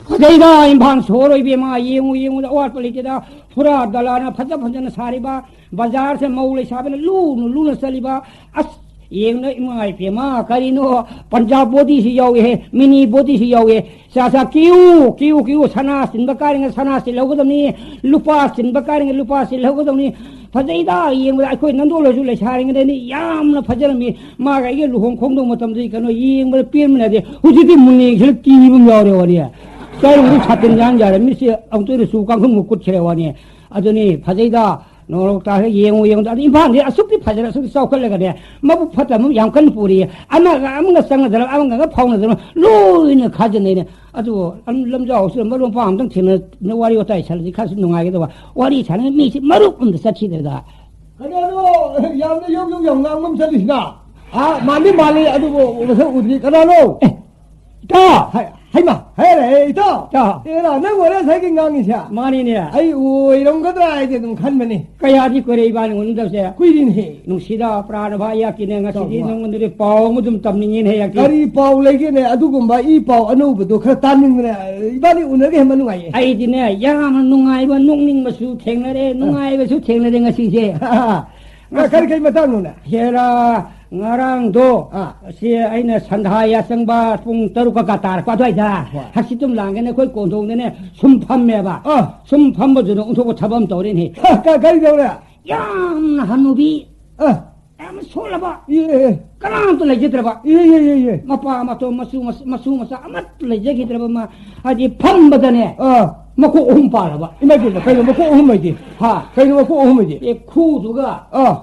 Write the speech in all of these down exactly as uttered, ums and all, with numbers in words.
ꯐꯖꯩꯗ ꯏꯝꯐꯥꯜ ꯁꯣꯍꯣꯔ ꯏꯕꯦꯝꯃ, ꯌꯦꯡꯉꯨ ꯌꯦꯡꯉꯨꯗ ꯑꯋꯥꯠꯄ ꯂꯩꯇꯦꯗ꯫ ꯐꯨꯔꯥ ꯗꯂꯥꯅ ꯐꯖ ꯐꯖꯅ ꯁꯥꯔꯤꯕ, ꯕꯖꯥꯔꯁꯦ ꯃꯧ ꯂꯩꯁꯥꯕꯤꯅ ꯂꯨꯅ ꯂꯨꯅ ꯆꯠꯂꯤꯕ꯫ ꯑꯁ, ꯌꯦꯡꯅ ꯏꯃꯥ ꯏꯄꯦꯝꯃ, ꯀꯔꯤꯅꯣ, ꯄꯟꯖꯥꯕ ꯕꯣꯗꯤꯁꯨ ꯌꯥꯎꯏꯍꯦ, ꯃꯤꯅꯤ ꯕꯣꯗꯤꯁꯨ ꯌꯥꯎꯏ꯫ ꯆꯥ ꯆꯥ ꯀ꯭ꯌꯨ ꯀ꯭ꯌꯨ ꯀ꯭ꯌꯨ, ꯁꯅꯥ ꯆꯤꯟꯕ ꯀꯥꯏꯔꯤꯉꯩ ꯁꯅꯥ ꯆꯤꯜꯍꯧꯒꯗꯕꯅꯤ, ꯂꯨꯄꯥ ꯆꯤꯟꯕ ꯀꯥꯏꯔꯤꯉꯩ ꯂꯨꯄꯥ ꯆꯤꯜꯍꯧꯒꯗꯕꯅꯤ꯫ ꯐꯖꯩꯗ ꯌꯦꯡꯕꯗ꯫ ꯑꯩꯈꯣꯏ ꯅꯟꯗꯣꯜ ꯍꯣꯏꯁꯨ ꯂꯩꯁꯥꯔꯤꯉꯩꯗꯅꯤ ꯌꯥꯝꯅ ꯐꯖꯔꯝꯃꯤ꯫ ꯃꯥꯒ ꯑꯩꯒ ꯂꯨꯍꯣꯡ ꯈꯣꯡꯗꯣꯡ ꯃꯇꯝꯗꯗꯤ ꯀꯩꯅꯣ ꯌꯦꯡꯕꯗ ꯄꯦꯟꯕꯅꯗꯤ꯫ ꯍꯧꯖꯤꯛꯇꯤ ꯃꯨꯟꯅ ꯌꯦꯡꯁꯤꯜꯂ ꯀꯤꯕ ꯑꯃ ꯌꯥꯎꯔꯦ ꯋꯥꯔꯤ꯫ ꯀꯔꯤꯒꯨꯝꯕ ꯁꯥꯇꯤꯟ ꯌꯥꯟ ꯌꯥꯔꯦ, ꯃꯤꯠꯁꯦ ꯑꯃꯨꯛꯇ ꯑꯣꯏꯅ ꯆꯨ ꯀꯥꯡꯈꯨꯟꯃꯨꯛ ꯀꯨꯠꯈ꯭ꯔꯦ ꯋꯥꯅꯤ꯫ ꯑꯗꯨꯅꯤ ꯐꯖꯩꯗ꯫ ꯅꯣꯡꯂꯧ ꯇꯥꯔꯒ ꯌꯦꯡꯉꯨ ꯌꯦꯡꯉꯨ꯫ ꯑꯗꯨ ꯏꯝꯐꯥꯜꯗꯤ ꯑꯁꯨꯛꯇꯤ ꯐꯖꯔꯦ, ꯑꯁꯨꯛꯇꯤ ꯆꯥꯎꯈꯠꯂꯒꯅꯦ, ꯃꯕꯨꯛ ꯐꯠꯇꯕ ꯑꯃ ꯌꯥꯝ ꯀꯟꯅ ꯄꯨꯔꯤꯌꯦ꯫ ꯑꯃꯒ ꯑꯃꯒ ꯆꯪꯅꯗꯅ, ꯑꯃꯒ ꯑꯃꯒ ꯐꯥꯎꯅꯗꯅ ꯂꯣꯏꯅ ꯈꯥꯖꯤꯟꯅꯩꯅꯦ꯫ ꯑꯗꯨꯕꯨ ꯑꯝ-, ꯂꯝꯖꯥꯎꯁꯤꯗ ꯃꯔꯨꯞ ꯃꯄꯥꯡ ꯑꯝꯇꯪ ꯊꯦꯡꯅ ꯋꯥꯔꯤ ꯋꯥꯇꯥꯏ ꯁꯥꯟꯅꯁꯤ, ꯈꯔꯁꯨ ꯅꯨꯡꯉꯥꯏꯒꯗꯕ꯫ ꯋꯥꯔꯤ ꯁꯥꯟꯅꯕ ꯃꯤꯁꯤ ꯃꯔꯨꯞ ꯑꯝꯗ ꯆꯠꯈꯤꯗ꯭ꯔꯗ꯫ ꯀꯅꯥꯅꯣ ꯌꯥꯝꯅ ꯌꯧ ꯌꯧ ꯌꯥꯝ ꯉꯥꯡꯕ ꯑꯃ ꯆꯠꯂꯤꯁꯤꯅ? ꯑꯥ, ꯃꯥꯜꯂꯤ ꯃꯥꯜꯂꯤ, ꯑꯗꯨꯕꯨ ꯃꯁꯛ ꯎꯗ꯭ꯔꯤ꯫ ꯀꯅꯥꯅꯣ? ꯑꯦ, ꯏꯇꯥꯎ! ꯍꯥꯏ, ꯍꯩꯃ! ꯍꯦ, ꯍꯦ, ꯏꯇꯥꯎ! ꯏꯇꯥꯎ! ꯑꯦꯔꯥ, ꯅꯪ ꯑꯣꯏꯔꯦ ꯉꯁꯥꯏꯒꯤ ꯉꯥꯡꯉꯤꯁꯦ? ꯃꯥꯅꯤꯅꯦ꯫ ꯑꯩ ꯑꯣꯏꯔꯝꯒꯗ꯭ꯔꯥ ꯍꯥꯏꯗꯤ ꯑꯗꯨꯝ ꯈꯟꯕꯅꯤ꯫ ꯀꯌꯥꯗꯤ ꯀꯨꯏꯔꯦ ꯏꯕꯥꯅꯤ ꯎꯅꯗꯕꯁꯦ? ꯀꯨꯏꯔꯤꯅꯦꯍꯦ꯫ ꯅꯨꯡꯁꯤꯗ ꯄ꯭ꯔꯥꯟ ꯚꯥꯏ ꯏꯌꯥꯛꯀꯤꯅꯦ, ꯉꯁꯤꯗꯤ ꯏꯇꯥꯎ, ꯃꯥ- ꯅꯉꯣꯟꯗꯗꯤ ꯄꯥꯎ ꯑꯃ ꯑꯗꯨꯝ ꯇꯝꯅꯤꯡꯉꯤꯅꯦ, ꯏꯌꯥꯛꯀꯤ꯫ ꯀꯔꯤ ꯄꯥꯎ ꯂꯩꯒꯦꯅꯦ? ꯑꯗꯨꯒꯨꯝꯕ ꯏ ꯄꯥꯎ ꯑꯅꯧꯕꯗꯣ ꯈꯔ ꯇꯥꯅꯤꯡꯕꯅꯦ꯫ ꯏꯕꯥꯅꯤ ꯎꯅꯒꯦ ꯍꯦꯟꯕ ꯅꯨꯡꯉꯥꯏꯌꯦ꯫ ꯑꯩꯗꯤꯅꯦ, ꯌꯥꯝꯅ ꯅꯨꯡꯉꯥꯏꯕ, ꯅꯣꯛꯅꯤꯡꯕꯁꯨ ꯊꯦꯡꯅꯔꯦ, ꯑ꯫ ꯅꯨꯡꯉꯥꯏꯕꯁꯨ ꯊꯦꯡꯅꯔꯦ ꯉꯁꯤꯁꯦ꯫ ꯑ, ꯀꯔꯤ, ꯀꯔꯤ ꯃꯇꯥꯡꯅꯣꯅꯦ? ꯍꯦꯔꯥ, ꯉꯔꯥꯡꯗꯣ, ꯑꯥ꯫ ꯁꯤ ꯑꯩꯅ ꯁꯟꯙꯥ ꯌꯥꯆꯪꯕ ꯄꯨꯡ ꯇꯔꯨꯛꯀ ꯀꯇꯥꯔꯛꯄ ꯑꯗꯨꯋꯥꯏꯗ ꯍꯣꯏ꯫ ꯍꯛꯆꯤꯠ ꯇꯨꯝ ꯂꯥꯡꯒꯦꯅ ꯑꯩꯈꯣꯏ ꯀꯣꯟꯊꯣꯡꯗꯅꯦ ꯁꯨꯝ ꯐꯝꯃꯦꯕ꯫ ꯑꯥ꯫ ꯁꯨꯝ ꯐꯝꯕꯗꯨꯗ ꯑꯣꯟꯊꯣꯛꯄ ꯊꯕꯛ ꯑꯃ ꯇꯧꯔꯦꯅꯦ꯫ ꯀ-, ꯀ-, ꯀꯔꯤ ꯇꯧꯔꯦ? ꯌꯥꯝꯅ ꯍꯅꯨꯕꯤ, ꯑꯥ꯫ ꯌꯥꯝꯅ ꯁꯣꯜꯂꯕ, ꯑꯦ, ꯑꯦ, ꯑꯦ꯫ ꯀꯅꯥꯝꯇ ꯂꯩꯖꯗ꯭ꯔꯕ꯫ ꯑꯦ, ꯑꯦ, ꯑꯦ, ꯑꯦ꯫ ꯃꯄꯥ ꯃꯇꯣꯝ, ꯃꯆꯨ ꯃꯆꯥ, ꯃꯁꯨ ꯃꯆꯥ ꯑꯃꯠꯇ ꯂꯩꯖꯈꯤꯗ꯭ꯔꯕ ꯃꯥ, ꯍꯥꯏꯗꯤ ꯐꯝꯕꯗꯅꯦ, ꯑꯥ꯫ ꯃꯀꯣꯛ ꯑꯍꯨꯝ ꯄꯥꯜꯂꯕ꯫ ꯏꯃꯥꯏ ꯄꯦꯝꯃ, ꯀꯩꯅꯣ ꯃꯀꯣꯛ ꯑꯍꯨꯝ ꯍꯥꯏꯗꯤ? ꯍꯥ? ꯀꯩꯅꯣ ꯃꯀꯣꯛ ꯑꯍꯨꯝ ꯍꯥꯏꯗꯤ? ꯑꯦ, ꯈꯨꯗꯨꯒ ꯑꯥ꯫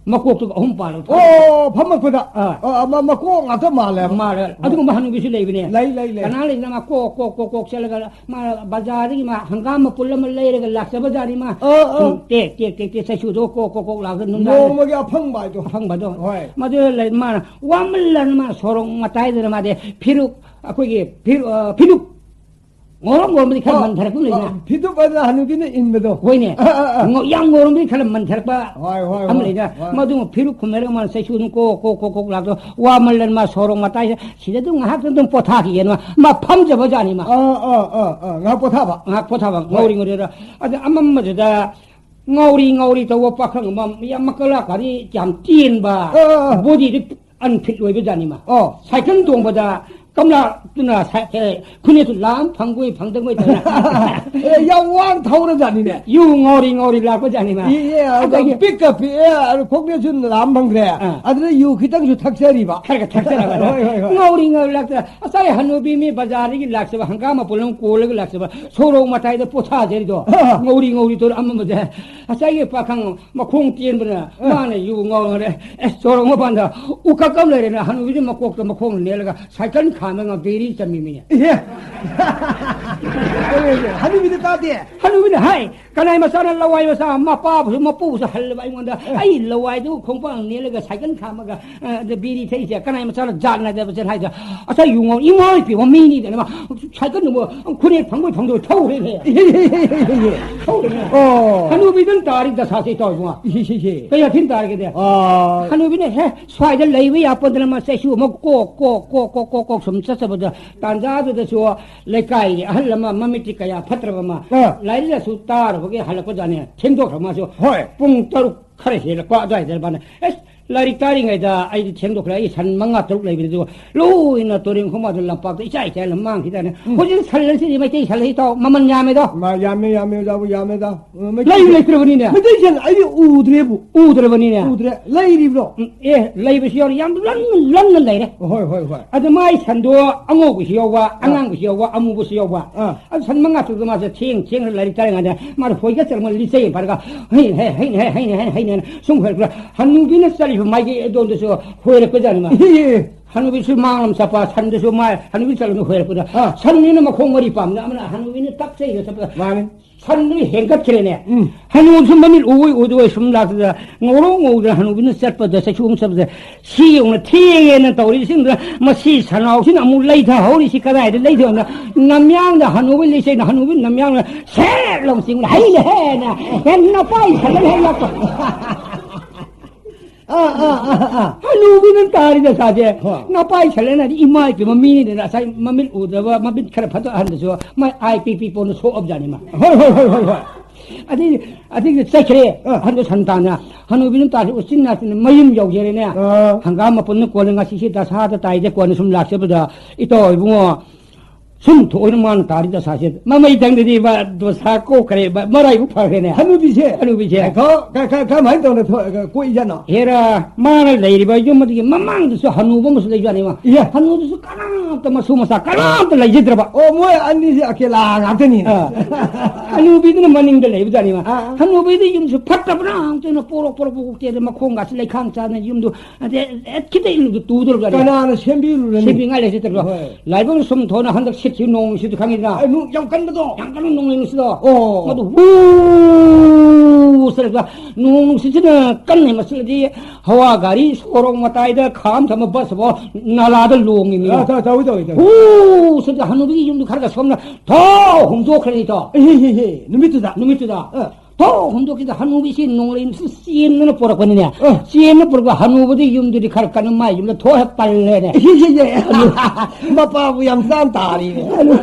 ꯃꯀꯣꯛꯇꯨꯒ ꯑꯍꯨꯝ ꯄꯥꯜꯂꯕ꯫ ꯑꯣ, ꯐꯝꯃꯛꯄꯗ? ꯑꯥ꯫ ꯑ, ꯑ, ꯃ-, ꯃꯀꯣꯛ ꯉꯥꯛꯇ ꯃꯥꯜꯂꯦ꯫ ꯃꯥꯜꯂꯦ꯫ ꯑꯗꯨꯒꯨꯝꯕ ꯍꯅꯨꯕꯤꯁꯨ ꯂꯩꯕꯅꯦ꯫ ꯂꯩ, ꯂꯩ, ꯂꯩ꯫ ꯀꯅꯥ ꯂꯩꯗꯅ ꯃꯥ ꯀꯣꯛ, ꯀꯣꯛ, ꯀꯣꯛ, ꯀꯣꯛ ꯆꯠꯂꯒ ꯃꯥ ꯕꯖꯥꯔꯗꯒꯤ ꯃꯥ ꯍꯪꯒꯥꯝ ꯃꯄꯨꯜ ꯑꯃ ꯂꯩꯔꯒ ꯂꯥꯛꯆꯕꯖꯥꯠꯅꯤ ꯃꯥ꯫ ꯑꯥ, ꯑꯥ꯫ ꯎꯝ, ꯇꯦꯛ, ꯇꯦꯛ, ꯇꯦꯛ, ꯇꯦꯛ, ꯆꯩꯁꯨꯗꯣ ꯀꯣꯛ, ꯀꯣꯛ, ꯀꯣꯛ ꯂꯥꯛꯑꯒ ꯅꯨꯡꯗꯥꯡ ꯅꯣꯡꯃꯒꯤ ꯑꯐꯪꯕ ꯍꯥꯏꯗꯣ꯫ ꯑꯐꯪꯕꯗꯣ꯫ ꯍꯣꯏ꯫ ꯃꯗꯨ ꯂꯩ, ꯃꯥꯅ ꯋꯥꯃꯜꯂꯅ ꯃꯥ ꯁꯣꯔꯣꯛ ꯃꯇꯥꯏꯗꯨꯗ ꯃꯥꯗꯤ ꯐꯤꯔꯨꯛ, ꯑꯩꯈꯣꯏꯒꯤ ꯐꯤꯔꯨꯛ, ꯑ, ꯐꯤꯔꯨꯛ ꯉꯧꯔꯝ ꯉꯧꯔꯝꯕꯗꯤ ꯈꯔ ꯑ, ꯃꯟꯊꯔꯛꯄ ꯂꯩꯅ꯫ ꯑ, ꯐꯤꯗꯨꯞ ꯑꯗ ꯍꯅꯨꯕꯤꯅ ꯏꯟꯕꯗꯣ꯫ ꯍꯣꯏꯅꯦ꯫ ꯑ, ꯑ, ꯑ꯫ ꯉꯧ-, ꯌꯥꯝ ꯉꯧꯔꯝꯕꯗꯤ ꯈꯔ ꯃꯟꯊꯔꯛꯄ ꯍꯣꯏ, ꯍꯣꯏ, ꯑꯃ ꯍꯣꯏ, ꯂꯩꯅ꯫ ꯍꯣꯏ꯫ ꯃꯗꯨ ꯐꯤꯔꯨꯛ ꯈꯨꯝꯅꯔꯒ ꯃꯥꯅ ꯆꯩꯁꯨ ꯑꯗꯨꯝ ꯀꯣꯛ, ꯀꯣꯛ, ꯀꯣꯛ, ꯀꯣꯛ ꯂꯥꯛꯇꯣ꯫ ꯋꯥꯃꯜꯂꯟ ꯃꯥ ꯁꯣꯔꯣꯛ ꯃꯇꯥꯏꯗ ꯁꯤꯗ ꯑꯗꯨꯝ ꯉꯥꯏꯍꯥꯛꯇꯪ ꯑꯗꯨꯝ ꯄꯣꯊꯥꯈꯤꯒꯦꯅ ꯃꯥ, ꯃꯥ ꯐꯝꯖꯕ ꯖꯥꯠꯅꯤ ꯃꯥ꯫ ꯑ, ꯑ, ꯑ, ꯑ, ꯉꯥꯏꯍꯥꯛ ꯄꯣꯊꯥꯕ꯫ ꯉꯥꯏꯍꯥꯛ ꯄꯣꯊꯥꯕ꯫ ꯍꯣꯏ꯫ ꯉꯧꯔꯤ ꯉꯧꯔꯤꯗ꯫ ꯑꯗ ꯑꯃꯝꯕꯗꯨꯗ ꯉꯧꯔꯤ ꯉꯧꯔꯤ ꯇꯧꯕ ꯄꯥꯈꯪ ꯑꯃ ꯌꯥꯝ ꯃꯀꯂꯥ ꯀꯥꯔꯤ ꯌꯥꯝ ꯇꯦꯟꯕ, ꯑ, ꯑ, ꯑ꯫ ꯕꯣꯗꯤꯗꯨ ꯑꯟꯐꯤꯠ ꯑꯣꯏꯕ ꯖꯥꯠꯅꯤ ꯃꯥ꯫ ꯑꯣ꯫ ꯁꯥꯏꯀꯜ ꯇꯣꯡꯕꯗ ꯀꯝꯂꯥꯗꯨꯅ ꯁꯥꯏ-, ꯑꯦ, ꯈꯨꯅꯦꯛꯇꯨ ꯂꯥꯝ ꯐꯪꯒꯣꯏ ꯐꯪꯗꯪꯒꯣꯏ ꯇꯧꯅ꯫ ꯑꯦ, ꯌꯥꯝ ꯋꯥꯅ ꯊꯧꯔꯖꯥꯠꯅꯤꯅꯦ꯫ ꯌꯨ ꯉꯧꯔꯤ ꯉꯧꯔꯤ ꯂꯥꯛꯄ ꯖꯥꯠꯅꯤ ꯃꯥ꯫ ꯏ-, ꯑꯦ, ꯑꯗꯨ ꯑꯗꯒꯤ ꯄꯤꯛꯀ ꯄꯤꯛꯑꯦ, ꯑꯗꯨ ꯈꯣꯡꯅꯦꯠꯁꯨ ꯂꯥꯝ ꯐꯪꯗ꯭ꯔꯦ꯫ ꯑꯥ꯫ ꯑꯗꯨꯗ ꯌꯨ ꯈꯤꯇꯪꯁꯨ ꯊꯛꯆꯔꯤꯕ꯫ ꯈꯔ ꯈꯔ ꯊꯛꯆꯔꯕ꯫ ꯍꯣꯏ, ꯍꯣꯏ, ꯍꯣꯏ꯫ ꯉꯧꯔꯤ ꯉꯧꯔꯤ ꯂꯥꯛꯇ-, ꯉꯁꯥꯏ ꯍꯅꯨꯕꯤ ꯃꯤ ꯕꯖꯥꯔꯗꯒꯤ ꯂꯥꯛꯆꯕ, ꯍꯪꯒꯥꯝ ꯃꯄꯨꯟ ꯑꯃ ꯀꯣꯜꯂꯒ ꯂꯥꯛꯆꯕ, ꯁꯣꯔꯣꯛ ꯃꯇꯥꯏꯗ ꯄꯣꯊꯥꯖꯔꯤꯗꯣ꯫ ꯑꯥ꯫ ꯉꯧꯔꯤ ꯉꯧꯔꯤ ꯇꯧꯔ ꯑꯃꯝꯕꯗ ꯉꯁꯥꯏꯒꯤ ꯄꯥꯈꯪ ꯃꯈꯣꯡ ꯇꯦꯟꯕꯅ ꯑ꯫ ꯃꯥꯅ ꯌꯨ ꯉꯥꯎꯔꯦ꯫ ꯑꯦ, ꯁꯣꯔꯣꯛ ꯃꯄꯥꯟꯗ ꯎꯀꯛ ꯑꯃ ꯂꯩꯔꯦꯅ ꯍꯅꯨꯕꯤꯗꯤ ꯃꯀꯣꯛꯇ ꯃꯈꯣꯡꯅ ꯅꯦꯠꯂꯒ ꯁꯥꯏꯀꯜ ꯈꯥꯝꯃꯒ ꯕꯤꯔꯤ ꯆꯝꯃꯤꯃꯤꯅꯦ꯫ ꯏꯍꯦ! ꯍꯅꯨꯕꯤꯗꯤ ꯇꯥꯗꯦ꯫ ꯍꯅꯨꯕꯤꯅ ꯍꯥꯏ, "ꯀꯅꯥꯏ ꯃꯆꯥꯅ ꯂꯋꯥꯏ ꯃꯆꯥ, ꯃꯄꯥꯕꯨꯁꯨ ꯃꯄꯨꯕꯨꯁꯨ ꯍꯜꯂꯕ ꯑꯩꯉꯣꯟꯗ ꯑ꯫ ꯑꯩ ꯂꯋꯥꯏꯗꯨ ꯈꯣꯡꯄꯥꯛ ꯅꯦꯠꯂꯒ ꯁꯥꯏꯀꯜ ꯈꯥꯝꯃꯒ ꯑ, ꯑꯗ ꯕꯤꯔꯤ ꯊꯛꯏꯁꯦ ꯀꯅꯥꯏ ꯃꯆꯥꯅ ꯖꯥꯠ ꯅꯥꯏꯗꯕꯁꯦ ꯍꯥꯏꯗ?" ꯉꯁꯥꯏ ꯌꯨ ꯉꯧ-, ꯏꯃꯥ ꯏꯄꯦꯝꯃ ꯃꯤꯅꯤꯗꯅ ꯃꯥ ꯁꯥꯏꯀꯜꯗꯨꯕꯨ ꯈꯨꯅꯦꯛ ꯐꯪꯕꯣꯏ ꯐꯪꯗꯣꯏ ꯊꯧꯔꯦꯅꯦ꯫ ꯊꯧꯔꯦꯅꯦ꯫ ꯑꯣ꯫ ꯍꯅꯨꯕꯤꯗꯨꯅ ꯇꯥꯔꯤ ꯗꯁꯥꯁꯦ ꯏꯇꯥꯎ ꯏꯕꯨꯡꯉꯣ꯫ ꯏꯍꯦ, ꯏꯍꯦ, ꯏꯍꯦ꯫ ꯀꯌꯥ ꯊꯤꯅ ꯇꯥꯔꯒꯦꯗꯤ? ꯑꯥ꯫ ꯍꯅꯨꯕꯤꯅ, "ꯍꯦ, ꯁ꯭ꯋꯥꯏꯗ ꯂꯩꯕ ꯌꯥꯄꯣꯟꯗꯅ ꯃꯥ ꯆꯩꯁꯨ ꯑꯃ ꯀꯣꯛ, ꯀꯣꯛ, ꯀꯣꯛ, ꯀꯣꯛ, ꯀꯣꯛ ꯁꯨꯝ ꯆꯠꯆꯕꯗ ꯇꯥꯟꯖꯥꯗꯨꯗꯁꯨ ꯂꯩꯀꯥꯏꯒꯤ ꯑꯍꯜ ꯑꯃ ꯃꯃꯤꯠꯇꯤ ꯀꯌꯥ ꯐꯠꯇ꯭ꯔꯕ ꯑꯃ ꯑꯥ꯫ ꯂꯥꯏꯔꯤꯛ ꯂꯥꯏꯁꯨ ꯇꯥꯔꯨꯕꯒꯤ ꯍꯜꯂꯛꯄ ꯖꯥꯠꯅꯤ꯫ ꯊꯦꯡꯗꯣꯛꯈ꯭ꯔ ꯃꯥꯁꯨ ꯍꯣꯏ꯫ ꯄꯨꯡ ꯇꯔꯨꯛ ꯈꯔ ꯍꯦꯜꯂꯛꯄ ꯑꯗꯨꯋꯥꯏꯗ ꯃꯥꯅ, "ꯑꯦꯁ, ꯂꯥꯏꯔꯤꯛ ꯇꯥꯔꯤꯉꯩꯗ ꯑꯩꯗꯤ ꯊꯦꯡꯗꯣꯛꯈ꯭ꯔꯦ, ꯑꯩ ꯁꯟ ꯃꯉꯥ ꯇꯔꯨꯛ ꯂꯩꯕꯅꯤ, ꯑꯗꯨꯒ ꯂꯣꯏꯅ ꯇꯨꯔꯦꯟ ꯈꯣꯡꯕꯥꯟꯗ ꯂꯝꯄꯥꯛꯇ ꯏꯆꯥꯏ ꯆꯥꯏꯅ ꯃꯥꯡꯈꯤꯗꯥꯅꯦ꯫ ꯎꯝ꯫ ꯍꯧꯖꯤꯛ ꯁꯟ ꯑꯁꯤꯗꯤ ꯃꯩꯇꯩ ꯁꯟ ꯑꯁꯤ ꯏꯇꯥꯎ ꯃꯃꯜ ꯌꯥꯝꯃꯦꯗꯣ꯫ ꯃꯥ ꯌꯥꯝꯃꯦ, ꯌꯥꯝꯃꯦ, ꯑꯣꯖꯥꯕꯨ ꯌꯥꯝꯃꯦꯗ꯫ ꯎꯝ, ꯃꯩꯇꯩ ꯂꯩꯕꯨ ꯁꯟ, ꯂꯩꯇ꯭ꯔꯕꯅꯤꯅꯦ꯫ ꯃꯩꯇꯩ ꯁꯟ ꯑꯩꯗꯤ ꯎꯗ꯭ꯔꯦꯕꯨ꯫ ꯎꯗ꯭ꯔꯕꯅꯤꯅꯦ꯫ ꯎꯗ꯭ꯔꯦ꯫ ꯂꯩꯔꯤꯕ꯭ꯔꯣ? ꯎꯝ, ꯑꯦ, ꯂꯩꯕꯁꯨ ꯌꯥꯎꯔꯤ, ꯌꯥꯝ ꯂꯟꯅ, ꯂꯟꯅ ꯂꯩꯔꯦ꯫ ꯍꯣꯏ, ꯍꯣꯏ, ꯍꯣꯏ꯫ ꯑꯗꯨ ꯃꯥꯏ ꯁꯟꯗꯣ ꯑꯉꯧꯕꯁꯨ ꯌꯥꯎꯕ, ꯑꯥ꯫ ꯑꯉꯥꯡꯕꯁꯨ ꯌꯥꯎꯕ, ꯑꯃꯨꯕꯁꯨ ꯌꯥꯎꯕ꯫ ꯑꯥ꯫ ꯑꯗꯨ ꯁꯟ ꯃꯉꯥ ꯇꯔꯨꯛꯇꯣ ꯃꯥꯁꯦ ꯊꯦꯡ ꯊꯦꯡꯅ ꯂꯥꯏꯔꯤꯛ ꯇꯥꯔꯤꯉꯩꯗ ꯃꯥꯅ ꯍꯣꯏꯒ ꯆꯠꯂꯒ ꯂꯤꯆꯩ ꯑꯃ ꯄꯥꯏꯔꯒ ꯍꯩꯅ ꯍꯦ, ꯍꯩꯅ ꯍꯦ, ꯍꯩꯅ ꯍꯦ, ꯍꯩꯅ ꯍꯦꯅ ꯁꯨꯝ ꯍꯣꯏꯔꯛꯄꯗ ꯍꯅꯨꯕꯤꯅ ꯆꯠꯂꯤꯕ ꯃꯥꯏꯀꯩ ꯑꯗꯣꯝꯗꯁꯨ ꯍꯣꯏꯔꯛꯄꯖꯥꯠꯅꯤ ꯃꯥ꯫ ꯏꯍꯦ꯫ ꯍꯅꯨꯕꯤꯁꯨ ꯃꯥꯡꯂꯣꯝ ꯆꯠꯄ, ꯁꯟꯗꯁꯨ ꯃꯥꯏ, ꯍꯅꯨꯕꯤ ꯆꯠꯂꯝꯗ ꯍꯣꯏꯔꯛꯄꯗ ꯑꯥ꯫ ꯁꯟꯅꯤꯅ ꯃꯈꯣꯡ ꯃꯔꯤ ꯄꯥꯝꯅ ꯑꯃꯅ ꯍꯅꯨꯕꯤꯅ ꯇꯛ ꯆꯩꯒ ꯆꯠꯄꯗ ꯃꯥꯅꯤ꯫ ꯁꯟꯗꯨꯅ ꯍꯦꯟꯒꯠꯈ꯭ꯔꯦꯅꯦ꯫ ꯎꯝ꯫ ꯍꯅꯨꯁꯨ ꯃꯃꯤꯠ ꯎꯏ ꯎꯗꯣꯏ ꯁꯨꯝ ꯂꯥꯛꯇꯗ, ꯉꯧꯔꯣꯛ ꯉꯧꯗꯅ ꯍꯅꯨꯕꯤꯅ ꯆꯠꯄꯗ, ꯆꯩꯁꯨ ꯑꯃꯨꯛ ꯆꯠꯄꯗ, "ꯁꯤ ꯌꯧꯅ ꯊꯦꯡꯉꯦꯅ ꯇꯧꯔꯤꯁꯤꯡꯗꯨꯅ ꯃꯁꯤ ꯁꯟꯅꯥꯎꯁꯤꯅ ꯑꯃꯨꯛ ꯂꯩꯊꯍꯧꯔꯤꯁꯤ ꯀꯗꯥꯏꯗ ꯂꯩꯊꯍꯧꯅ?" ꯅꯝꯌꯥꯡꯗ ꯍꯅꯨꯕꯤ ꯂꯩꯆꯩꯅ ꯍꯅꯨꯕꯤ ꯅꯝꯌꯥꯡꯅ ꯁꯦꯠ ꯂꯥꯎ ꯆꯤꯡꯂ ꯍꯩꯅ ꯍꯦꯟꯅ ꯍꯦꯟꯅ ꯄꯥꯏꯁꯜꯂꯒ ꯍꯦꯛ ꯂꯥꯛꯄ꯫ ꯑꯥ, ꯑꯥ, ꯑꯥ, ꯑꯥ꯫ ꯍꯅꯨꯕꯤꯅ ꯇꯥꯔꯤ ꯗꯁꯥꯁꯦ꯫ ꯍꯣꯏ꯫ ꯅꯄꯥꯏ ꯁꯜꯂꯦꯅꯗꯤ ꯏꯃꯥ ꯏꯄꯦꯝꯃ ꯃꯤꯅꯤꯗꯅ ꯉꯁꯥꯏ ꯃꯃꯤꯠ ꯎꯗꯕ, ꯃꯃꯤꯠ ꯈꯔ ꯐꯠꯇ ꯑꯍꯟꯗꯁꯨ ꯃꯥꯏ ꯑꯥꯏ ꯄꯤꯛ ꯄꯤꯛ ꯄꯣꯟꯅ ꯁꯣꯛꯑꯕꯖꯥꯠꯅꯤ ꯃꯥ꯫ ꯍꯣꯏ, ꯍꯣꯏ, ꯍꯣꯏ, ꯍꯣꯏ, ꯍꯣꯏ꯫ ꯑꯗꯩ, ꯑꯗꯩꯗꯤ ꯆꯠꯈ꯭ꯔꯦ꯫ ꯑꯥ꯫ ꯑꯍꯟꯗꯣ ꯁꯟ ꯇꯥꯟꯅ꯫ ꯍꯅꯨꯕꯤꯅ ꯇꯥꯔꯤ ꯎꯆꯤꯟ ꯅꯥꯆꯤꯟꯅ ꯃꯌꯨꯝ ꯌꯧꯖꯔꯦꯅꯦ꯫ ꯑꯥ꯫ ꯍꯪꯒꯥꯝ ꯃꯄꯨꯟꯅ ꯀꯣꯟꯅ ꯉꯁꯤꯁꯦ ꯗꯁꯥꯗ ꯇꯥꯏꯗ ꯀꯣꯟꯅ ꯁꯨꯝ ꯂꯥꯛꯆꯕꯗ, "ꯏꯇꯥꯎ ꯏꯕꯨꯡꯉꯣ, ꯁꯨꯝ ꯊꯣꯛꯑꯣꯏꯅ ꯃꯥꯅ ꯇꯥꯔꯤ ꯗꯁꯥꯁꯦ꯫ ꯃꯃꯩ ꯊꯪꯗꯗꯤ ꯃꯥ ꯗꯣꯁꯥ ꯀꯣꯛꯈ꯭ꯔꯦ, ꯃ-, ꯃꯔꯥꯏꯕꯛ ꯐꯈ꯭ꯔꯦꯅꯦ꯫ ꯍꯅꯨꯕꯤꯁꯦ? ꯍꯅꯨꯕꯤꯁꯦ꯫ ꯀ-, ꯀ-, ꯀ-, ꯀꯃꯥꯏꯅ ꯇꯧꯅ ꯊꯣꯛ-, ꯀꯣꯛꯏꯖꯥꯠꯅꯣ?" ꯍꯦꯔꯥ, ꯃꯥꯅ ꯂꯩꯔꯤꯕ ꯌꯨꯝ ꯑꯗꯨꯒꯤ ꯃꯃꯥꯡꯗꯁꯨ ꯍꯅꯨꯕ ꯑꯃꯁꯨ ꯂꯩꯖꯥꯠꯅꯤ ꯃꯥ꯫ ꯏꯌꯥ꯫ ꯍꯅꯨꯗꯨꯁꯨ ꯀꯅꯥꯝꯇ ꯃꯁꯨ ꯃꯆꯥ ꯀꯅꯥꯝꯇ ꯂꯩꯖꯗ꯭ꯔꯕ꯫ ꯑꯣ, ꯃꯣꯏ ꯑꯅꯤꯁꯦ ꯑꯀꯦꯂꯥ ꯉꯥꯛꯇꯅꯤꯅꯦ꯫ ꯑꯥ꯫ ꯍꯅꯨꯕꯤꯗꯨꯅ ꯃꯅꯤꯡꯗ ꯂꯩꯕꯖꯥꯠꯅꯤ ꯃꯥ꯫ ꯑꯥ, ꯑꯥ꯫ ꯍꯅꯨꯕꯤꯗꯨ ꯌꯨꯝꯁꯨ ꯐꯠꯇꯕꯅ ꯑꯝꯇꯅ ꯄꯣꯔꯣꯛ ꯄꯣꯔꯣꯛ ꯄꯣꯔꯣꯛ ꯇꯦꯗ ꯃꯈꯣꯡꯒꯁꯨ ꯂꯩꯈꯥꯡ ꯆꯥꯅ ꯌꯨꯝꯗꯨ ꯑꯗꯩ, ꯑꯦ, ꯈꯤꯇꯪ ꯏꯜꯂꯨꯗ ꯇꯨꯗꯧꯔꯕ ꯖꯥꯠꯅꯤ꯫ ꯀꯅꯥꯅ ꯁꯦꯝꯕꯤꯔꯨꯔꯅꯤ? ꯁꯦꯝꯕꯤꯉꯥꯏ ꯂꯩꯖꯗ꯭ꯔꯕ꯫ ꯍꯣꯏ꯫ ꯂꯥꯏꯕꯛ ꯁꯨꯝ ꯊꯣꯛꯅ ꯍꯟꯗꯛ ꯁꯤꯠꯈꯤꯕ ꯅꯣꯡ ꯅꯨꯡꯁꯤꯠꯇꯨ ꯈꯪꯉꯤꯗꯅ? ꯑꯦ, ꯅꯨ-, ꯌꯥꯝ ꯀꯟꯕꯗꯣ? ꯌꯥꯝ ꯀꯟꯕ ꯅꯣꯡꯂꯩ ꯅꯨꯡꯁꯤꯠꯇꯣ꯫ ꯑꯣ꯫ ꯃꯗꯨ ꯍꯨ ꯆꯠꯂꯒ ꯅꯣꯡ ꯅꯨꯡꯁꯤꯠꯁꯤꯅ ꯀꯟꯅ ꯍꯦꯟꯃꯟꯁꯤꯜꯂꯗꯤ ꯍꯋꯥ ꯒꯥꯔꯤ ꯁꯣꯔꯣꯛ ꯃꯇꯥꯏꯗ ꯈꯥꯝ ꯊꯝꯕ ꯕꯁ ꯐꯥꯎ ꯅꯥꯂꯥꯗ ꯂꯣꯡꯉꯤꯃꯤꯅ꯫ ꯑ, ꯇꯧ-, ꯇꯧꯏ, ꯇꯧꯏ, ꯇꯧꯏ꯫ ꯍꯨ ꯆꯠꯂꯒ ꯍꯅꯨꯕꯤꯒꯤ ꯌꯨꯝꯗꯨ ꯈꯔꯒ ꯁꯣꯝꯅ ꯊꯣ ꯍꯨꯝꯗꯣꯛꯈ꯭ꯔꯅꯤꯗꯣ꯫ ꯑꯦ, ꯍꯦ, ꯍꯦ, ꯍꯦ, ꯅꯨꯃꯤꯠꯇꯨꯗ? ꯅꯨꯃꯤꯠꯇꯨꯗ꯫ ꯑ꯫ ꯊꯣꯛ ꯍꯨꯝꯗꯣꯛꯈꯤꯗ ꯍꯅꯨꯕꯤꯁꯤ ꯅꯣꯡꯂꯩ ꯅꯨꯡꯁꯤꯠ ꯆꯦꯟꯗꯅ ꯄꯣꯔꯛꯄꯅꯤꯅꯦ꯫ ꯑ꯫ ꯆꯦꯟꯗꯅ ꯄꯣꯔꯛꯄ ꯍꯅꯨꯕꯗꯤ ꯌꯨꯝꯗꯨꯗꯤ ꯈꯔ ꯀꯟꯅ ꯃꯥꯏ ꯌꯨꯝꯗ ꯊꯣꯛ ꯍꯦꯛ ꯄꯜꯂꯦꯅꯦ꯫ ꯏꯍꯦ, ꯏꯍꯦ, ꯏꯍꯦ꯫ ꯃꯄꯥꯕꯨ ꯌꯥꯝ ꯆꯥꯝ ꯇꯥꯔꯤꯅꯦ꯫ ꯍꯅꯨ-,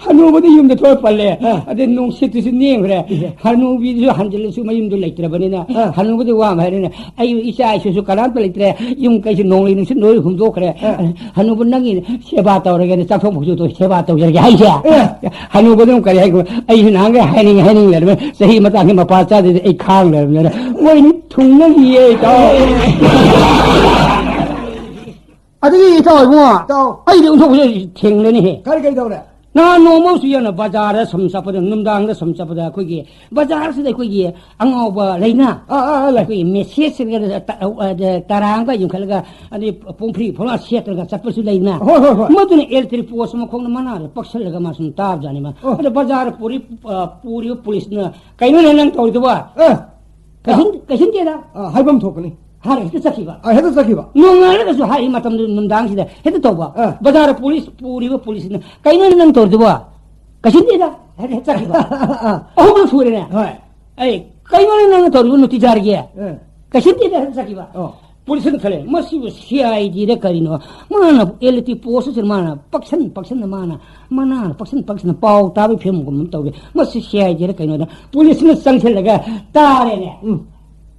ꯍꯅꯨꯕꯗꯤ ꯌꯨꯝꯗ ꯊꯣꯛ ꯍꯦꯛ ꯄꯜꯂꯦ꯫ ꯑ꯫ ꯑꯗꯩ ꯅꯨꯡꯁꯤꯠꯇꯨꯁꯨ ꯅꯦꯝꯈ꯭ꯔꯦ꯫ ꯏꯍꯦ꯫ ꯍꯅꯨꯕꯤꯗꯨꯁꯨ ꯍꯟꯖꯤꯜꯂꯁꯨ ꯃꯌꯨꯝꯗꯨ ꯂꯩꯇ꯭ꯔꯕꯅꯤꯅ ꯑ꯫ ꯍꯅꯨꯕꯗꯤ ꯋꯥ ꯑꯃ ꯍꯥꯏꯔꯦꯅꯦ, "ꯑꯩ ꯏꯆꯥ ꯏꯁꯨꯁꯨ ꯀꯅꯥꯝꯇ ꯂꯩꯇ꯭ꯔꯦ, ꯌꯨꯝ ꯀꯩꯁꯨ ꯅꯣꯡꯂꯩ ꯅꯨꯡꯁꯤꯠ ꯂꯣꯏ ꯍꯨꯝꯗꯣꯛꯈ꯭ꯔꯦ꯫ ꯑ꯫ ꯍꯅꯨꯕ ꯅꯪꯒꯤ ꯁꯦꯕꯥ ꯇꯧꯔꯒꯦꯅ ꯆꯥꯛꯊꯣꯡ ꯐꯧꯆꯣꯡ ꯇꯧ-, ꯁꯦꯕꯥ ꯇꯧꯖꯔꯒꯦ" ꯍꯥꯏꯁꯦ꯫ ꯑꯦ꯫ ꯍꯅꯨꯕꯗꯨꯅ ꯀꯔꯤ ꯍꯥꯏꯈ꯭ꯔꯣ? "ꯑꯩꯁꯨ ꯅꯍꯥꯟꯈꯩ ꯍꯥꯏꯅꯤꯡ ꯍꯥꯏꯅꯤꯡ ꯂꯩꯔꯝꯃꯦ, ꯆꯍꯤ ꯃꯇꯥꯡꯒꯤ ꯃꯄꯥ ꯆꯥꯗꯦꯗ ꯑꯩ ꯈꯥꯡ ꯂꯩꯔꯝꯃꯦꯅ" ꯃꯣꯏꯅꯤ ꯊꯨꯡꯅꯈꯤꯌꯦ, ꯏꯇꯥꯎ꯫ ꯑꯗꯨꯗꯤ ꯏꯇꯥꯎ ꯏꯕꯨꯡꯉꯣ, ꯏꯇꯥꯎ꯫ ꯑꯩꯗꯤ ꯑꯣꯟꯊꯣꯛꯄꯁꯦ ꯊꯦꯡꯅꯅꯤꯍꯦ꯫ ꯀꯔꯤ, ꯀꯔꯤ ꯇꯧꯔꯦ? ꯅꯍꯥꯟ ꯅꯣꯡꯃ ꯑꯃꯁꯨ ꯌꯦꯡꯉꯣ, ꯕꯖꯥꯔꯗ ꯁꯨꯝ ꯆꯠꯄꯗ, ꯅꯨꯡꯗꯥꯡꯗ ꯁꯨꯝ ꯆꯠꯄꯗ, ꯑꯩꯈꯣꯏꯒꯤ ꯕꯖꯥꯔꯁꯤꯗ ꯑꯩꯈꯣꯏꯒꯤ ꯑꯉꯥꯎꯕ ꯂꯩꯅ, ꯑꯥ, ꯑꯥ, ꯑꯥ, ꯂꯩ꯫ ꯑꯩꯈꯣꯏꯒꯤ ꯃꯦꯁꯦꯖ ꯇꯔꯥ ꯑꯃꯒ ꯌꯨꯡꯈꯠꯂꯒ, ꯑꯗꯩ ꯄꯨꯡꯐ꯭ꯔꯤ ꯐꯣꯂꯥ ꯁꯦꯠꯇ꯭ꯔꯒ ꯆꯠꯄꯁꯨ ꯂꯩꯅ꯫ ꯍꯣꯏ, ꯍꯣꯏ, ꯍꯣꯏ꯫ ꯃꯗꯨꯅ ꯏꯂꯦꯛꯇ꯭ꯔꯤꯛ ꯄꯣꯁ ꯃꯈꯣꯡꯗ ꯃꯅꯥꯗ ꯄꯛꯁꯜꯂꯒ ꯃꯥ ꯁꯨꯝ ꯇꯥꯕꯖꯥꯠꯅꯤ ꯃꯥ꯫ ꯑꯣ꯫ ꯑꯗꯣ ꯕꯖꯥꯔ ꯄꯨꯔꯤ-, ꯑ, ꯄꯨꯔꯤꯕ ꯄꯨꯂꯤꯁꯅ, "ꯀꯩꯅꯣꯅꯦ ꯅꯪ ꯇꯧꯔꯤꯗꯨꯕꯣ?" ꯑ꯫ ꯀꯩꯁꯨꯝ-, ꯀꯩꯁꯨꯝꯗꯦꯗ꯫ ꯑ, ꯍꯥꯏꯐꯝ ꯊꯣꯛꯀꯅꯤ꯫ ꯍꯥꯏꯔ ꯍꯦꯛꯇ ꯆꯠꯈꯤꯕ꯫ ꯑ, ꯍꯦꯛꯇ ꯆꯠꯈꯤꯕ꯫ ꯅꯣꯡꯉꯥꯜꯂꯒꯁꯨ ꯍꯥꯏꯔꯤ ꯃꯇꯝꯗꯨ ꯅꯨꯡꯗꯥꯡꯁꯤꯗ ꯍꯦꯛꯇ ꯇꯧꯕ꯫ ꯑ꯫ ꯕꯖꯥꯔ ꯄꯨꯂꯤꯁ ꯄꯨꯔꯤꯕ ꯄꯨꯂꯤꯁꯅ, "ꯀꯩꯅꯣꯅꯦ ꯅꯪ ꯇꯧꯔꯤꯗꯨꯕꯣ?" "ꯀꯩꯁꯨꯝꯗꯦꯗ" ꯍꯥꯏꯔ ꯍꯦꯛꯇ ꯆꯠꯈꯤꯕ꯫ ꯑ꯫ ꯑꯍꯨꯝꯂꯛ ꯁꯨꯔꯦꯅꯦ꯫ ꯍꯣꯏ꯫ "ꯑꯩ, ꯀꯩꯅꯣꯅꯦ ꯅꯪꯅ ꯇꯧꯔꯤꯕ ꯅꯨꯡꯇꯤꯖꯥꯔꯒꯤ?" ꯑ꯫ "ꯀꯩꯁꯨꯝꯗꯦꯗ" ꯍꯦꯛꯇ ꯆꯠꯈꯤꯕ꯫ ꯑꯣ꯫ ꯄꯨꯂꯤꯁꯅ ꯈꯜꯂꯦ, "ꯃꯁꯤꯕꯨ ꯁꯤ ꯑꯥꯏ ꯗꯤꯗ ꯀꯔꯤꯅꯣ? ꯃꯥꯅ ꯏꯂꯦꯛꯇ꯭ꯔꯤꯛ ꯄꯣꯁ ꯑꯁꯤꯗ ꯃꯥꯅ ꯄꯛꯁꯟ ꯄꯛꯁꯟꯅ ꯃꯥꯅ ꯃꯅꯥꯅ ꯄꯛꯁꯟ ꯄꯛꯁꯟꯅ ꯄꯥꯎ ꯇꯥꯕꯒꯤ ꯐꯤꯕꯝꯒꯨꯝ ꯑꯃ ꯇꯧꯔꯦ꯫ ꯃꯁꯤ ꯁꯤ ꯑꯥꯏ ꯗꯤꯗ ꯀꯩꯅꯣꯗ" ꯄꯨꯂꯤꯁꯅ ꯆꯪꯁꯤꯜꯂꯒ ꯇꯥꯔꯦꯅꯦ꯫ ꯎꯝ꯫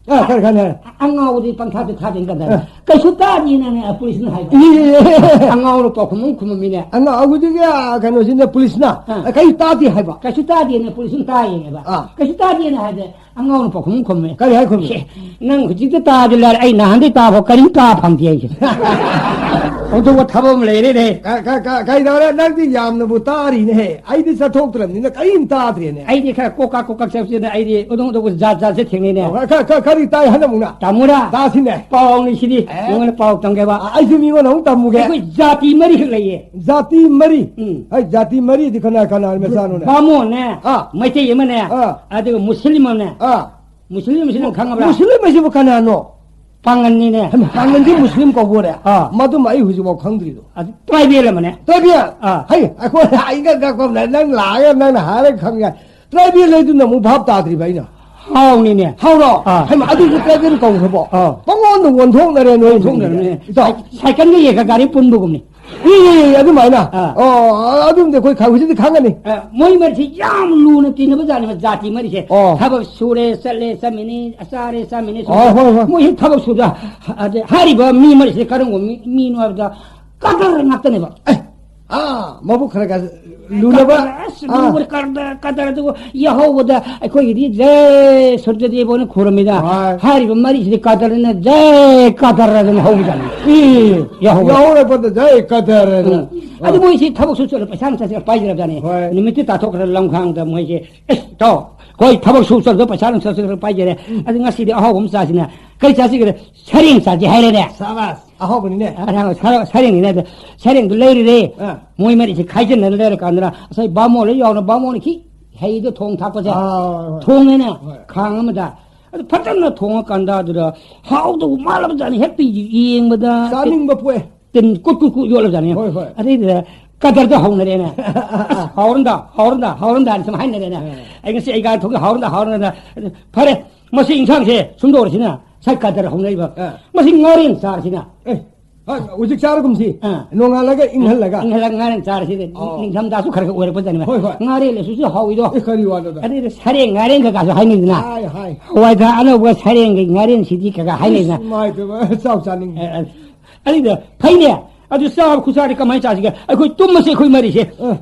ꯑ, ꯈꯔ, ꯈꯔ, ꯈꯔ꯫ ꯑꯉꯥꯎꯕꯗꯤ ꯄꯪꯊꯥꯗ ꯊꯥꯗꯦ ꯀꯗꯥꯏꯗ꯫ ꯑ꯫ "ꯀꯩꯁꯨ ꯇꯥꯗꯦꯅꯅꯦ" ꯄꯨꯂꯤꯁꯅ ꯍꯥꯏꯕ꯫ E, E, E, E. ꯑꯉꯥꯎꯕ ꯄꯥꯎꯈꯨꯝ ꯑꯃ ꯈꯨꯝꯃꯝꯃꯤꯅꯦ꯫ ꯑꯉꯥꯎꯕꯗꯨꯒꯤ, ꯑ, ꯀꯩꯅꯣꯁꯤꯅ ꯄꯨꯂꯤꯁꯅ, ꯑ꯫ "ꯀꯩꯁꯨ ꯇꯥꯗꯦ" ꯍꯥꯏꯕ꯫ "ꯀꯩꯁꯨ ꯇꯥꯗꯦꯅ" ꯄꯨꯂꯤꯁꯅ ꯇꯥꯏꯌꯦꯅꯦꯕ꯫ ꯑ꯫ "ꯀꯩꯁꯨ ꯇꯥꯗꯦꯅ" ꯍꯥꯏꯗꯤ ꯑꯉꯥꯎꯅ ꯄꯥꯎꯈꯨꯝ ꯈꯨꯝꯃꯦ꯫ ꯀꯔꯤ ꯍꯥꯏ ꯈꯨꯝꯃꯤ? "ꯁꯦ, ꯅꯪ ꯍꯧꯖꯤꯛꯇ ꯇꯥꯗꯤ ꯂꯥꯏꯔꯦ, ꯑꯩ ꯅꯍꯥꯟꯗꯩ ꯇꯥꯕ ꯀꯔꯤꯝ ꯇꯥ ꯐꯪꯗꯦ ꯑꯩꯁꯦ꯫ ꯑꯣꯟꯊꯣꯛꯄ ꯊꯕꯛ ꯑꯃ ꯂꯩꯔꯦꯅꯦ꯫ ꯀ-, ꯀ-, ꯀ-, ꯀꯩꯗꯧꯔꯦ? ꯅꯪꯗꯤ ꯌꯥꯝꯅꯕꯨ ꯇꯥꯔꯤꯅꯦꯍꯦ꯫ ꯑꯩꯗꯤ ꯆꯠꯊꯣꯛꯇ꯭ꯔꯕꯅꯤꯅ ꯀꯔꯤꯝ ꯇꯥꯗ꯭ꯔꯦꯅꯦ꯫ ꯑꯩꯗꯤ ꯈꯔ ꯀꯣꯛꯀꯥ ꯀꯣꯛꯀꯥ ꯆꯠꯄꯁꯤꯅ ꯑꯩꯗꯤ ꯑꯣꯟꯊꯣꯛ ꯑꯣꯟꯊꯣꯛꯄ ꯖꯥꯠ ꯖꯥꯠꯁꯦ ꯊꯦꯡꯅꯩꯅꯦ꯫" ꯑꯣ, ꯈ-, ꯈ-, ꯀꯔꯤ ꯇꯥꯏ ꯍꯟꯗꯛꯃꯨꯛꯅ? ꯇꯥꯃꯣꯔꯥ, ꯇꯥꯁꯤꯅꯦ꯫ ꯄꯥꯎꯅꯤ ꯁꯤꯗꯤ꯫ ꯑꯦ? ꯅꯉꯣꯟꯗ ꯄꯥꯎ ꯇꯝꯒꯦꯕ꯫ ꯑ, ꯑꯩꯁꯨ ꯃꯤꯉꯣꯟꯗ ꯑꯃꯨꯛ ꯇꯝꯃꯨꯒꯦ꯫ ꯑꯩꯈꯣꯏ ꯖꯥꯇꯤ ꯃꯔꯤꯈꯛ ꯂꯩꯌꯦ꯫ ꯖꯥꯇꯤ ꯃꯔꯤ? ꯎꯝ꯫ ꯍꯩ, ꯖꯥꯇꯤ ꯃꯔꯤꯗꯤ ꯀꯅꯥ ꯀꯅꯥ ꯃꯆꯥꯅꯣꯅꯦ? ꯕꯥꯃꯣꯟꯅꯦ, ꯑꯥ꯫ ꯃꯩꯇꯩ ꯑꯃꯅꯦ, ꯑꯥ꯫ ꯑꯗꯨꯒ ꯃꯨꯁꯂꯤꯝ ꯑꯃꯅꯦ꯫ ꯑꯥ꯫ ꯃꯨꯁꯂꯤꯝ ꯑꯃꯁꯤ ꯅꯪ ꯈꯪꯉꯕ꯭ꯔꯥ? ꯃꯨꯁꯂꯤꯝ ꯍꯥꯏꯁꯤꯕꯨ ꯀꯅꯥꯅꯣ? ꯄꯥꯡꯒꯟꯅꯤꯅꯦ꯫ ꯍꯩꯃꯥ, ꯄꯥꯡꯒꯟꯁꯤ ꯃꯨꯁꯂꯤꯝ ꯀꯧꯕꯣꯔꯦ? ꯑꯥ꯫ ꯃꯗꯨꯃ ꯑꯩ ꯍꯧꯖꯤꯛꯐꯥꯎ ꯈꯪꯗ꯭ꯔꯤꯗꯣ꯫ ꯑꯗꯨ ꯇ꯭ꯔꯥꯏꯕꯦꯜ ꯑꯃꯅꯦ꯫ ꯇ꯭ꯔꯥꯏꯕꯦꯜ? ꯑꯥ꯫ ꯍꯩ, ꯑꯩꯈꯣꯏ ꯑꯩꯒ ꯉꯛꯄ ꯑꯃꯅ ꯅꯪ ꯂꯥꯛꯑꯒ ꯅꯪꯅ ꯍꯥꯏꯔꯒ ꯈꯪꯉꯦ꯫ ꯇ꯭ꯔꯥꯏꯕꯦꯜ ꯍꯥꯏꯗꯨꯅ ꯑꯃꯨꯛ ꯚꯥꯞ ꯇꯥꯗ꯭ꯔꯤꯕ ꯑꯩꯅ꯫ ꯍꯥꯎꯅꯤꯅꯦ꯫ ꯍꯥꯎꯔꯣ? ꯑꯥ꯫ ꯍꯩꯃꯥ, ꯑꯗꯨꯁꯨ ꯇ꯭ꯔꯥꯏꯕꯦꯜ ꯀꯧꯈ꯭ꯔꯕꯣ? ꯑꯥ꯫ ꯄꯪꯑꯣꯟꯗ ꯑꯣꯟꯊꯣꯛꯅꯔꯦ ꯅꯣꯏ ꯑꯣꯟꯊꯣꯛꯅꯔꯦ꯫ ꯊꯣꯛꯅꯔꯦ꯫ ꯏꯇꯥꯎ꯫ ꯁꯥꯏ-, ꯁꯥꯏꯀꯜꯒ ꯌꯦꯛꯈ ꯒꯥꯔꯤ ꯄꯨꯟꯕꯒꯨꯝꯅꯤ꯫ ꯏ, ꯏ, ꯏ, ꯑꯗꯨꯃꯥꯏꯅ? ꯑꯥ꯫ ꯑꯣ, ꯑꯗꯨꯝꯗꯤ ꯑꯩꯈꯣꯏ ꯈ-, ꯍꯧꯖꯤꯛꯇꯤ ꯈꯪꯉꯅꯤ꯫ ꯑ, ꯃꯣꯏ ꯃꯔꯤꯁꯤ ꯌꯥꯝ ꯂꯨꯅ ꯇꯤꯟꯅꯕ ꯖꯥꯠꯅꯦꯕ, ꯖꯥꯇꯤ ꯃꯔꯤꯁꯦ꯫ ꯑꯣ꯫ ꯊꯕꯛ ꯁꯨꯔꯦ, ꯆꯠꯂꯦ, ꯆꯠꯃꯤꯟꯅꯩ, ꯆꯥꯔꯦ, ꯆꯥꯃꯤꯟꯅꯩ, ꯑꯣ, ꯁꯨꯔꯦ꯫ ꯍꯣꯏ, ꯍꯣꯏ꯫ ꯃꯣꯏꯁꯤ ꯊꯕꯛ ꯁꯨꯗ, ꯑꯗ ꯍꯥꯏꯔꯤꯕ ꯃꯤ ꯃꯔꯤꯁꯦ ꯀꯔꯝꯕ ꯃꯤ, ꯃꯤꯅꯣ ꯍꯥꯏꯕꯗ ꯀꯗꯔ ꯉꯥꯛꯇꯅꯦꯕ꯫ ꯑꯦ, ꯑꯥ, ꯃꯕꯨꯛ ꯈꯔ ꯈꯔ ꯂꯨꯅꯕ꯫ ꯀꯗꯔ, ꯑꯁ, ꯑꯥ꯫ ꯂꯨꯕ ꯀꯗꯔ, ꯀꯗꯔ ꯑꯗꯨꯕꯨ ꯌꯥꯍꯧꯕꯗ ꯑꯩꯈꯣꯏꯒꯤꯗꯤ ꯖꯦ ꯁꯨꯔꯖꯗꯦꯕ ꯑꯣꯏꯅ ꯈꯨꯔꯨꯝꯃꯤꯗ꯫ ꯍꯣꯏ꯫ ꯍꯥꯏꯔꯤꯕ ꯃꯔꯤꯁꯤꯗꯤ ꯀꯗꯔꯅ ꯖꯦ ꯀꯗꯔ ꯑꯗꯨꯝ ꯍꯧꯕꯖꯥꯠꯅꯤ꯫ ꯏ, ꯌꯥꯍꯧꯕ꯫ ꯌꯥꯍꯧꯔꯛꯄꯗ ꯖꯦ ꯀꯗꯔ ꯑꯗꯨꯅ꯫ ꯎꯝ꯫ ꯑꯗꯨ ꯑꯥ꯫ ꯃꯣꯏꯁꯤ ꯊꯕꯛ ꯁꯨ ꯆꯠꯂ ꯄꯩꯁꯥ ꯅꯨꯡꯁꯥꯁꯦ ꯄꯥꯏꯖꯔꯕꯖꯥꯠꯅꯤ꯫ ꯍꯣꯏ꯫ ꯅꯨꯃꯤꯠꯇꯨ ꯇꯥꯊꯣꯛꯈ꯭ꯔ ꯂꯝꯈꯥꯡꯗ ꯃꯣꯏꯁꯦ, "ꯑꯦ, ꯏꯇꯥꯎ, ꯑꯩꯈꯣꯏ ꯊꯕꯛ ꯁꯨ ꯆꯠꯂꯒ ꯄꯩꯁꯥ ꯅꯨꯡꯁꯥꯁꯦ ꯈꯔ ꯄꯥꯏꯖꯔꯦ꯫ ꯎꯝ꯫ ꯑꯗꯨ ꯉꯁꯤꯗꯤ ꯑꯍꯥꯎꯕ ꯑꯃ ꯆꯥꯁꯤꯅ ꯀꯔꯤ ꯆꯥꯁꯤꯒꯦ?" "ꯁꯔꯦꯡ ꯆꯥꯁꯤ" ꯍꯥꯏꯔꯦꯅꯦ꯫ ꯁꯥꯕꯥꯁ꯫ ꯑꯍꯥꯎꯕꯅꯤꯅꯦ꯫ ꯑ, ꯁꯥ-, ꯁꯔꯦꯡꯅꯤꯅꯦ ꯑꯗꯣ꯫ ꯁꯔꯦꯡꯗꯨ ꯂꯩꯔꯨꯔꯦ꯫ ꯑꯥ꯫ ꯃꯣꯏ ꯃꯔꯤꯁꯦ ꯈꯥꯏꯖꯤꯟꯅꯔ ꯂꯩꯔꯀꯥꯟꯗꯨꯗ ꯉꯁꯥꯏ ꯕꯥꯃꯣꯟ ꯂꯣꯏ ꯌꯥꯎꯅ ꯕꯥꯃꯣꯟ ꯈꯤ ꯍꯩꯗꯣ ꯊꯣꯡ ꯊꯥꯛꯄꯁꯦ꯫ ꯑꯥ, ꯍꯣꯏ, ꯍꯣꯏ꯫ ꯊꯣꯡꯉꯦꯅꯦ꯫ ꯍꯣꯏ꯫ ꯈꯥꯡ ꯑꯃꯗ꯫ ꯑꯗꯨ ꯐꯖꯅ ꯊꯣꯡꯉꯀꯥꯟꯗ ꯑꯗꯨꯗ ꯍꯥꯎꯗꯧꯕ ꯃꯥꯜꯂꯕꯖꯥꯠꯅꯤ꯫ ꯍꯦꯛꯇ ꯌꯦꯡꯕꯗ ꯆꯥꯅꯤꯡꯕ ꯄꯣꯛꯑꯦ꯫ ꯇꯤꯟ ꯀꯨꯠ ꯀꯨꯠ ꯀꯨꯠ ꯌꯣꯠꯂꯕꯖꯥꯠꯅꯤ꯫ ꯍꯣꯏ, ꯍꯣꯏ꯫ ꯑꯗꯩꯗꯨꯗ ꯀꯗꯔꯗ ꯍꯧꯅꯔꯦꯅꯦ꯫ "ꯑꯁ, ꯍꯥꯎꯔꯝꯗ, ꯍꯥꯎꯔꯝꯗ, ꯍꯥꯎꯔꯝꯗ" ꯍꯥꯏꯅ ꯁꯨꯝ ꯍꯥꯏꯅꯔꯦꯅꯦ꯫ ꯑꯥ꯫ "ꯑꯩ ꯉꯁꯤ ꯑꯩ ꯒꯥꯔꯤ ꯊꯧꯒꯦ, ꯍꯥꯎꯔꯝꯗ, ꯍꯥꯎꯔꯝꯗ"꯫ ꯐꯔꯦ, ꯃꯁꯤ ꯏꯟꯁꯥꯡꯁꯦ ꯁꯨꯝꯗꯧꯔꯁꯤꯅ ꯉꯁꯥꯏ ꯀꯗꯔ ꯍꯧꯅꯔꯤꯕ꯫ ꯑꯥ꯫ ꯃꯁꯤ ꯉꯥꯔꯦꯟ ꯆꯥꯔꯁꯤꯅ꯫ ꯑꯦ, ꯍꯣꯏ, ꯍꯧꯖꯤꯛ ꯆꯥꯔꯒꯨꯝꯁꯤ꯫ ꯑꯥ꯫ ꯅꯣꯡꯉꯥꯜꯂꯒ ꯏꯪꯍꯜꯂꯒ꯫ ꯏꯪꯍꯜꯂꯒ ꯉꯥꯔꯦꯟ ꯆꯥꯔꯁꯤ꯫ ꯑꯣ꯫ ꯅꯤꯡꯊꯝꯊꯥꯁꯨ ꯈꯔ ꯈꯔ ꯑꯣꯏꯔꯛꯄꯖꯥꯠꯅꯤ꯫ ꯍꯣꯏ, ꯍꯣꯏ꯫ ꯉꯥꯔꯦꯟ ꯑꯁꯤꯁꯨ ꯍꯥꯎꯏꯗꯣ꯫ ꯑꯦ, ꯀꯔꯤ ꯋꯥꯅꯣꯗ? ꯑꯗꯩꯗ ꯁꯔꯦꯡ ꯉꯥꯔꯦꯟ ꯀꯩꯀꯥꯁꯨ ꯍꯥꯏꯅꯩꯗꯅ꯫ ꯍꯥꯏ, ꯍꯥꯏ꯫ ꯍꯋꯥꯏꯊ꯭ꯔꯥꯛ ꯑꯅꯧꯕ ꯁꯔꯦꯡꯒꯤ ꯉꯥꯔꯦꯟꯁꯤꯗꯤ ꯀꯩꯀꯥ ꯍꯥꯏꯅꯩꯗꯅ꯫ ꯏꯁ, ꯏꯃꯥꯏ ꯄꯦꯝꯃ, ꯆꯥꯎ ꯆꯥꯅꯤꯡꯉꯤ꯫ ꯑ, ꯑ, ꯑꯗꯩꯗ ꯐꯩꯅꯦ꯫ ꯑꯗꯨ ꯆꯥꯕ ꯈꯨꯆꯥꯗꯤ ꯀꯃꯥꯏꯅ ꯆꯥꯁꯤꯒꯦ? ꯑꯩꯈꯣꯏ ꯇꯨꯝꯃꯁꯦ ꯑꯩꯈꯣꯏ ꯃꯔꯤꯁꯦ꯫ ꯑ꯫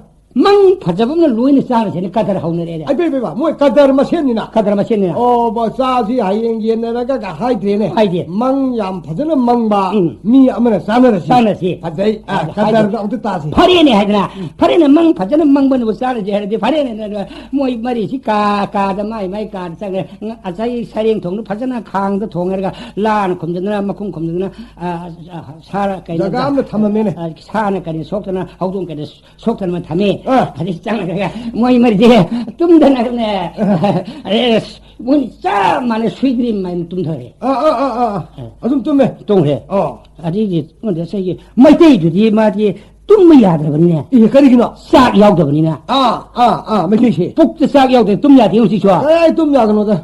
ꯃꯪ ꯐꯖꯕ ꯑꯃꯅ ꯂꯣꯏꯅ ꯆꯥꯔꯁꯦꯅ ꯀꯗꯔ ꯍꯧꯅꯔꯦꯅꯦ꯫ ꯑꯩ, ꯕꯦ, ꯕꯦ, ꯕꯥ, ꯃꯣꯏ ꯀꯗꯔ ꯃꯁꯦꯟꯅꯤꯅ꯫ ꯀꯗꯔ ꯃꯁꯦꯟꯅꯤꯅ꯫ ꯑꯣ, ꯕꯥ, ꯆꯥꯁꯤ ꯍꯌꯦꯡ ꯌꯦꯟꯅꯔꯒ ꯀ ꯍꯥꯏꯗ꯭ꯔꯦꯅꯦ꯫ ꯍꯥꯏꯗꯦ꯫ ꯃꯪ ꯌꯥꯝ ꯐꯖꯅ ꯃꯪꯕ ꯎꯝ꯫ ꯃꯤ ꯑꯃꯅ ꯆꯥꯅꯔꯁꯤ꯫ ꯆꯥꯅꯔꯁꯤ꯫ ꯐꯖꯩ꯫ ꯑ, ꯑꯗꯨ ꯀꯗꯔꯗꯣ ꯍꯥꯏꯗꯦ꯫ ꯑꯝꯇ ꯇꯥꯁꯤ꯫ ꯐꯔꯦꯅꯦ ꯍꯥꯏꯗꯅ꯫ ꯎꯝ꯫ ꯐꯔꯦꯅꯦ, ꯃꯪ ꯐꯖꯅ ꯃꯪꯕꯅꯕꯨ ꯆꯥꯔꯁꯤ ꯍꯥꯏꯔꯗꯤ ꯐꯔꯦꯅꯦ꯫ ꯑꯗꯨ ꯃꯣꯏ ꯃꯔꯤꯁꯤ ꯀꯥ, ꯀꯥꯗ ꯃꯥꯏ, ꯃꯥꯏ ꯀꯥꯗ ꯆꯪꯉꯦ꯫ ꯉ-, ꯉꯁꯥꯏ ꯁꯔꯦꯡ ꯊꯣꯡꯗꯨ ꯐꯖꯅ ꯈꯥꯡꯗ ꯊꯣꯡꯉꯦꯔꯒ ꯂꯥꯅ ꯈꯨꯝꯖꯗꯅ, ꯃꯈꯨꯝ ꯈꯨꯝꯖꯗꯅ, ꯑ, ꯑ, ꯁꯥꯔ ꯀꯩꯅꯣ ꯖꯒꯥ ꯑꯃꯗ ꯊꯝꯃꯝꯃꯦꯅꯦ꯫ ꯑ, ꯁꯥꯅ ꯀꯔꯤ ꯁꯣꯛꯇꯅ, ꯍꯧꯗꯣꯡ ꯀꯩꯅꯣ ꯁꯣꯛꯇꯅ ꯊꯝꯃꯤ꯫ ꯑꯥ꯫ ꯑꯗꯩ ꯆꯪꯉꯒ ꯃꯣꯏ ꯃꯔꯤꯁꯦ ꯇꯨꯝꯗꯅꯒꯅꯦ꯫ ꯑꯥ꯫ ꯑꯦ, ꯃꯣꯏ ꯆꯞ ꯃꯥꯟꯅ ꯁꯨꯏꯗ꯭ꯔꯤ ꯃꯥꯏꯅ ꯇꯨꯝꯊꯔꯦ꯫ ꯑꯥ, ꯑꯥ, ꯑꯥ, ꯑꯥ, ꯑꯥ꯫ ꯑꯥ꯫ ꯑꯗꯨꯝ ꯇꯨꯝꯃꯦ꯫ ꯇꯨꯝꯈ꯭ꯔꯦ꯫ ꯑꯣ꯫ ꯑꯗꯩꯗꯤ ꯉꯁꯥꯏꯒꯤ ꯃꯩꯇꯩꯗꯨꯗꯤ ꯃꯥꯗꯤ ꯇꯨꯝꯕ ꯌꯥꯗ꯭ꯔꯕꯅꯤꯅꯦ꯫ ꯑꯦ, ꯀꯔꯤꯒꯤꯅꯣ? ꯆꯥꯛ ꯌꯥꯎꯗꯕꯅꯤꯅ꯫ ꯑꯥ, ꯑꯥ, ꯑꯥ, ꯃꯩꯇꯩꯁꯦ꯫ ꯄꯨꯛꯇ ꯆꯥꯛ ꯌꯥꯎꯗ꯭ꯔꯗꯤ ꯇꯨꯝ ꯌꯥꯗꯦ ꯍꯧꯖꯤꯛꯁꯨ꯫ ꯀꯗꯥꯏ ꯇꯨꯝ ꯌꯥꯒꯅꯣꯗ?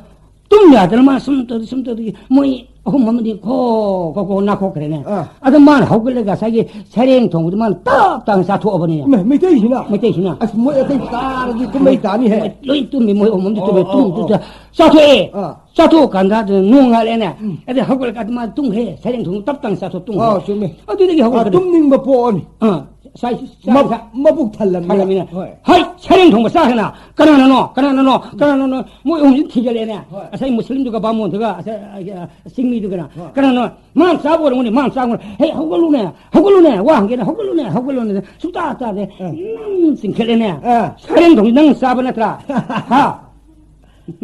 ꯇꯨꯝ ꯌꯥꯗꯅ ꯃꯥ ꯁꯨꯝ ꯇꯧꯗꯤ, ꯁꯨꯝ ꯇꯧꯗꯤ, ꯃꯣꯏ ꯑꯍꯨꯝ ꯑꯃꯗꯤ ꯈꯣ, ꯈꯣ, ꯈꯣ ꯅꯥꯈꯣꯛꯈ꯭ꯔꯦꯅꯦ꯫ ꯑꯥ꯫ ꯑꯗ ꯃꯥꯅ ꯍꯧꯒꯠꯂꯒ ꯉꯁꯥꯏꯒꯤ ꯁꯔꯦꯡ ꯊꯣꯡꯕꯗꯨ ꯃꯥꯅ ꯇꯞ ꯇꯥꯅ ꯆꯥꯊꯣꯛꯑꯕꯅꯦ꯫ ꯏꯃꯥ, ꯃꯩꯇꯩꯁꯤꯅ? ꯃꯩꯇꯩꯁꯤꯅ꯫ ꯑꯁ, ꯃꯣꯏ ꯑꯇꯩ ꯆꯥꯔꯗꯤ ꯀꯨꯝꯍꯩ ꯇꯥꯅꯤꯍꯦ꯫ ꯃꯣꯏ ꯂꯣꯏ ꯇꯨꯝꯃꯤ, ꯃꯣꯏ ꯑꯍꯨꯝ ꯑꯃꯗꯤ ꯑꯣ, ꯇꯨꯝꯃꯤ, ꯑꯣ, ꯇꯨꯝ, ꯑꯣ꯫ ꯇꯨꯝ, ꯆꯥꯊꯣꯛꯑꯦ꯫ ꯑꯥ꯫ ꯆꯥꯊꯣꯛꯑꯀꯥꯟꯗ ꯑꯗꯨ ꯅꯣꯡꯉꯥꯜꯂꯦꯅꯦ꯫ ꯎꯝ꯫ ꯑꯗꯩ ꯍꯧꯒꯠꯂꯒ ꯑꯗꯨ ꯃꯥ ꯇꯨꯝꯈ꯭ꯔꯦ, ꯁꯔꯦꯡ ꯊꯣꯡꯕ ꯇꯞ ꯇꯥꯅ ꯆꯥꯊꯣꯛ ꯇꯨꯝꯈ꯭ꯔꯦ꯫ ꯑꯥ, ꯆꯨꯝꯃꯤ꯫ ꯑꯗꯨꯗꯒꯤ ꯑꯥ, ꯍꯧꯒꯠꯈ꯭ꯔꯦ꯫ ꯇꯨꯝꯅꯤꯡꯕ ꯄꯣꯛꯑꯅꯤ꯫ ꯑꯥ꯫ ꯉꯁꯥꯏ ꯆꯥꯛ ꯃ-, ꯆꯥ-, ꯃꯕꯨꯛ ꯊꯜꯂꯝꯅꯤꯅ꯫ ꯊꯜꯂꯝꯅꯤꯅ꯫ ꯍꯣꯏ꯫ "ꯍꯩ, ꯁꯔꯦꯡ ꯊꯣꯡꯕ ꯆꯥꯈꯤꯅ? ꯀꯅꯥꯅꯅꯣ? ꯀꯅꯥꯅꯅꯣ? ꯀꯅꯥꯅꯅꯣ?" ꯃꯣꯏ ꯑꯍꯨꯝꯁꯤ ꯊꯤꯒꯠꯂꯦꯅꯦ꯫ ꯍꯣꯏ꯫ ꯉꯁꯥꯏ ꯃꯨꯁꯂꯤꯝꯗꯨꯒ ꯕꯥꯃꯣꯟꯗꯨꯒ, ꯉꯁꯥꯏ, ꯑ, ꯑ, ꯆꯤꯡꯃꯤꯗꯨꯒꯅ꯫ ꯍꯣꯏ꯫ "ꯀꯅꯥꯅꯣ? ꯃꯥꯅ ꯆꯥꯕ ꯑꯣꯏꯔꯝꯒꯅꯤ, ꯃꯥꯅ ꯆꯥꯕ ꯑꯣꯏꯔꯝꯒꯅꯤ꯫ ꯍꯦ, ꯍꯧꯒꯠꯂꯨꯅꯦ, ꯍꯧꯒꯠꯂꯨꯅꯦ, ꯋꯥ ꯍꯪꯒꯦꯅꯦ, ꯍꯧꯒꯠꯂꯨꯅꯦ, ꯍꯧꯒꯠꯂꯨꯅꯦ꯫ ꯁꯨꯡꯇꯥ ꯇꯥꯗꯦ꯫ ꯑ꯫ ꯎꯝ, ꯆꯤꯡꯈꯠꯂꯦꯅꯦ꯫ ꯑ꯫ ꯁꯔꯦꯡ ꯊꯣꯡꯁꯤ ꯅꯪ ꯆꯥꯕ ꯅꯠꯇ꯭ꯔꯥ? ꯍꯥ?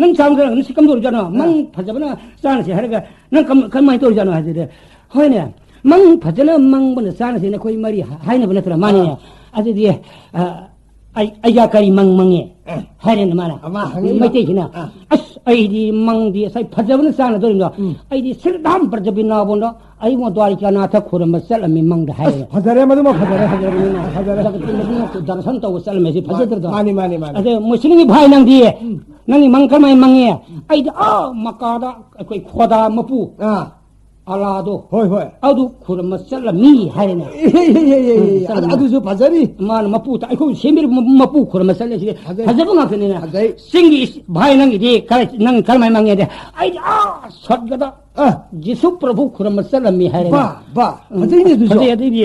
ꯅꯪ ꯆꯥꯕ ꯅꯠꯇ꯭ꯔꯥ? ꯅꯪ ꯁꯤ ꯀꯝꯗꯧꯔꯤꯖꯥꯠꯅꯣ? ꯑ꯫ ꯃꯪ ꯐꯖꯕꯅ ꯆꯥꯅꯁꯦ ꯍꯥꯏꯔꯒ ꯅꯪ ꯀꯝ-, ꯀꯃꯥꯏꯅ ꯇꯧꯔꯤꯖꯥꯠꯅꯣ?" ꯍꯥꯏꯁꯤꯗꯤ, "ꯍꯣꯏꯅꯦ, ꯃꯪ ꯐꯖꯅ ꯃꯪꯕꯅ ꯆꯥꯅꯁꯦ ꯅꯈꯣꯏ ꯃꯔꯤ ꯍꯥ-, ꯍꯥꯏꯅꯕ ꯅꯠꯇ꯭ꯔꯥ?" ꯃꯥꯅꯤꯅꯦ꯫ ꯑ꯫ ꯑꯗꯨꯗꯤ, ꯑ, ꯑꯩ, ꯑꯩꯒ ꯀꯔꯤ ꯃꯪ ꯃꯪꯉꯦ? ꯑ꯫ ꯍꯥꯏꯔꯦꯅ ꯃꯥꯅ꯫ ꯑꯃ ꯍꯪꯉꯛꯏꯕ꯫ ꯃꯩꯇꯩꯁꯤꯅ, ꯑ꯫ "ꯑꯁ, ꯑꯩꯗꯤ ꯃꯪꯗꯤ ꯉꯁꯥꯏ ꯐꯖꯕꯅ ꯆꯥꯅꯗꯧꯔꯤꯕꯗꯣ꯫ ꯎꯝ꯫ ꯑꯩꯗꯤ ꯁꯤꯔꯗꯥꯝ ꯄ꯭ꯔꯖꯕꯤꯅꯥꯕꯣꯟꯗ ꯑꯩꯉꯣꯟ ꯗ꯭ꯋꯥꯔꯤꯀꯥꯅꯥꯊ ꯈꯨꯔꯨꯝꯕ ꯆꯠꯂꯝꯃꯤ ꯃꯪꯗ", ꯑꯁ, ꯍꯥꯏꯔꯦ꯫ ꯐꯖꯔꯦ, ꯃꯗꯨꯃ ꯐꯖꯔꯦ, ꯐꯖꯔꯦ, ꯐꯖꯔꯦ꯫ ꯖꯒꯠꯀꯤ ꯃꯕꯨꯡꯅ ꯗꯔꯁꯟ ꯇꯧꯕ ꯆꯠꯂꯝꯃꯦ, ꯁꯤ ꯐꯖꯗ꯭ꯔꯗꯣ? ꯃꯥꯅꯤ, ꯃꯥꯅꯤ, ꯃꯥꯅꯤ꯫ ꯑꯗ ꯃꯨꯁꯂꯤꯝꯒꯤ ꯚꯥꯏ ꯅꯪꯗꯤ, ꯎꯝ꯫ ꯅꯪꯒꯤ ꯃꯪ ꯀꯔꯝꯍꯥꯏꯅ ꯃꯪꯉꯤ? ꯎꯝ꯫ "ꯑꯩꯗꯤ ꯑꯥ ꯃꯀꯥꯗ ꯑꯩꯈꯣꯏ ꯈꯣꯗꯥ ꯃꯄꯨ ꯑꯥ꯫ ꯑꯂꯥꯗꯣ, ꯍꯣꯏ, ꯍꯣꯏ꯫ ꯑꯗꯨ ꯈꯨꯔꯨꯝꯕ ꯆꯠꯂꯝꯃꯤ", ꯍꯥꯏꯔꯦꯅꯦ꯫ ꯑꯦ, ꯑꯦ, ꯑꯦ, ꯑꯦ, ꯑꯦ, ꯎꯝ, ꯑꯦ, ꯆꯠꯂꯝꯃꯤ꯫ ꯑꯗꯨꯁꯨ ꯐꯖꯔꯤ꯫ ꯃꯥꯅ ꯃꯄꯨ ꯇ-, ꯑꯩꯈꯣꯏ ꯁꯦꯝꯕꯤꯔꯤꯕ ꯃ-, ꯃꯄꯨ ꯈꯨꯔꯨꯝꯕ ꯆꯠꯂꯦ ꯁꯤꯗꯤ꯫ ꯐꯖꯩ꯫ ꯐꯖꯕ ꯉꯥꯛꯇꯅꯤꯅꯦ꯫ ꯐꯖꯩ꯫ ꯆꯤꯡꯒꯤ ꯏꯁ-, ꯚꯥꯏ ꯅꯪꯒꯤꯗꯤ ꯀꯔꯥꯏ, ꯅꯪ ꯀꯔꯝꯍꯥꯏꯅ ꯃꯪꯉꯦꯗꯤ? "ꯑꯩꯗꯤ ꯑꯥ ꯁ꯭ꯋꯔꯒꯗ ꯑ꯫ ꯖꯤꯁꯨ ꯄ꯭ꯔꯚꯨ ꯈꯨꯔꯨꯝꯕ ꯆꯠꯂꯝꯃꯤ", ꯍꯥꯏꯔꯦꯅꯦ꯫ ꯕꯥ, ꯕꯥ, ꯎꯝ, ꯐꯖꯩꯅꯦ ꯑꯗꯨꯁꯨ꯫ ꯐꯖꯩ꯫ ꯑꯗꯩꯗꯤ,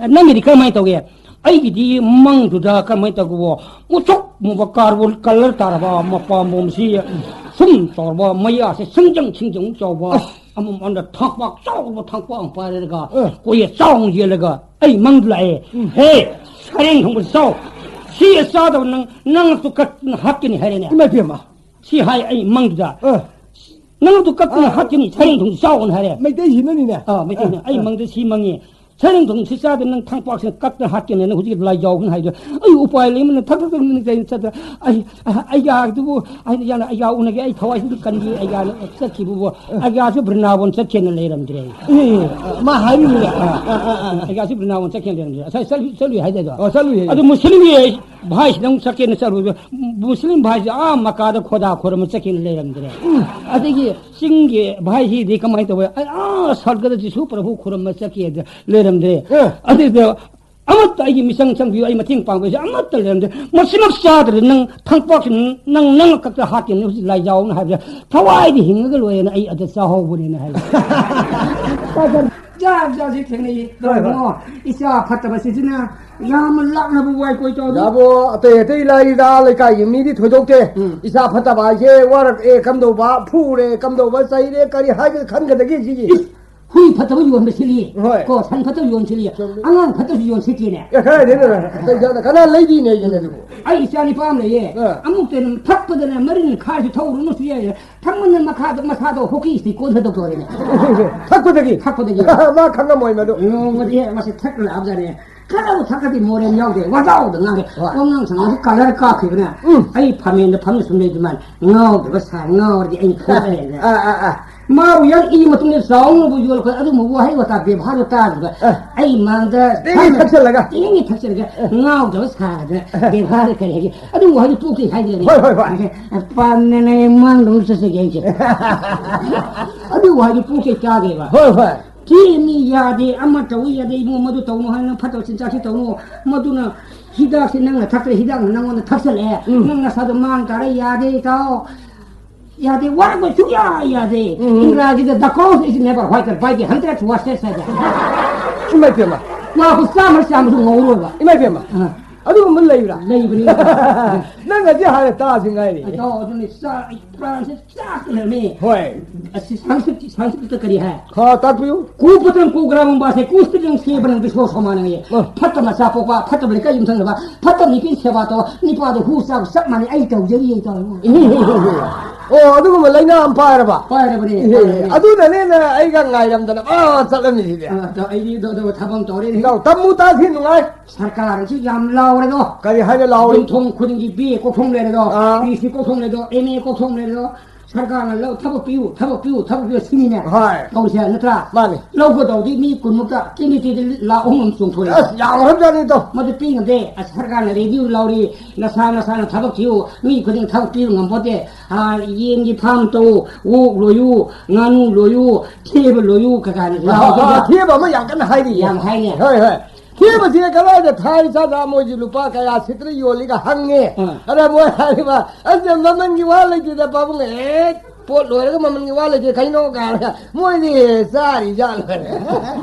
ꯑ, ꯅꯪꯒꯤꯗꯤ ꯀꯔꯝꯍꯥꯏꯅ ꯇꯧꯒꯦ? "ꯑꯩꯒꯤꯗꯤ ꯃꯪꯗꯨꯗ ꯀꯔꯝꯍꯥꯏꯅ ꯇꯧꯕꯋꯣ? ꯃꯨꯁꯨꯛ ꯃꯨꯕ ꯀꯥꯔꯕꯣꯟ ꯀꯂꯔ ꯇꯥꯔꯕ ꯃꯄꯥꯝꯕꯣꯝꯁꯤ ꯁꯨꯝ ꯆꯥꯎꯔꯕ, ꯃꯌꯥꯁꯦ ꯁꯤꯡꯖꯪ ꯁꯤꯡꯖꯪ ꯆꯥꯎꯕ, ꯑꯁ꯫ ꯑꯃꯃꯝꯗ ꯊꯥꯡꯄꯥꯛ ꯆꯥꯎꯕ ꯊꯥꯡꯄꯥꯛ ꯑꯃ ꯄꯥꯏꯔꯒ, ꯑ꯫ ꯀꯣꯏꯌꯦ ꯆꯥꯎꯅ ꯌꯦꯜꯂꯒ ꯑꯩ ꯃꯪꯗ ꯂꯥꯛꯑꯦ꯫ ꯎꯝ꯫ ꯍꯦ, ꯁꯔꯦꯡ ꯊꯣꯡꯕ ꯆꯥꯎ꯫ ꯁꯤ ꯆꯥꯗꯕ ꯅꯪ, ꯅꯪ ꯇꯨ ꯀꯠꯇꯅ ꯍꯥꯠꯀꯅꯤ", ꯍꯥꯏꯔꯦꯅꯦ꯫ ꯏꯃꯥ ꯏꯕꯦꯝꯃ꯫ ꯁꯤ ꯍꯥꯏ ꯑꯩ ꯃꯪꯗꯨꯗ꯫ ꯑ꯫ "ꯅꯪ ꯇꯨ ꯀꯠꯇꯅ ꯑ꯫ ꯍꯥꯠꯀꯅꯤ, ꯁꯔꯦꯡ ꯊꯣꯡꯕ ꯆꯥꯎꯅ", ꯍꯥꯏꯔꯦ꯫ ꯃꯩꯇꯩꯁꯤꯅꯅꯤꯅꯦ꯫ ꯑ, ꯃꯩꯇꯩꯁꯤꯅ꯫ ꯑ, ꯑꯩ ꯑ꯫ ꯃꯪꯗ ꯁꯤ ꯃꯪꯉꯦ꯫ "ꯁꯔꯦꯡ ꯊꯣꯡꯁꯤ ꯆꯥꯗꯅ ꯅꯪ ꯊꯥꯡꯄꯥꯛꯁꯤꯅ ꯀꯛꯇꯅ ꯍꯥꯠꯀꯦꯅ ꯅꯪ ꯍꯧꯖꯤꯛ ꯂꯥꯏꯖꯥꯎꯕꯅ ꯍꯥꯏꯗꯣ ꯑꯩ ꯎꯄꯥꯏ ꯂꯩꯃꯟꯅ ꯊꯛ ꯊꯛ ꯊꯛ ꯅꯪ ꯆꯩꯅ ꯆꯠꯇ꯭ꯔ ꯑꯩ, ꯑ, ꯑꯩꯒꯥꯗꯨꯕꯨ ꯑꯩꯅ ꯌꯥꯅ ꯑꯩꯒꯥ ꯎꯅꯒꯦ ꯑꯩ ꯊꯋꯥꯏꯁꯤꯗ ꯀꯟꯕꯤ ꯑꯩꯒꯥꯅ ꯆꯠꯈꯤꯕꯕꯨ ꯑꯩꯒꯥꯁꯨ ꯕ꯭ꯔꯤꯟꯗꯥꯕꯣꯟ ꯆꯠꯈꯦꯅ ꯂꯩꯔꯝꯗ꯭ꯔꯦ꯫ ꯑꯦ, ꯑ, ꯃꯥ ꯍꯥꯏꯔꯤꯅꯦ꯫ ꯑ, ꯑ, ꯑ, ꯑ, ꯑ꯫ ꯑꯩꯒꯥꯁꯨ ꯕ꯭ꯔꯤꯟꯗꯥꯕꯣꯟ ꯆꯠꯈꯦꯅ ꯂꯩꯔꯝꯗ꯭ꯔꯦ꯫ ꯉꯁꯥꯏ ꯆꯠꯂꯨ-, ꯆꯠꯂꯨꯏ ꯍꯥꯏꯗꯥꯏꯗꯣ?" ꯑꯣ, ꯆꯠꯂꯨꯏ ꯍꯥꯏꯌꯦ꯫ ꯑꯗꯨ ꯃꯨꯁꯂꯤꯝꯒꯤ ꯚꯥꯏꯁꯤꯗ ꯑꯃꯨꯛ ꯆꯠꯀꯦꯅ ꯆꯠꯂꯨꯕꯗꯣ ꯃꯨꯁꯂꯤꯝ ꯚꯥꯏꯁꯤ ꯑꯥ ꯃꯀꯥꯗ ꯈꯣꯗꯥ ꯈꯣꯏꯔꯝꯕ ꯆꯠꯈꯤꯅ ꯂꯩꯔꯝꯗ꯭ꯔꯦ꯫ ꯎꯝ꯫ ꯑꯗꯒꯤ ꯆꯤꯡꯒꯤ ꯚꯥꯏꯁꯤꯗꯤ ꯀꯃꯥꯏꯅ ꯇꯧꯋꯦ? ꯑꯩ ꯑꯥ ꯁꯔꯒꯗ ꯖꯤꯁꯨ ꯄ꯭ꯔꯚꯨ ꯈꯨꯔꯨꯝꯕ ꯆꯠꯈꯤ ꯍꯥꯏꯗ ꯂꯩꯔꯝꯗ꯭ꯔꯦ꯫ ꯑꯦ꯫ ꯑꯗꯨꯗ ꯑꯃꯠꯇ ꯑꯩꯒꯤ ꯃꯤꯆꯪ ꯆꯪꯕꯤꯌꯨ, ꯑꯩ ꯃꯇꯦꯡ ꯄꯥꯡꯕ ꯍꯥꯏꯁꯦ ꯑꯃꯠꯇ ꯂꯩꯔꯝꯗꯦ꯫ ꯃꯁꯤꯃꯛ ꯆꯥꯗ꯭ꯔꯗꯤ ꯅꯪ ꯊꯪꯄꯥꯛꯁꯤ ꯅꯪ, ꯅꯪ ꯈꯛꯇ ꯍꯥꯠꯀꯅꯤ, ꯍꯧꯖꯤꯛ ꯂꯥꯏꯖꯥꯎꯅ ꯍꯥꯏꯕꯗ ꯊꯋꯥꯏꯗꯤ ꯍꯤꯡꯉꯒ ꯂꯣꯏꯔꯦꯅ ꯑꯩ ꯑꯗ ꯆꯥꯍꯧꯕꯅꯦꯅ ꯍꯥꯏꯕ꯫ ꯖꯥꯠ ꯖꯥꯠꯁꯤ ꯊꯦꯡꯅꯩꯌꯦ꯫ ꯍꯣꯏ, ꯍꯣꯏ꯫ ꯀꯩꯅꯣ, ꯏꯆꯥ ꯐꯠꯇꯕꯁꯤꯁꯨꯅ ꯌꯥꯝꯅ ꯂꯥꯛꯅꯕ ꯋꯥꯏ ꯀꯣꯏ ꯇꯧꯔꯤ꯫ ꯌꯥꯕꯣ, ꯑꯇꯩ ꯑꯇꯩ ꯂꯥꯏꯔꯤꯗ ꯂꯩꯀꯥꯏꯒꯤ ꯃꯤꯗꯤ ꯊꯣꯏꯗꯣꯛꯇꯦ꯫ ꯎꯝ꯫ ꯏꯆꯥ ꯐꯠꯇꯕ ꯍꯥꯏꯁꯦ ꯋꯥꯔꯛꯑꯦ ꯀꯝꯗꯧꯕ, ꯐꯨꯔꯦ ꯀꯝꯗꯧꯕ, ꯆꯩꯔꯦ ꯀꯔꯤ ꯍꯥꯏꯒꯦ ꯈꯟꯒꯗꯒꯦ ꯁꯤꯒꯤ꯫ ꯏꯁ! ꯍꯨꯏ ꯐꯠꯇꯕ ꯌꯣꯟꯕ ꯁꯤꯠꯂꯤ꯫ ꯍꯣꯏ꯫ ꯀꯣ, ꯁꯟ ꯐꯠꯇꯕ ꯌꯣꯟ ꯁꯤꯠꯂꯤ꯫ ꯆꯨꯝꯃꯤ꯫ ꯑꯉꯥꯡ ꯐꯠꯇꯕꯁꯨ ꯌꯣꯟ ꯁꯤꯠꯇꯦꯅꯦ꯫ ꯑꯦ, ꯀꯗꯥꯏꯗꯩꯅꯣ? ꯑꯇꯩ ꯖꯥꯠꯅ ꯀꯅꯥ ꯂꯩꯕꯤꯅꯦ ꯑꯩꯒꯤꯅꯦ ꯑꯗꯨꯕꯨ? ꯑꯩ ꯏꯆꯥ ꯅꯤꯄꯥ ꯑꯃ ꯂꯩꯌꯦ꯫ ꯑꯥ꯫ ꯑꯃꯨꯛꯇ ꯊꯛꯄꯗꯅꯦ ꯃꯔꯤꯟ ꯈꯥꯏꯁꯨ ꯊꯧꯔꯨꯅꯨꯁꯨ ꯌꯥꯏ꯫ ꯊꯛꯃꯟꯗꯅ ꯃꯈꯥꯗ, ꯃꯁꯥꯗꯣ ꯍꯣꯀꯤ ꯁ꯭ꯇꯤꯛ ꯀꯣꯟ ꯊꯥꯗꯣꯛꯇꯣꯔꯦꯅꯦ꯫ ꯊꯛꯄꯗꯒꯤ? ꯊꯛꯄꯗꯒꯤ꯫ ꯃꯥ ꯈꯪꯉꯝꯃꯣꯏ ꯃꯗꯨ꯫ ꯅꯣꯡꯃꯗꯤ ꯃꯁꯤ ꯊꯛꯂꯛꯑꯕꯖꯥꯠꯅꯦ꯫ ꯈꯔꯕꯨ ꯊꯛꯀꯗꯤ ꯃꯣꯔꯦꯟ ꯌꯥꯎꯗꯦ꯫ ꯋꯥꯖꯥꯎꯗ ꯉꯥꯡꯒꯦ꯫ ꯍꯣꯏ꯫ ꯋꯥꯉꯥꯡ ꯁꯉꯥꯡꯁꯤ ꯀꯂꯔ ꯀꯥꯞꯈꯤꯕꯅꯦ꯫ ꯎꯝ꯫ ꯑꯩ ꯐꯝꯃꯦꯟꯗ ꯐꯝꯅ ꯁꯨꯝ ꯂꯩꯗꯤ ꯃꯥꯅ ꯉꯥꯎꯗꯕ ꯁꯥꯏ, ꯉꯥꯎꯔꯗꯤ ꯑꯩꯅ ꯐꯨꯔꯛꯑꯦꯅ꯫ ꯑꯥ, ꯑꯥ, ꯑꯥ꯫ ꯃꯥꯕꯨ ꯌꯥꯝ ꯏ ꯃꯇꯨꯡꯗ ꯆꯥꯎꯅꯕꯨ ꯌꯣꯜꯂꯛꯄ ꯑꯗꯨꯝꯕ ꯋꯥꯍꯩ ꯋꯥꯇꯥ ꯕꯦꯕꯥꯔꯗꯣ ꯇꯥꯗ꯭ꯔꯤꯕ꯫ ꯑ꯫ ꯑꯩ ꯃꯥꯡꯗ ꯇꯦꯡꯒꯤ ꯊꯝꯃꯦ꯫ ꯊꯛꯆꯜꯂꯒ꯫ ꯇꯦꯡꯒꯤ ꯊꯛꯆꯜꯂꯒ ꯑ꯫ ꯉꯥꯎꯗꯕ ꯁꯥꯗꯅ ꯑ꯫ ꯕꯦꯕꯥꯔꯗ ꯀꯔꯤ ꯍꯥꯏꯒꯦ? ꯑꯗꯨ ꯋꯥꯍꯩꯗꯨ ꯄꯣꯛꯇꯦ ꯍꯥꯏꯗ꯭ꯔꯅꯦ꯫ ꯍꯣꯏ, ꯍꯣꯏ, ꯍꯣꯏ꯫ ꯑ, ꯄꯥꯝꯗꯅ ꯑꯩ ꯃꯥꯡꯗ ꯑꯃꯨꯛ ꯆꯠꯆꯒꯦ ꯑꯩꯁꯦ꯫ ꯑꯗꯨ ꯋꯥꯍꯩꯗꯨ ꯄꯣꯛꯇꯦ ꯇꯥꯗꯦꯕ꯫ ꯍꯣꯏ, ꯍꯣꯏ꯫ ꯆꯦ ꯃꯤ ꯌꯥꯗꯦ, ꯑꯃ ꯇꯧꯏ ꯌꯥꯗꯦ, ꯏꯕꯨꯡꯉꯣ ꯃꯗꯨ ꯇꯧꯅꯨ ꯍꯥꯏ, ꯅꯪ ꯐꯠꯇꯕ ꯆꯤꯟꯖꯥꯛꯁꯤ ꯇꯧꯅꯨ, ꯃꯗꯨꯅ ꯍꯤꯗꯥꯛꯁꯤ ꯅꯪꯅ ꯊꯛꯇ꯭ꯔꯦ, ꯍꯤꯗꯥꯛꯅ ꯅꯪꯉꯣꯟꯗ ꯊꯛꯆꯜꯂꯛꯑꯦ, ꯎꯝ꯫ ꯅꯪ ꯅꯁꯥꯗꯣ ꯃꯥꯡ ꯇꯥꯔꯦ, ꯌꯥꯗꯦ ꯏꯇꯥꯎ꯫ ꯌꯥꯗꯦ, ꯋꯥꯔꯛꯄ ꯁꯨꯛꯌꯥ ꯌꯥꯗꯦ꯫ ꯎꯝ꯫ ꯏꯪꯒ꯭ꯔꯥꯖꯤꯗ "The cause is never whiter by the hundred washes" ꯍꯥꯏꯗ꯫ ꯏꯃꯥꯏ ꯄꯦꯝꯃ꯫ ꯋꯥꯕꯨ ꯆꯥꯝꯃ ꯆꯥꯝꯃꯁꯨ ꯉꯧꯔꯣꯏꯕ꯫ ꯏꯃꯥꯏ ꯄꯦꯝꯃ꯫ ꯑꯥ꯫ ꯑꯗꯨꯒꯨꯝꯕ ꯂꯩꯕ꯭ꯔꯥ? ꯂꯩꯕꯅꯤ꯫ ꯅꯪ ꯉꯁꯤ ꯍꯥꯟꯅ ꯇꯥꯁꯤ ꯉꯥꯏꯔꯤ꯫ ꯑꯗꯣ ꯑꯗꯨꯅꯤ ꯆꯥ-, ꯑꯩ ꯄ꯭ꯔꯥꯟꯁꯦ ꯆꯥꯛꯇꯅꯅꯦ꯫ ꯍꯣꯏ꯫ ꯑꯁꯤ ꯁꯪꯁꯀ꯭ꯔꯤꯠ, ꯁꯪꯁꯀ꯭ꯔꯤꯠꯇ ꯀꯔꯤ ꯍꯥꯏ? ꯈꯔ ꯇꯥꯛꯄꯤꯌꯨ꯫ "ꯀꯨꯄꯇꯝ ꯀꯨꯒ꯭ꯔꯥꯃꯝ ꯕꯥꯁꯦ ꯀꯨꯁ꯭ꯇꯤꯔꯤꯡ ꯁꯦꯕꯅꯝ ꯕꯤꯁꯣ ꯁꯣꯃꯥꯅꯝ" ꯍꯥꯏꯌꯦ꯫ ꯑ꯫ ꯐꯠꯇ ꯃꯆꯥ ꯄꯣꯛꯄ, ꯐꯠꯇꯕ ꯂꯩꯀꯥꯏ ꯌꯨꯝꯊꯪꯅꯕ, ꯐꯠꯇꯕ ꯅꯨꯄꯤ ꯁꯦꯕꯥ ꯇꯧꯕ, ꯅꯨꯄꯥꯗꯣ ꯍꯨ ꯆꯥꯕ ꯆꯞ ꯃꯥꯟꯅꯩ, ꯑꯩ ꯇꯧꯖꯔꯤ, ꯑꯩ ꯇꯧꯔꯤ꯫ ꯏꯍꯦ, ꯏꯍꯦ, ꯏꯍꯦ꯫ ꯑꯣ, ꯑꯗꯨꯒꯨꯝꯕ ꯂꯥꯏꯅꯥ ꯑꯃ ꯄꯥꯏꯔꯕ? ꯄꯥꯏꯔꯕꯅꯦ, ꯏꯍꯦ, ꯄꯥꯏꯔꯕꯅꯦ꯫ ꯑꯗꯨꯅꯅꯦꯅ ꯑꯩꯒ ꯉꯥꯏꯔꯝꯗꯅ ꯑꯥ ꯆꯠꯂꯝꯃꯤꯁꯤꯗꯤ꯫ ꯑ, ꯑꯗꯣ ꯑꯩꯗꯤ ꯑꯗꯣ, ꯑꯗꯣ ꯊꯕꯛ ꯑꯃ ꯇꯧꯔꯦꯅꯦ꯫ ꯏꯇꯥꯎ, ꯇꯝꯃꯨ ꯇꯥꯁꯤ ꯅꯨꯡꯉꯥꯏ꯫ ꯁꯔꯀꯥꯔꯁꯤ ꯌꯥꯝ ꯂꯥꯎꯔꯦꯗꯣ꯫ ꯀꯔꯤ ꯍꯥꯏꯅ ꯂꯥꯎꯔꯤ? ꯌꯨꯝꯊꯣꯡ ꯈꯨꯗꯤꯡꯒꯤ ꯕꯤ ꯑꯦ ꯀꯣꯛꯊꯣꯡ ꯂꯩꯔꯦꯗꯣ, ꯑꯥ꯫ ꯄꯤ ꯁꯤ ꯀꯣꯛꯊꯣꯡ ꯂꯩꯔꯦꯗꯣ, ꯑꯦꯝ ꯑꯦ ꯀꯣꯛꯊꯣꯡ ꯂꯩꯔꯦꯗꯣ꯫ ꯁꯔꯀꯥꯔꯅ ꯂꯧ-, "ꯊꯕꯛ ꯄꯤꯌꯨ, ꯊꯕꯛ ꯄꯤꯌꯨ, ꯊꯕꯛ ꯄꯤꯌꯨ" ꯁꯤꯅꯤꯅꯦ꯫ ꯍꯣꯏ꯫ ꯇꯧꯔꯤꯁꯦ ꯅꯠꯇ꯭ꯔꯥ? ꯃꯥꯅꯤ꯫ ꯂꯧꯒꯗꯧꯗꯤ ꯃꯤ ꯀꯨꯟꯃꯨꯛꯇ ꯀꯦꯟꯗꯤꯗꯦꯠꯇꯤ ꯂꯥꯈ ꯑꯍꯨꯝ ꯑꯃ ꯆꯣꯡꯊꯣꯔꯛꯑꯦ꯫ ꯑꯁ, ꯌꯥꯝꯈ꯭ꯔꯕꯖꯥꯠꯅꯤ ꯏꯇꯥꯎ꯫ ꯃꯗꯨ ꯄꯤꯅꯗꯦ꯫ ꯑꯁ, ꯁꯔꯀꯥꯔꯅ ꯔꯦꯗꯤꯑꯣ ꯂꯧꯔꯤ, "ꯅꯁꯥ ꯅꯁꯥꯅ ꯊꯕꯛ ꯊꯤꯌꯨ, ꯃꯤ ꯈꯨꯗꯤꯡ ꯊꯕꯛ ꯄꯤꯕ ꯉꯝꯄꯣꯠꯇꯦ꯫ ꯑꯥ, ꯌꯦꯟꯒꯤ ꯐꯥꯔꯝ ꯇꯧ, ꯑꯣꯛ ꯂꯣꯏꯌꯨ, ꯉꯥꯅꯨ ꯂꯣꯏꯌꯨ, ꯊꯦꯕ ꯂꯣꯏꯌꯨ" ꯀꯀꯥꯅꯤ꯫ ꯑꯥ, ꯑꯥ, ꯂꯥꯎꯕꯗ ꯑꯥ, ꯊꯦꯕ ꯑꯃ ꯌꯥꯝ ꯀꯟꯅ ꯍꯥꯏꯔꯤꯌꯦ꯫ ꯌꯥꯝ ꯍꯥꯏꯅꯦ꯫ ꯍꯣꯏ, ꯍꯣꯏ꯫ ꯊꯦꯕꯁꯦ ꯀꯗꯥꯏꯗ ꯊꯥꯏ? ꯆꯥ ꯆꯥ ꯃꯣꯏꯁꯤ ꯂꯨꯄꯥ ꯀꯌꯥ ꯁꯤꯠꯇ꯭ꯔ ꯌꯣꯜꯂꯤꯒ ꯍꯪꯉꯦ꯫ ꯑꯥ꯫ ꯑꯗ ꯃꯣꯏ ꯍꯥꯏꯔꯤꯕ, "ꯑꯁ, ꯃꯃꯜꯒꯤ ꯋꯥ ꯂꯩꯇꯦꯗ ꯄꯥꯕꯨꯡ, ꯑꯦ, ꯄꯣꯠ ꯂꯣꯏꯔꯒ ꯃꯃꯜꯒꯤ ꯋꯥ ꯂꯩꯇꯦ ꯀꯩꯅꯣ?" ꯀꯥꯏꯅ ꯃꯣꯏꯗꯤ ꯆꯥꯔꯤ ꯖꯥꯠ ꯂꯣꯏꯔꯦ꯫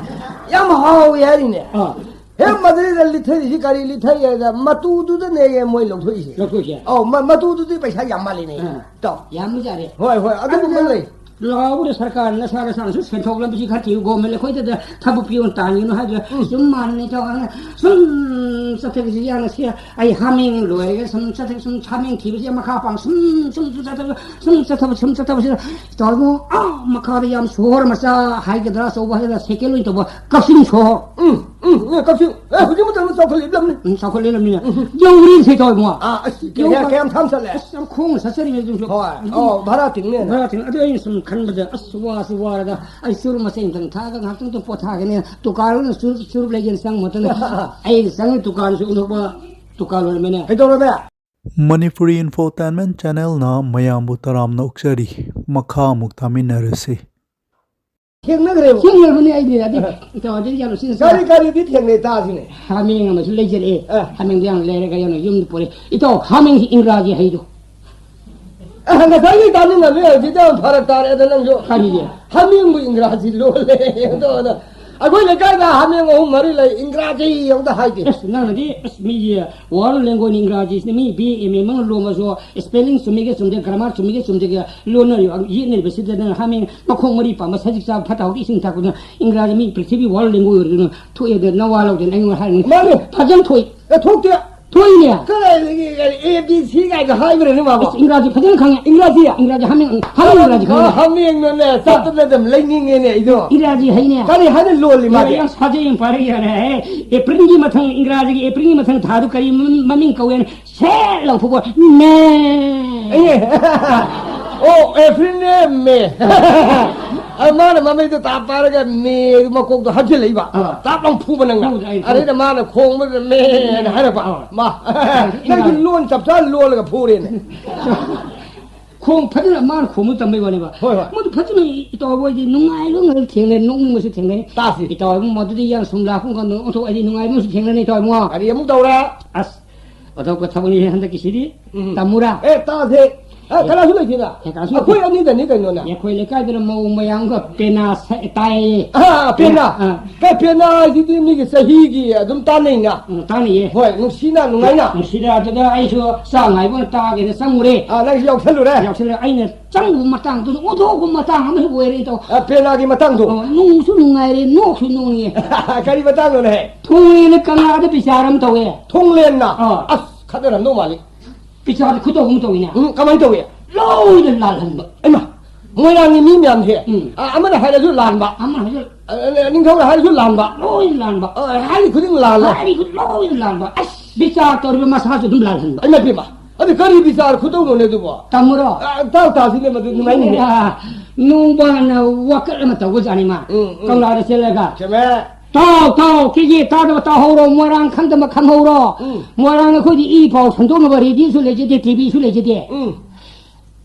ꯌꯥꯝ ꯍꯥꯎꯏ ꯍꯥꯏꯔꯤꯅꯦ꯫ ꯑꯥ꯫ ꯍꯦꯛ ꯃꯗꯩꯗ ꯂꯤꯠꯊꯔꯤꯁꯤ ꯀꯔꯤ ꯂꯤꯠꯊꯩ ꯍꯥꯏꯗ ꯃꯇꯨꯗꯨꯗꯅꯦꯌꯦ ꯃꯣꯏ ꯂꯧꯊꯣꯛꯏꯁꯦ꯫ ꯂꯧꯊꯣꯛꯏꯁꯦ? ꯑꯧ, ꯃ-, ꯃꯇꯨꯗꯨꯗꯤ ꯄꯩꯁꯥ ꯌꯥꯝ ꯃꯥꯜꯂꯤꯅꯦ꯫ ꯑꯥ꯫ ꯇꯧ꯫ ꯌꯥꯝꯕꯖꯥꯠꯅꯤ꯫ ꯍꯣꯏ, ꯍꯣꯏ, ꯑꯗꯨꯒꯨꯝꯕ ꯑꯗꯨꯅ ꯂꯩ꯫ ꯂꯥꯎꯕꯗ ꯁꯔꯀꯥꯔ ꯅꯁꯥ ꯅꯁꯥꯅꯁꯨ ꯁꯦꯟꯊꯣꯛ ꯂꯝꯕꯤꯁꯤ ꯈꯔ ꯊꯤꯌꯨ, ꯒꯣꯔꯃꯦꯟ ꯑꯩꯈꯣꯏꯗꯗ ꯊꯕꯛ ꯄꯤꯌꯣꯅ ꯇꯥꯟꯒꯅꯨ ꯍꯥꯏꯗꯨꯅ ꯎꯝ꯫ ꯁꯨꯝ ꯃꯥꯟꯅꯅ ꯏꯇꯥꯎ ꯍꯥꯏꯅ ꯁꯨꯝ ꯆꯠꯊꯒꯤꯁꯤ ꯌꯥꯅ ꯁꯤ ꯑꯩ ꯍꯥꯃꯦꯡ ꯂꯣꯏꯔꯒ ꯁꯨꯝ ꯆꯠꯊꯒꯤ ꯁꯨꯝ ꯍꯥꯃꯦꯡ ꯊꯤꯕꯁꯤ ꯃꯈꯥ ꯄꯥꯡ ꯁꯨꯝ ꯁꯨꯝ ꯁꯨꯝ ꯆꯠꯊꯕ ꯁꯨꯝ ꯆꯠꯊꯕ ꯁꯨꯝ ꯆꯠꯊꯕꯁꯤꯗ ꯏꯇꯥꯎ ꯏꯕꯨꯡꯉꯣ ꯑꯥ ꯃꯈꯥꯗ ꯌꯥꯝ ꯁꯣꯍꯣꯔ ꯃꯆꯥ ꯍꯥꯏꯒꯗ꯭ꯔꯥ ꯑꯆꯧꯕ ꯍꯥꯏꯒꯗ꯭ꯔꯥ ꯁꯦꯀꯦꯟ ꯑꯣꯏꯅ ꯇꯧꯕ ꯀꯛꯆꯤꯡ ꯁꯣꯍꯣꯔ꯫ ꯎꯝ, ꯎꯝ, ꯎꯝ, ꯀꯛꯆꯤꯡ꯫ ꯑꯦ, ꯍꯧꯖꯤꯛ ꯃꯇꯝꯗ ꯆꯥꯎꯈꯠꯂꯛꯏꯕꯅꯤ꯫ ꯎꯝ, ꯆꯥꯎꯈꯠꯂꯛꯏꯕꯅꯤꯅ꯫ ꯎꯝ꯫ ꯌꯧꯔꯤ ꯁꯤ ꯇꯧ ꯏꯕꯨꯡꯉꯣ꯫ ꯑꯥ, ꯑꯁ, ꯌꯧ ꯀꯌꯥ, ꯀ-, ꯀꯌꯥꯝ ꯊꯥꯝ ꯆꯠꯂꯦ? ꯑꯁ, ꯌꯥꯝ ꯈꯣꯡꯅ ꯆꯠꯆꯔꯤꯕꯅꯤ ꯑꯗꯨꯁꯨ꯫ ꯍꯣꯏ꯫ ꯑꯗꯨ ꯑꯣ, ꯚꯔꯥ ꯇꯤꯡꯅꯦꯅ꯫ ꯚꯔꯥ ꯇꯤꯡ-, ꯑꯗꯨ ꯑꯩꯅ ꯁꯨꯝ ꯈꯟꯕꯗ, ꯑꯁ, ꯋꯥꯁꯨ ꯋꯥꯔꯒ ꯑꯩ ꯆꯨꯔꯨꯞ ꯃꯆꯦ ꯑꯃꯇꯪ ꯊꯛꯑꯒ ꯉꯥꯏꯍꯥꯛꯇꯪ ꯄꯣꯊꯥꯒꯦꯅꯦ꯫ ꯗꯨꯀꯥꯟ ꯑꯣꯏꯅ ꯆꯨꯔꯨꯞ, ꯆꯨꯔꯨꯞ ꯂꯩꯒꯦꯅ ꯆꯪꯕ ꯃꯇꯝꯗ ꯑꯩꯅ ꯆꯪꯉꯤ ꯗꯨꯀꯥꯟꯁꯨ ꯎꯊꯣꯛꯄ ꯗꯨꯀꯥꯟ ꯑꯣꯏꯔꯝꯃꯦꯅꯦ꯫ ꯀꯩꯗꯧꯔꯒꯦ? ꯃꯅꯤꯄꯨꯔꯤ ꯏꯟꯐꯣꯇꯦꯟꯃꯦꯟ ꯆꯦꯅꯦꯜꯅ ꯃꯌꯥꯝꯕꯨ ꯇꯔꯥꯝꯅ ꯑꯣꯛꯆꯔꯤ꯫ ꯃꯈꯥ ꯑꯃꯨꯛ ꯇꯥꯃꯤꯟꯅꯔꯁꯤ꯫ ꯊꯦꯡꯅꯈ꯭ꯔꯦꯕ꯫ ꯊꯦꯡꯅꯈ꯭ꯔꯕꯅꯦ ꯑꯩꯗꯤ꯫ ꯑꯗꯩ ꯏꯇꯥꯎ, ꯑꯗꯩ ꯌꯥꯝ ꯁꯤꯅ ꯀꯔꯤ ꯀꯔꯤꯗꯤ ꯊꯦꯡꯅꯩ ꯇꯥꯁꯤꯅꯦ꯫ ꯍꯥꯃꯦꯡ ꯑꯃꯁꯨ ꯂꯩꯖꯔꯛꯑꯦ꯫ ꯑ꯫ ꯍꯥꯃꯦꯡꯗꯣ ꯌꯥꯝ ꯂꯩꯔꯒ ꯌꯥꯝꯅ ꯌꯨꯝꯗ ꯄꯨꯔꯛꯑꯦ꯫ ꯏꯇꯥꯎ, ꯍꯥꯃꯦꯡꯁꯤ ꯏꯪꯒ꯭ꯔꯥꯖꯤ ꯍꯩꯗꯣ꯫ ꯑ, ꯉꯁꯥꯏꯒꯤ ꯇꯥꯅꯤꯡꯉꯝꯃꯤ ꯍꯧꯖꯤꯛꯇꯤ ꯌꯥꯝ ꯐꯔꯛ ꯇꯥꯔꯦ꯫ ꯑꯗ ꯅꯪꯁꯨ ꯀꯔꯤꯒꯤ? ꯍꯥꯃꯦꯡꯕꯨ ꯏꯪꯒ꯭ꯔꯥꯖꯤ ꯂꯣꯜꯂꯦ꯫ ꯑꯗꯣ, ꯑꯗꯣ ꯑꯩꯈꯣꯏ ꯂꯩꯀꯥꯏꯗ ꯍꯥꯃꯦꯡ ꯑꯍꯨꯝ ꯃꯔꯤ ꯂꯩ, ꯏꯪꯒ꯭ꯔꯥꯖꯤ ꯑꯃꯇ ꯍꯥꯏꯗꯦ꯫ ꯑꯁ, ꯅꯪꯅꯗꯤ, ꯑꯁ, ꯃꯤꯒꯤ ꯋꯥꯔꯜ ꯂꯦꯡꯒ꯭ꯋꯦꯖ ꯏꯪꯒ꯭ꯔꯥꯖꯤꯁꯤꯅ ꯃꯤ ꯕꯤ ꯑꯦ, ꯑꯦꯝ ꯑꯦ ꯃꯅꯨꯡ ꯂꯣꯝꯃꯁꯨ ꯁ꯭ꯄꯦꯂꯤꯡ ꯆꯨꯝꯃꯤꯒ ꯆꯨꯝꯗꯦ, ꯒ꯭ꯔꯥꯃꯥꯔ ꯆꯨꯝꯃꯤꯒ ꯆꯨꯝꯗꯦꯒ ꯂꯣꯟꯅꯔꯤꯕ, ꯌꯦꯠꯅꯔꯤꯕꯁꯤꯗ ꯅꯪ ꯍꯥꯃꯦꯡ ꯃꯈꯣꯡ ꯃꯔꯤ ꯄꯥꯟꯕ ꯁꯖꯤꯛ ꯆꯥꯕ ꯐꯠꯇ ꯍꯥꯎꯗꯤ ꯏꯁꯤꯡ ꯊꯛꯄꯗꯨꯅ ꯏꯪꯒ꯭ꯔꯥꯖꯤ ꯃꯤ ꯄ꯭ꯔꯤꯊꯤꯕꯤ ꯋꯥꯔꯜ ꯂꯦꯡꯒ꯭ꯋꯦꯖ ꯑꯣꯏꯔꯗꯅ ꯊꯣꯛꯑꯦꯗꯅ ꯅꯋꯥ ꯂꯧꯗꯦꯅ ꯑꯩꯉꯣꯟꯗ ꯍꯥꯏꯔꯤꯅꯤ꯫ ꯃꯥꯅꯤ꯫ ꯐꯖꯅ ꯊꯣꯛꯏ꯫ ꯑꯦ, ꯊꯣꯛꯇꯦ꯫ ꯊꯣꯛꯏꯅꯦ꯫ ꯀꯗꯥꯏꯗꯒꯤ ꯑꯦ ꯕꯤ ꯁꯤ ꯀꯥꯏꯗ ꯍꯥꯏꯕ꯭ꯔꯅꯦ ꯃꯥꯕꯣ? ꯑꯁ, ꯏꯪꯒ꯭ꯔꯥꯖꯤ ꯐꯖꯅ ꯈꯪꯉꯦ꯫ ꯏꯪꯒ꯭ꯔꯥꯖꯤ? ꯏꯪꯒ꯭ꯔꯥꯖꯤ ꯍꯥꯃꯦꯡ, ꯍꯥꯃꯦꯡ ꯏꯪꯒ꯭ꯔꯥꯖꯤ ꯈꯪꯉꯦ꯫ ꯍꯥꯃꯦꯡꯅꯅꯦ, ꯆꯠꯇꯅ ꯑꯗꯨꯝ ꯂꯩꯅꯤꯡꯉꯦꯅꯦ ꯑꯩꯗꯣ꯫ ꯏꯪꯒ꯭ꯔꯥꯖꯤ ꯍꯩꯅꯦ꯫ ꯀꯔꯤ ꯍꯥꯏꯅ ꯂꯣꯜꯂꯤ ꯃꯥꯗꯤ? ꯌꯥꯝ ꯁꯥꯖꯩ, ꯌꯥꯝ ꯄꯥꯏꯔꯛꯏ ꯌꯥꯔꯦ꯫ ꯑꯦ, ꯑꯦꯄ꯭ꯔꯤꯜꯒꯤ ꯃꯊꯪ, ꯏꯪꯒ꯭ꯔꯥꯖꯤꯒꯤ ꯑꯦꯄ꯭ꯔꯤꯜꯒꯤ ꯃꯊꯪ ꯊꯥꯗꯨ ꯀꯔꯤ ꯃꯃꯤꯡ, ꯃꯃꯤꯡ ꯀꯧꯋꯦꯅ ꯁꯦꯠ ꯂꯥꯎꯊꯣꯛꯄ, ꯃꯦ꯫ ꯑꯦ꯫ ꯑꯣ, ꯑꯦꯄ꯭ꯔꯤꯜꯅꯦ, ꯃꯦ꯫ ꯑ, ꯃꯥꯅ ꯃꯃꯩꯗꯣ ꯇꯥꯞ ꯄꯥꯏꯔꯒ ꯃꯦ ꯃꯀꯣꯛꯇꯣ ꯍꯟꯖꯤꯜꯂꯛꯏꯕ꯫ ꯑꯥ꯫ ꯇꯥꯞ ꯂꯥꯎ ꯐꯨꯕ ꯅꯪꯅ꯫ ꯐꯨꯕꯗ ꯑꯩ ꯑꯗꯩꯗ ꯃꯥꯅ ꯈꯣꯡꯕꯗꯨꯗ ꯃꯦꯅ ꯍꯥꯏꯔꯛꯄ꯫ ꯑꯥ꯫ ꯃꯥ, ꯅꯪꯁꯨ ꯏꯪꯒ꯭ꯔꯥꯖꯤ꯫ ꯂꯣꯟ ꯆꯞ ꯆꯥꯅ ꯂꯣꯜꯂꯒ ꯐꯨꯔꯦꯅꯦ꯫ ꯈꯣꯡ ꯐꯖꯅ ꯃꯥꯅ ꯈꯣꯡꯕ ꯇꯝꯕꯩ ꯋꯥꯅꯦꯕ꯫ ꯍꯣꯏ, ꯍꯣꯏ꯫ ꯃꯗꯨ ꯐꯖꯅ ꯏꯇꯥꯎ ꯍꯣꯏꯗꯤ ꯅꯨꯡꯉꯥꯏꯕ ꯉꯥꯛꯇ ꯊꯦꯡꯅꯩ, ꯅꯣꯛꯅꯤꯡꯕꯁꯨ ꯊꯦꯡꯅꯩ꯫ ꯇꯥꯁꯤ꯫ ꯏꯇꯥꯎ ꯍꯣꯏ ꯃꯗꯨꯗꯤ ꯌꯥꯝ ꯁꯨꯝ ꯂꯥꯛꯄ ꯀꯥꯟꯗ ꯑꯣꯟꯊꯣꯛ ꯑꯩꯗꯤ ꯅꯨꯡꯉꯥꯏꯕ ꯑꯃꯁꯨ ꯊꯦꯡꯅꯅꯤ ꯏꯇꯥꯎ ꯏꯕꯨꯡꯉꯣ꯫ ꯀꯔꯤ ꯑꯃꯨꯛ ꯇꯧꯔꯦ? ꯑꯁ, ꯑꯇꯣꯞꯄ ꯊꯕꯛꯅꯤ ꯍꯟꯗꯛꯀꯤꯁꯤꯗꯤ꯫ ꯎꯝ꯫ ꯇꯝꯃꯨꯔꯥ? ꯑꯦ, ꯇꯥꯁꯦ꯫ ꯑꯦ, ꯀꯅꯥꯁꯨ ꯂꯩꯇꯦꯗ꯫ ꯑꯦ, ꯀꯅꯥꯁꯨ ꯑꯩꯈꯣꯏ ꯂꯩꯇꯦ꯫ ꯑꯅꯤꯗꯅꯤ ꯀꯩꯅꯣꯅꯦ꯫ ꯑꯦ, ꯑꯩꯈꯣꯏ ꯂꯩꯀꯥꯏꯗꯅ ꯃꯧ ꯃꯌꯥꯝꯒ ꯄꯦꯅꯥ ꯁꯛ-, ꯇꯥꯏꯌꯦ꯫ ꯑꯥ, ꯄꯦꯅꯥ꯫ ꯑꯥ꯫ ꯀꯩ ꯄꯦꯅꯥ ꯍꯥꯏꯁꯤꯗꯤ ꯃꯤꯒꯤ ꯆꯍꯤꯒꯤ ꯑꯗꯨꯝ ꯇꯥꯟꯅꯩꯅ꯫ ꯎꯝ, ꯇꯥꯟꯅꯩꯌꯦ꯫ ꯍꯣꯏ, ꯅꯨꯡꯁꯤꯅ, ꯅꯨꯡꯉꯥꯏꯅ꯫ ꯅꯨꯡꯁꯤꯗ ꯑꯗꯨꯗ ꯑꯩꯁꯨ ꯆꯥ ꯉꯥꯏꯕ ꯑꯣꯏꯅ ꯇꯥꯒꯦꯅ ꯆꯪꯉꯨꯔꯦ꯫ ꯑꯥ, ꯅꯪꯁꯨ ꯌꯥꯎꯁꯜꯂꯨꯔꯦ? ꯌꯥꯎꯁꯜꯂꯦ꯫ ꯑꯩꯅ ꯆꯪꯉꯨꯕ ꯃꯇꯥꯡꯗꯨꯗ ꯑꯣꯟꯊꯣꯛꯄ ꯃꯇꯥꯡ ꯑꯃ ꯑꯣꯏꯔꯦ ꯏꯇꯥꯎ꯫ ꯑꯥ, ꯄꯦꯅꯥꯒꯤ ꯃꯇꯥꯡꯗꯣ꯫ ꯑꯣ, ꯅꯨꯡꯁꯨ ꯅꯨꯡꯉꯥꯏꯔꯦ, ꯅꯣꯛꯁꯨ ꯅꯣꯛꯅꯤꯡꯉꯦ꯫ ꯀꯔꯤ ꯃꯇꯥꯡꯅꯣꯅꯦ? ꯊꯣꯡꯂꯦꯅ ꯀꯪꯂꯥꯗ ꯕꯤꯆꯥꯔ ꯑꯃ ꯇꯧꯋꯦ꯫ ꯊꯣꯡꯂꯦꯟꯅ? ꯑꯥ꯫ ꯑꯁ, ꯈꯠꯅꯔꯝꯗꯧ ꯃꯥꯜꯂꯤ꯫ ꯕꯤꯆꯥꯔ ꯈꯨꯇꯧ ꯑꯃ ꯇꯧꯋꯤꯅꯦ꯫ ꯎꯝ, ꯀꯃꯥꯏꯅ ꯇꯧꯋꯤ? ꯂꯣꯏꯅ ꯂꯥꯜꯍꯟꯕ꯫ ꯏꯃꯥ, ꯃꯣꯏꯔꯥꯡꯒꯤ ꯃꯤ ꯃꯌꯥꯝꯁꯦ, ꯎꯝ꯫ ꯑ-, ꯑꯃꯅ ꯍꯥꯏꯔꯁꯨ ꯂꯥꯟꯕ, ꯑꯃꯅ ꯍꯥꯏꯔꯁꯨ ꯑ, ꯑ, ꯅꯤꯡꯊꯧꯅ ꯍꯥꯏꯔꯁꯨ ꯂꯥꯟꯕ꯫ ꯂꯣꯏꯅ ꯂꯥꯟꯕ꯫ ꯑ, ꯍꯥꯏꯔꯤ ꯈꯨꯗꯤꯡ ꯂꯥꯜꯂꯦ꯫ ꯍꯥꯏꯔꯤ ꯈꯨꯗꯤꯡ ꯂꯣꯏꯅ ꯂꯥꯟꯕ꯫ ꯑꯁ, ꯕꯤꯆꯥꯔ ꯇꯧꯔꯤꯕ ꯃꯁꯥꯁꯨ ꯑꯗꯨꯝ ꯂꯥꯜꯍꯟꯕ꯫ ꯏꯃꯥ ꯏꯕꯦꯝꯃ, ꯑꯗꯨ ꯀꯔꯤ ꯕꯤꯆꯥꯔ ꯈꯨꯇꯧꯅꯣꯅꯦ ꯑꯗꯨꯕꯣ? ꯇꯝꯃꯨꯔꯣ? ꯑ, ꯇꯥꯎ ꯇꯥꯁꯤꯅꯦ ꯃꯗꯨ ꯅꯨꯡꯉꯥꯏꯅꯤꯅꯦ꯫ ꯑ, ꯅꯣꯡꯕꯥꯅ ꯋꯥꯀꯠ ꯑꯃ ꯇꯧꯕꯖꯥꯠꯅꯤ ꯃꯥ꯫ ꯎꯝ, ꯎꯝ꯫ ꯀꯪꯂꯥꯗ ꯆꯦꯜꯂꯒ꯫ ꯆꯨꯝꯃꯦ꯫ "ꯇꯥꯎ, ꯇꯥꯎ, ꯀꯦꯒꯦ ꯇꯥꯗꯕ ꯇꯥꯍꯧꯔꯣ, ꯃꯣꯏꯔꯥꯡ ꯈꯪꯗꯕ ꯈꯪꯍꯧꯔꯣ꯫ ꯎꯝ꯫ ꯃꯣꯏꯔꯥꯡ ꯑꯩꯈꯣꯏꯗꯤ ꯏ ꯄꯥꯎ ꯁꯟꯗꯣꯛꯅꯕ ꯔꯦꯗꯤꯑꯣꯁꯨ ꯂꯩꯖꯗꯦ, ꯇꯤ ꯚꯤꯁꯨ ꯂꯩꯖꯗꯦ꯫ ꯎꯝ꯫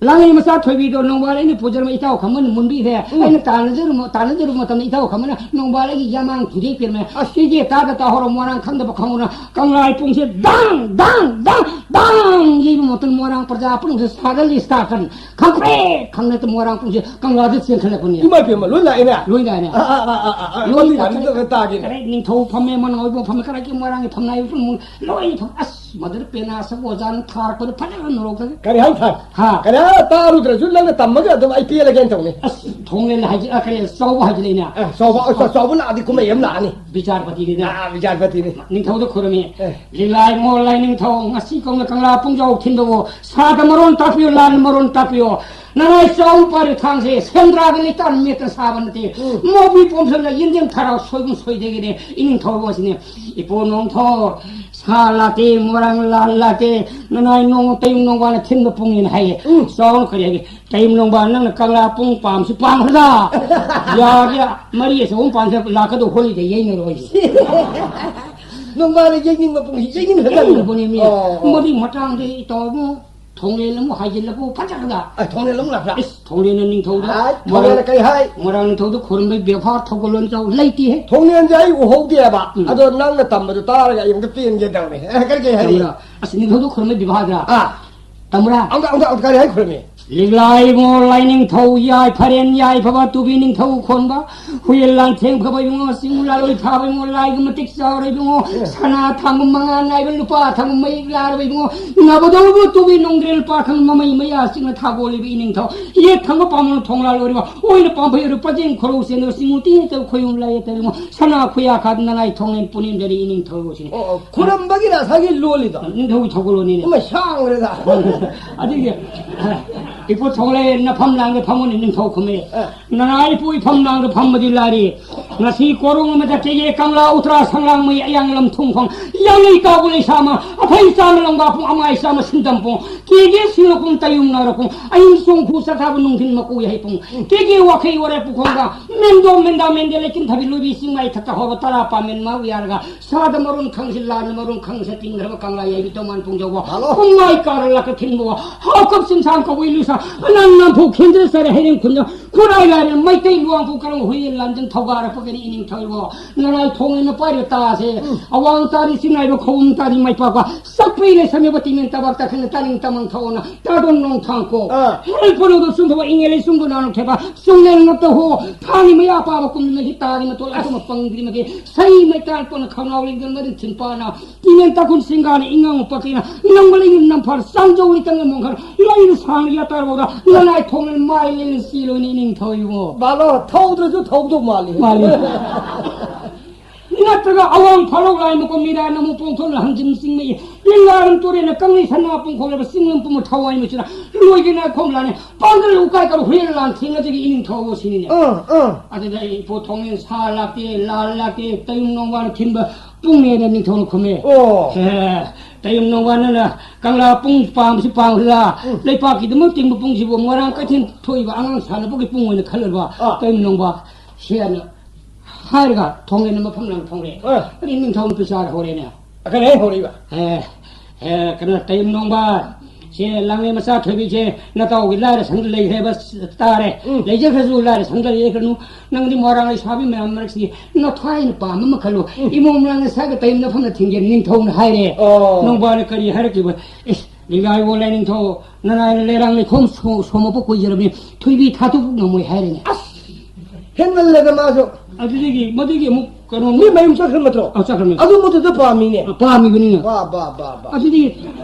ꯂꯥꯡꯂꯩ ꯃꯆꯥ ꯊꯣꯏꯕꯤꯗꯣ ꯅꯣꯡꯕꯥꯜ ꯑꯩꯅ ꯄꯨꯖꯔꯝꯕ ꯏꯇꯥꯎ ꯈꯝꯕꯅ ꯃꯨꯟꯕꯤꯈ꯭ꯔꯦ꯫ ꯎꯝ꯫ ꯑꯩꯅ ꯇꯥꯟꯅꯖꯔꯨ-, ꯇꯥꯟꯅꯖꯔꯨꯕ ꯃꯇꯝꯗ ꯏꯇꯥꯎ ꯈꯝꯕꯅ ꯅꯣꯡꯕꯥꯜ ꯑꯩꯒꯤ ꯌꯥꯃꯥꯡ ꯊꯨꯗꯦꯛꯄꯤꯔꯝꯃꯦ꯫ ꯑꯁ, ꯏꯆꯦ ꯇꯥꯗ ꯇꯥꯍꯧꯔꯣ, ꯃꯣꯏꯔꯥꯡ ꯈꯪꯗꯕ ꯈꯪꯍꯧꯔꯣ꯫ ꯀꯪꯂꯥ ꯄꯨꯡꯁꯦ ꯗꯥꯡ, ꯗꯥꯡ, ꯗꯥꯡ, ꯗꯥꯡ ꯌꯩꯕ ꯃꯇꯝꯗ ꯃꯣꯏꯔꯥꯡ ꯄ꯭ꯔꯖꯥ ꯄꯨꯝꯅꯃꯛꯁꯦ ꯁꯥꯒꯠꯂꯤ, ꯁꯥꯒꯠꯂꯤ꯫ ꯈꯪꯄ꯭ꯔꯦꯛ ꯈꯪꯅ ꯃꯣꯏꯔꯥꯡ ꯄꯨꯡꯁꯦ ꯀꯪꯂꯥꯗ ꯆꯦꯟꯈꯠꯂꯛꯄꯅꯤ꯫ ꯏꯃꯥ ꯏꯕꯦꯝꯃ, ꯂꯣꯏ ꯂꯥꯛꯏꯅꯦ? ꯂꯣꯏ ꯂꯥꯛꯏꯅꯦ꯫ ꯑꯥ, ꯑꯥ, ꯑꯥ, ꯑꯥ, ꯑꯥ, ꯂꯣꯏ ꯃꯗꯨꯒꯤ ꯂꯥꯛꯏꯅꯦ꯫ ꯋꯥꯔꯤꯗꯨꯗ ꯇꯥꯒꯦꯅꯦ꯫ ꯀꯔꯤ ꯅꯤꯡꯊꯧ ꯐꯝꯃꯦ, ꯃꯅꯥꯎ ꯏꯕꯨꯡ ꯐꯝꯃꯦ, ꯀꯔꯥꯏꯒꯤ ꯃꯣꯏꯔꯥꯡꯒꯤ ꯐꯝꯅꯥꯏꯕ ꯄꯨꯝꯅꯃꯛ ꯂꯣꯏ ꯐꯝ-, ꯑꯁ, ꯃꯗꯨꯗ ꯄꯦꯅꯥ ꯁꯛꯄ ꯑꯣꯖꯥꯅ ꯊꯥꯔꯛꯄꯗ ꯐꯖꯅ ꯅꯣꯛꯇꯅ꯫ ꯀꯔꯤ ꯍꯥꯏ ꯊꯥ? ꯍꯥ? ꯀꯔꯤ ꯍꯥꯏ ꯇꯥꯔꯨꯗ꯭ꯔꯁꯨ ꯅꯪꯅ ꯇꯝꯃꯒ ꯑꯗꯨꯝ ꯑꯩ ꯄꯦꯜꯂꯒꯦꯅ ꯇꯧꯅꯤ꯫ ꯑꯁ, ꯊꯣꯡꯂꯦꯟ ꯍꯥꯏꯖꯤ-, ꯑ, ꯀꯔꯤ, ꯆꯥꯎꯕ ꯍꯥꯏꯖꯤꯜꯂꯛꯏꯅꯦ꯫ ꯑ, ꯆꯥꯎꯕ, ꯑ, ꯆꯥꯎꯕ ꯂꯥꯛꯑꯗꯤ ꯀꯨꯝꯍꯩ ꯑꯃ ꯂꯥꯛꯑꯅꯤ꯫ ꯕꯤꯆꯥꯔꯄꯇꯤꯅꯤꯅ꯫ ꯑ, ꯕꯤꯆꯥꯔꯄꯇꯤꯅꯤ꯫ ꯅꯤꯡꯊꯧꯗ ꯈꯨꯔꯨꯝꯃꯤ꯫ ꯑꯦ꯫ ꯂꯤꯂꯥꯏ ꯃꯣꯜꯂꯥꯏ ꯅꯤꯡꯊꯧ, ꯉꯁꯤ ꯀꯧꯅ ꯀꯪꯂꯥ ꯄꯨꯡꯖꯥꯎ ꯊꯤꯟꯕꯕꯨ ꯁꯥꯗ ꯃꯔꯣꯟ ꯇꯥꯛꯄꯤꯌꯨ, ꯂꯥꯟ ꯃꯔꯣꯟ ꯇꯥꯛꯄꯤꯌꯨ꯫ ꯅꯅꯥꯏ ꯆꯥꯎ ꯄꯥꯔꯤ ꯊꯥꯡꯁꯦ ꯁꯦꯟꯗ꯭ꯔꯥꯒ ꯂꯩꯇꯥꯟ ꯃꯦꯠꯇ ꯁꯥꯕ ꯅꯠꯇꯦ꯫ ꯎꯝ꯫ ꯃꯣꯕꯤ ꯄꯣꯝꯁꯝꯅ ꯌꯦꯟꯗꯦꯝ ꯊꯔꯥꯎ ꯁꯣꯏꯕꯨꯝ ꯁꯣꯏꯗꯒꯤꯅꯦ ꯏꯅꯤꯡꯊꯧ ꯑꯁꯤꯅꯦ꯫ ꯏꯄꯣ ꯅꯣꯡꯊꯣ ꯁꯥ ꯂꯥꯇꯦ, ꯃꯣꯏꯔꯥꯡ ꯂꯥꯟ ꯂꯥꯇꯦ, ꯅꯅꯥꯏ ꯅꯣꯡ ꯇꯌꯨꯡ ꯅꯣꯡꯕꯥꯅ ꯊꯤꯟꯕ ꯄꯨꯡꯅꯦꯅ ꯍꯥꯏꯌꯦ꯫ ꯎꯝ꯫ ꯆꯥꯎꯅ ꯀꯔꯤ ꯍꯥꯏꯒꯦ? ꯇꯌꯨꯡ ꯅꯣꯡꯕꯥ ꯅꯪꯅ ꯀꯪꯂꯥ ꯄꯨꯡ ꯄꯥꯝꯁꯨ ꯄꯥꯝꯈ꯭ꯔꯗ꯫ ꯌꯥꯔꯦ, ꯃꯔꯤ ꯑꯆꯧꯕ ꯑꯃ ꯄꯥꯝꯁꯦ ꯂꯥꯛꯀꯗꯧ ꯍꯣꯂꯤꯗꯦ ꯌꯩꯅꯔꯣꯏꯁꯦ꯫ ꯅꯣꯡꯕꯥꯅ ꯌꯩꯅꯤꯡꯕ ꯄꯨꯡꯁꯤ ꯌꯩꯅꯤꯡꯈ꯭ꯔꯖꯥꯠꯅꯤ꯫ ꯌꯩꯅꯤꯡꯈ꯭ꯔꯕꯅꯦ ꯃꯤ꯫ ꯑꯣ, ꯑꯣ꯫ ꯃꯗꯨꯒꯤ ꯃꯇꯥꯡꯗ ꯏꯇꯥꯎꯕꯨ ꯊꯣꯡꯂꯦꯟ ꯑꯃꯨꯛ ꯍꯥꯏꯖꯤꯜꯂꯕꯨ ꯐꯖꯈ꯭ꯔꯒ꯫ ꯑꯦ, ꯊꯣꯡꯂꯦꯟ ꯑꯃꯨꯛ ꯂꯥꯛꯄ꯭ꯔꯥ? ꯏꯁ, ꯊꯣꯡꯂꯦꯟꯅ ꯅꯤꯡꯊꯧꯗ ꯑꯥꯏ, ꯃꯣꯏꯔꯥꯡ-, ꯊꯣꯡꯂꯦꯟꯅ ꯀꯩ ꯍꯥꯏ? ꯃꯣꯏꯔꯥꯡ ꯅꯤꯡꯊꯧꯗ ꯈꯨꯔꯨꯝꯕꯩ ꯕꯦꯕꯥꯔ ꯊꯧꯒꯜꯂꯣꯟ ꯆꯥꯎ ꯂꯩꯇꯦꯍꯦ꯫ ꯊꯣꯡꯂꯦꯟꯁꯦ ꯑꯩ ꯎꯍꯧꯗꯦꯕ꯫ ꯎꯝ꯫ ꯑꯗꯣ ꯅꯪꯅ ꯇꯝꯕꯗꯣ ꯇꯥꯔꯒ ꯑꯩ ꯑꯃꯨꯛꯇ ꯄꯦꯟꯒꯦ ꯇꯧꯔꯦ꯫ ꯑꯦ, ꯀꯔꯤ, ꯀꯩ ꯍꯥꯏꯔꯤ? ꯇꯝꯕ꯭ꯔꯥ? ꯑꯁ, ꯅꯤꯡꯊꯧꯗ ꯈꯨꯔꯨꯝꯕꯩ ꯕꯦꯕꯥꯔꯗ꯫ ꯑꯥ꯫ ꯇꯝꯕ꯭ꯔꯥ? ꯑꯃꯨꯛꯇ, ꯑꯃꯨꯛꯇ, ꯑꯃꯨꯛꯇ ꯀꯔꯤ ꯍꯥꯏ ꯈꯨꯔꯨꯝꯃꯤ? ꯂꯤꯛꯂꯥ ꯏꯕꯨꯡꯉꯣ, ꯂꯥꯏꯅꯤꯡꯊꯧ ꯌꯥꯏꯐꯔꯦꯟ ꯌꯥꯏꯐꯕ ꯇꯨꯕꯤ ꯅꯤꯡꯊꯧ ꯈꯣꯟꯕ, ꯍꯨꯏꯌꯦꯟ ꯂꯥꯟꯊꯦꯡ ꯐꯕ ꯏꯕꯨꯡꯉꯣ, ꯆꯤꯡ ꯂꯥꯂꯣꯏ ꯊꯥꯕ ꯏꯕꯨꯡꯉꯣ, ꯂꯥꯏꯒꯤ ꯃꯇꯤꯛ ꯆꯥꯎꯔ ꯏꯕꯨꯡꯉꯣ, ꯁꯅꯥ ꯊꯥꯡꯕ ꯃꯉꯥ ꯅꯥꯏꯕ ꯂꯨꯄꯥ ꯊꯥꯡꯕ ꯃꯌꯦꯛ ꯂꯥꯔꯕ ꯏꯕꯨꯡꯉꯣ, ꯅꯥꯕꯗꯧꯕ ꯇꯨꯕꯤ ꯅꯣꯡꯗ꯭ꯔꯦ ꯂꯨꯄꯥ ꯊꯥꯡꯕ ꯃꯃꯩ ꯃꯌꯥ ꯆꯤꯛꯅ ꯊꯥꯒꯣꯜꯂꯤꯕ ꯏꯅꯤꯡꯊꯧ, ꯌꯦꯠ ꯊꯪꯕ ꯄꯥꯝꯕꯅ ꯊꯣꯡꯂꯥꯜ ꯑꯣꯏꯔꯤꯕ, ꯑꯣꯏꯅ ꯄꯥꯝꯐꯩ ꯑꯣꯏꯔꯨ ꯄꯖꯦꯡ ꯈꯣꯔꯧ ꯆꯦꯟꯗꯕ ꯆꯤꯡꯉꯨ ꯇꯤꯡ ꯅꯠꯇꯕ ꯈꯣꯏꯌꯨꯝ ꯂꯥꯏ ꯌꯦꯠꯇꯕ ꯏꯕꯨꯡꯉꯣ, ꯁꯅꯥ ꯈꯨꯌꯥ ꯈꯥꯗꯨꯅ ꯅꯅꯥꯏ ꯊꯣꯡꯂꯦꯟ ꯄꯨꯅꯦꯝꯖꯔꯤ ꯏꯅꯤꯡꯊꯧ ꯁꯤꯅꯤ꯫ ꯑꯣ, ꯑꯣ, ꯈꯨꯔꯝꯕꯒꯤ ꯉꯁꯥꯏꯒꯤ ꯂꯣꯜꯂꯤꯗꯣ꯫ ꯅꯤꯡꯊꯧꯒꯤ ꯊꯧꯒꯜꯂꯣꯟꯅꯤꯅꯦ꯫ ꯏꯃꯥ, ꯁꯥꯡꯈ꯭ꯔꯦꯗ꯫ ꯑꯗꯨꯒꯤ ꯏꯄꯨ ꯊꯣꯡꯂꯦꯟ ꯅꯐꯝ ꯂꯥꯡꯗ ꯐꯝꯃꯨꯅꯦ ꯅꯤꯡꯊꯧ ꯈꯨꯝꯃꯦ꯫ ꯑ꯫ ꯅꯅꯥ ꯏꯄꯨ ꯏꯐꯝ ꯂꯥꯡꯗ ꯐꯝꯕꯗꯤ ꯂꯥꯏꯔꯤ꯫ ꯉꯁꯤ ꯀꯣꯔꯣꯡ ꯑꯃꯗ ꯀꯦꯒꯦ ꯀꯪꯂꯥ ꯎꯇ꯭ꯔꯥ ꯁꯪꯂꯥꯡ ꯃꯩ ꯑꯌꯥꯡ ꯂꯝ ꯊꯨꯡꯐꯝ ꯌꯥꯡꯂꯩ ꯀꯥꯎꯕ ꯂꯩꯁꯥꯃ ꯑꯐꯩ ꯆꯥꯝꯃ ꯂꯪꯕꯥ ꯄꯨꯡ ꯑꯃꯥꯏ ꯆꯥꯝꯃ ꯁꯤꯟꯗꯝ ꯄꯨꯡ ꯀꯦꯒꯦ ꯁꯤꯡꯂ ꯄꯨꯡ ꯇꯌꯨꯡ ꯅꯥꯔ ꯄꯨꯡ ꯑꯌꯨꯛ ꯆꯣꯡꯈꯨ ꯆꯠꯊꯕ ꯅꯨꯡꯊꯤꯟ ꯃꯀꯨ ꯌꯥꯍꯩ ꯄꯨꯡ ꯀꯦꯒꯦ ꯋꯥꯈꯩ ꯋꯥꯔꯦ ꯄꯨꯈꯣꯡꯗ ꯃꯦꯟꯗꯣ ꯃꯦꯟꯗꯥ ꯃꯦꯟꯗꯦ ꯂꯩꯆꯤꯟ ꯊꯕꯤ ꯂꯣꯏꯕꯤ ꯆꯤꯡꯃꯥꯏ ꯊꯛꯇ ꯍꯧꯕ ꯇꯔꯥ ꯄꯥꯃꯦꯟ ꯃꯥꯕꯨ ꯌꯥꯔꯒ ꯁꯥꯗ ꯃꯔꯣꯟ ꯈꯪꯁꯤ ꯂꯥꯟꯅ ꯃꯔꯣꯟ ꯈꯪꯁꯤ ꯇꯤꯡꯈ꯭ꯔꯕ ꯀꯪꯂꯥ ꯌꯥꯏꯕꯤ ꯇꯣꯉꯥꯟ ꯄꯨꯡꯖꯧꯕ ꯍꯜꯂꯣ꯫ ꯄꯨꯡꯃꯥꯏ ꯀꯥꯔ ꯂꯥꯛꯀ ꯊꯤꯟꯕ ꯍꯥꯎꯀꯞ ꯆꯤꯡꯁꯥꯡ ꯀꯧꯕ ꯏꯂꯨꯁꯥ ꯑꯅꯥꯟ ꯅꯥꯟꯊꯣꯛ ꯈꯦꯟꯖ ꯆꯔꯦ ꯍꯩꯔꯦꯟ ꯈꯨꯟꯖ ꯈꯨꯔꯥꯏ ꯂꯥꯏꯔꯦꯟ ꯃꯩꯇꯩ ꯂꯨꯋꯥꯡꯄꯨ ꯀꯔꯝ ꯍꯨꯏꯌꯦꯟ ꯂꯥꯟꯖꯟ ꯊꯧꯒꯥꯔꯛꯄꯒꯅꯤ ꯏꯅꯤꯡꯊꯧ ꯏꯕꯣ ꯅꯔꯥꯏ ꯊꯣꯡꯂꯦꯟꯅ ꯄꯥꯏꯔꯤꯕ ꯇꯥꯁꯦ ꯎꯝ꯫ ꯑꯋꯥꯡ ꯇꯥꯔꯤ ꯆꯤꯡꯅꯥꯏꯕ ꯈꯧꯕꯨꯝ ꯇꯥꯔꯤ ꯃꯥꯏ ꯄꯥꯛꯄ ꯆꯛꯄꯩ ꯂꯩꯁꯝꯃꯤꯕ ꯇꯤꯡꯂꯦꯟ ꯇꯕꯥꯛ ꯇꯥꯈꯪꯅ ꯇꯥꯅꯤꯡ ꯇꯃꯪ ꯊꯧꯅ ꯇꯥꯗꯣꯡ ꯅꯣꯡ ꯊꯥꯡꯀꯣ ꯑꯥ꯫ ꯍꯦꯜ ꯄꯣꯂꯣꯗꯣ ꯆꯨꯝꯊꯕ ꯏꯪꯉꯦꯂꯩ ꯆꯨꯝꯗꯣ ꯅꯥꯅꯣ ꯊꯦꯕ ꯆꯨꯝꯂꯦꯟ ꯉꯛꯇ ꯍꯣ ꯊꯥꯅꯤ ꯃꯌꯥ ꯄꯥꯕ ꯀꯨꯝꯗꯨꯅ ꯍꯤꯠ ꯇꯥꯔꯤ ꯃꯇꯣꯜ ꯑꯗꯨꯃ ꯄꯪꯗ꯭ꯔꯤ ꯃꯒꯦ ꯁꯩ ꯃꯩꯇꯥꯜ ꯄꯣꯅ ꯈꯧꯅꯥꯎ ꯂꯦꯡꯗꯨꯅ ꯃꯔꯤꯟ ꯊꯤꯟ ꯄꯥꯅ ꯇꯤꯡꯂꯦꯟ ꯇꯥꯈꯨꯟ ꯁꯤꯡꯒꯥꯅ ꯏꯉꯥꯡ ꯄꯛꯀꯤꯅ ꯅꯪꯕ ꯂꯩ ꯅꯝꯐꯥꯔ ꯆꯥꯡꯖꯧ ꯂꯩꯇꯪ ꯃꯣꯡꯈꯔ ꯂꯩꯅ ꯁꯥꯡꯅ ꯌꯥꯇꯥꯔꯕꯧꯗ ꯅꯅꯥꯏ ꯊꯣꯡꯂꯦꯟ ꯃꯥꯏ ꯂꯦꯟ ꯆꯤꯂꯣꯏꯅꯤ ꯏꯅꯤꯡꯊꯧ ꯏꯕꯣ꯫ ꯕꯥꯂꯣ, ꯊꯧꯗ꯭ꯔꯁꯨ ꯊꯧꯗꯧ ꯃꯥꯜꯂꯤ꯫ ꯃꯥꯜꯂꯤ꯫ ꯅꯠꯇ꯭ꯔꯒ ꯑꯋꯥꯡ ꯐꯥꯔꯧ ꯂꯥꯏ ꯃꯀꯣꯛ ꯃꯤꯔꯥ ꯅꯃꯨ ꯄꯣꯡꯊꯣꯛꯅ ꯍꯟꯖꯤꯟ ꯆꯤꯡꯃꯩ ꯂꯤꯂꯥꯔꯝ ꯇꯨꯔꯦꯟꯅ ꯀꯪꯂꯩ ꯁꯅꯥ ꯄꯨꯡꯈꯣꯛꯂꯕ ꯆꯤꯡꯂꯝ ꯄꯨꯝꯕ ꯊꯋꯥꯏ ꯃꯆꯤꯅ ꯂꯣꯏꯒꯤꯅ ꯈꯣꯝꯂꯥꯅꯤ ꯄꯥꯡꯒꯜ ꯎꯀꯥꯏ ꯀꯔꯨ ꯍꯨꯏꯌꯦꯟ ꯂꯥꯟ ꯊꯦꯡꯅꯖꯒꯤ ꯏꯅꯤꯡꯊꯧ ꯁꯤꯅꯤꯅꯦ꯫ ꯑꯥ, ꯑꯥ꯫ ꯑꯗꯨꯗ ꯑꯩ ꯏꯄꯣ ꯊꯣꯡꯂꯦꯟ ꯁꯥ ꯂꯥꯛꯇꯦ ꯂꯥꯜ ꯂꯥꯛꯇꯦ ꯇꯌꯨꯝ ꯅꯣꯡꯕꯥꯅ ꯊꯤꯟꯕ ꯄꯨꯡꯅꯦꯅ ꯅꯤꯡꯊꯧꯅ ꯈꯨꯝꯃꯦ꯫ ꯑꯣ꯫ ꯑꯦ, ꯇꯌꯨꯝ ꯅꯣꯡꯕꯥꯅꯅ ꯀꯪꯂꯥ ꯄꯨꯡ ꯄꯥꯡꯕꯁꯤ ꯄꯥꯡꯂ ꯎꯝ꯫ ꯂꯩꯄꯥꯛꯀꯤꯗꯃꯛ ꯇꯤꯡꯕ ꯄꯨꯡꯁꯤꯕꯨ ꯃꯣꯏꯔꯥꯡ ꯀꯩꯊꯦꯜ ꯊꯣꯛꯏꯕ ꯑꯉꯥꯡ ꯁꯥꯟꯅꯕꯒꯤ ꯄꯨꯡ ꯑꯣꯏꯅ ꯈꯜꯂꯕ ꯑꯥ꯫ ꯇꯌꯨꯝ ꯅꯣꯡꯕꯥ ꯁꯦꯅ ꯍꯥꯏꯔꯒ ꯊꯣꯡꯂꯦꯟ ꯃꯐꯝ ꯂꯥꯡ ꯊꯣꯡꯂꯦ꯫ ꯑꯥ꯫ ꯑꯗꯩ ꯅꯤꯡꯊꯧ ꯅꯨꯄꯤ ꯆꯥꯔ ꯍꯧꯔꯦꯅꯦ꯫ ꯑꯈꯪ ꯑꯍꯩ ꯍꯧꯔꯛꯏꯕ꯫ ꯑꯦ, ꯑꯦ, ꯀꯩꯅꯣ, ꯇꯌꯨꯝ ꯅꯣꯡꯕꯥ, ꯑꯦ, ꯂꯥꯡꯂꯦꯟ ꯃꯆꯥ ꯊꯣꯏꯕꯤꯁꯦ, ꯅꯇꯥꯎꯒꯤ ꯂꯥꯏꯔ ꯁꯪꯗ ꯂꯩꯈ꯭ꯔꯦꯕ ꯇꯥꯔꯦ꯫ ꯎꯝ꯫ ꯂꯩꯖꯈ꯭ꯔꯁꯨ ꯂꯥꯏꯔ ꯁꯪꯗ ꯂꯩꯈ꯭ꯔꯅꯨ꯫ ꯅꯪꯗꯤ ꯃꯣꯏꯔꯥꯡ ꯂꯩꯁꯥꯕꯤ ꯃꯌꯥꯝ ꯃꯔꯛꯁꯤꯒꯤ ꯅꯊ꯭ꯋꯥꯏꯅ ꯄꯥꯝꯕ ꯑꯃ ꯈꯜꯂꯨ꯫ ꯎꯝ꯫ ꯏꯃꯣꯝ ꯂꯥꯡꯂꯦꯟ ꯁꯥꯒ ꯇꯩꯝꯅꯐꯝꯅ ꯊꯤꯡꯖꯦꯟ ꯅꯤꯡꯊꯧꯅ ꯍꯥꯏꯔꯦ꯫ ꯑꯣ꯫ ꯅꯣꯡꯕꯥꯜꯅ ꯀꯔꯤ ꯍꯥꯏꯔꯛꯈꯤꯕ? ꯏꯁ, ꯂꯤꯂꯥ ꯏꯕꯣ ꯂꯥꯏꯅꯤꯡꯊꯧ, ꯅꯅꯥꯏꯅ ꯂꯩꯔꯥꯡ ꯂꯩꯈꯣꯝ ꯁꯣ-, ꯁꯣꯝꯃꯛꯄ ꯀꯨꯏꯖꯔꯕꯅꯤ, ꯊꯣꯏꯕꯤ ꯊꯥꯗꯣꯛꯄ ꯉꯝꯃꯣꯏ ꯍꯥꯏꯔꯦꯅꯦ꯫ ꯑꯁ! ꯍꯦꯟꯃꯜꯂꯦꯗ ꯃꯥꯁꯨ꯫ ꯑꯗꯨꯗꯒꯤ, ꯃꯗꯨꯒꯤ ꯑꯃꯨꯛ ꯀꯩꯅꯣ ꯃꯤ ꯃꯌꯨꯝ ꯆꯠꯈ꯭ꯔ ꯅꯠꯇ꯭ꯔꯣ? ꯑꯧ, ꯆꯠꯈ꯭ꯔꯕꯅꯤ꯫ ꯑꯗꯨ ꯃꯗꯨꯗ ꯄꯥꯝꯃꯤꯅꯦ꯫ ꯑ, ꯄꯥꯝꯃꯤꯕꯅꯤꯅ꯫ ꯕꯥ, ꯕꯥ, ꯕꯥ, ꯕꯥ꯫ ꯑꯗꯨꯗꯤ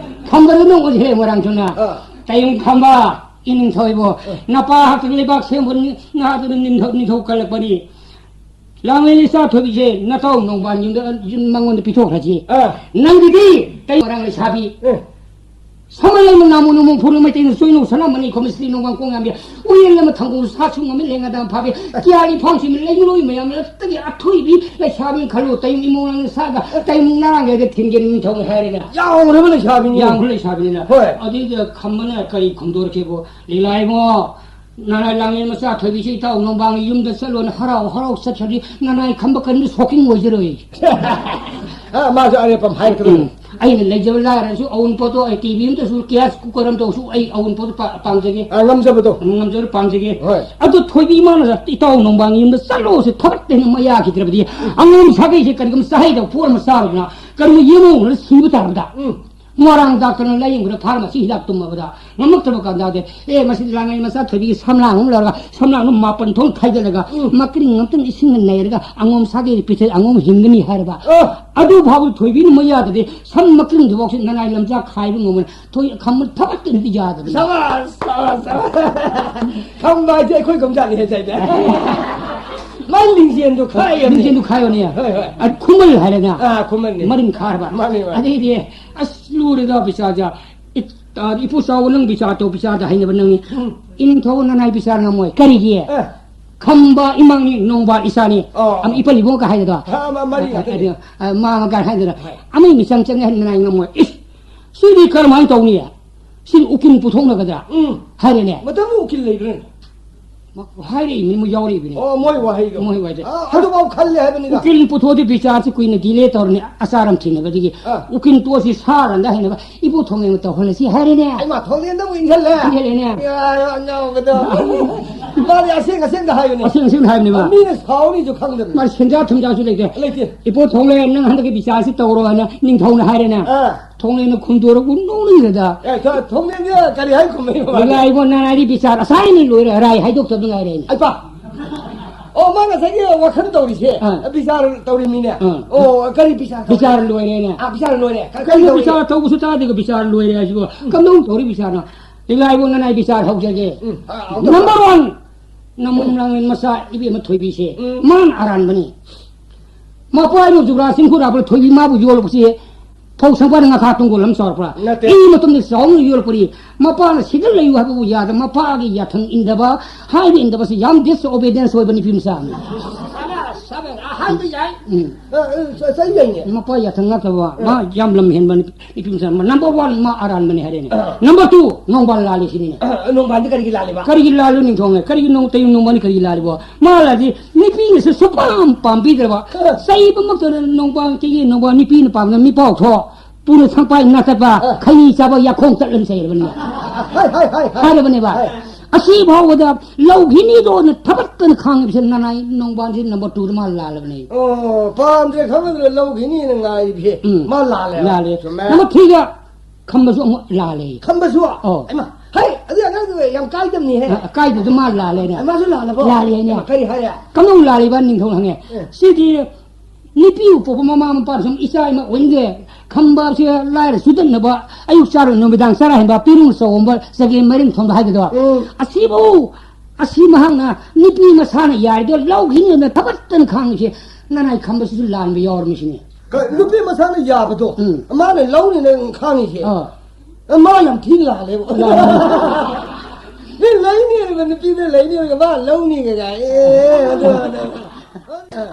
ꯈꯝꯕꯗ ꯅꯣꯡ ꯑꯣꯏꯈ꯭ꯔꯦ ꯃꯣꯏꯔꯥꯡꯊꯣꯏꯅ꯫ ꯑꯥ꯫ ꯇꯥꯏꯕꯪ ꯈꯝꯕ, ꯏꯅꯤꯡꯊꯧ ꯏꯕꯣ꯫ ꯑꯥ꯫ ꯅꯄꯥ ꯍꯥꯛꯇꯅ ꯂꯩꯕꯥꯛ ꯁꯦꯝꯕꯅꯤ, ꯅꯍꯥꯛꯇꯅ ꯅꯤꯡꯊꯧ, ꯅꯤꯡꯊꯧ ꯀꯜꯂꯛꯄꯅꯤ꯫ ꯂꯥꯡꯂꯦꯟ ꯏꯆꯥ ꯊꯣꯏꯕꯤꯁꯦ ꯅꯇꯥꯎ ꯅꯣꯡꯕꯥꯟ ꯌꯨꯝꯗ, ꯌꯨꯝ ꯃꯉꯣꯟꯗ ꯄꯤꯊꯣꯛꯈ꯭ꯔꯁꯤ꯫ ꯑꯥ꯫ ꯅꯪꯒꯤꯗꯤ ꯇꯩ ꯃꯣꯏꯔꯥꯡ ꯂꯩꯁꯥꯕꯤ꯫ ꯑꯦ꯫ ꯁꯃꯜ ꯑꯃ ꯅꯥꯃꯨ ꯅꯨꯃꯨ ꯐꯨꯔꯨ ꯃꯩꯇꯩꯅ ꯆꯣꯏꯅꯧ ꯁꯅꯥꯃꯅꯤ ꯈꯣꯝ ꯁ꯭ꯔꯤ ꯅꯣꯡꯕꯥꯟ ꯀꯣꯡ ꯌꯥꯝꯕꯤ ꯎꯌꯦꯜ ꯑꯃ ꯊꯪꯒꯨ ꯁꯥꯁꯨ ꯉꯝꯃꯤ ꯂꯦꯡꯒꯗꯥ ꯐꯥꯕꯤ ꯀꯤꯌꯥꯔꯤ ꯐꯥꯎꯁꯤ ꯂꯩꯉꯣꯏ ꯃꯌꯥꯝ ꯂꯛꯇꯒꯤ ꯑꯊꯣꯏꯕꯤ ꯂꯩꯁꯥꯕꯤ ꯈꯜꯂꯨ ꯇꯩ ꯏꯃꯣꯡ ꯁꯥꯒ ꯇꯩ ꯅꯥꯒꯦꯒ ꯊꯤꯟꯒꯦ ꯅꯤꯡꯊꯧ ꯍꯥꯏꯔꯦꯅ꯫ ꯌꯥꯎꯈ꯭ꯔꯕ ꯂꯩꯁꯥꯕꯤꯅꯤ꯫ ꯌꯥꯎꯈ꯭ꯔ ꯂꯩꯁꯥꯕꯤꯅꯤꯅ꯫ ꯍꯣꯏ꯫ ꯑꯗꯨꯏꯗ ꯈꯝꯕꯅ ꯀꯔꯤ ꯈꯨꯝꯗꯣꯔꯛꯀꯦꯕꯨ, "ꯂꯤꯂꯥꯏꯕꯣ, ꯅꯅꯥꯏ ꯂꯥꯡꯂꯦꯟ ꯃꯆꯥ ꯊꯣꯏꯕꯤꯁꯤ ꯏꯇꯥꯎ ꯅꯣꯡꯕꯥꯡꯒꯤ ꯌꯨꯝꯗ ꯆꯠꯂꯣꯅ ꯍꯔꯥꯎ ꯍꯔꯥꯎ ꯆꯠꯈ꯭ꯔꯗꯤ ꯅꯅꯥꯏ ꯈꯝꯕ ꯀꯔꯤꯝꯇ ꯁꯣꯛꯀꯤꯡ ꯑꯣꯏꯖꯔꯣꯏ"꯫ ꯑ, ꯃꯥꯁꯨ ꯑꯔꯦꯞꯄ ꯑꯃ ꯍꯥꯏꯔꯛꯀꯗꯧꯔꯤ꯫ ꯎꯝ꯫ ꯑꯩꯅ ꯂꯩꯖꯕ ꯂꯥꯏꯔꯁꯨ ꯑꯋꯨꯟꯄꯣꯠꯇꯣ ꯑꯩ ꯇꯤ ꯚꯤ ꯑꯃꯇꯁꯨ ꯒ꯭ꯌꯥꯁ ꯀꯨꯀꯔ ꯑꯃꯇꯁꯨ ꯑꯩ ꯑꯋꯨꯟꯄꯣꯠꯇꯣ ꯄꯥ-, ꯄꯥꯝꯖꯒꯦ꯫ ꯑ, ꯉꯝꯖꯕꯗꯣ꯫ ꯉꯝꯖꯕꯗꯣ ꯄꯥꯝꯖꯒꯦ꯫ ꯍꯣꯏ꯫ ꯑꯗꯣ ꯊꯣꯏꯕꯤ ꯏꯃꯥꯅ ꯏꯇꯥꯎ ꯅꯣꯡꯕꯥꯡꯒꯤ ꯌꯨꯝꯗ ꯆꯠꯂꯣꯁꯦ ꯊꯕꯛꯇ ꯍꯦꯟꯅ ꯃꯩ ꯌꯥꯈꯤꯗ꯭ꯔꯕꯗꯤ ꯑꯉꯣꯝ ꯁꯥꯒꯩꯁꯦ ꯀꯔꯤꯒꯨꯝꯕ ꯆꯥꯍꯩꯗꯕ ꯄꯣꯠ ꯑꯃ ꯆꯥꯔꯨꯗꯅ ꯀꯔꯤꯒꯨꯝꯕ ꯌꯦꯡꯉꯨꯗꯅ ꯁꯤꯕ ꯇꯥꯔꯕꯗ ꯎꯝ꯫ ꯃꯣꯏꯔꯥꯡ ꯗꯥꯛꯇꯔꯅ ꯂꯥꯌꯦꯡꯕꯗ ꯐꯥꯔꯃꯥꯁꯤ ꯍꯤꯗꯥꯛ ꯇꯨꯝꯃꯕꯗ ꯉꯝꯃꯛꯇ꯭ꯔꯕ ꯀꯥꯟꯗ, "ꯑꯦ, ꯃꯁꯤꯗꯤ ꯂꯥꯡꯂꯦꯟ ꯃꯆꯥ ꯊꯣꯏꯕꯤꯒꯤ ꯁꯝꯂꯥꯡ ꯑꯃ ꯂꯧꯔꯒ ꯁꯝꯂꯥꯡꯗꯣ ꯃꯥꯄꯟ ꯊꯣꯛꯅ ꯈꯥꯏꯗꯠꯂꯒ ꯎꯝ꯫ ꯃꯀ꯭ꯔꯤꯡ ꯑꯃꯇꯪ ꯏꯁꯤꯡꯅ ꯅꯩꯔꯒ ꯑꯉꯣꯝ ꯁꯥꯒꯩꯗ ꯄꯤꯊꯛ ꯑꯉꯣꯝ ꯍꯤꯡꯒꯅꯤ" ꯍꯥꯏꯔꯕ꯫ ꯑꯣ꯫ ꯑꯗꯨ ꯐꯥꯎꯕ ꯊꯣꯏꯕꯤꯅ ꯃꯣꯏ ꯌꯥꯗꯗꯤ ꯁꯝ ꯃꯀ꯭ꯔꯤꯡꯗꯨꯐꯥꯎꯁꯤ ꯅꯅꯥꯏ ꯂꯝꯖꯥ ꯈꯥꯏꯕ ꯉꯝꯃꯣꯏ꯫ ꯊꯣꯏ-, ꯈꯝꯕ ꯊꯕꯛꯇꯗꯤ ꯌꯥꯗꯕꯅꯤ꯫ ꯁꯕꯥꯁ, ꯁꯕꯥꯁ, ꯁꯕꯥꯁ꯫ ꯈꯝꯕ ꯍꯥꯏꯁꯦ ꯑꯩꯈꯣꯏ ꯀꯝꯖꯥꯠꯅꯤ ꯍꯥꯏꯗꯥꯏꯅꯦ꯫ ꯃꯥꯏ ꯂꯤꯡꯖꯦꯜꯗꯣ ꯈꯥꯏꯌꯦ꯫ ꯂꯤꯡꯖꯦꯜꯗꯣ ꯈꯥꯏꯌꯣꯅꯦ꯫ ꯍꯣꯏ, ꯍꯣꯏ꯫ ꯑ, ꯈꯨꯃꯜ ꯍꯥꯏꯔꯦꯅ꯫ ꯑꯥ, ꯈꯨꯃꯜꯅꯤ꯫ ꯃꯔꯤꯟ ꯈꯥꯔꯕ꯫ ꯃꯥꯅꯤ, ꯃꯥꯅꯤ꯫ ꯑꯗꯩꯗꯤ ꯑꯁ, ꯂꯨꯔꯦꯗ ꯕꯤꯆꯥꯔꯁꯦ꯫ ꯏꯠ-, ꯑ, ꯏꯄꯨ ꯆꯥꯎꯕ ꯅꯪ ꯕꯤꯆꯥꯔ ꯇꯧ, ꯕꯤꯆꯥꯔꯗ ꯍꯩꯅꯕ ꯅꯪꯅꯤ꯫ ꯎꯝ꯫ ꯏꯅꯤꯡꯊꯧ ꯅꯅꯥꯏ ꯕꯤꯆꯥꯔ ꯉꯝꯃꯣꯏ꯫ ꯀꯔꯤꯒꯤ? ꯑꯦ꯫ ꯈꯝꯕ ꯏꯃꯥꯡꯅꯤ, ꯅꯣꯡꯕꯥꯜ ꯏꯆꯥꯅꯤ꯫ ꯑꯣ꯫ ꯑꯃ ꯏꯄꯜ ꯏꯕꯣꯡꯒ ꯍꯥꯏꯒꯗ꯭ꯔꯣ? ꯑ, ꯑꯃ ꯃꯔꯤ ꯉꯥꯛꯇꯅꯤ꯫ ꯑ, ꯑ, ꯃꯥ ꯑꯃ ꯀꯥꯏ ꯍꯥꯏꯒꯗ꯭ꯔꯥ? ꯍꯣꯏ꯫ ꯑꯃꯒꯤ ꯃꯤꯆꯪ ꯆꯪꯉꯦ ꯍꯥꯏꯅ ꯅꯅꯥꯏ ꯉꯝꯃꯣꯏ꯫ ꯏꯁ! ꯁꯤꯗꯤ ꯀꯔꯝꯍꯥꯏꯅ ꯇꯧꯅꯤ? ꯁꯤꯗꯤ ꯎꯀꯤꯜ ꯄꯨꯊꯣꯛꯅꯒꯗ꯭ꯔꯥ? ꯎꯝ꯫ ꯍꯥꯏꯔꯦꯅꯦ꯫ ꯃꯇꯝ ꯎꯀꯤꯜ ꯂꯩꯕ꯭ꯔꯥꯅꯦ? ꯍꯥꯏꯔꯛꯏꯕꯅꯤ, ꯃꯣꯏ ꯌꯥꯎꯔꯛꯏꯕꯅꯤ꯫ ꯑꯣ, ꯃꯣꯏ ꯋꯥꯍꯩꯗꯣ꯫ ꯃꯣꯏ ꯋꯥꯍꯩꯗꯣ꯫ ꯑꯥ, ꯑꯗꯨꯐꯥꯎ ꯈꯜꯂꯦ ꯍꯥꯏꯕꯅꯤꯗ꯫ ꯎꯀꯤꯜ ꯄꯨꯊꯣꯛꯑꯗꯤ ꯕꯤꯆꯥꯔꯁꯤ ꯀꯨꯏꯅ ꯗꯤꯂꯦ ꯇꯧꯔꯅꯤ, ꯑꯆꯥꯔ ꯑꯃ ꯊꯤꯅꯕꯗꯒꯤ꯫ ꯑꯥ꯫ ꯎꯀꯤꯜ ꯇꯣꯛꯑꯁꯤ ꯁꯥꯔꯅ ꯍꯥꯏꯅꯕ, ꯏꯕꯣ ꯊꯣꯡꯂꯦꯟ ꯇꯧꯍꯜꯂꯁꯤ ꯍꯥꯏꯔꯦꯅꯦ꯫ ꯑꯩꯃ ꯊꯣꯡꯂꯦꯟꯗ ꯑꯃꯨꯛ ꯏꯟꯁꯤꯜꯂꯦ꯫ ꯏꯟꯁꯤꯜꯂꯦꯅꯦ꯫ ꯌꯥ, ꯌꯥ, ꯑꯉꯥꯎꯕꯗꯣ꯫ ꯃꯥꯗꯤ ꯑꯁꯦꯡ ꯑꯁꯦꯡꯗ ꯍꯥꯏꯕꯅꯦ꯫ ꯑꯁꯦꯡ ꯑꯁꯦꯡꯗ ꯍꯥꯏꯕꯅꯦꯕ꯫ ꯃꯤꯅ ꯁꯥꯎꯅꯤꯁꯨ ꯈꯪꯗꯕꯅꯤ꯫ ꯃꯥ ꯁꯦꯟꯖꯥ ꯊꯨꯝꯖꯥꯁꯨ ꯂꯩꯇꯦ꯫ ꯂꯩꯇꯦ꯫ ꯏꯕꯣ ꯊꯣꯡꯂꯦꯟ, ꯅꯪ ꯍꯟꯗꯛꯀꯤ ꯕꯤꯆꯥꯔꯁꯤ ꯇꯧꯔꯣ ꯍꯥꯏꯅ ꯅꯤꯡꯊꯧꯅ ꯍꯥꯏꯔꯦꯅꯦ꯫ ꯑꯥ꯫ ꯊꯣꯡꯂꯦꯟꯅ ꯈꯨꯝꯗꯣꯔꯛꯄ ꯅꯣꯛꯅꯤꯡꯈ꯭ꯔꯦꯗ꯫ ꯑꯦ, ꯊꯣ-, ꯊꯣꯡꯂꯦꯟꯁꯦ ꯀꯔꯤ ꯍꯥꯏ ꯈꯨꯝꯃꯛꯏꯅꯣ ꯃꯥꯗꯤ? ꯏꯂꯥ ꯏꯕꯣ, ꯅꯅꯥꯏꯗꯤ ꯕꯤꯆꯥꯔ ꯑꯁꯥꯏꯅ ꯂꯣꯏꯔꯦ, ꯔꯥꯏ ꯍꯥꯏꯗꯣꯛꯇꯕꯗ ꯉꯥꯏꯔꯦꯅꯦ꯫ ꯑꯩꯄꯥ! ꯑꯣ, ꯃꯥ ꯉꯁꯥꯏꯒꯤ ꯋꯥꯈꯜ ꯇꯧꯔꯤꯁꯦ, ꯑꯥ꯫ ꯕꯤꯆꯥꯔ ꯇꯧꯔꯤꯃꯤꯅꯦ꯫ ꯑꯥ꯫ ꯑꯣ, ꯀꯔꯤ ꯕꯤꯆꯥꯔ ꯇꯧꯔꯤ? ꯕꯤꯆꯥꯔ ꯂꯣꯏꯔꯦꯅꯦ꯫ ꯑꯥ, ꯕꯤꯆꯥꯔ ꯂꯣꯏꯔꯦ꯫ ꯀ-, ꯀꯔꯤ ꯀꯩꯅꯣ ꯇꯧꯔꯤ? ꯕꯤꯆꯥꯔ ꯇꯧꯕꯁꯨ ꯇꯥꯗꯦꯒ ꯕꯤꯆꯥꯔ ꯂꯣꯏꯔꯦ ꯍꯥꯏꯁꯤꯕꯨ? ꯎꯝ꯫ ꯀꯝꯗꯧ ꯇꯧꯔꯤ ꯕꯤꯆꯥꯔꯅꯣ? ꯏꯂꯥ ꯏꯕꯣ, ꯅꯅꯥꯏ ꯕꯤꯆꯥꯔ ꯍꯧꯖꯒꯦ꯫ ꯎꯝ, ꯑꯥ, ꯍꯧꯖ-, number one, ꯅꯃꯝ ꯂꯥꯡꯂꯦꯟ ꯃꯆꯥ ꯏꯕꯦꯝꯃ ꯊꯣꯏꯕꯤꯁꯦ, ꯎꯝ꯫ ꯃꯥꯅ ꯑꯔꯥꯟꯕꯅꯤ꯫ ꯃꯄꯥ ꯏꯕꯨ ꯖꯨꯕ꯭ꯔꯥꯖ ꯁꯤꯡ ꯈꯨꯔꯥꯕꯅ ꯊꯣꯏꯕꯤ ꯃꯥꯕꯨ ꯌꯣꯜꯂꯛꯄꯁꯤ ꯐꯧ ꯁꯪꯄꯥꯗ ꯉꯥꯈꯥ ꯇꯨꯡꯒꯣꯜ ꯑꯃ ꯆꯥꯎꯔꯛꯄ꯭ꯔꯥ? ꯅꯠꯇꯦ꯫ ꯏ ꯃꯇꯨꯡꯗ ꯆꯥꯎꯅ ꯌꯣꯜꯂꯛꯄꯅꯤ꯫ ꯃꯄꯥꯅ ꯁꯤꯗ ꯂꯩꯌꯨ ꯍꯥꯏꯕꯕꯨ ꯌꯥꯗ, ꯃꯄꯥꯒꯤ ꯌꯥꯊꯪ ꯏꯟꯗꯕ, ꯍꯥꯏꯕ ꯏꯟꯗꯕꯁꯤ ꯌꯥꯝ disobedience ꯑꯣꯏꯕ ꯅꯨꯄꯤ ꯃꯆꯥ ꯑꯃꯅꯤ꯫ ꯁꯕꯥꯁ, ꯁꯕꯥꯁ, ꯑꯍꯥꯟꯕ ꯌꯥꯏ꯫ ꯎꯝ꯫ ꯑ, ꯑ, ꯆ-, ꯆꯩ ꯂꯩꯅꯦ꯫ ꯃꯄꯥ ꯌꯥꯊꯪ ꯉꯥꯛꯇꯕ, ꯑ꯫ ꯃꯥ ꯌꯥꯝ ꯂꯝ ꯍꯦꯟꯕ ꯅꯨꯄꯤ, ꯅꯨꯄꯤ ꯃꯆꯥ ꯑꯃ꯫ Number one, ꯃꯥ ꯑꯔꯥꯟꯕꯅꯤ ꯍꯥꯏꯔꯦꯅꯦ꯫ ꯑ꯫ Number two, ꯅꯣꯡꯕꯥꯟ ꯂꯥꯜꯂꯤ ꯁꯤꯅꯤꯅꯦ꯫ ꯑ, ꯅꯣꯡꯕꯥꯟꯗꯤ ꯀꯔꯤꯒꯤ ꯂꯥꯜꯂꯤꯕ? ꯀꯔꯤꯒꯤ ꯂꯥꯜꯂꯨ ꯅꯤꯡꯊꯧꯅꯦ? ꯀꯔꯤꯒꯤ ꯅꯣꯡ-, ꯇꯌꯨꯡ ꯅꯣꯡꯕꯥꯟꯗꯤ ꯀꯔꯤꯒꯤ ꯂꯥꯜꯂꯤꯕꯣ? ꯃꯥ ꯂꯥꯜꯂꯤ꯫ ꯅꯨꯄꯤꯅꯁꯨ ꯁꯨꯄꯥꯝ ꯄꯥꯝꯕꯤꯗ꯭ꯔꯕ, ꯆꯩꯕꯃꯛꯇꯗ ꯅꯣꯡꯕꯥꯟ ꯀꯦꯒꯤ ꯅꯣꯡꯕꯥꯟ ꯅꯨꯄꯤꯅ ꯄꯥꯝꯅ ꯃꯤꯄꯥꯎ ꯊꯣꯛ, ꯄꯨꯅ ꯁꯪꯄꯥꯏ ꯅꯥꯊꯠꯄ, ꯑ꯫ ꯈꯩꯅꯤ ꯆꯥꯕ ꯌꯥꯈꯣꯡ ꯇꯠꯂꯅꯤ ꯆꯩꯔꯕꯅꯤꯅ꯫ ꯍꯥꯏ, ꯍꯥꯏ, ꯍꯥꯏ, ꯍꯥꯏ꯫ ꯍꯥꯏꯔꯕꯅꯦꯕ꯫ ꯍꯥꯏ꯫ ꯑꯁꯤ ꯐꯥꯎꯕꯗ ꯂꯧꯈꯤꯅꯤꯗꯣꯅ ꯊꯕꯛꯇꯅ ꯈꯥꯡꯉꯤꯕꯁꯦ ꯅꯅꯥꯏ ꯅꯣꯡꯕꯥꯟꯁꯤ number two ꯗ ꯃꯥ ꯂꯥꯜꯂꯕꯅꯦ꯫ ꯑꯣ, ꯄꯥꯝꯗ꯭ꯔꯦ ꯈꯪꯕꯗꯨꯅ ꯂꯧꯈꯤꯅꯤꯅ ꯉꯥꯏꯔꯤꯕꯁꯦ ꯎꯝ꯫ ꯃꯥ ꯂꯥꯜꯂꯦꯕ꯫ ꯂꯥꯜꯂꯦ꯫ ꯆꯨꯝꯃꯦ꯫ Number three ꯗ ꯈꯝꯕꯁꯨ ꯑꯃꯨꯛ ꯂꯥꯜꯂꯦ꯫ ꯈꯝꯕꯁꯨ? ꯑꯧ꯫ ꯍꯩꯃꯥ, ꯍꯩ, ꯑꯗꯨ ꯑꯉꯥꯡꯗꯨ ꯌꯥꯝ ꯀꯥꯏꯗꯕꯅꯤꯍꯦ꯫ ꯑ, ꯑꯀꯥꯏꯗꯨꯗ ꯃꯥ ꯂꯥꯜꯂꯦꯅꯦ꯫ ꯑ, ꯃꯥꯁꯨ ꯂꯥꯜꯂꯕꯣ? ꯂꯥꯜꯂꯦꯅꯦ꯫ ꯍꯩꯃꯥ, ꯀꯔꯤ ꯍꯥꯏꯔꯦ? ꯀꯝꯗꯧ ꯂꯥꯜꯂꯤꯕ ꯅꯤꯡꯊꯧꯅ ꯍꯪꯉꯦ꯫ ꯑꯦ꯫ ꯁꯤꯗꯤ ꯅꯨꯄꯤꯕꯨ ꯄꯣꯛꯄ ꯃꯃꯥ ꯃꯄꯥꯅ ꯁꯨꯝ ꯏꯆꯥ ꯏꯃꯥ ꯑꯣꯏꯅꯤꯡꯗꯦ, ꯈꯝꯕꯁꯦ ꯂꯥꯏꯔ ꯆꯨꯗꯠꯅꯕ, ꯑꯌꯨꯛ ꯆꯥꯔ ꯅꯨꯃꯤꯗꯥꯡ ꯆꯔꯥ ꯍꯦꯟꯕ, ꯄꯤꯔꯨꯡ ꯆꯧꯒꯨꯝꯕ, ꯆꯒꯦꯝ ꯃꯔꯤꯟ ꯊꯣꯡꯕ ꯍꯥꯏꯕꯗꯣ꯫ ꯎꯝ꯫ ꯑꯁꯤꯕꯨ, ꯑꯁꯤ ꯃꯍꯥꯛꯅ ꯅꯨꯄꯤ ꯃꯁꯥꯅ ꯌꯥꯔꯤꯗꯣ ꯂꯧꯈꯤꯅꯤꯅ ꯊꯕꯛꯇꯅ ꯈꯥꯡꯉꯤꯁꯦ, ꯅꯅꯥꯏ ꯈꯝꯕꯁꯤꯁꯨ ꯂꯥꯟꯕ ꯌꯥꯎꯔꯝꯃꯤ ꯁꯤꯅꯤ꯫ ꯀ-, ꯅꯨꯄꯤ ꯃꯁꯥꯅ ꯌꯥꯕꯗꯣ, ꯎꯝ꯫ ꯃꯥꯅ ꯂꯧꯅꯤꯅ ꯈꯥꯡꯉꯤꯁꯦ꯫ ꯑꯥ꯫ ꯑ, ꯃꯥ ꯌꯥꯝ ꯊꯤꯅ ꯂꯥꯜꯂꯦꯕ꯫ ꯂꯥꯜꯂꯦ꯫ ꯃꯤ ꯂꯩꯅꯤ ꯍꯥꯏꯕ ꯅꯨꯄꯤꯗ ꯂꯩꯅꯤ ꯍꯥꯏꯔꯒ ꯃꯥ ꯂꯧꯅꯤꯒ ꯀꯥꯏ꯫ ꯑꯦ, ꯑꯗꯨ, ꯑꯗꯨ꯫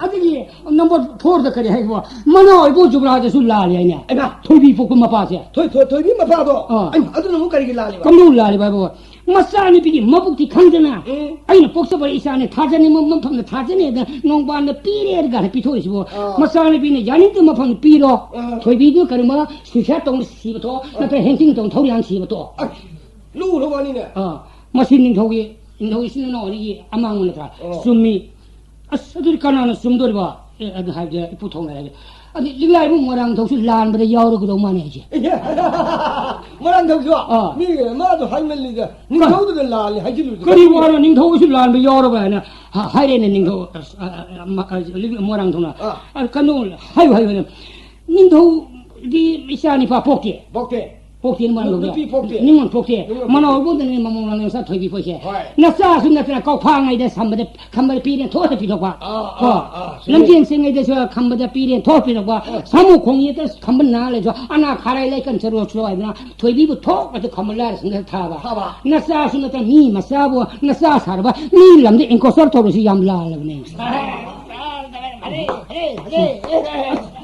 ꯑꯗꯒꯤ number four ꯗ ꯀꯔꯤ ꯍꯥꯏꯕ? ꯃꯅꯥꯎ ꯏꯕꯣ ꯖꯨꯕ꯭ꯔꯥꯖꯁꯨ ꯂꯥꯜꯂꯦ ꯍꯥꯏꯅꯦ꯫ ꯑꯩꯃꯥ꯫ ꯊꯣꯏꯕꯤ ꯄꯣꯛꯄ ꯃꯄꯥꯁꯦ꯫ ꯊꯣꯏ-, ꯊꯣꯏ-, ꯊꯣꯏꯕꯤ ꯃꯄꯥꯗꯣ? ꯑꯥ꯫ ꯑꯩꯃꯥ, ꯑꯗꯨꯅ ꯑꯃꯨꯛ ꯀꯔꯤꯒꯤ ꯂꯥꯜꯂꯤꯕ? ꯀꯝꯗꯧ ꯂꯥꯜꯂꯤꯕ ꯍꯥꯏꯕ? ꯃꯆꯥꯅꯨꯄꯤꯒꯤ ꯃꯕꯨꯛꯇꯤ ꯈꯪꯗꯅ, ꯎꯝ꯫ ꯑꯩꯅ ꯄꯣꯛꯆꯕ ꯏꯆꯥꯅꯤ, ꯊꯥꯖꯅꯤꯡꯕ ꯃꯐꯝꯗ ꯊꯥꯖꯅꯤꯗ ꯅꯣꯡꯕꯥꯟꯗ ꯄꯤꯔꯦ ꯒꯥꯏꯅ ꯄꯤꯊꯣꯛꯏꯁꯤꯕꯨ, ꯑꯥ꯫ ꯃꯆꯥꯅꯨꯄꯤꯅ ꯌꯥꯅꯤꯡꯗꯕ ꯃꯐꯝꯗ ꯄꯤꯔꯣ꯫ ꯑꯥ꯫ ꯊꯣꯏꯕꯤꯗꯨ ꯀꯔꯤꯒꯨꯝꯕ suicide ꯇꯧꯅ ꯁꯤꯕ ꯊꯣꯛ, ꯑꯥ꯫ ꯅꯠꯇ꯭ꯔ ꯍꯦꯡꯆꯤꯡ ꯇꯧꯅ ꯊꯧꯔꯤ ꯍꯥꯟꯅ ꯁꯤꯕ ꯊꯣꯛ꯫ ꯑꯁ, ꯂꯨꯔꯕ ꯋꯥꯅꯤꯅꯦ꯫ ꯑꯥ, ꯃꯁꯤ ꯅꯤꯡꯊꯧꯒꯤ, ꯅꯤꯡꯊꯧ ꯏꯆꯤꯟ ꯏꯅꯥꯎ ꯑꯅꯤꯒꯤ ꯑꯃꯥꯡꯕ ꯅꯠꯇ꯭ꯔꯥ? ꯑꯣ꯫ ꯆꯨꯝꯃꯤ꯫ ꯑꯁ, ꯑꯗꯨꯗꯤ ꯀꯅꯥꯅ ꯆꯨꯝꯗꯣꯔꯤꯕ? ꯑꯦ, ꯑꯗꯨ ꯍꯥꯏꯕꯗꯤ ꯏꯄꯨ ꯊꯣꯡꯅ ꯍꯥꯏꯔꯦ꯫ ꯑꯗꯨ ꯂꯤꯛꯂꯥꯏꯕꯨ ꯃꯣꯏꯔꯥꯡꯊꯧꯁꯨ ꯂꯥꯟꯕꯗ ꯌꯥꯎꯔꯒꯗꯧ ꯃꯥꯅꯦ ꯑꯩꯁꯦ꯫ ꯃꯣꯏꯔꯥꯡꯊꯧꯁꯨ? ꯑꯥ꯫ ꯃꯤ ꯃꯥꯗꯣ ꯍꯥꯏꯃꯜꯂꯤꯗ꯫ ꯅꯤꯡꯊꯧꯗꯨꯗ ꯂꯥꯜꯂꯦ ꯍꯥꯏꯖꯤꯜꯂꯨꯗ꯫ ꯀꯔꯤ ꯋꯥꯅꯣ, ꯅꯤꯡꯊꯧꯁꯨ ꯂꯥꯟꯕ ꯌꯥꯎꯔꯕ ꯍꯥꯏꯅ ꯍꯥ-, ꯍꯥꯏꯔꯦꯅꯦ ꯅꯤꯡꯊꯧ, ꯑꯁ, ꯑ, ꯑ, ꯃ-, ꯑ, ꯂꯤꯛ-, ꯃꯣꯏꯔꯥꯡꯊꯧꯅ꯫ ꯑꯥ꯫ ꯑ, ꯀꯩꯅꯣ, ꯍꯥꯏꯌꯨ, ꯍꯥꯏꯌꯨ ꯍꯥꯏꯅ꯫ ꯅꯤꯡꯊꯧꯗꯤ ꯏꯆꯥ ꯅꯤꯄꯥ ꯄꯣꯛꯇꯦ꯫ ꯄꯣꯛꯇꯦ꯫ ꯄꯣꯛꯇꯦ, ꯃꯥ ꯂꯧꯗꯦ꯫ ꯅꯨꯄꯤ ꯄꯣꯛꯇꯦ꯫ ꯅꯤꯉꯣꯜ ꯄꯣꯛꯇꯦ꯫ ꯅꯤꯉꯣꯜ ꯄꯣꯛꯇꯦ꯫ ꯃꯅꯥꯎ ꯏꯕꯣꯛꯇꯅꯦ ꯃꯃꯧ ꯂꯥꯡꯂꯦꯟ ꯃꯆꯥ ꯊꯣꯏꯕꯤ ꯄꯣꯛꯏꯁꯦ꯫ ꯍꯣꯏ꯫ ꯅꯆꯥꯁꯨ ꯅꯠꯇꯅ ꯀꯧꯐꯥꯉꯩꯗ ꯁꯝꯕꯗ ꯈꯝꯕꯗ ꯄꯤꯔꯦ ꯊꯣꯛꯑ ꯄꯤꯊꯣꯛꯄ꯫ ꯑꯥ, ꯀꯣ? ꯑꯥ, ꯑꯥ, ꯆꯨꯝꯃꯤ꯫ ꯂꯝꯖꯦꯟ ꯆꯦꯟꯉꯩꯗꯁꯨ ꯈꯝꯕꯗ ꯄꯤꯔꯦ ꯊꯣꯛꯑ ꯄꯤꯊꯣꯛꯄ꯫ ꯑꯥ꯫ ꯁꯥꯃꯨ ꯈꯣꯡ ꯌꯦꯠꯇ ꯈꯝꯕ ꯅꯥ ꯂꯩꯁꯨ ꯑꯅꯥ ꯈꯥꯔꯥꯏ ꯂꯩ ꯀꯟ ꯆꯔꯨ ꯆꯔꯨ ꯍꯥꯏꯗꯅ ꯊꯣꯏꯕꯤꯕꯨ ꯊꯣꯛ ꯑꯗꯨ ꯈꯝꯕ ꯂꯥꯏꯔ ꯁꯤꯡꯗ ꯊꯥꯕ꯫ ꯊꯥꯕ꯫ ꯅꯆꯥꯁꯨ ꯅꯠꯇꯅ ꯃꯤ ꯃꯆꯥꯕꯨ ꯅꯆꯥ ꯁꯥꯔꯕ ꯃꯤ ꯂꯝꯗ encroacher ꯇꯧꯔꯁꯤ ꯌꯥꯝ ꯂꯥꯜꯂꯕꯅꯦ꯫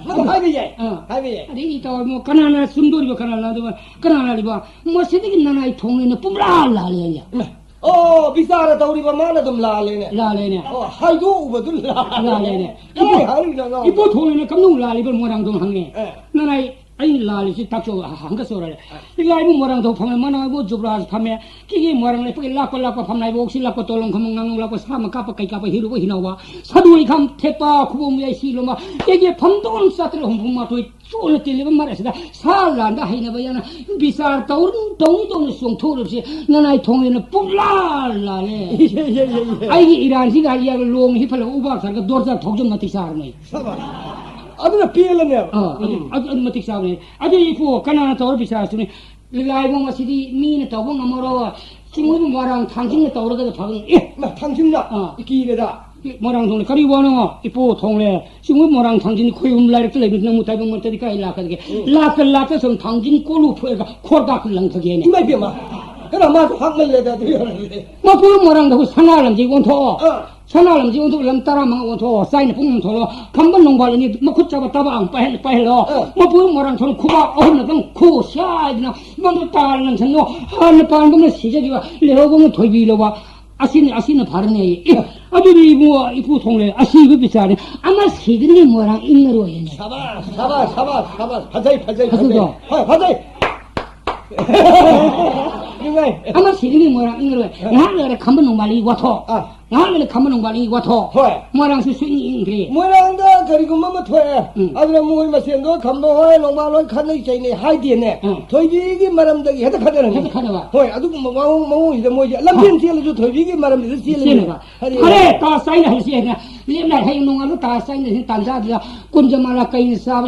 ꯃꯗꯨ ꯍꯥꯏꯕ ꯌꯥꯏ꯫ ꯑꯥ꯫ ꯍꯥꯏꯕ ꯌꯥꯏ꯫ ꯑꯥ꯫ ꯍꯥꯏꯕ ꯌꯥꯏ꯫ ꯑꯗꯩ ꯏꯇꯥꯎ ꯏꯕꯨꯡꯉꯣ, ꯀꯅꯥꯅ ꯆꯨꯝꯗꯣꯔꯤꯕ, ꯀꯅꯥꯅ ꯂꯥꯟꯗꯣꯔꯤꯕ, ꯀꯅꯥꯅ ꯂꯥꯜꯂꯤꯕ? ꯃꯁꯤꯗꯒꯤ ꯅꯅꯥꯏ ꯊꯣꯡꯅꯤꯅ ꯄꯨꯝꯂꯥ ꯂꯥꯜꯂꯦ ꯑꯩꯅ꯫ ꯏꯃꯥ꯫ ꯑꯣ, ꯕꯤꯆꯥꯔ ꯇꯧꯔꯤꯕ ꯃꯥꯅ ꯑꯗꯨꯝ ꯂꯥꯜꯂꯦꯅꯦ꯫ ꯂꯥꯜꯂꯦꯅꯦ꯫ ꯑꯣ, ꯍꯥꯏꯗꯣꯛꯎꯕꯗꯨ ꯂꯥꯜꯂꯦ꯫ ꯂꯥꯜꯂꯦꯅꯦ꯫ ꯀꯃꯥꯏ ꯍꯥꯏꯔꯤꯅꯣ ꯅꯪ? ꯏꯄꯨ ꯊꯣꯡꯅꯤꯅ ꯀꯝꯗꯧ ꯂꯥꯜꯂꯤꯕ ꯃꯣꯏꯔꯥꯡꯊꯣꯡ ꯍꯪꯉꯦ꯫ ꯑꯦ꯫ ꯅꯅꯥꯏ ꯑꯩꯅ ꯂꯥꯜꯂꯤꯁꯤ ꯇꯥꯛꯆꯧ ꯍꯪꯒ ꯆꯣꯔꯔꯦ꯫ ꯑꯦ꯫ ꯂꯤꯛꯂꯥꯏꯕꯨ ꯃꯣꯏꯔꯥꯡꯊꯣꯡ ꯐꯝꯃꯦ, ꯃꯅꯥꯏꯕꯨ ꯖꯨꯕ꯭ꯔꯥꯖ ꯐꯝꯃꯦ, ꯀꯦꯒꯦ ꯃꯣꯏꯔꯥꯡ ꯂꯩꯄꯒꯤ ꯂꯥꯛꯄ ꯂꯥꯛꯄ ꯐꯝꯅꯥꯏꯕ ꯑꯣꯛꯁꯤ ꯂꯥꯛꯄ ꯇꯣꯂꯣꯡ ꯈꯝꯕ ꯉꯥꯡ ꯂꯥꯛꯄ ꯁꯥ ꯑꯃ ꯀꯥꯞꯄ ꯀꯩ ꯀꯥꯞꯄ ꯍꯤꯔꯨꯕ ꯍꯤꯅꯧꯕ ꯁꯥꯗꯨ ꯏꯈꯝ ꯊꯦꯠꯄ ꯈꯨꯕꯣꯝ ꯌꯥꯏꯁꯤ ꯂꯣꯝꯕ ꯀꯦꯒꯦ ꯐꯝꯗꯣꯟ ꯆꯥꯇ꯭ꯔꯦꯠ ꯍꯨꯝꯐꯨ ꯃꯥꯊꯣꯏ ꯆꯣꯠꯅ ꯇꯤꯜꯂꯤꯕ ꯃꯔꯛ ꯑꯁꯤꯗ ꯁꯥ ꯂꯥꯟꯗ ꯍꯩꯅꯕ ꯌꯥꯅ ꯕꯤꯆꯥꯔ ꯇꯧꯅꯤ ꯇꯧꯅꯤ ꯇꯧꯅ ꯆꯣꯡꯊꯣꯛꯎꯔꯕꯁꯤ ꯅꯅꯥꯏ ꯊꯣꯡꯂꯦꯅ ꯄꯨꯛꯂꯥ ꯂꯥꯜꯂꯦ꯫ ꯏꯍꯦ, ꯏꯍꯦ, ꯏꯍꯦ, ꯏꯍꯦ꯫ ꯑꯩꯒꯤ ꯏꯔꯥꯟꯁꯤꯒ ꯍꯥꯏꯔꯒ ꯂꯣꯡ ꯍꯤꯞꯐꯜꯂꯒ ꯎꯕꯥꯛ ꯁꯥꯔꯒ ꯗꯣꯔꯖꯥ ꯊꯧꯖꯝ ꯃꯇꯤꯛ ꯆꯥꯔꯝꯃꯦ꯫ ꯁꯕꯥꯁ꯫ ꯑꯗꯨꯅ ꯄꯦꯜꯂꯅꯦꯕ꯫ ꯑꯥ, ꯑꯗꯨ, ꯎꯝ꯫ ꯑꯗꯨ, ꯑꯗꯨ ꯃꯇꯤꯛ ꯆꯥꯕꯅꯦ꯫ ꯑꯗꯨ ꯏꯄꯨ ꯀꯅꯥꯅ ꯇꯧꯔ ꯕꯤꯆꯥꯔ ꯆꯨꯝꯃꯤ? ꯂꯤꯂꯥꯏꯕꯨꯡ ꯑꯁꯤꯗꯤ ꯃꯤꯅ ꯇꯧꯕ ꯉꯝꯃꯔꯣꯏ꯫ ꯆꯤꯡꯃꯣꯏꯕ ꯃꯣꯏꯔꯥꯡ ꯊꯥꯡꯖꯤꯡꯅ ꯇꯧꯔꯒꯗ ꯐꯒꯅꯤ꯫ ꯑꯦ! ꯃꯥ ꯊꯥꯡꯖꯤꯡꯅ ꯑꯥ꯫ ꯏꯀꯤꯔꯦꯗ꯫ ꯃꯣꯏꯔꯥꯡꯊꯣꯡꯅ ꯀꯔꯤ ꯋꯥꯅꯣ? ꯏꯄꯨ ꯊꯣꯡꯂꯦ꯫ ꯆꯤꯡꯃꯣꯏ ꯃꯣꯏꯔꯥꯡ ꯊꯥꯡꯖꯤꯡ ꯈꯣꯏꯕꯨꯝ ꯂꯥꯏꯔꯛꯇ ꯂꯩꯕ ꯅꯪꯕꯨ ꯇꯥꯏꯕꯪ ꯃꯔꯛꯇꯗꯤ ꯀꯥꯏ ꯂꯥꯛꯀꯗꯒꯦ? ꯎꯝ꯫ ꯂꯥꯛꯇ ꯂꯥꯛꯇ ꯁꯨꯝ ꯊꯥꯡꯖꯤꯡ ꯀꯣꯂꯨ ꯐꯣꯏꯔꯒ ꯈꯣꯔꯗꯥꯛ ꯂꯪꯊꯒꯦꯅꯦ꯫ ꯏꯃꯥ ꯏꯕꯦꯝꯃ! ꯀꯅꯥ ꯃꯥꯁꯨ ꯍꯥꯞꯃꯜꯂꯦꯗ ꯑꯗꯨ ꯌꯧꯔꯗꯤ꯫ ꯃꯄꯨ ꯃꯣꯏꯔꯥꯡꯗꯕꯨ ꯁꯅꯥ ꯂꯝꯖꯦ ꯑꯣꯟꯊꯣꯛꯑꯣ꯫ ꯑꯥ꯫ ꯁꯅꯥ ꯂꯝꯖꯦ ꯑꯣꯟꯊꯣꯛ, ꯂꯝ ꯇꯔꯥꯃꯉꯥ ꯑꯣꯟꯊꯣꯛꯑꯣ, ꯆꯥꯏꯅ ꯄꯨꯡ ꯑꯣꯟꯊꯣꯛꯂꯣ, ꯈꯝꯕ ꯅꯣꯡꯕꯥꯜ ꯑꯅꯤ ꯃꯈꯨꯠ ꯆꯥꯕ ꯇꯕꯥꯛ ꯑꯃ ꯄꯥꯏꯍꯜ-, ꯄꯥꯏꯍꯜꯂꯣ꯫ ꯑ꯫ ꯃꯄꯨ ꯃꯣꯏꯔꯥꯡ ꯊꯣꯡ ꯈꯨꯕꯥꯛ ꯑꯍꯨꯝꯅ ꯄꯨꯡ ꯈꯨ ꯁꯥꯏꯗꯅ ꯃꯗꯨ ꯇꯥꯔ ꯂꯪꯁꯟꯂꯣ꯫ ꯍꯥꯟꯅ ꯄꯥꯟꯕ ꯑꯃꯅ ꯁꯤꯖꯈꯤꯕ, ꯂꯩꯍꯧꯕ ꯑꯃꯅ ꯊꯣꯏꯕꯤ ꯂꯧꯕ꯫ ꯑꯁꯤꯅ, ꯑꯁꯤꯅ ꯐꯔꯅꯤ ꯑꯩ꯫ ꯑꯦ, ꯑꯗꯨꯗꯤ ꯏꯕꯨꯡꯉꯣ, ꯏꯄꯨ ꯊꯣꯡꯂꯦ, ꯑꯁꯤꯕ ꯕꯤꯆꯥꯔꯅꯤ꯫ ꯑꯃ ꯁꯤꯗ꯭ꯔꯤꯉꯩ ꯃꯣꯏꯔꯥꯡ ꯏꯪꯉꯔꯣꯏꯅꯦ꯫ ꯁꯕꯥꯁ, ꯁꯕꯥꯁ, ꯁꯕꯥꯁ, ꯁꯕꯥꯁ꯫ ꯐꯖꯩ, ꯐꯖꯩ, ꯐꯖꯩ꯫ ꯐꯖꯗ꯭ꯔꯣ? ꯍꯣꯏ, ꯐꯖꯩ꯫ ꯅꯨꯡꯉꯥꯏ꯫ ꯑꯃ ꯁꯤꯗ꯭ꯔꯤꯉꯩ ꯃꯣꯏꯔꯥꯡ ꯏꯪꯉꯔꯣꯏ꯫ ꯉꯥꯏꯍꯥꯛ ꯂꯩꯔ ꯈꯝꯕ ꯅꯣꯡꯕꯥꯜ ꯋꯥꯊꯣꯛ꯫ ꯑꯥ꯫ ꯉꯥꯏꯍꯥꯛ ꯂꯩꯔ ꯈꯝꯕ ꯅꯣꯡꯕꯥꯜ ꯋꯥꯊꯣꯛ꯫ ꯍꯣꯏ꯫ ꯃꯣꯏꯔꯥꯡꯁꯨ ꯁꯨꯛꯏꯪ ꯏꯪꯗ꯭ꯔꯦ꯫ ꯃꯣꯏꯔꯥꯡꯗ ꯀꯔꯤꯒꯨꯝꯕ ꯑꯃ ꯊꯣꯛꯑꯦ꯫ ꯎꯝ꯫ ꯑꯗꯨꯅ ꯃꯣꯏ ꯃꯁꯦꯟꯗꯣ ꯈꯝꯕ ꯍꯣꯏ, ꯅꯣꯡꯕꯥꯜ ꯍꯣꯏ ꯈꯠꯅꯩ ꯆꯩꯅꯩ ꯍꯥꯏꯗꯦꯅꯦ꯫ ꯎꯝ꯫ ꯊꯣꯏꯕꯤꯒꯤ ꯃꯔꯝꯗꯒꯤ ꯍꯦꯛꯇ ꯈꯠꯅꯔꯝꯃꯤ꯫ ꯍꯦꯛꯇ ꯈꯠꯅꯕ꯫ ꯍꯣꯏ, ꯑꯗꯨꯒꯨꯝꯕ ꯃꯑꯣꯡ, ꯃꯑꯣꯡꯁꯤꯗ ꯃꯣꯏꯁꯦ ꯂꯝꯖꯦꯟ ꯍꯣꯏ꯫ ꯆꯦꯜꯂꯁꯨ ꯊꯣꯏꯕꯤꯒꯤ ꯃꯔꯝꯁꯤꯗ ꯆꯦꯜꯂꯤꯅꯦ꯫ ꯆꯦꯜꯂꯦꯕ꯫ ꯍꯥꯏꯗꯤ ꯐꯔꯦ, ꯇꯥ ꯆꯥꯏꯅ ꯍꯧꯖꯤꯛ ꯍꯦꯟꯅ ꯂꯦꯞꯅ ꯍꯌꯦꯡ ꯅꯣꯡꯉꯥꯜꯂ ꯇꯥ ꯆꯥꯏꯅ ꯍꯧꯖꯤꯛ ꯇꯥꯟꯖꯥꯗꯨꯗ ꯀꯨꯟꯖꯃꯂꯥ ꯀꯩꯅ ꯆꯥꯕ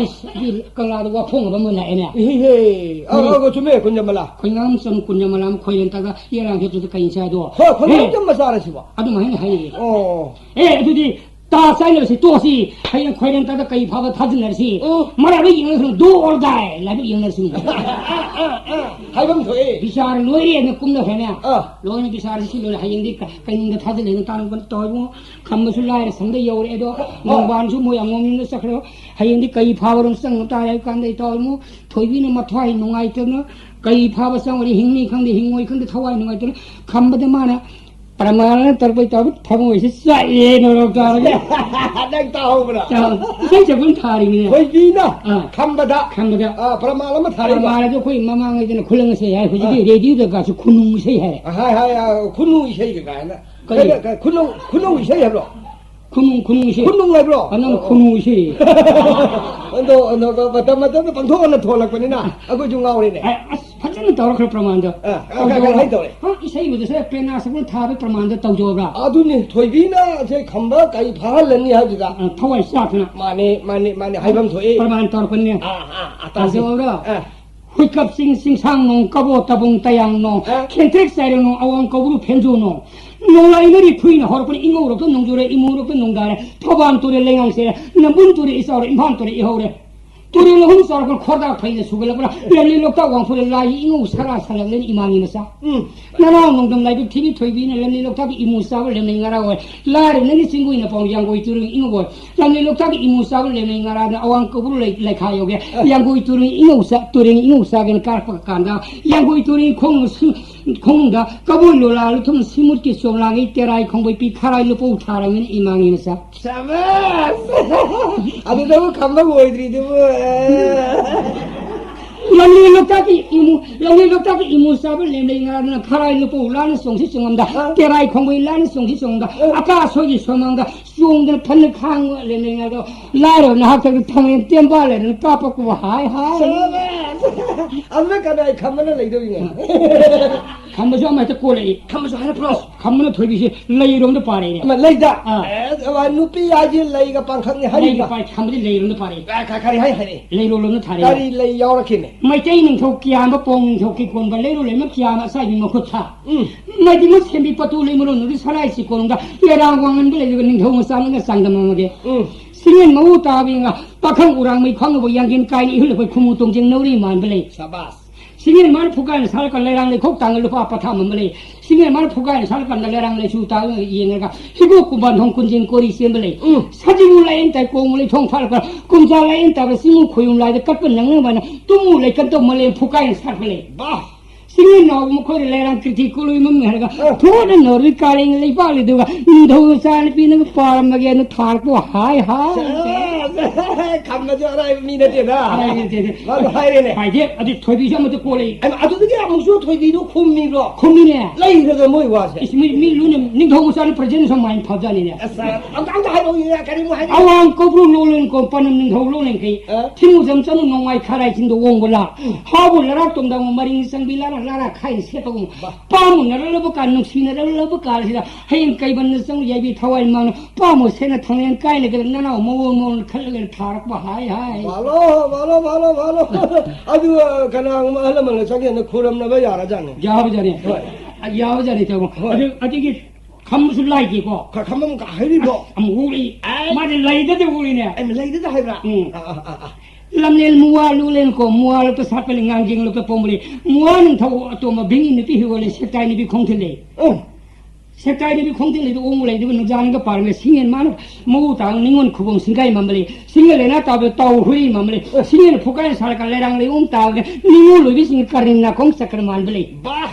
ꯀꯪꯂꯥꯗ ꯋꯥꯐꯣꯡ ꯑꯃ ꯂꯥꯛꯑꯦꯅꯦ꯫ ꯏꯍꯦ, ꯍꯦ꯫ ꯑ, ꯀꯔꯤ? ꯑ, ꯑ, ꯆꯨꯝꯃꯦ, ꯀꯨꯟꯖꯃꯂꯥ꯫ ꯈꯣꯏꯉꯥꯝ ꯆꯝ ꯀꯨꯟꯖꯃꯂꯥ ꯑꯃ ꯈꯣꯏꯔꯦꯟ ꯇꯒ ꯌꯦꯔꯥꯡ ꯍꯦꯛꯇꯨꯗ ꯀꯩꯅ ꯆꯥꯏꯗꯣ꯫ ꯍꯣꯏ, ꯈꯣꯏꯉꯥꯝ ꯍꯦ꯫ ꯆꯝ ꯃꯆꯥꯔ ꯁꯤꯕꯣ? ꯑꯗꯨꯃꯥꯏꯅ ꯍꯥꯏꯔꯤꯌꯦ꯫ ꯑꯣ꯫ ꯑꯦ, ꯑꯗꯨꯗꯤ ꯇꯥ ꯆꯥꯏꯅꯕꯁꯤ ꯇꯣꯛꯑꯁꯤ꯫ ꯍꯌꯦꯡ ꯈꯣꯏꯔꯦꯟ ꯇꯒ ꯀꯩ ꯐꯥꯕ ꯊꯥꯖꯤꯟꯅꯔꯁꯤ꯫ ꯑꯣ꯫ ꯃꯔꯥꯏꯕꯛ ꯌꯦꯡꯅꯔꯁꯤ, do or die ꯂꯥꯏꯕꯛ ꯌꯦꯡꯅꯔꯁꯤ꯫ ꯑ, ꯑ, ꯑ, ꯍꯥꯏꯐꯝ ꯊꯣꯛꯑꯦ꯫ ꯕꯤꯆꯥꯔ ꯂꯣꯏꯔꯦꯅ ꯀꯨꯝꯅꯈ꯭ꯔꯦꯅꯦ꯫ ꯑꯥ꯫ ꯂꯣꯏꯅ ꯕꯤꯆꯥꯔꯁꯤ ꯂꯣꯏꯔꯦ꯫ ꯍꯌꯦꯡꯗꯤ ꯀ-, ꯀꯩꯅꯨꯡꯗ ꯊꯥꯖꯤꯜꯂꯦꯅ ꯇꯥꯡ ꯇꯧꯏꯕꯨꯡꯉꯣ꯫ ꯈꯝꯕꯁꯨ ꯂꯥꯏꯔ ꯁꯪꯗ ꯌꯧꯔꯛꯑꯦ ꯑꯗꯣ, ꯑꯥ꯫ ꯅꯣꯡꯕꯥꯟꯁꯨ ꯃꯣꯏ ꯑꯉꯣꯝ ꯌꯨꯝꯗ ꯆꯠꯈ꯭ꯔꯦ꯫ ꯍꯌꯦꯡꯗꯤ ꯀꯩ ꯐꯥꯕꯔꯣꯝ ꯆꯪꯕ ꯇꯥꯔꯦ ꯍꯥꯏꯕ ꯀꯥꯟꯗ ꯏꯇꯥꯎ ꯏꯕꯨꯡꯉꯣ ꯊꯣꯏꯕꯤꯅ ꯃꯊ꯭ꯋꯥꯏ ꯅꯨꯡꯉꯥꯏꯇꯅ ꯀꯩ ꯐꯥꯕ ꯆꯪꯉꯨꯔꯦ, ꯍꯤꯡꯅꯤ ꯈꯪꯗꯦ, ꯍꯤꯡꯉꯣꯏ ꯈꯪꯗꯦ, ꯊꯋꯥꯏ ꯅꯨꯡꯉꯥꯏꯇꯅ ꯈꯝꯕꯗ ꯃꯥꯅ ꯄ꯭ꯔꯃꯥꯟꯅ ꯇꯧꯔꯛꯄꯩ ꯇꯧꯔ ꯊꯃꯣꯏꯁꯦ ꯆꯥꯛꯑꯦ ꯅꯣꯔꯣꯛ ꯇꯥꯔꯒ꯫ ꯅꯪ ꯇꯥꯍꯧꯕ꯭ꯔꯥ? ꯇꯥꯍꯧ-, ꯏꯁꯩ ꯁꯛꯄ ꯑꯃ ꯊꯥꯔꯤꯃꯤꯅꯦ꯫ ꯊꯣꯏꯕꯤꯅ ꯑꯥ꯫ ꯈꯝꯕꯗ, ꯈꯝꯕꯗ꯫ ꯑꯥ, ꯄ꯭ꯔꯃꯥꯟ ꯑꯃ ꯊꯥꯔꯛꯏꯕ꯫ ꯄ꯭ꯔꯃꯥꯟ ꯑꯗꯨ ꯑꯩꯈꯣꯏ ꯃꯃꯥꯡꯉꯩꯗꯅ ꯈꯨꯂꯪ ꯏꯁꯩ ꯍꯥꯏ, ꯍꯧꯖꯤꯛꯇꯤ ꯑꯥ꯫ ꯔꯦꯗꯤꯑꯣꯗꯒꯁꯨ ꯈꯨꯅꯨꯡ ꯏꯁꯩ ꯍꯥꯏꯔꯦ꯫ ꯑꯥ, ꯍꯥꯏ, ꯍꯥꯏ, ꯑꯥ, ꯈꯨꯅꯨꯡ ꯏꯁꯩꯒ ꯀꯥꯏꯅ꯫ ꯀꯔꯤ? ꯀꯩꯅꯣ, ꯀ-, ꯈꯨꯅꯨꯡ, ꯈꯨꯅꯨꯡ ꯏꯁꯩ ꯍꯥꯏꯕ꯭ꯔꯣ? ꯈꯨꯅꯨꯡ, ꯈꯨꯅꯨꯡ ꯏꯁꯩ꯫ ꯈꯨꯅꯨꯡ ꯍꯥꯏꯕ꯭ꯔꯣ? ꯑꯥ, ꯅꯪ ꯑꯣ, ꯑꯣ꯫ ꯈꯨꯅꯨꯡ ꯏꯁꯩ꯫ ꯑꯗꯣ, ꯑꯗꯣ, ꯃꯇꯝ ꯃꯇꯝꯗ ꯄꯥꯡꯊꯣꯛꯑꯅ ꯊꯣꯛꯂꯛꯄꯅꯤꯅ ꯑꯩꯈꯣꯏꯁꯨ ꯉꯥꯎꯔꯦꯅꯦ꯫ ꯑꯦ, ꯑꯁ, ꯐꯖꯅ ꯇꯧꯔꯛꯈ꯭ꯔꯦ ꯄ꯭ꯔꯃꯥꯟꯗꯣ꯫ ꯑ, ꯑ, ꯇꯧꯖꯧꯕ꯭ꯔꯥ? ꯀꯃꯥꯏꯅ ꯇꯧꯔꯦ? ꯍ, ꯏꯁꯩꯕꯨꯗꯨꯁꯨ ꯄꯦꯅꯥ ꯁꯛꯄ ꯊꯥꯕ ꯄ꯭ꯔꯃꯥꯟꯗꯣ ꯇꯧꯖꯧꯕ꯭ꯔꯥ? ꯑꯗꯨꯅꯤ, ꯊꯣꯏꯕꯤꯅ ꯁꯦ ꯈꯝꯕ ꯀꯩ ꯐꯥꯍꯜꯂꯅꯤ ꯍꯥꯏꯕꯗꯨꯗ꯫ ꯑ, ꯊꯋꯥꯏ ꯆꯥꯛꯇꯅ꯫ ꯃꯥꯅꯦ, ꯃꯥꯅꯦ, ꯃꯥꯅꯦ, ꯍꯥꯏꯐꯝ ꯊꯣꯛꯏ꯫ ꯄ꯭ꯔꯃꯥꯟ ꯇꯧꯔꯛꯄꯅꯤꯅꯦ꯫ ꯑ, ꯑ, ꯑ, ꯇꯥꯁꯤ꯫ ꯇꯧꯖꯧꯕ꯭ꯔꯥ? ꯑ꯫ ꯍꯨꯏꯀꯞ ꯆꯤꯡ ꯆꯤꯡꯁꯥꯡ ꯅꯣꯡ ꯀꯕꯣ ꯇꯕꯨꯡ ꯇꯌꯥꯡ ꯅꯣꯡ, ꯑ꯫ ꯈꯦꯟꯇ꯭ꯔꯦꯛ ꯆꯥꯏꯔꯦ ꯅꯣꯡ, ꯑꯋꯥꯡ ꯀꯧꯕ꯭ꯔꯨ ꯐꯦꯟꯖꯨ ꯅꯣꯡ꯫ ꯅꯣꯡꯂꯥꯏ ꯃꯔꯤ ꯐꯨꯏꯅ ꯍꯧꯔꯛꯄꯅꯤ, ꯏꯉꯧꯔꯣꯛꯇ ꯅꯣꯡꯖꯨꯔꯦ, ꯏꯃꯣꯔꯣꯛꯇ ꯅꯣꯡꯗꯥꯔꯦ, ꯊꯧꯕꯥꯟ ꯇꯨꯔꯦ ꯂꯩꯉꯥꯡ ꯁꯦꯔꯦ, ꯅꯝꯕꯨꯜ ꯇꯨꯔꯦ ꯏꯆꯥꯎꯔꯦ, ꯏꯝꯐꯥꯜ ꯇꯨꯔꯦ ꯏꯍꯧꯔꯦ꯫ ꯇꯨꯔꯦꯜ ꯑꯍꯨꯝ ꯆꯥꯎꯔꯛꯄꯅ ꯈꯣꯔꯗꯥ ꯐꯩꯅ ꯁꯨꯒꯠꯂꯛꯄꯅ ꯂꯝꯂꯦꯟ ꯂꯣꯛꯇꯥꯛ ꯋꯥꯡꯈꯨꯜꯗ ꯂꯥꯏꯒꯤ ꯏꯉꯧ ꯁꯔꯥ ꯁꯥꯂꯛꯂꯦꯅ ꯏꯃꯥꯒꯤ ꯃꯆꯥ꯫ ꯎꯝ꯫ ꯅꯅꯥꯎ ꯅꯣꯡꯗꯝ ꯂꯥꯏꯕꯛ ꯊꯤꯕꯤ ꯊꯣꯏꯕꯤꯅ ꯂꯝꯂꯦꯟ ꯂꯣꯛꯇꯥꯛꯀꯤ ꯏꯃꯨ ꯆꯥꯕ ꯂꯦꯝꯅꯩ ꯉꯔꯥ ꯑꯣꯏ꯫ ꯂꯥꯏꯔ ꯅꯪꯒꯤ ꯆꯤꯡꯒꯨꯏꯅ ꯄꯥꯎ ꯌꯥꯡꯒꯣꯏ ꯇꯨꯔꯦꯜ ꯏꯉꯧ ꯑꯣꯏ꯫ ꯂꯝꯂꯦꯟ ꯂꯣꯛꯇꯥꯛꯀꯤ ꯏꯃꯨ ꯆꯥꯕ ꯂꯦꯝꯅꯩ ꯉꯔꯥꯗ ꯑꯋꯥꯡ ꯀꯧꯕ꯭ꯔꯨ ꯂꯩ-, ꯂꯩꯈꯥ ꯌꯧꯒꯦ꯫ ꯌꯥꯡꯒꯣꯏ ꯇꯨꯔꯦꯜ ꯏꯉꯧ ꯆꯥ-, ꯇꯨꯔꯦꯜ ꯏꯉꯧ ꯆꯥꯒꯦꯅ ꯀꯥꯔꯛꯄ ꯀꯥꯟꯗ ꯌꯥꯡꯒꯣꯏ ꯇꯨꯔꯦꯜ ꯈꯣꯡ ꯁꯨ-, ꯈꯣꯡꯅꯨꯡꯗ ꯀꯕꯣꯏ ꯂꯣꯂꯥ ꯂꯨꯊꯨꯝ ꯁꯤꯃꯨꯠꯀꯤ ꯆꯣꯝꯂꯥꯡꯒꯤ ꯇꯦꯔꯥꯏ ꯈꯣꯡꯕꯩ ꯄꯤ ꯈꯥꯔꯥꯏ ꯂꯨꯄꯧ ꯊꯥꯔꯝꯃꯤꯅ ꯏꯃꯥꯒꯤ ꯃꯆꯥ꯫ ꯁꯕꯥꯁ! ꯑꯗꯨꯗꯕꯨ ꯈꯝꯕ ꯂꯣꯏꯗ꯭ꯔꯤꯗꯨꯕꯨ, ꯑꯦ꯫ ꯂꯝꯂꯦꯟ ꯂꯣꯛꯇꯥꯛꯀꯤ ꯏꯃꯨ, ꯂꯝꯂꯦꯟ ꯂꯣꯛꯇꯥꯛꯀꯤ ꯏꯃꯨ ꯆꯥꯕ ꯂꯦꯝꯂꯩ ꯉꯥꯗꯨꯅ ꯈꯔꯥꯏ ꯂꯨꯄꯧ ꯂꯥꯅ ꯆꯣꯡꯁꯤ ꯆꯣꯡꯉꯝꯗ, ꯑ? ꯇꯦꯔꯥꯏ ꯈꯣꯡꯕꯩ ꯂꯥꯅ ꯆꯣꯡꯁꯤ ꯆꯣꯡꯉꯝꯗ, ꯑ? ꯑꯀꯥ ꯑꯁꯣꯏꯒꯤ ꯁꯣꯃꯥꯡꯗ ꯆꯣꯡꯗꯅ ꯐꯟꯅ ꯈꯥꯡꯕ ꯂꯦꯝꯂꯩ ꯉꯥꯗꯣ ꯂꯥꯏꯔꯕ ꯅꯍꯥꯛꯇꯒꯤ ꯊꯥꯡꯂꯦꯟ ꯇꯦꯝꯕꯥ ꯂꯩꯔꯅ ꯀꯥꯞꯄꯛꯄꯕꯨ ꯍꯥꯏ ꯍꯥꯏ꯫ ꯁꯕꯥꯁ! ꯑꯗꯨꯅ ꯀꯅꯥꯏ ꯈꯝꯕꯅ ꯂꯩꯗꯧꯔꯤꯅꯦ? ꯈꯝꯕꯁꯨ ꯑꯃ ꯍꯦꯛꯇ ꯀꯣꯜꯂꯛꯏ꯫ ꯈꯝꯕꯁꯨ ꯍꯥꯏꯔꯛꯄ꯭ꯔꯣ? ꯈꯝꯕꯅ ꯊꯣꯏꯕꯤꯁꯦ ꯂꯩꯔꯣꯝꯗ ꯄꯥꯔꯛꯏꯅꯦ꯫ ꯑꯃ ꯂꯩꯗ? ꯑꯥ꯫ ꯑꯦ, ꯑꯃ ꯅꯨꯄꯤ ꯍꯥꯏꯁꯦ ꯂꯩꯒ ꯄꯥꯡꯈꯛꯅꯤ ꯂꯩꯒ ꯍꯥꯏꯔꯤꯕ? ꯄꯥꯏ-, ꯈꯝꯕꯗꯤ ꯂꯩꯔꯣꯝꯗ ꯄꯥꯔꯛꯏ꯫ ꯑ, ꯈ-, ꯀꯔꯤ ꯍꯥꯏ, ꯍꯥꯏꯔꯛꯏ? ꯂꯩꯔꯣꯂꯣꯝꯗ ꯊꯥꯔꯛꯏ꯫ ꯀꯔꯤ ꯂꯩ ꯌꯥꯎꯔꯛꯈꯤꯅꯦ? ꯃꯩꯇꯩ ꯅꯤꯡꯊꯧ ꯀꯤꯌꯥꯝꯕ ꯄꯣꯡ ꯅꯤꯡꯊꯧ ꯀꯤꯀꯣꯟꯕ ꯂꯩꯔꯣ ꯂꯩꯃ ꯀꯤꯌꯥꯝꯕ ꯑꯁꯥꯏꯕꯤ ꯃꯈꯨꯠ ꯊꯥ꯫ ꯎꯝ꯫ ꯃꯩꯗꯤꯃꯛ ꯁꯦꯝꯕꯤ ꯄꯇꯨ ꯂꯩꯃꯔꯣꯝꯗꯒꯤ ꯁꯂꯥꯏ ꯆꯤꯀꯣꯟꯗ ꯂꯩꯔꯥꯡ ꯋꯥꯡꯉꯟꯕ ꯂꯩꯔꯤꯕ ꯅꯤꯡꯊꯧ ꯃꯆꯥꯅꯒ ꯆꯥꯡꯗꯝꯅꯃꯒꯦ꯫ ꯎꯝ꯫ ꯁꯤꯡꯉꯦꯟ ꯃꯎ ꯇꯥꯕꯤꯉ ꯄꯥꯈꯪ ꯎꯔꯥꯡꯃꯩ ꯈ꯭ꯋꯥꯡꯅꯕ ꯌꯥꯡꯒꯦꯟ ꯀꯥꯏꯅ ꯏꯍꯨꯜꯂꯛꯄ ꯈꯨꯃꯨ ꯇꯣꯡꯖꯦꯡ ꯅꯧꯔꯤ ꯃꯥꯟꯕ ꯂꯩ꯫ ꯁꯕꯥꯁ꯫ ꯁꯤꯡꯉꯦꯟ ꯃꯥꯅ ꯐꯨꯀꯥꯏꯅ ꯁꯥꯔꯀ ꯂꯩꯔꯥꯡ ꯂꯩꯈꯣꯛ ꯇꯥꯡꯉ ꯂꯨꯄꯥ ꯄꯊꯥ ꯃꯝꯕ ꯂꯩ꯫ ꯁꯤꯡꯉꯦꯟ ꯃꯥꯅ ꯐꯨꯀꯥꯏꯅ ꯁꯥꯔꯀꯥꯟꯗ ꯂꯩꯔꯥꯡ ꯂꯩꯁꯨ ꯇꯥꯡꯉ ꯌꯦꯡꯉꯒ ꯍꯤꯒꯣꯛ ꯀꯨꯝꯕꯥꯟ ꯊꯣꯡ ꯀꯨꯟꯖꯦꯡ ꯀꯣꯔꯤ ꯆꯦꯟꯕ ꯂꯩ꯫ ꯎꯝ꯫ ꯁꯖꯤꯕꯨ ꯂꯥꯏꯌꯦꯟ ꯇꯥꯏ ꯀꯣꯡꯕ ꯂꯩꯊꯣꯡ ꯐꯥꯔꯛꯄ ꯀꯨꯝꯖꯥ ꯂꯥꯏꯌꯦꯟ ꯇꯥꯕ ꯆꯤꯡꯉꯨ ꯈꯣꯌꯨꯝ ꯂꯥꯏꯗ ꯀꯠꯄ ꯅꯪꯅꯕ ꯍꯥꯏꯅ ꯇꯨꯝꯃꯨ ꯂꯩꯀꯟꯗꯧ ꯃꯂꯦꯝ ꯐꯨꯀꯥꯏꯅ ꯁꯥꯔꯛꯄ ꯂꯩ꯫ ꯕꯥ! ꯁꯤꯡꯉꯦꯟ ꯅꯥꯎꯕ ꯃꯈꯣꯏꯗ ꯂꯩꯔꯥꯡ ꯀꯤꯔꯊꯤ ꯀꯣꯂꯨꯏ ꯃꯝꯃꯤ ꯍꯥꯏꯔꯒ ꯑ꯫ ꯊꯣꯛꯅ ꯅꯧꯔꯤ ꯀꯥꯂꯦꯟ ꯂꯩꯕꯥꯛꯂꯤꯗꯨꯒ ꯅꯤꯡꯊꯧ ꯃꯆꯥꯅꯨꯄꯤ ꯅꯪ ꯄꯥꯔꯝꯃꯒꯦꯅ ꯊꯥꯔꯛꯄ ꯍꯥꯏ ꯍꯥꯏ꯫ ꯁꯦ, ꯈꯝꯕꯁꯨ ꯑꯔꯥꯏꯕ ꯃꯤ ꯅꯠꯇꯦꯗ꯫ ꯑꯔꯥꯏꯕ ꯅꯠꯇꯦꯗ꯫ ꯃꯥꯗꯣ ꯍꯥꯏꯔꯦꯅꯦ꯫ ꯍꯥꯏꯗꯤ ꯑꯗꯨ ꯊꯣꯏꯕꯤꯁꯨ ꯑꯃꯠꯇ ꯀꯣꯜꯂꯛꯏ꯫ ꯑꯩꯃ, ꯑꯗꯨꯗꯒꯤ ꯑꯃꯨꯛꯁꯨ ꯊꯣꯏꯕꯤꯗꯨ ꯈꯨꯝꯃꯤꯕ꯭ꯔꯣ? ꯈꯨꯝꯃꯤꯅꯦ꯫ ꯂꯩꯔꯒ ꯃꯣꯏ ꯋꯥꯁꯦ꯫ ꯏꯁ, ꯃꯤ, ꯃꯤ ꯂꯨꯅ ꯅꯤꯡꯊꯧ ꯃꯆꯥꯅ ꯄ꯭ꯔꯖꯦꯟ ꯁꯨꯃꯥꯏꯅ ꯐꯕꯖꯥꯠꯅꯤꯅꯦ꯫ ꯑꯁ, ꯑꯝꯇ, ꯑꯝꯇ ꯍꯥꯏꯔꯛꯑꯣ, ꯀꯔꯤꯃꯨꯛ ꯍꯥꯏꯔꯛꯑꯣ? ꯑꯋꯥꯡ ꯀꯧꯕ꯭ꯔꯨ ꯂꯣꯂꯣꯟ ꯀꯣꯝ ꯄꯅꯝ ꯅꯤꯡꯊꯧ ꯂꯣꯂꯣꯟꯈꯩ꯫ ꯑ? ꯊꯤꯡꯉꯨꯖꯝ ꯆꯅꯨ ꯅꯣꯡꯃꯥꯏ ꯈꯥꯔꯥꯏ ꯆꯤꯡꯗ ꯑꯣꯡꯕ ꯂꯥ꯫ ꯎꯝ꯫ ꯍꯥꯎꯕ ꯂꯔꯥꯛ ꯇꯣꯝꯗ ꯑꯃꯨꯛ ꯃꯔꯤꯡ ꯆꯪꯕꯤ ꯂꯥꯔꯥ ꯂꯥꯔꯥ ꯈꯥꯏꯅ ꯁꯦꯠꯄꯒꯨꯝ꯫ ꯕꯥ꯫ ꯄꯥꯝꯃꯨꯅꯔꯛꯂꯕ ꯀꯥꯟ, ꯅꯨꯡꯁꯤꯅꯔꯛꯂꯕ ꯀꯥꯟꯁꯤꯗ ꯍꯌꯦꯡ ꯀꯩꯕꯟꯅ ꯆꯪ ꯌꯥꯏꯕꯤ ꯊꯋꯥꯏ ꯃꯥꯡꯅ ꯄꯥꯝꯃꯨ ꯁꯦꯠꯅ ꯊꯥꯡꯂꯦꯟ ꯀꯥꯏꯅꯒꯗ ꯅꯅꯥꯎ ꯃꯑꯣꯡ ꯃꯑꯣꯡ ꯈꯜꯂꯒ ꯊꯥꯔꯛꯄ ꯍꯥꯏ ꯍꯥꯏ꯫ ꯃꯥꯂꯣ, ꯃꯥꯂꯣ, ꯃꯥꯂꯣ, ꯃꯥꯂꯣ꯫ ꯑꯗꯨ, ꯑ, ꯀꯅꯥꯒꯨꯝꯕ ꯑꯍꯜ ꯂꯃꯟꯅ ꯆꯪꯒꯦꯅ ꯈꯨꯔꯝꯅꯕ ꯌꯥꯔꯖꯥꯠꯅꯤ꯫ ꯌꯥꯕꯖꯥꯠꯅꯤ꯫ ꯍꯣꯏ꯫ ꯑ, ꯌꯥꯕꯖꯥꯠꯅꯤ ꯇꯧꯕ꯫ ꯍꯣꯏ꯫ ꯑꯗꯨ, ꯑꯗꯨꯒꯤ ꯈꯝꯕꯁꯨ ꯂꯥꯏꯒꯦꯀꯣ꯫ ꯈ-, ꯈꯝꯕ ꯑꯃꯨꯛ ꯍꯥꯏꯔꯤꯕꯣ? ꯑꯁ, ꯑꯃꯨꯛ ꯎꯔꯤ꯫ ꯑꯦ꯫ ꯃꯥꯗꯤ ꯂꯩꯗꯗꯤ ꯎꯔꯤꯅꯦ꯫ ꯑꯩ ꯂꯩꯗꯗ ꯍꯥꯏꯕ꯭ꯔꯥ? ꯎꯝ꯫ ꯑ, ꯑ, ꯑ, ꯑ꯫ ꯂꯝꯂꯦꯟ ꯃꯨꯋꯥ ꯂꯨꯂꯦꯟ ꯀꯣ, ꯃꯨꯋꯥ ꯂꯣꯛꯇ ꯁꯥꯠꯄ ꯂꯩ, ꯉꯥꯡꯖꯤꯡ ꯂꯣꯛꯇ ꯄꯣꯝꯕ ꯂꯩ, ꯃꯨꯋꯥ ꯅꯤꯡꯊꯧ ꯑꯇꯣꯝꯕ ꯚꯤꯡꯒꯤ ꯅꯨꯄꯤ ꯍꯤꯒꯣꯜ ꯂꯩ, ꯁꯦꯛꯇꯥꯏ ꯅꯨꯄꯤ ꯈꯣꯡꯊꯤꯜ ꯂꯩ꯫ ꯎꯝ꯫ ꯁꯦꯛꯇꯥꯏ ꯅꯨꯄꯤ ꯈꯣꯡꯊꯤꯜ ꯂꯩꯗꯨ ꯑꯣꯡꯕ ꯂꯩꯗꯨꯒ ꯅꯨꯡꯖꯥꯅꯤꯡꯒ ꯄꯥꯔꯝꯂꯦ, ꯁꯤꯡꯉꯦꯟ ꯃꯥꯅ ꯃꯧ ꯇꯥꯡ ꯅꯤꯉꯣꯜ ꯈꯨꯕꯣꯡ ꯁꯤꯡꯒꯥꯏ ꯃꯝꯕ ꯂꯩ, ꯁꯤꯡꯉꯦꯟ ꯂꯩꯅꯥ ꯇꯥꯕꯗ ꯇꯥꯎ ꯍꯨꯔꯤ ꯃꯝꯕ ꯂꯩ, ꯁꯤꯡꯉꯦꯟ ꯐꯨꯀꯥꯏꯅ ꯁꯥꯔꯒ ꯂꯩꯔꯥꯡ ꯂꯩ ꯎꯝ ꯇꯥꯕꯗ ꯅꯤꯉꯣꯜ ꯑꯣꯏꯕꯤꯁꯤꯡꯒꯤ ꯀꯔꯅꯤꯡ ꯅꯥꯀꯣꯡ ꯆꯀ꯭ꯔ ꯃꯥꯟꯕ ꯂꯩ꯫ ꯕꯥ!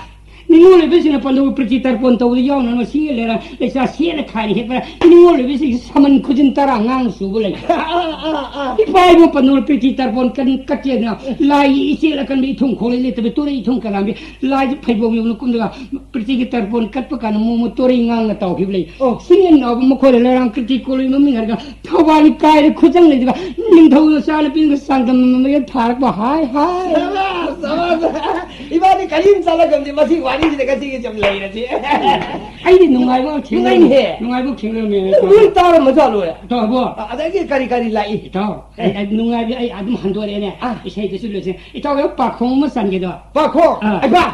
ꯅꯤꯉꯣꯜ ꯑꯣꯏꯕꯁꯤꯡꯅ ꯄꯟꯗꯧ ꯄ꯭ꯔꯤꯇꯤ ꯇꯔꯄꯣꯟ ꯇꯧꯕꯗ ꯌꯥꯎꯅꯅꯕ ꯁꯤꯡꯉꯦꯟ ꯂꯩꯔꯥꯡ ꯂꯩꯆꯥ ꯁꯦꯠꯅ ꯈꯥꯏꯅ ꯍꯦꯛꯄꯗ ꯅꯤꯉꯣꯜ ꯑꯣꯏꯕꯁꯤꯡꯒꯤ ꯁꯃꯟ ꯈꯨꯖꯤꯟ ꯇꯔꯥ ꯉꯥꯡ ꯆꯨꯕ ꯂꯩ꯫ ꯑꯥ, ꯑꯥ, ꯑꯥ꯫ ꯏꯄꯥ ꯏꯕꯨꯡ ꯄꯟꯗꯧ ꯄ꯭ꯔꯤꯇꯤ ꯇꯔꯄꯣꯟ ꯀꯟ-, ꯀꯠꯀꯦꯗꯅ ꯂꯥꯏꯒꯤ ꯏꯆꯦꯜ ꯑꯀꯟꯕꯤ ꯏꯊꯨꯝ ꯈꯣꯡꯂꯩ ꯂꯦꯞꯇꯕꯤ ꯇꯨꯔꯩ ꯏꯊꯨꯝ ꯀꯂꯥꯝꯕꯤ ꯂꯥꯏꯁꯨ ꯐꯩꯕꯣꯛ ꯌꯧꯅ ꯀꯨꯝꯗꯒ ꯄ꯭ꯔꯤꯇꯤꯒꯤ ꯇꯔꯄꯣꯟ ꯀꯠꯄ ꯀꯥꯟꯗ ꯃꯣꯃꯣ ꯇꯣꯔꯩ ꯉꯥꯡꯅ ꯇꯧꯈꯤꯕ ꯂꯩ꯫ ꯑꯣ꯫ ꯁꯤꯡꯉꯦꯟ ꯅꯥꯎꯕ ꯃꯈꯣꯏꯗ ꯂꯩꯔꯥꯡ ꯄ꯭ꯔꯤꯇꯤ ꯀꯣꯂꯨꯏ ꯃꯃꯤꯡ ꯍꯥꯏꯔꯒ ꯊꯧꯕꯥꯜꯒꯤ ꯀꯥꯏꯔꯦ ꯈꯨꯆꯪ ꯂꯩꯗꯨꯒ ꯅꯤꯡꯊꯧ ꯃꯆꯥꯅꯨꯄꯤꯒ ꯆꯥꯡꯗꯝꯅꯕ ꯊꯥꯔꯛꯄ ꯍꯥꯏ ꯍꯥꯏ꯫ ꯁꯕꯥꯁ, ꯁꯕꯥꯁ꯫ ꯏꯕꯥꯅꯤ ꯀꯔꯤꯝ ꯆꯠꯂꯒꯝꯗꯤ ꯃꯁꯤ ꯋꯥꯔꯤꯁꯤꯗ ꯉꯁꯤꯒꯤ ꯁꯨꯝ ꯂꯩꯔꯁꯤ꯫ ꯑꯩꯗꯤ ꯅꯨꯡꯉꯥꯏꯕ ꯑꯃ ꯊꯦꯡꯅꯔꯝꯃꯦ꯫ ꯅꯨꯡꯉꯥꯏꯅꯦ꯫ ꯅꯨꯡꯉꯥꯏꯕ ꯊꯦꯡꯅꯔꯝꯃꯦ꯫ ꯅꯣꯏ ꯇꯥꯔꯝꯃ ꯖꯥꯠꯂꯣ? ꯇꯥꯕꯣ? ꯑ-, ꯑꯗꯒꯤ ꯀꯔꯤ ꯀꯔꯤ ꯂꯥꯛꯏ? ꯏꯇꯥꯎ, ꯑꯩ, ꯑꯩ ꯅꯨꯡꯉꯥꯏꯕ ꯑꯩ ꯑꯗꯨꯝ ꯍꯟꯗꯣꯔꯛꯑꯦꯅꯦ꯫ ꯑꯥ꯫ ꯏꯁꯩꯗꯁꯨ ꯂꯣꯏꯁꯦ꯫ ꯏꯇꯥꯎ, ꯌꯥꯝ ꯄꯥꯈꯣꯡ ꯑꯃ ꯆꯟꯒꯦꯗꯣ꯫ ꯄꯥꯈꯣꯡ? ꯑꯥ꯫ ꯑꯩꯕꯥ!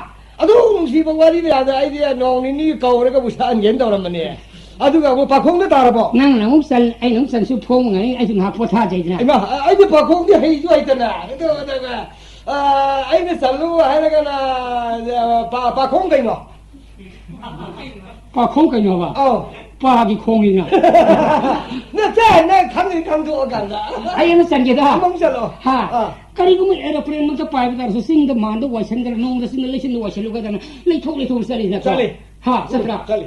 ꯑꯗꯨ ꯅꯨꯡꯁꯤꯕ ꯋꯥꯔꯤ ꯃꯌꯥꯝꯗꯣ ꯑꯩꯗꯤ ꯅꯣꯡ ꯅꯤꯅꯤ ꯀꯧꯔꯒꯕꯨ ꯁꯛꯍꯟꯒꯦꯅ ꯇꯧꯔꯝꯕꯅꯦ꯫ ꯑꯗꯨꯒ ꯑꯃꯨꯛ ꯄꯥꯈꯣꯡꯗ ꯇꯥꯔꯕꯣ? ꯅꯪꯅ ꯑꯃꯨꯛ ꯆꯟ, ꯑꯩꯅ ꯑꯃꯨꯛ ꯆꯟꯁꯨ ꯐꯣꯡꯉꯅꯤ, ꯑꯩꯁꯨ ꯉꯥꯏꯍꯥꯛ ꯄꯣꯊꯥꯖꯩꯗꯅ꯫ ꯏꯃꯥ, ꯑ-, ꯑꯩꯗꯤ ꯄꯥꯈꯣꯡꯗꯤ ꯍꯩꯁꯨ ꯍꯩꯇꯅ꯫ ꯑꯗꯨ, ꯑꯗꯨꯒ, ꯑ, ꯑꯩꯅ ꯆꯜꯂꯨ ꯍꯥꯏꯔꯒꯅ, ꯑ, ꯄꯥ-, ꯄꯥꯈꯣꯡ ꯀꯩꯅꯣ? ꯄꯥꯈꯣꯡ ꯀꯩꯅꯣꯕ? ꯑꯧ꯫ ꯄꯥꯒꯤ ꯈꯣꯡꯅꯤꯅ꯫ ꯅꯠꯇꯦ, ꯅꯪ ꯈꯪꯉꯤ ꯈꯪꯗꯣꯛꯑꯀꯥꯟꯗ꯫ ꯑꯩ ꯑꯃ ꯆꯟꯒꯦꯗ꯫ ꯑꯃꯃꯨꯛ ꯆꯠꯂꯣ꯫ ꯍꯥ? ꯑꯥ꯫ ꯀꯔꯤꯒꯨꯝꯕ aeroplane ꯃꯛꯇ ꯄꯥꯏꯕ ꯇꯥꯔꯁꯨ, ꯆꯤꯡꯗ ꯃꯥꯟꯗ ꯋꯥꯏꯁꯟꯗꯅ, ꯅꯣꯡꯗ ꯆꯤꯡꯗ ꯂꯩꯆꯤꯟꯗ ꯋꯥꯏꯁꯜꯂꯨꯒꯗꯅ, ꯂꯩꯊꯣꯛ ꯂꯩꯊꯣꯛ ꯆꯠꯂꯤ ꯅꯠꯇ꯭ꯔꯣ? ꯆꯠꯂꯤ꯫ ꯍꯥ, ꯎꯝ, ꯆꯠꯇ꯭ꯔꯥ? ꯆꯠꯂꯤ꯫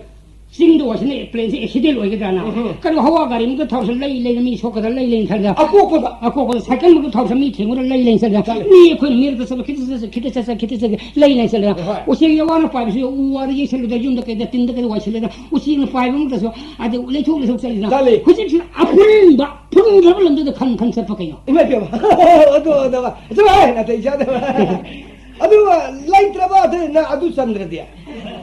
ꯆꯤꯡꯗ ꯋꯥꯏꯁꯟꯅ aeroplane ꯁꯦ accident ꯑꯣꯏꯒꯗ꯭ꯔꯥꯅ? ꯎꯝ꯫ ꯀꯩꯅꯣ, ꯍꯋꯥ ꯒꯥꯔꯤ ꯃꯛꯇ ꯊꯧꯔꯁꯨ ꯂꯩ ꯂꯩꯅ ꯃꯤ ꯁꯣꯛꯀꯗ꯭ꯔꯥ, ꯂꯩ ꯂꯩꯅ ꯈꯜꯂꯒ꯫ ꯑꯀꯣꯛꯄꯗ꯫ ꯑꯀꯣꯛꯄꯗ cycle ꯃꯛꯇ ꯊꯧꯔꯁꯨ ꯃꯤ ꯊꯦꯡꯉꯨꯔ ꯂꯩ ꯂꯩꯅ ꯆꯠꯂꯒ꯫ ꯆꯠꯂꯤ꯫ ꯃꯤ ꯑꯩꯈꯣꯏꯅ ꯃꯤꯔꯛꯇ ꯆꯠꯄ ꯈꯤꯇ ꯆꯠꯁ-, ꯈꯤꯇ ꯆꯠꯁ-, ꯈꯤꯇ ꯆꯠꯁ-, ꯂꯩ ꯂꯩꯅ ꯆꯠꯂꯒ꯫ ꯍꯣꯏ꯫ ꯎꯆꯦꯛ ꯌꯥꯋꯥꯅ ꯄꯥꯏꯕꯁꯨ ꯎ ꯋꯥꯗ ꯌꯩꯁꯜꯂꯨꯗ ꯌꯨꯝꯗ ꯀꯩꯗ ꯇꯤꯟꯗ ꯀꯩꯗ ꯋꯥꯏꯁꯜꯂꯗ ꯎꯆꯦꯛꯅ ꯄꯥꯏꯕ ꯃꯛꯇꯁꯨ ꯑꯗꯨ ꯂꯩꯊꯣꯛ ꯂꯩꯊꯣꯛ ꯆꯠꯂꯤꯗꯅ꯫ ꯆꯠꯂꯤ꯫ ꯍꯧꯖꯤꯛꯁꯤꯅ ꯑꯄꯨꯟꯕ ꯐꯨꯟꯈ꯭ꯔꯕ ꯂꯝꯗꯨꯗ ꯈꯟ ꯈꯟ ꯆꯠꯄ ꯀꯩꯅꯣ? ꯏꯃꯥ ꯏꯕꯦꯝꯃ꯫ ꯑꯗꯨ, ꯑꯗꯨ, ꯑꯗꯨ, ꯑꯦ, ꯅꯥꯇꯩ ꯆꯥꯗꯕ꯫ ꯑꯗꯨ ꯂꯩꯇ꯭ꯔꯕ ꯑꯗꯨ ꯅꯪ ꯑꯗꯨ ꯆꯟꯗ꯭ꯔꯗꯤ?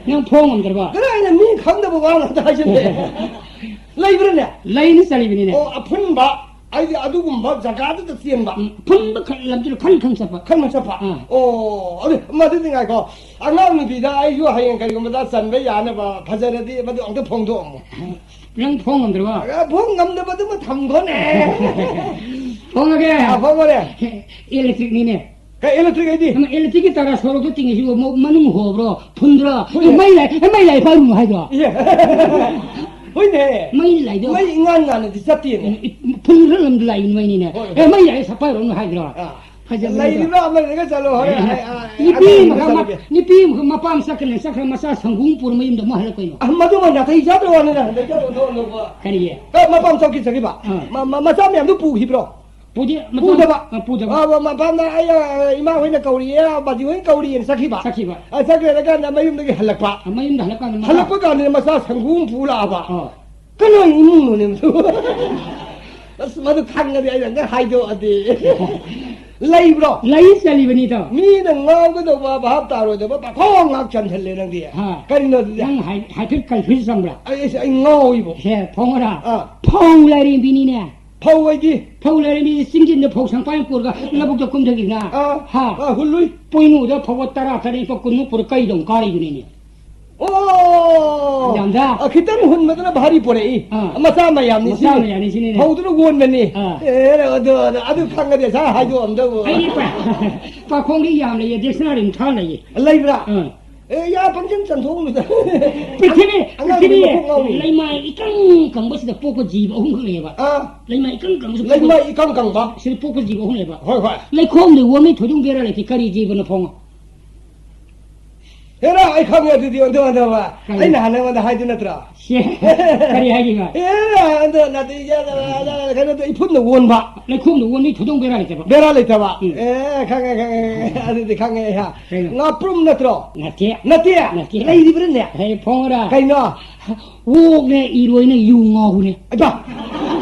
ꯅꯪ ꯐꯣꯡ ꯉꯝꯗ꯭ꯔꯕ? ꯀꯗꯥꯏꯅ ꯃꯤ ꯈꯪꯗꯕ ꯋꯥ ꯉꯥꯛꯇ ꯍꯥꯏꯖꯤꯜꯂꯦ꯫ ꯂꯩꯕ꯭ꯔꯥꯅꯦ? ꯂꯩꯅ ꯆꯠꯂꯤꯕꯅꯤꯅꯦ꯫ ꯑꯣ, ꯑꯐꯨꯟꯕ꯫ ꯑꯩꯗꯤ ꯑꯗꯨꯒꯨꯝꯕ ꯖꯒꯥꯗꯨꯗ ꯆꯦꯟꯕ꯫ ꯎꯝ, ꯑꯐꯨꯟꯕ ꯈ-, ꯂꯝꯗꯨꯗ ꯈꯟ ꯈꯟ ꯆꯠꯄ꯫ ꯈꯟ ꯆꯠꯄ? ꯑꯥ꯫ ꯑꯣ, ꯑꯗꯨ, ꯃꯗꯨꯗꯤ ꯉꯥꯏꯈꯣ꯫ ꯑꯉꯥꯡ ꯅꯨꯄꯤꯗ ꯑꯩꯁꯨ ꯍꯌꯦꯡ ꯀꯔꯤꯒꯨꯝꯕꯗ ꯆꯟꯕ ꯌꯥꯅꯕ ꯐꯖꯔꯗꯤ ꯃꯗꯨ ꯑꯝꯇ ꯐꯣꯡꯗꯣꯛꯑꯝꯃꯣ꯫ ꯅꯪ ꯐꯣꯡ ꯉꯝꯗ꯭ꯔꯕ? ꯑ, ꯐꯣꯡ ꯉꯝꯗꯕꯗꯨꯃ ꯊꯝꯈꯣꯅꯦ꯫ ꯐꯣꯡꯉꯒꯦ꯫ ꯑꯥ, ꯐꯣꯡꯉꯣꯅꯦ꯫ ꯏꯂꯦꯛꯇ꯭ꯔꯤꯛꯅꯤꯅꯦ꯫ ꯀꯩ ꯏꯂꯦꯛꯇ꯭ꯔꯤꯛ ꯍꯥꯏꯗꯤ? ꯑꯃ ꯏꯂꯦꯛꯇ꯭ꯔꯤꯛꯀꯤ ꯇꯥꯔ ꯁꯣꯔꯣꯛꯇ ꯇꯤꯡꯉꯤꯁꯤꯕꯨ ꯃ-, ꯃꯅꯨꯡ ꯍꯣꯕ꯭ꯔꯣ? ꯐꯨꯟꯗ꯭ꯔꯣ? ꯍꯣꯏꯅꯦ꯫ ꯑꯦ, ꯃꯩ ꯂꯥꯛ-, ꯑꯦ, ꯃꯩ ꯂꯥꯛꯑꯦ ꯐꯥꯔꯨꯅꯨ ꯍꯥꯏꯗ꯭ꯔꯣ? ꯏꯌꯦ꯫ ꯍꯣꯏꯅꯦ꯫ ꯃꯩ ꯂꯥꯛꯏꯗꯣ꯫ ꯃꯩ ꯏꯉꯥꯟ ꯉꯥꯟꯅꯗꯤ ꯆꯠꯇꯦꯅꯦ꯫ ꯎꯝ, ꯏ-, ꯐꯨꯟ ꯈꯔ ꯂꯝꯗ ꯂꯥꯛꯏ ꯃꯩꯅꯤꯅꯦ꯫ ꯍꯣꯏ, ꯑꯦ, ꯍꯣꯏ꯫ ꯃꯩ ꯂꯥꯛꯑꯦ ꯁꯛ ꯄꯥꯏꯔꯨꯅꯨ ꯍꯥꯏꯗ꯭ꯔꯣ? ꯑꯥ꯫ ꯐꯖꯕꯅꯤꯗꯣ꯫ ꯂꯩꯔꯤꯕ꯭ꯔꯥ? ꯑꯃ ꯂꯩꯔꯒ ꯆꯠꯂꯣ, ꯍꯣꯔꯦꯟ꯫ ꯑꯦ, ꯑꯩ, ꯑꯥ, ꯅꯨꯄꯤ ꯑꯉꯥꯡ ꯑꯃꯈꯛ ꯃ-, ꯆꯠꯂꯒꯦ꯫ ꯅꯨꯄꯤ ꯑꯃꯈꯛ ꯃꯄꯥꯝ ꯆꯠꯈ꯭ꯔꯦ, ꯆꯠꯈ꯭ꯔ ꯃꯆꯥ ꯁꯪꯒꯣꯝ ꯄꯨꯔ ꯃꯌꯨꯝꯗ ꯑꯃꯨꯛ ꯍꯜꯂꯛꯀꯩꯅꯣ꯫ ꯑ, ꯃꯗꯨꯃ ꯅꯥꯇꯩ ꯆꯥꯗ꯭ꯔ ꯋꯥꯅꯤꯅ, ꯍꯟꯗꯛ ꯆꯠꯂꯣ, ꯅꯣ, ꯅꯣ, ꯅꯣ꯫ ꯀꯔꯤꯒꯤ? ꯑ, ꯃꯄꯥꯝ ꯆꯠꯈꯤ, ꯆꯠꯈꯤꯕ꯫ ꯑꯥ꯫ ꯃ-, ꯃ-, ꯃꯆꯥ ꯃꯌꯥꯝꯗꯨ ꯄꯨꯈꯤꯕ꯭ꯔꯣ? ꯄꯨꯗꯦ, ꯃꯆꯥ-, ꯄꯨꯗꯕ꯫ ꯑ, ꯄꯨꯗꯕ꯫ ꯑ, ꯃ-, ꯃꯄꯥꯝꯗ ꯑꯩ, ꯑ, ꯏꯃꯥ ꯍꯣꯏꯅ ꯀꯧꯔꯤꯌꯦ, ꯕꯥꯖꯤ ꯍꯣꯏꯅ ꯀꯧꯔꯤꯌꯦꯅ ꯆꯠꯈꯤꯕ꯫ ꯆꯠꯈꯤꯕ꯫ ꯑ, ꯆꯠꯈ꯭ꯔꯦ ꯀꯥꯟꯗ ꯃꯌꯨꯝꯗꯒꯤ ꯍꯜꯂꯛꯄ꯫ ꯑ, ꯃꯌꯨꯝꯗ ꯍꯜꯂꯛꯀꯥꯟꯗ ꯃꯆꯥ-, ꯍꯜꯂꯛꯄ ꯀꯥꯟꯗ ꯃꯆꯥ ꯁꯪꯒꯣꯝ ꯄꯨ ꯂꯥꯛꯑꯕ꯫ ꯑ꯫ ꯀꯅꯥ ꯏꯃꯨꯡꯅꯣꯅꯦ ꯃꯗꯨ? ꯑꯁ, ꯃꯗꯨ ꯈꯪꯉꯗꯤ ꯑꯩꯅ ꯑꯝꯇ ꯍꯥꯏꯗꯣꯛꯑꯗꯤ꯫ ꯂꯩꯕ꯭ꯔꯣ? ꯂꯩ ꯆꯠꯂꯤꯕꯅꯤꯗꯣ꯫ ꯃꯤꯅ ꯉꯥꯎꯒꯗꯧꯕ ꯚꯥꯞ ꯇꯥꯔꯣꯏꯗꯕ ꯄꯥꯈꯣꯡ ꯉꯥꯛ ꯆꯟꯁꯤꯜꯂꯦ ꯅꯪꯗꯤ꯫ ꯍꯥ꯫ ꯀꯔꯤꯅꯣ ꯑꯗꯨꯗꯤ? ꯅꯪ ꯍꯥꯏ-, ꯍꯥꯏꯐꯦꯠ confuse ꯆꯪꯕ꯭ꯔꯥ? ꯑꯩ, ꯑꯩ, ꯑꯩ ꯉꯥꯎꯏꯕꯣ꯫ ꯁꯦ, ꯐꯣꯡꯉꯔꯥ? ꯑꯥ꯫ ꯐꯧ ꯂꯩꯔꯤꯕꯤꯅꯤꯅꯦ꯫ ꯐꯧ ꯍꯥꯏꯗꯤ? ꯐꯧ ꯂꯩꯔꯤꯕꯤ ꯆꯤꯡꯖꯤꯟꯗ ꯐꯧ ꯁꯪꯄꯥꯏ ꯄꯨꯔꯒ ꯂꯧꯕꯨꯛꯇ ꯀꯨꯝꯊꯈꯤꯗꯅ꯫ ꯑꯥ, ꯍꯥ? ꯑꯥ, ꯍꯨꯜꯂꯨꯏ꯫ ꯄꯣꯏꯅꯨꯗ ꯐꯧꯕꯣꯠ ꯇꯔꯥ, ꯇꯔꯦꯠ, ꯅꯤꯄꯥꯜ, ꯀꯨꯟꯃꯨꯛ ꯄꯨꯔ ꯀꯩꯗꯧ ꯀꯥꯔꯤꯗꯨꯅꯤꯅꯦ꯫ ꯑꯣ! ꯌꯥꯝꯗ? ꯑ, ꯈꯤꯇꯪ ꯍꯨꯟꯕꯗꯨꯅ ꯚꯥꯔꯤ ꯄꯣꯔꯛꯏ꯫ ꯑꯥ꯫ ꯃꯆꯥ ꯃꯌꯥꯝꯅꯤ ꯃꯆꯥ ꯁꯤꯅꯤ꯫ ꯃꯌꯥꯝꯅꯤ ꯁꯤꯅꯤꯅꯦ꯫ ꯐꯧꯗꯨꯅ ꯌꯣꯟꯕꯅꯤ꯫ ꯑꯥ꯫ ꯑꯦ, ꯑꯗꯨ, ꯑꯗꯨ, ꯑꯗꯨ ꯈꯪꯉꯗꯤ ꯉꯁꯥꯏ ꯍꯥꯏꯗꯣꯛꯑꯝꯗꯧꯕ꯫ ꯑꯩꯗꯤ ꯄꯥ-, ꯄꯥꯈꯣꯡꯗꯤ ꯌꯥꯝ ꯂꯩꯌꯦ, dictionary ꯃꯈꯥ ꯂꯩꯌꯦ꯫ ꯂꯩꯕ꯭ꯔꯥ? ꯑꯥ꯫ ꯑꯦ, ꯌꯥ, ꯄꯪꯆꯟ ꯆꯟꯊꯣꯛꯎꯅꯨꯗ꯫ ꯄ꯭ꯔꯤꯊꯤꯕꯤ, ꯑꯉꯥꯡꯗꯤ ꯄ꯭ꯔꯤꯊꯤꯕꯤ ꯃꯀꯣꯛ ꯉꯥꯎꯏ꯫ ꯂꯩꯃꯥꯏ ꯏꯀꯪ ꯀꯪꯕꯁꯤꯗ ꯄꯣꯛꯄ ꯖꯤꯕ ꯑꯍꯨꯝꯈꯛ ꯂꯩꯌꯦꯕ꯫ ꯑꯥ꯫ ꯂꯩꯃꯥꯏ ꯏꯀꯪ ꯀꯪꯕꯁꯤꯗ ꯄꯣꯛꯄ ꯂꯩꯃꯥꯏ ꯏꯀꯪ ꯀꯪꯕ꯫ ꯁꯤꯗ ꯄꯣꯛꯄ ꯖꯤꯕ ꯑꯍꯨꯝ ꯂꯩꯌꯦꯕ꯫ ꯍꯣꯏ, ꯍꯣꯏ꯫ ꯂꯩꯈꯣꯝꯗ ꯌꯣꯝꯃꯤ ꯊꯣꯏꯗꯣꯡ ꯕꯦꯔꯥ ꯂꯩꯇꯦ꯫ ꯀꯔꯤ ꯖꯤꯕꯅꯣ ꯐꯣꯡꯉꯣ? ꯍꯦꯔꯥ, ꯑꯩ ꯈꯪꯉꯦ ꯑꯗꯨꯗꯤ, ꯑꯣꯟꯊꯣꯛ, ꯑꯣꯟꯊꯣꯛꯄ꯫ ꯀꯔꯤ? ꯑꯩ ꯅꯍꯥꯟ ꯅꯉꯣꯟꯗ ꯍꯥꯏꯗꯨ ꯅꯠꯇ꯭ꯔꯣ? ꯁꯦ, ꯀꯔꯤ ꯍꯥꯏꯔꯤꯕ? ꯍꯦꯔꯥ, ꯑꯗꯣ ꯅꯥꯇꯩ ꯆꯥꯗꯕ, ꯑꯗ ꯀꯩꯅꯣꯗꯣ ꯏꯐꯨꯟꯗ ꯑꯣꯟꯕ꯫ ꯂꯩꯈꯣꯝꯗ ꯑꯣꯟꯕꯤ ꯊꯣꯏꯗꯣꯡ ꯕꯦꯔꯥ ꯂꯩꯇꯕ꯫ ꯕꯦꯔꯥ ꯂꯩꯇꯕ꯫ ꯎꯝ꯫ ꯑꯦ, ꯈꯪꯉꯦ, ꯈꯪꯉꯦ, ꯈꯪꯉꯦ꯫ ꯑꯗꯨꯗꯤ ꯈꯪꯉꯦ ꯑꯩ, ꯍꯥ꯫ ꯀꯩꯅꯣ? ꯉꯥꯄ꯭ꯔꯨꯝ ꯅꯠꯇ꯭ꯔꯣ? ꯅꯠꯇꯦ꯫ ꯅꯠꯇꯦ? ꯅꯠꯇꯦ꯫ ꯂꯩꯔꯤꯕ꯭ꯔꯅꯦ? ꯍꯦ, ꯐꯣꯡꯉꯔꯥ? ꯀꯩꯅꯣ? ꯑꯣꯛꯅꯦ, ꯏꯔꯣꯏꯅꯦ, ꯌꯨ ꯉꯥꯎꯕꯅꯦ꯫ ꯑꯗꯣ,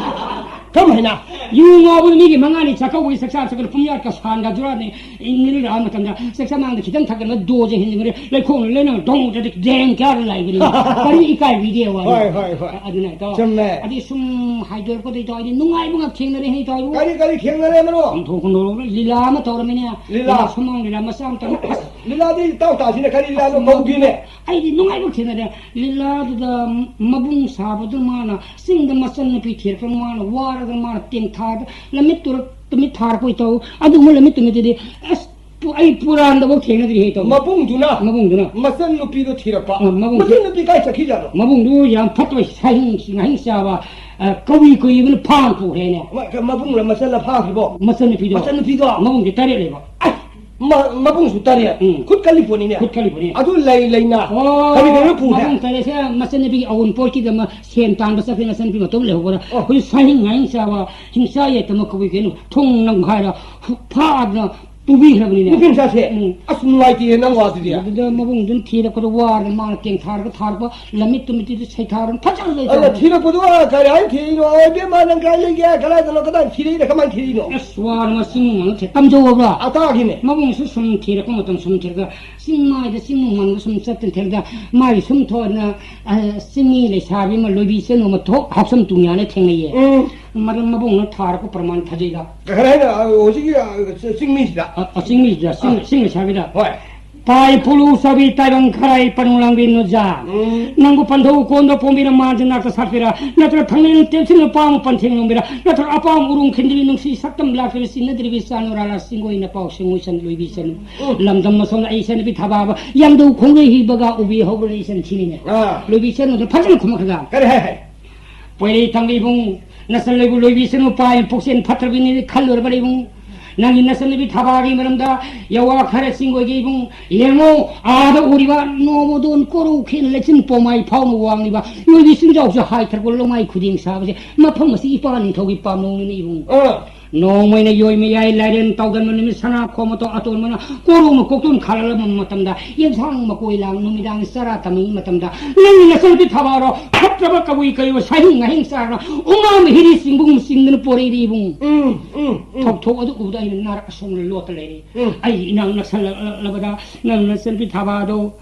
ꯀꯔꯝ ꯍꯥꯏꯅ? ꯌꯨ ꯉꯥꯎꯕꯗ ꯃꯤꯒꯤ ꯃꯉꯥꯅꯤ ꯆꯥꯛꯀꯧꯕꯒꯤ ꯆꯥꯛꯆꯥ ꯆꯠꯄꯗ ꯄꯨꯡꯌꯥꯠꯀ ꯁꯥꯟꯒ ꯖꯨꯔꯥꯅꯤ ꯏꯪꯂꯤꯔ ꯂꯥꯛꯑ ꯃꯇꯝꯗ ꯆꯥꯛꯆꯥ ꯃꯥꯡꯗ ꯈꯤꯇꯪ ꯊꯛꯀꯠꯂꯒ ꯗꯣꯁꯦ ꯍꯦꯟꯖꯤꯟꯈ꯭ꯔꯦ, ꯂꯩꯈꯣꯝꯅ ꯂꯣꯏꯅ ꯗꯣꯡ ꯗꯦꯡ ꯀꯌꯥꯗ ꯂꯥꯛꯏꯕꯅꯤ꯫ ꯀꯔꯤ ꯏꯀꯥꯏꯕꯤꯗꯦ ꯋꯥꯅꯤ꯫ ꯍꯣꯏ, ꯍꯣꯏ, ꯍꯣꯏ꯫ ꯑꯗꯨꯅ ꯏꯇꯥꯎ, ꯆꯨꯝꯃꯦ꯫ ꯑꯗꯩ ꯁꯨꯝ ꯍꯥꯏꯗꯣꯔꯛꯄꯗ ꯏꯇꯥꯎ ꯑꯩꯗꯤ ꯅꯨꯡꯉꯥꯏꯕ ꯉꯥꯛ ꯊꯦꯡꯅꯔꯦ ꯏꯇꯥꯎ꯫ ꯀꯔꯤ, ꯀꯔꯤ ꯊꯦꯡꯅꯔꯦ ꯃꯔꯨꯞ? ꯂꯤꯂꯥ ꯑꯃ ꯇꯧꯔꯝꯃꯤꯅꯦ꯫ ꯂꯤꯂꯥ? ꯂꯤꯂꯥ ꯁꯨꯃꯥꯡ ꯂꯤꯂꯥ ꯃꯆꯥ ꯑꯃ ꯇꯧꯔꯝꯃꯤ꯫ ꯑꯁ, ꯂꯤꯂꯥꯗꯤ ꯏꯇꯥꯎ ꯇꯥꯁꯤꯅ ꯀꯔꯤ ꯂꯤꯂꯥꯅꯣ ꯀꯧꯗꯦꯅꯦ? ꯑꯩꯗꯤ ꯅꯨꯡꯉꯥꯏꯕ ꯊꯦꯡꯅꯔꯦ꯫ ꯂꯤꯂꯥꯗꯨꯗ ꯃꯕꯨꯡ ꯁꯥꯕꯗꯨ ꯃꯥꯅ ꯆꯤꯡꯗ ꯃꯆꯟꯅꯨꯄꯤ ꯊꯤꯔꯛꯄ ꯃꯥꯅ ꯋꯥꯔ ꯃꯥꯅ ꯇꯦꯡꯊꯥꯗ ꯂꯝꯃꯤꯠ ꯇꯨꯔ-, ꯇꯨꯃꯤꯠ ꯊꯥꯔꯛꯄꯣꯏ ꯇꯧ꯫ ꯑꯗꯨꯒꯨꯝꯕ ꯂꯝꯃꯤꯠ ꯇꯨꯃꯤꯠꯇꯨꯗꯤ ꯑꯁ, ꯄꯨ-, ꯑꯩ ꯄꯨꯔꯥꯟꯗꯐꯥꯎ ꯊꯦꯡꯅꯗ꯭ꯔꯤ ꯍꯦ ꯇꯧ꯫ ꯃꯕꯨꯡꯗꯨꯅ ꯃꯕꯨꯡꯗꯨꯅ꯫ ꯃꯆꯟ ꯅꯨꯄꯤꯗꯣ ꯊꯤꯔꯛꯄ꯫ ꯑ, ꯃꯕꯨꯡꯁꯦ ꯃꯆꯟ ꯅꯨꯄꯤ ꯀꯥꯏ ꯆꯠꯈꯤꯖꯥꯠꯅꯣ? ꯃꯕꯨꯡꯗꯨ ꯌꯥꯝ ꯐꯠꯇꯕ ꯁꯥꯍꯤꯡ ꯉꯥꯍꯤꯡ ꯆꯥꯕ, ꯑ, ꯀꯕꯨꯏ ꯀꯨꯏꯕꯅ ꯐꯥ ꯄꯨꯈ꯭ꯔꯦꯅꯦ꯫ ꯃ-, ꯀ-, ꯃꯕꯨꯡꯂ ꯃꯆꯟꯂ ꯐꯥꯈ꯭ꯔꯤꯕꯣ? ꯃꯆꯟ ꯅꯨꯄꯤꯗꯣ꯫ ꯃꯆꯟ ꯅꯨꯄꯤꯗꯣ? ꯃꯕꯨꯡꯁꯦ ꯇꯔꯦꯠ ꯂꯩꯕ꯫ ꯑꯁ! ꯃ-, ꯃꯕꯨꯡꯁꯨ ꯇꯔꯦꯠ꯫ ꯎꯝ꯫ ꯈꯨꯠ ꯀꯜꯂꯤ ꯄꯣꯠꯅꯤꯅꯦ꯫ ꯈꯨꯠ ꯀꯜꯂꯤ ꯄꯣꯠꯅꯤ꯫ ꯑꯗꯨ ꯂꯩ ꯂꯩꯅ ꯑꯣ, ꯀꯔꯤ ꯀꯔꯤꯅꯣ ꯄꯨꯈ꯭ꯔꯦ? ꯃꯕꯨꯡ ꯇꯔꯦꯠꯁꯦ ꯃꯆꯟꯅꯨꯄꯤꯒꯤ ꯑꯋꯨꯟꯄꯣꯠꯀꯤꯗꯃꯛ ꯁꯦꯟ ꯇꯥꯟꯕ ꯆꯠꯈ꯭ꯔꯦ, ꯃꯆꯟꯅꯨꯄꯤ ꯃꯇꯣꯝ ꯂꯩꯍꯧꯕꯗ꯫ ꯑꯣ꯫ ꯍꯧꯖꯤꯛ ꯁꯥꯍꯤꯡ ꯉꯥꯍꯤꯡ ꯆꯥꯕ, ꯍꯤꯡꯆꯥ ꯌꯥꯏꯇꯝꯕ ꯀꯕꯨꯏ ꯀꯩꯅꯣ ꯊꯣꯡ ꯅꯝꯈꯥꯏꯔ ꯐꯥꯗꯅ ꯄꯨꯕꯤꯈ꯭ꯔꯕꯅꯤꯅꯦ꯫ ꯅꯨꯄꯤ ꯃꯆꯥꯁꯦ? ꯎꯝ꯫ ꯑꯁ, ꯅꯨꯡꯉꯥꯏꯇꯦꯍꯦ ꯅꯪ ꯋꯥꯗꯨꯗꯤ꯫ ꯑꯗꯨꯗ ꯃꯕꯨꯡꯗꯨꯅ ꯊꯤꯔꯛꯄꯗ ꯋꯥꯗꯅ ꯃꯥꯅ ꯇꯦꯡꯊꯥꯔꯒ ꯊꯥꯔꯛꯄ ꯂꯝꯃꯤꯠ ꯇꯨꯃꯤꯠꯇꯨꯗ ꯁꯩꯊꯥꯔꯒ ꯐꯖꯅ ꯑꯗ ꯂꯩꯊꯔꯝꯃꯦ꯫ ꯊꯤꯔꯛꯄꯗꯣ ꯀꯔꯤ ꯍꯥꯏꯅ ꯊꯤꯔꯤꯅꯣ? ꯑꯣ, ꯏꯕꯦꯝꯃ, ꯅꯪ ꯀꯥꯏ ꯂꯩꯒꯦ? ꯀꯗꯥꯏꯗꯅꯣ? ꯀꯗꯥꯏ ꯊꯤꯔꯛꯏꯅꯣ? ꯀꯃꯥꯏꯅ ꯊꯤꯔꯛꯏꯅꯣ? ꯑꯁ, ꯋꯥꯔ ꯃꯁꯤꯡ ꯉꯥꯡꯅ ꯊꯤ-, ꯇꯝꯖꯧ ꯍꯥꯏꯕ꯭ꯔꯥ? ꯑꯇꯥꯒꯤꯅꯦ꯫ ꯃꯕꯨꯡꯁꯨ ꯁꯨꯝ ꯊꯤꯔꯛꯄ ꯃꯇꯝ ꯁꯨꯝ ꯊꯤꯔꯛꯄ, ꯆꯤꯡ ꯃꯥꯏꯗ ꯆꯤꯡ ꯃꯥꯟꯗ ꯁꯨꯝ ꯆꯠꯇꯅ ꯊꯤꯔꯛꯄꯗ, ꯃꯥꯒꯤ ꯁꯨꯝ ꯊꯣꯛꯑꯗꯅ, ꯑ, ꯆꯤꯡꯃꯤ ꯂꯩꯁꯥꯕꯤ ꯑꯃ ꯂꯣꯏꯕꯤ ꯆꯅꯨ ꯑꯃ ꯊꯣꯛ ꯍꯥꯎꯁꯝ ꯇꯨꯡꯌꯥꯅ ꯊꯦꯡꯅꯩꯌꯦ꯫ ꯎꯝ꯫ ꯃꯗꯨ ꯃꯕꯨꯡꯅ ꯊꯥꯔꯛꯄ ꯄ꯭ꯔꯃꯥꯟ ꯊꯥꯖꯩꯗ꯫ ꯀꯔꯤ ꯍꯥꯏꯅ, ꯑ, ꯍꯧꯖꯤꯛꯀꯤ, ꯑ, ꯆꯤꯡꯃꯤꯁꯤꯗ? ꯑ, ꯑ, ꯆꯤꯡꯃꯤꯁꯤꯗ, ꯆꯤꯡ-, ꯑ꯫ ꯆꯤꯡ ꯂꯩꯁꯥꯕꯤꯗ꯫ ꯍꯣꯏ꯫ ꯄꯥꯏ ꯄꯨꯂꯨ ꯆꯥꯕꯤ ꯇꯥꯏꯕꯪ ꯈꯔꯥꯏ ꯄꯅꯨ ꯂꯥꯡꯕꯤ ꯅꯨꯖꯥ꯫ ꯎꯝ꯫ ꯅꯪꯕꯨ ꯄꯟꯊꯧ ꯀꯣꯟꯗ ꯄꯣꯝꯕꯤꯔ ꯃꯥꯟꯁꯤ ꯅꯥꯛꯇ ꯁꯥꯠꯄꯤꯔ, ꯅꯠꯇ꯭ꯔ ꯊꯥꯡꯂꯦꯟ ꯇꯦꯝꯁꯤꯟ ꯅꯨꯄꯥ ꯑꯃ ꯄꯟꯊꯦꯡ ꯂꯣꯡꯕꯤꯔ, ꯅꯠꯇ꯭ꯔ ꯑꯄꯥꯝ ꯎꯔꯨꯝ ꯈꯤꯟꯗ꯭ꯔꯤ ꯅꯨꯡꯁꯤ ꯁꯛꯇꯝ ꯂꯥꯛꯇ꯭ꯔꯤ ꯆꯤꯟꯅꯗ꯭ꯔꯤꯕꯤ ꯆꯥꯅꯨꯔꯥꯂꯥ ꯆꯤꯡꯒꯣꯏ ꯅꯄꯥꯎ ꯁꯦꯡꯉꯣꯏ ꯆꯟ ꯂꯣꯏꯕꯤ ꯆꯟ꯫ ꯎꯝ꯫ ꯂꯝꯗꯝ ꯑꯁꯣꯝꯗ ꯑꯩ ꯏꯆꯟꯅꯨꯄꯤ ꯊꯕꯥꯕ ꯌꯥꯝꯗꯧ ꯈꯣꯡꯂꯩ ꯍꯤꯕꯒ ꯎꯕꯤ ꯍꯧꯕ꯭ꯔ ꯏꯆꯟ ꯊꯤꯅꯤꯅꯦ꯫ ꯑꯥ꯫ ꯂꯣꯏꯕꯤ ꯆꯟ ꯑꯗꯨ ꯐꯖꯅ ꯈꯨꯝꯃꯛꯈ꯭ꯔꯒ꯫ ꯀꯔꯤ ꯍꯥꯏ ꯍꯥꯏ? ꯄꯣꯏꯔꯩ ꯊꯥꯡꯂꯩꯕꯨꯡ, ꯅꯆꯜ ꯂꯩꯕꯨ ꯂꯣꯏꯕꯤ ꯆꯅꯨ ꯄꯥꯏ ꯄꯨꯛꯆꯦꯜ ꯐꯠꯇ꯭ꯔꯕꯤꯅꯤ ꯈꯜꯂꯨꯔꯕ ꯂꯩꯕꯨꯡ꯫ ꯅꯪꯒꯤ ꯅꯆꯟꯅꯨꯄꯤ ꯊꯕꯥꯒꯤ ꯃꯔꯝꯗ ꯌꯥꯋꯥ ꯈꯔ ꯆꯤꯡꯒꯣꯏꯒꯤ ꯏꯕꯨꯡ꯫ ꯌꯦꯡꯉꯣ, ꯑꯥꯗ ꯎꯔꯤꯕ ꯅꯣꯡꯃꯗꯣꯟ ꯀꯣꯔꯧ ꯈꯦꯟ ꯂꯩꯆꯤꯟ ꯄꯣꯃꯥꯏ ꯐꯥꯎꯅ ꯋꯥꯡꯂꯤꯕ ꯂꯣꯏꯕꯤ ꯆꯤꯟꯖꯥꯎꯁꯦ ꯍꯥꯏꯊꯔꯛꯄ ꯂꯣꯃꯥꯏ ꯈꯨꯗꯤꯡ ꯁꯥꯕꯁꯦ ꯃꯐꯝ ꯑꯁꯤ ꯏꯄꯥ ꯅꯤꯡꯊꯧꯒꯤ ꯄꯥꯝꯂꯧꯅꯤꯅ ꯏꯕꯨꯡ꯫ ꯑꯥ꯫ ꯅꯣꯡꯃꯩꯅ ꯌꯣꯏ ꯃꯌꯥꯏ ꯂꯥꯏꯔꯦꯟ ꯇꯥꯎꯗꯟꯕ ꯅꯨꯃꯤꯠ ꯁꯅꯥ ꯈꯣꯝ ꯃꯇꯣ ꯑꯇꯣꯟꯕꯅ ꯀꯣꯔꯧꯅ ꯀꯣꯛꯇꯣꯟ ꯈꯥꯜꯂꯛꯂꯕ ꯃꯇꯝꯗ, ꯌꯦꯟꯁꯥꯡ ꯃꯀꯣꯏ ꯂꯥꯡ ꯅꯨꯃꯤꯗꯥꯡ ꯆꯔꯥ ꯇꯝꯃꯤꯉꯩ ꯃꯇꯝꯗ, ꯅꯪꯒꯤ ꯅꯆꯟꯅꯨꯄꯤ ꯊꯕꯥꯔꯣ ꯐꯠꯇ꯭ꯔꯕ ꯀꯕꯨꯏ ꯀꯩꯑꯣ ꯁꯥꯍꯤꯡ ꯉꯥꯍꯤꯡ ꯆꯥꯔꯒ ꯎꯉꯥ ꯃꯍꯤꯔꯤ ꯆꯤꯡꯕꯒꯨꯝ ꯆꯤꯡꯗꯨꯅ ꯄꯣꯔꯛꯏ ꯏꯕꯨꯡ꯫ ꯎꯝ, ꯎꯝ, ꯎꯝ꯫ ꯊꯧꯊꯣꯛ ꯑꯗꯨ ꯎꯕꯗ ꯑꯩꯅ ꯅꯥꯔꯛ ꯑꯁꯣꯡꯅ ꯂꯣꯠꯇ ꯂꯩꯔꯦ꯫ ꯎꯝ꯫ ꯑꯩ ꯏꯅꯥꯛ ꯅꯛꯁꯜꯂꯛꯂꯕꯗ ꯅꯪ ꯅꯆꯟꯅꯨꯄꯤ ꯊꯕꯥꯗꯣ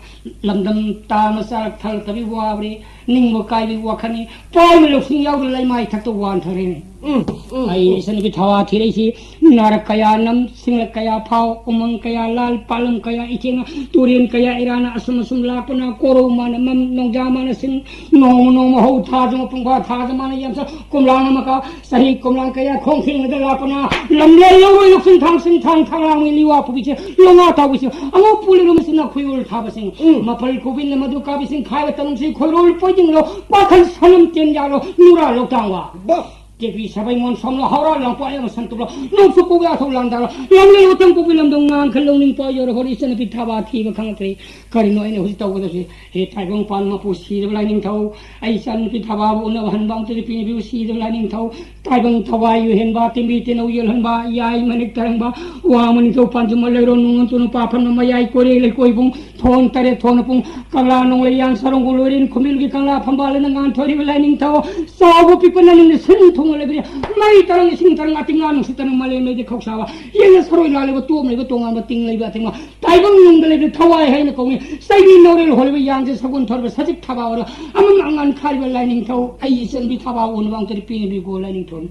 ꯂꯝꯗꯝ ꯇꯥꯅ ꯆꯥꯔꯛ ꯊꯛꯂꯛꯇꯕꯤ ꯋꯥꯕ꯭ꯔꯦ, ꯅꯤꯡꯕ ꯀꯥꯏꯕꯒꯤ ꯋꯥꯈꯜꯅꯤ꯫ ꯄꯥꯏꯕ ꯂꯧꯁꯤꯡ ꯌꯥꯎꯗꯅ ꯂꯩꯃꯥꯏ ꯊꯛꯇ ꯋꯥꯟꯊꯔꯦꯅꯦ꯫ ꯎꯝ, ꯎꯝ, ꯑꯩ ꯎꯝ꯫ ꯏꯆꯟꯅꯨꯄꯤ ꯊꯋꯥ ꯊꯤꯔꯛꯏꯁꯤ ꯅꯥꯔꯛ ꯀꯌꯥ ꯅꯝ, ꯁꯤꯡꯂꯛ ꯀꯌꯥ ꯐꯥꯎ, ꯎꯃꯪ ꯀꯌꯥ ꯂꯥꯜ, ꯄꯥꯠꯂꯝ ꯀꯌꯥ ꯏꯆꯦꯡꯅ, ꯇꯨꯔꯦꯟ ꯀꯌꯥ ꯏꯔꯥꯅ ꯑꯁꯨꯝ ꯑꯁꯨꯝ ꯂꯥꯛꯄꯅ, ꯀꯣꯔꯧ ꯃꯥꯅ ꯃꯝ, ꯅꯣꯡꯖꯥ ꯃꯥꯅ ꯁꯤꯡ, ꯅꯣꯡꯃ ꯅꯣꯡꯃ ꯍꯧ, ꯊꯥꯁꯨ ꯃꯄꯨꯡ ꯐꯥ, ꯊꯥꯁꯨ ꯃꯥꯅ ꯌꯥꯝꯁ, ꯀꯣꯝꯂꯥꯅ ꯃꯀꯥ, ꯆꯍꯤ ꯀꯣꯝꯂꯥꯡ ꯀꯌꯥ ꯈꯣꯡ ꯊꯦꯡꯅꯗ ꯂꯥꯛꯄꯅ, ꯂꯝꯂꯦꯟ ꯂꯧꯔꯣꯏ ꯂꯧꯁꯤꯡ ꯊꯥꯡ ꯁꯤꯡ ꯊꯥꯡ ꯊꯥꯡ ꯂꯥꯡ ꯃꯤ ꯂꯤꯋꯥ ꯄꯨꯕꯤꯁꯦ, ꯂꯣꯉꯥ ꯇꯥꯎꯕꯤꯁꯦ, ꯑꯉꯧ ꯄꯨꯂꯤ ꯂꯣꯃꯁꯤꯅ ꯈꯨꯌꯣꯜ ꯊꯥꯕꯁꯤꯡ, ꯎꯝ꯫ ꯃꯄꯜ ꯀꯣꯕꯤꯟꯅ ꯃꯗꯨ ꯀꯥꯕꯤꯁꯤꯡ ꯈꯥꯏꯕ ꯇꯝꯁꯤ ꯈꯣꯏꯔꯣꯜ ꯄꯣꯏꯗꯤꯡꯂꯣ, ꯄꯥꯈꯜ ꯁꯅꯝ ꯇꯦꯟ ꯌꯥꯂꯣ, ꯅꯨꯔꯥ ꯂꯣꯛꯇꯥꯡ ꯋꯥ꯫ ꯕꯥ꯫ ꯇꯦꯛꯄꯤ ꯁꯥꯕꯩ ꯃꯣꯟ ꯁꯣꯝꯂꯣ, ꯍꯧꯔꯥ ꯂꯥꯡꯄꯣꯛ ꯑꯌꯥꯝꯕ ꯁꯟꯇꯨꯞꯂꯣ, ꯅꯣꯡꯁꯨ ꯀꯣꯛ ꯌꯥꯊꯧ ꯂꯥꯡꯗꯥꯔꯣ, ꯂꯝꯂꯦꯟ ꯎꯇꯪ ꯀꯣꯕꯤ ꯂꯝꯗꯝ ꯉꯥꯡꯈꯜ ꯂꯧꯅꯤꯡ ꯄꯥꯎ ꯌꯧꯔꯣ, ꯍꯣꯔꯤ ꯏꯆꯟꯅꯨꯄꯤ ꯊꯥꯕ ꯊꯤꯕ ꯈꯪꯉꯛꯇ꯭ꯔꯦ꯫ ꯀꯔꯤꯅꯣ ꯑꯩꯅ ꯍꯧꯖꯤꯛ ꯇꯧꯒꯗꯕꯁꯤ? ꯍꯦ ꯇꯥꯏꯕꯪ ꯄꯥꯟ ꯃꯄꯨ ꯁꯤꯗꯕ ꯂꯥꯏꯅꯤꯡꯊꯧ, ꯑꯩ ꯏꯆꯥꯅꯨꯄꯤ ꯊꯕꯥꯕꯨ ꯎꯅꯕ ꯍꯟꯕ ꯑꯃꯇꯗꯤ ꯄꯤꯕꯤꯌꯨ꯫ ꯁꯤꯗꯕ ꯂꯥꯏꯅꯤꯡꯊꯧ, ꯇꯥꯏꯕꯪ ꯊꯋꯥꯏ ꯌꯨꯍꯦꯟꯕ, ꯇꯤꯟꯕꯤ ꯇꯤꯟꯅꯧ ꯌꯦꯜꯍꯟꯕ, ꯌꯥꯏ ꯃꯅꯤꯛ ꯇꯔꯪꯕ, ꯋꯥ ꯃꯅꯤꯡꯊꯧ ꯄꯥꯟꯖꯨꯝꯕ ꯂꯩꯔꯣ, ꯅꯣꯡꯉꯣꯟ ꯇꯨꯅꯨ ꯄꯥꯐꯝ ꯃꯌꯥꯏ ꯀꯣꯔꯦ ꯂꯩꯀꯣꯏꯕꯨꯡ, ꯊꯣꯟ ꯇꯔꯦꯠ ꯊꯣꯟ ꯄꯨꯡ, ꯀꯪꯂꯥ ꯅꯣꯡꯂꯩ ꯌꯥꯟ ꯁꯔꯣꯡ ꯒꯣꯂꯣꯏꯔꯦꯟ ꯈꯨꯝꯕꯤꯜꯒꯤ ꯀꯪꯂꯥ ꯐꯝꯕꯥꯜ ꯑꯅ ꯉꯥꯟ ꯊꯣꯏꯔꯤꯕ ꯂꯥꯏꯅꯤꯡꯊꯧ, ꯆꯥꯎꯕ ꯄꯤꯛꯄ ꯅꯪꯅ ꯁꯤꯟ ꯊꯨꯡꯅ ꯂꯩꯕꯤꯔꯦ꯫ ꯃꯩ ꯇꯔꯪ ꯏꯁꯤꯡ ꯇꯔꯪ ꯑꯇꯤꯡ ꯉꯥ ꯅꯨꯡꯁꯤꯠ ꯇꯔꯪ ꯃꯥꯂꯦꯝ ꯂꯩꯗꯤ ꯈꯧꯁꯥꯕ, ꯌꯦꯡꯅ ꯁꯔꯣꯏ ꯂꯥꯜꯂꯤꯕ ꯇꯣꯞ ꯂꯩꯕ ꯇꯣꯉꯥꯟꯕ ꯇꯤꯡ ꯂꯩꯕ ꯑꯇꯤꯡꯕ, ꯇꯥꯏꯕꯪ ꯅꯨꯡꯗ ꯂꯩꯕ ꯊꯋꯥꯏ ꯍꯥꯏꯅ ꯀꯧꯏ꯫ ꯆꯩꯕꯤ ꯅꯧꯔꯦꯜ ꯍꯣꯜꯂꯤꯕ ꯌꯥꯡꯁꯦ ꯁꯒꯣꯜ ꯊꯧꯔꯤꯕ ꯁꯖꯤꯛ ꯊꯕꯥ ꯑꯣꯏꯔꯣ, ꯑꯃꯝ ꯑꯉꯥꯟ ꯈꯥꯔꯤꯕ ꯂꯥꯏꯅꯤꯡꯊꯧ, ꯑꯩ ꯏꯆꯟꯕꯤ ꯊꯕꯥ ꯑꯣꯟꯅꯕ ꯑꯃꯇꯗꯤ ꯄꯤꯅꯕꯤꯀꯣ ꯂꯥꯏꯅꯤꯡꯊꯧ꯫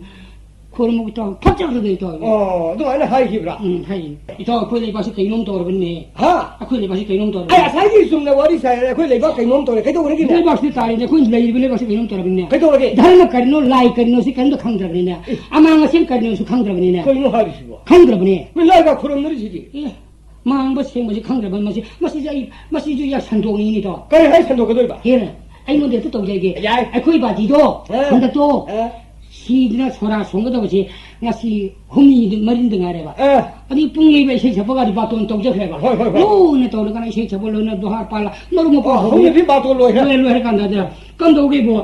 ꯈꯨꯔꯨꯝꯃꯨ ꯏꯇꯥꯎ, ꯐꯠꯖꯈ꯭ꯔꯦꯗ ꯏꯇꯥꯎ꯫ ꯑꯣ, ꯑꯗꯨꯃꯥꯏꯅ ꯍꯥꯏꯈꯤꯕ꯭ꯔꯥ? ꯎꯝ, ꯍꯥꯏꯌꯦ꯫ ꯏꯇꯥꯎ, ꯑꯩꯈꯣꯏ ꯂꯩꯕꯥꯛꯁꯤ ꯀꯩꯅꯣꯝ ꯇꯧꯔꯕꯅꯤꯅꯦ꯫ ꯍꯥ? ꯑꯩꯈꯣꯏ ꯂꯩꯕꯥꯛꯁꯤ ꯀꯩꯅꯣꯝ ꯑꯩ ꯇꯧꯔꯕꯅꯤ꯫ ꯉꯁꯥꯏꯒꯤ ꯆꯨꯝꯅ ꯋꯥꯔꯤ ꯁꯥꯏ, ꯑꯩꯈꯣꯏ ꯂꯩꯕꯥꯛ ꯀꯩꯅꯣꯝ ꯇꯧꯔꯦ꯫ ꯀꯩꯗꯧꯔꯒꯦꯅꯦ? ꯂꯩꯕꯥꯛꯁꯤ ꯇꯥꯔꯤꯅꯦ, ꯑꯩꯈꯣꯏ ꯂꯩꯔꯤꯕ ꯂꯩꯕꯥꯛꯁꯤ ꯀꯩꯅꯣꯝ ꯇꯧꯔꯕꯅꯤꯅꯦ꯫ ꯀꯩꯗꯧꯔꯒꯦ? ꯙꯔꯃ ꯀꯔꯤꯅꯣ, ꯂꯥꯏ ꯀꯔꯤꯅꯣ ꯁꯤ ꯀꯔꯤꯝꯇ ꯈꯪꯗ꯭ꯔꯕꯅꯤꯅꯦ꯫ ꯑꯦ꯫ ꯑꯃꯥꯡ ꯑꯁꯦꯡ ꯀꯔꯤꯅꯣꯁꯨ ꯈꯪꯗ꯭ꯔꯕꯅꯤꯅꯦ꯫ ꯀꯩꯅꯣ ꯍꯥꯏꯔꯤꯁꯤꯕꯣ? ꯈꯪꯗ꯭ꯔꯕꯅꯦ꯫ ꯃꯤ ꯂꯥꯏꯒ ꯈꯨꯔꯨꯝꯅꯔꯤꯁꯤꯗꯤ꯫ ꯑꯦ, ꯃꯥꯡꯕ ꯁꯦꯡꯕꯁꯤ ꯈꯪꯗ꯭ꯔꯕꯅꯤ ꯃꯁꯤ꯫ ꯃꯁꯤꯁꯦ ꯑꯩ, ꯃꯁꯤꯁꯨ ꯌꯥ ꯁꯟꯗꯣꯛꯅꯤꯡꯉꯤꯅꯤꯗꯣ꯫ ꯀꯔꯤ ꯍꯥꯏ ꯁꯟꯗꯣꯛꯀꯗꯣꯏꯕ? ꯍꯦꯔ, ꯑꯩꯉꯣꯟꯗ ꯍꯦꯛꯇ ꯇꯧꯖꯒꯦ꯫ ꯌꯥꯏ꯫ ꯑꯩꯈꯣꯏ ꯕꯥꯖꯤꯗꯣ ꯑ꯫ ꯍꯟꯗꯛꯇꯣ ꯑ꯫ ꯁꯤꯗꯅ ꯁꯣꯔꯥ ꯁꯣꯟꯒꯗꯕꯁꯦ ꯉꯁꯤ ꯍꯨꯝꯅꯤꯗ ꯃꯔꯤꯅꯗ ꯉꯥꯏꯔꯦꯕ꯫ ꯑ꯫ ꯑꯗꯨ ꯄꯨꯡ ꯌꯩꯕ ꯏꯁꯩ ꯁꯛꯄꯒꯗꯤ ꯕꯥꯇꯣꯟ ꯇꯧꯖꯈ꯭ꯔꯦꯕ꯫ ꯍꯣꯏ, ꯍꯣꯏ, ꯍꯣꯏ꯫ ꯂꯣꯏꯅ ꯇꯧꯔꯒꯅ ꯏꯁꯩ ꯁꯛꯄ ꯂꯣꯏꯅ ꯗꯣꯍꯥꯔ ꯄꯥꯜꯂ ꯃꯔꯨꯞ ꯃꯄꯥꯡ ꯑꯣ, ꯍꯧꯕꯤ-, ꯍꯧꯅꯕꯤ ꯕꯥꯇꯣꯟ ꯂꯣꯏꯈ꯭ꯔꯦ꯫ ꯂꯣꯏꯔꯦ, ꯂꯣꯏꯔꯦ ꯀꯥꯟꯗ ꯀꯝꯗꯧꯒꯦꯕꯨ?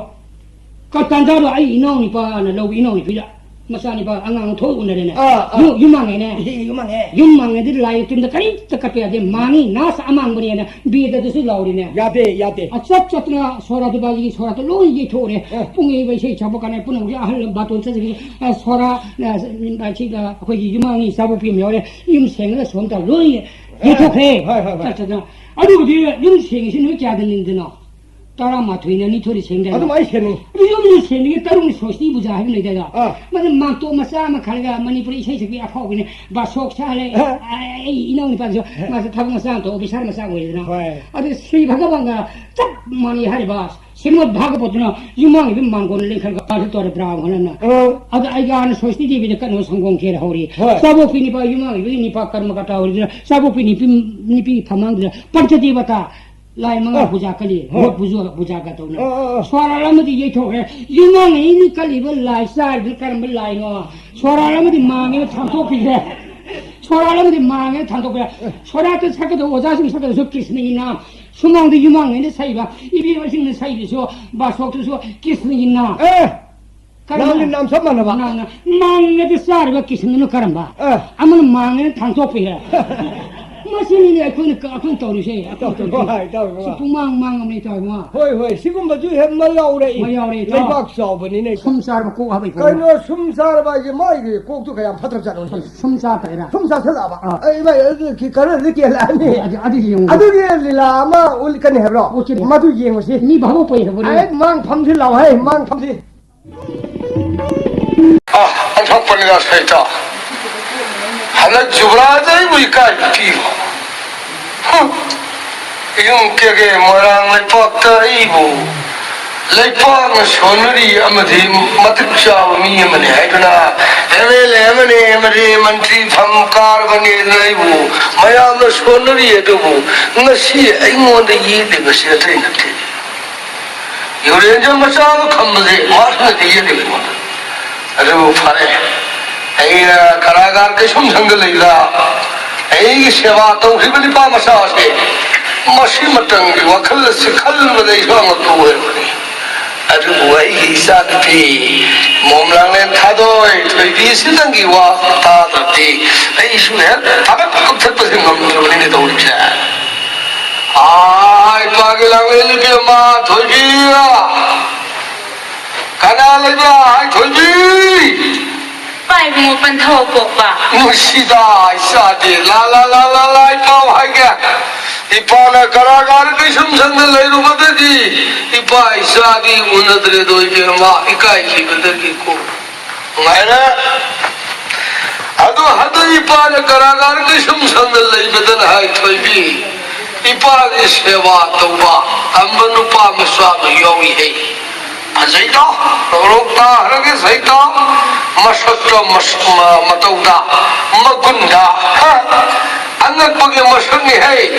ꯀ-, ꯇꯥꯟꯖꯥꯗꯣ ꯑꯩ ꯏꯅꯥꯎꯅꯨꯄꯥꯅ ꯂꯧꯕ ꯏꯅꯥꯎꯅꯨꯄꯤꯗ ꯃꯆꯥꯅꯤꯄꯥ ꯑꯉꯥꯡ ꯊꯣꯛ ꯎꯅꯔꯦꯅꯦ꯫ ꯑꯥ, ꯑꯥ꯫ ꯌꯨꯝ, ꯌꯨꯝ ꯃꯥꯡꯉꯦꯅꯦ꯫ ꯏꯍꯦ, ꯌꯨꯝ ꯃꯥꯡꯉꯦ꯫ ꯌꯨꯝ ꯃꯥꯡꯉꯦꯗꯤ ꯂꯥꯏ ꯇꯤꯟꯗ ꯀꯔꯤꯝꯇ ꯀꯠꯄ ꯌꯥꯗꯦ꯫ ꯃꯥꯡꯉꯤ, ꯅꯥꯁ ꯑꯃꯥꯡꯕꯅꯦꯅ ꯕꯦꯗꯗꯁꯨ ꯂꯥꯎꯔꯤꯅꯦ꯫ ꯌꯥꯗꯦ, ꯌꯥꯗꯦ꯫ ꯑꯆꯠ ꯆꯠꯇꯅ ꯁꯣꯔꯥꯗꯨ ꯕꯥꯖꯤꯒꯤ ꯁꯣꯔꯥꯗꯨ ꯂꯣꯏ ꯌꯩꯊꯣꯛꯎꯔꯦ꯫ ꯑꯦ꯫ ꯄꯨꯡ ꯌꯩꯕ ꯏꯁꯩ ꯁꯛꯄ ꯀꯥꯟꯗ ꯄꯨꯝꯅꯃꯛꯀꯤ ꯑꯍꯜ ꯕꯥꯇꯣꯟ ꯆꯠꯆꯈꯤ꯫ ꯑ, ꯁꯣꯔꯥ, ꯑ, ꯑꯁꯤꯗ ꯑꯩꯈꯣꯏꯒꯤ ꯌꯨꯝ ꯃꯥꯡꯉꯤ ꯏꯆꯥꯕꯣꯛꯄꯤ ꯑꯃ ꯌꯥꯎꯔꯦ꯫ ꯌꯨꯝ ꯁꯦꯡꯉꯒ ꯁꯣꯝꯇ ꯂꯣꯏ ꯌꯩꯊꯣꯛꯈ꯭ꯔꯦ꯫ ꯍꯣꯏ, ꯍꯣꯏ, ꯍꯣꯏ꯫ ꯆꯠ ꯆꯠꯇꯅ꯫ ꯑꯗꯨꯕꯨꯗꯤ ꯌꯨꯝ ꯁꯦꯡꯉꯤꯁꯤ ꯅꯨꯃꯤꯠ ꯀꯌꯥꯗꯅꯤꯗꯅꯣ? ꯇꯔꯥꯃꯥꯊꯣꯏꯅ ꯅꯤꯊꯣꯏꯅ ꯁꯦꯝꯗꯥꯏꯅꯦ? ꯑꯗꯨꯝ ꯑꯩ ꯁꯦꯝꯅꯤꯡꯉꯤ꯫ ꯑꯗꯨ ꯌꯨꯝꯗ ꯁꯦꯝꯅꯤꯡꯉꯤ, ꯇꯔꯨꯛꯅ ꯁꯣꯁꯇꯤ ꯄꯨꯖꯥ ꯍꯥꯏꯕ ꯂꯩꯗꯥꯏꯗ? ꯑꯥ꯫ ꯃꯗꯨ ꯃꯥꯡꯇꯣꯞ ꯃꯆꯥ ꯑꯃ ꯈꯜꯂꯒ ꯃꯅꯤꯄꯨꯔꯤ ꯏꯁꯩ ꯁꯛꯄꯤ ꯑꯐꯥꯎꯕꯤꯅ ꯕꯥꯁꯣꯛ ꯁꯥꯍꯜꯂꯦ꯫ ꯑꯥ꯫ ꯑꯩ ꯏꯅꯥꯎ ꯅꯨꯄꯥꯗꯨꯁꯨ ꯃꯥꯁꯨ ꯊꯕꯛ ꯃꯆꯥ ꯑꯃ ꯇꯧ, ꯑꯣꯐꯤꯁꯥꯔ ꯃꯆꯥ ꯑꯣꯏꯗꯅ꯫ ꯍꯣꯏ꯫ ꯑꯗꯨ ꯁ꯭ꯔꯤ ꯚꯒꯕꯥꯟꯒ ꯆꯞ ꯃꯥꯟꯅꯩ ꯍꯥꯏꯔꯤꯕ ꯁ꯭ꯔꯤꯃꯗ ꯚꯥꯒꯕꯠꯇꯨꯅ ꯌꯨꯝꯉꯥꯡꯒꯤ ꯃꯥꯡꯒꯣꯟ ꯂꯦꯡꯈꯠꯂꯒ ꯑꯥꯔꯊ ꯇꯧꯔꯦ ꯕ꯭ꯔꯥꯍꯃꯟ ꯑꯃꯅ꯫ ꯑꯥ꯫ ꯑꯗ ꯑꯩꯒꯤ ꯑꯥꯅ ꯁꯣꯁꯇꯤ ꯗꯦꯕꯤꯗ ꯀꯟꯅ ꯁꯪꯒꯣꯝ ꯈꯦꯔ ꯍꯧꯔꯤ꯫ ꯍꯣꯏ꯫ ꯆꯥꯕꯣꯛꯄꯤ ꯅꯤꯄꯥ ꯌꯨꯝꯉꯥꯡꯒꯤ ꯅꯤꯄꯥ ꯀꯔꯃ ꯀꯇꯥ ꯍꯧꯔꯤꯗꯨꯅ ꯆꯥꯕꯣꯛꯄꯤ ꯅꯨꯄꯤ, ꯅꯨꯄꯤ ꯐꯃꯥꯡꯗꯨꯗ ꯄꯟꯆꯗꯦꯕꯇꯥ ꯂꯥꯏ ꯃꯉꯥ ꯑ꯫ ꯄꯨꯖꯥ ꯀꯜꯂꯤ, ꯍꯣꯏ꯫ ꯃꯣꯠ ꯄꯨꯖꯥ, ꯄꯨꯖꯥꯒ ꯇꯧꯅ꯫ ꯑ, ꯑ, ꯑ꯫ ꯁꯣꯔꯥꯠ ꯑꯃꯗꯤ ꯌꯩꯊꯣꯛꯈ꯭ꯔꯦ꯫ ꯌꯨꯝꯉꯥꯡ ꯑꯩꯅ ꯀꯜꯂꯤꯕ ꯂꯥꯏ ꯆꯥꯔꯤꯕ ꯀꯔꯝꯕ ꯂꯥꯏꯅꯣ? ꯁꯣꯔꯥꯠ ꯑꯃꯗꯤ ꯃꯥꯡꯉꯦꯅ ꯊꯥꯡꯇꯣꯛꯄꯤꯈ꯭ꯔꯦ꯫ ꯁꯣꯔꯥꯠ ꯑꯃꯗꯤ ꯃꯥꯡꯉꯦꯅ ꯊꯥꯡꯇꯣꯛꯄꯤꯈ꯭ꯔꯦ꯫ ꯁꯣꯔꯥꯠꯇ ꯁꯛꯀꯗꯧꯕ ꯑꯣꯖꯥꯁꯤꯡ ꯁꯛꯀꯗꯧꯁꯨ ꯀ꯭ꯔꯤꯁꯅꯒꯤ ꯅꯥꯝ꯫ ꯁꯨꯃꯥꯡꯗ ꯌꯨꯝꯉꯥꯡ ꯑꯩꯅ ꯁꯛꯏꯕ ꯏꯕꯦꯝꯃꯁꯤꯡꯅ ꯁꯛꯏꯕꯁꯨ ꯕꯥꯁꯣꯛꯇꯨꯁꯨ ꯀ꯭ꯔꯤꯁꯅꯒꯤ ꯅꯥꯝ꯫ ꯑꯦ! ꯀꯔꯝꯕ? ꯅꯥꯝꯗꯤ ꯅꯥꯝ ꯆꯞ ꯃꯥꯟꯅꯕ꯫ ꯅꯥꯝꯅ ꯃꯥꯡꯉꯦꯗ ꯆꯥꯔꯤꯕ ꯀ꯭ꯔꯤꯁꯅꯗꯨꯅ ꯀꯔꯝꯕ? ꯑ꯫ ꯑꯃꯅ ꯃꯥꯡꯉꯦꯅ ꯊꯥꯡꯇꯣꯛꯄꯤꯈ꯭ꯔꯦ꯫ ꯃꯁꯤꯅꯤꯅꯦ ꯑꯩꯈꯣꯏꯅ ꯀ-, ꯑꯩꯈꯣꯏꯅ ꯇꯧꯔꯤꯁꯦ, ꯑꯩꯈꯣꯏꯅ ꯇꯧꯔꯤꯁꯦ꯫ ꯍꯣꯏ, ꯇꯧꯔꯤꯕ꯫ ꯁꯤ ꯄꯨꯡꯃꯥꯡ ꯃꯥꯡꯉꯕꯅꯤ, ꯇꯧꯔꯤꯕ꯫ ꯍꯣꯏ, ꯍꯣꯏ, ꯁꯤꯒꯨꯝꯕꯁꯨ ꯍꯦꯛ ꯃꯌꯥꯎꯔꯛꯏ꯫ ꯃꯌꯥꯎꯔꯛꯏ, ꯇꯧꯔꯤꯕ꯫ ꯂꯩꯕꯥꯛ ꯆꯥꯎꯕꯅꯤꯅ꯫ ꯁꯨꯝ ꯆꯥꯔꯕ ꯀꯣꯛ ꯍꯥꯕꯩ ꯀꯣꯛ꯫ ꯀꯩꯅꯣ ꯁꯨꯝ ꯆꯥꯔꯕ ꯍꯥꯏꯁꯦ ꯃꯥꯒꯤ ꯀꯣꯛꯇꯨ ꯀꯌꯥꯝ ꯐꯠꯇ꯭ꯔꯕꯖꯥꯠꯅꯣ? ꯁꯨꯝ ꯆꯥ ꯇꯥꯏꯔ꯫ ꯁꯨꯝ ꯆꯥꯁꯤꯜꯂꯛꯑꯕ꯫ ꯑꯥ꯫ ꯑꯩ ꯃꯥꯏ ꯑꯗꯨ ꯀꯤ-, ꯀꯔꯣꯟꯗꯤ ꯀꯦꯜꯂꯛꯑꯅꯤ꯫ ꯑꯗꯨ, ꯑꯗꯨ ꯌꯦꯡꯉꯨ꯫ ꯑꯗꯨꯒꯤ ꯂꯤꯂꯥ ꯑꯃ ꯎꯠꯀꯅꯤ ꯍꯥꯏꯕ꯭ꯔꯣ? ꯎꯠꯀꯅꯤ꯫ ꯃꯗꯨ ꯌꯦꯡꯉꯨꯁꯤ꯫ ꯃꯤ ꯚꯥꯕꯣꯛ ꯄꯩ ꯍꯥꯏꯕ ꯎꯠꯂꯤ꯫ ꯑꯩ ꯃꯥꯡ ꯐꯝꯁꯤ ꯂꯥꯎ ꯍꯦ, ꯃꯥꯡ ꯐꯝꯁꯤ꯫ ꯑ, ꯑꯣꯟꯊꯣꯛꯄꯅꯤꯗ ꯁꯩꯇ꯫ ꯍꯟꯗꯛ ꯖꯨꯕꯔꯥꯖ ꯑꯩꯕꯨ ꯏꯀꯥꯏꯕ ꯄꯤꯕ꯫ ꯍꯨꯝ꯫ ꯌꯨꯝ ꯀꯦꯒꯦ ꯃꯣꯏꯔꯥꯡ ꯂꯩꯄꯥꯛꯇ ꯑꯩꯕꯨ ꯂꯩꯄꯥꯛꯅ ꯁꯣꯟꯅꯔꯤ ꯑꯃꯗꯤ ꯃꯇꯤꯛ ꯆꯥꯕ ꯃꯤ ꯑꯃꯅꯤ ꯍꯥꯏꯗꯨꯅ ꯑꯦꯝ ꯑꯦꯜ ꯑꯦ ꯑꯃꯅꯤ ꯑꯃꯗꯤ ꯃꯟꯇ꯭ꯔꯤ ꯐꯝ ꯀꯥꯔꯕꯅꯦꯅ ꯑꯩꯕꯨ ꯃꯌꯥꯝꯅ ꯁꯣꯟꯅꯔꯤ ꯑꯗꯨꯕꯨ ꯉꯁꯤ ꯑꯩꯉꯣꯟꯗ ꯌꯦꯠꯂꯤꯕꯁꯤ ꯑꯇꯩ ꯅꯠꯇꯦ꯫ ꯌꯨꯔꯦꯟꯁꯦ ꯃꯆꯥ ꯑꯃ ꯈꯝꯕꯁꯦ ꯃꯥꯁꯨꯅꯗꯤ ꯌꯦꯠꯂꯤꯕ ꯑꯩꯉꯣꯟꯗ꯫ ꯑꯗꯨꯕꯨ ꯐꯔꯦ, ꯑꯩꯅ ꯀꯔꯥꯒꯥꯔ ꯀꯩꯁꯨꯝ ꯁꯪꯗ ꯂꯩꯕ ꯑꯩꯒꯤ ꯁꯦꯕꯥ ꯇꯧꯈꯤꯕ ꯅꯤꯄꯥ ꯃꯆꯥ ꯑꯁꯦ ꯃꯁꯤ ꯃꯇꯝꯒꯤ ꯋꯥꯈꯜ ꯑꯁꯤ ꯈꯜꯂꯨꯕꯗ ꯑꯩꯁꯨ ꯑꯉꯛꯄ ꯑꯣꯏꯔꯕꯅꯤ꯫ ꯑꯗꯨꯕꯨ ꯑꯩꯒꯤ ꯏꯆꯥꯅꯨꯄꯤ ꯃꯣꯝ ꯂꯥꯡꯂꯦꯟ ꯊꯥꯗꯣꯏ ꯊꯣꯏꯕꯤꯁꯤ ꯅꯪꯒꯤ ꯋꯥ ꯇꯥꯗ꯭ꯔꯗꯤ ꯑꯩꯁꯨ ꯍꯦꯛ ꯊꯕꯛ ꯀꯛꯊꯠꯄꯁꯦ ꯉꯝꯗ꯭ꯔꯕꯅꯤꯅꯦ ꯇꯧꯔꯤꯁꯦ꯫ ꯑꯥ, ꯏꯄꯥꯒꯤ ꯂꯥꯡꯂꯦꯟ ꯏꯕꯦꯝꯃ ꯊꯣꯏꯕꯤ꯫ ꯀꯅꯥ ꯂꯩꯕ꯭ꯔꯥ? ꯑꯩ ꯊꯣꯏꯕꯤ! ꯄꯥꯏ ꯏꯕꯨꯡꯉꯣ ꯄꯟꯊꯧ ꯄꯣꯛꯄ꯫ ꯅꯨꯡꯁꯤꯗ ꯏꯆꯥꯗꯤ꯫ ꯂꯥ, ꯂꯥ, ꯂꯥ, ꯂꯥ, ꯂꯥ, ꯑꯩ ꯄꯥꯎ ꯍꯥꯏꯒꯦ꯫ ꯏꯄꯥꯅ ꯀꯔꯥꯒꯥꯔ ꯀꯩꯁꯨꯝꯁꯪꯗ ꯂꯩꯔꯨꯕꯗꯒꯤ ꯏꯄꯥ ꯏꯆꯥꯗꯤ ꯎꯅꯗ꯭ꯔꯦꯗꯣ, ꯏꯕꯦꯝꯃ, ꯏꯀꯥꯏꯈꯤꯕꯗꯒꯤꯀꯣ꯫ ꯅꯨꯡꯉꯥꯏꯔꯦ꯫ ꯑꯗꯣ ꯍꯟꯗꯛ ꯏꯄꯥꯅ ꯀꯔꯥꯒꯥꯔ ꯀꯩꯁꯨꯝꯁꯪꯗ ꯂꯩꯕꯗꯅ ꯍꯥꯏ, ꯊꯣꯏꯕꯤ, ꯏꯄꯥꯒꯤ ꯁꯦꯕꯥ ꯇꯧꯕ ꯇꯝꯕ ꯅꯨꯄꯥ ꯃꯆꯥ ꯑꯃ ꯌꯥꯎꯏꯍꯦ꯫ ꯐꯖꯩꯗꯣ, ꯇꯧꯔꯣꯛ ꯇꯥꯈ꯭ꯔꯒꯦ ꯁꯩꯇꯣ, ꯃꯁꯛꯇ ꯃꯁ-, ꯃ-, ꯃꯇꯧꯗ, ꯃꯒꯨꯟꯗ, ꯍ? ꯑꯉꯛꯄꯒꯤ ꯃꯁꯛꯅꯤ ꯍꯩ꯫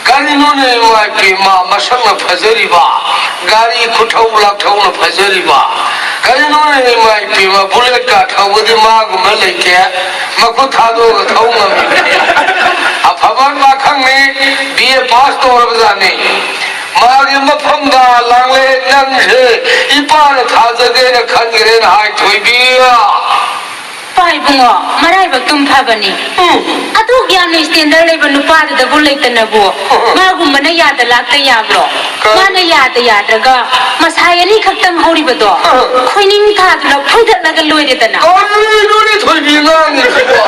ꯀꯔꯤꯅꯣꯅꯦ ꯏꯃꯥ ꯏꯄꯦꯝꯃ, ꯃꯁꯛꯅ ꯐꯖꯔꯤꯕ, ꯒꯥꯔꯤ ꯈꯨꯊꯧ ꯂꯥꯛꯊꯧꯅ ꯐꯖꯔꯤꯕ, ꯀꯔꯤꯅꯣꯅꯦ ꯏꯃꯥ ꯏꯄꯦꯝꯃ, ꯕꯨꯂꯦꯠꯀ ꯊꯧꯕꯗꯤ ꯃꯥꯒꯨꯝꯕ ꯂꯩꯇꯦ, ꯃꯈꯨꯠ ꯊꯥꯗꯣꯛꯑꯒ ꯊꯧ ꯉꯝꯃꯤꯕꯅꯤ꯫ ꯑꯐꯕ ꯄꯥꯈꯪꯅꯤ, ꯕꯤ ꯑꯦ ꯄꯥꯁ ꯇꯧꯔꯕꯖꯥꯠꯅꯤ꯫ ꯃꯥꯒꯤ ꯃꯐꯝꯗ ꯂꯥꯡꯂꯦ ꯅꯪꯁꯦ ꯏꯄꯥꯅ ꯊꯥꯖꯒꯦꯅ ꯈꯟꯈ꯭ꯔꯦꯅ ꯍꯥꯏ ꯊꯣꯏꯕꯤ꯫ ꯄꯥ ꯏꯕꯨꯡꯉꯣ, ꯃꯔꯥꯏꯕꯛ ꯇꯨꯝ ꯐꯕꯅꯤ꯫ ꯎꯝ꯫ ꯑꯗꯨꯛ ꯌꯥꯝꯅ ꯏꯁꯇꯦꯟꯗꯔ ꯂꯩꯕ ꯅꯨꯄꯥꯗꯨꯗꯕꯨ ꯂꯩꯇꯅꯕꯨ ꯃꯥꯒꯨꯝꯕꯅ ꯌꯥꯗ ꯂꯥꯛꯇ ꯌꯥꯕ꯭ꯔꯣ? ꯀꯔꯤ? ꯃꯥꯅ ꯌꯥꯗ ꯌꯥꯗ꯭ꯔꯒ ꯃꯁꯥ ꯑꯅꯤꯈꯛꯇꯪ ꯍꯧꯔꯤꯕꯗꯣ ꯈꯣꯏꯅꯤꯡ ꯊꯥꯗꯨꯅ ꯐꯣꯏꯗꯠꯂꯒ ꯂꯣꯏꯔꯦꯗꯅ꯫ ꯀꯔꯤꯅꯣꯅꯦ ꯊꯣꯏꯕꯤ ꯉꯥꯡꯉꯤꯗꯨꯕꯣ?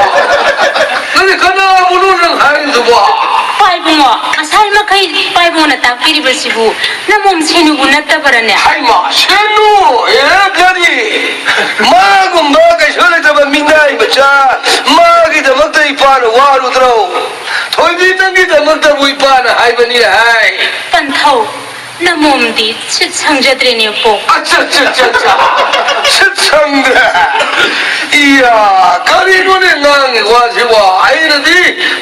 ꯅꯪꯗꯤ ꯀꯅꯥꯕꯨꯅꯣ ꯅꯪ ꯍꯥꯏꯔꯤꯗꯨꯕꯣ? ꯄꯥ ꯏꯕꯨꯡꯉꯣ, ꯉꯁꯥꯏ ꯃꯈꯩ ꯄꯥ ꯏꯕꯨꯡꯉꯣꯅ ꯇꯥꯛꯄꯤꯔꯤꯕꯁꯤꯕꯨ ꯅꯃꯣꯝ ꯁꯦꯅꯨꯕꯨ ꯅꯠꯇꯕꯔꯅꯦ? ꯍꯥꯏꯃ, ꯁꯦꯅꯨ! ꯑꯦ, ꯀꯔꯤ? ꯃꯥꯒꯨꯝꯕ ꯀꯩꯁꯨ ꯂꯩꯇꯕ ꯃꯤꯅꯥꯏ ꯃꯆꯥ, ꯃꯥꯒꯤꯗꯃꯛꯇ ꯏꯄꯥꯅ ꯋꯥꯔꯨꯗ꯭ꯔꯣ? ꯊꯣꯏꯕꯤ, ꯅꯪꯒꯤꯗꯃꯛꯇꯕꯨ ꯏꯄꯥꯅ ꯍꯥꯏꯕꯅꯤ ꯍꯥꯏ꯫ ꯄꯟꯊꯧ, ꯅꯃꯣꯝꯗꯤ ꯁꯤꯠ ꯁꯪꯖꯗ꯭ꯔꯦꯅꯦ, ꯄꯣꯛ꯫ ꯑꯠꯆꯥ, ꯑꯠꯆꯥ, ꯑꯠꯆꯥ, ꯑꯠꯆꯥ꯫ ꯁꯤꯠ ꯁꯪꯗ꯭ꯔꯦ꯫ ꯏꯌꯥ, ꯀꯔꯤꯅꯣꯅꯦ ꯉꯥꯡꯉꯤ ꯋꯥꯁꯤꯕꯣ? ꯑꯩꯅꯗꯤ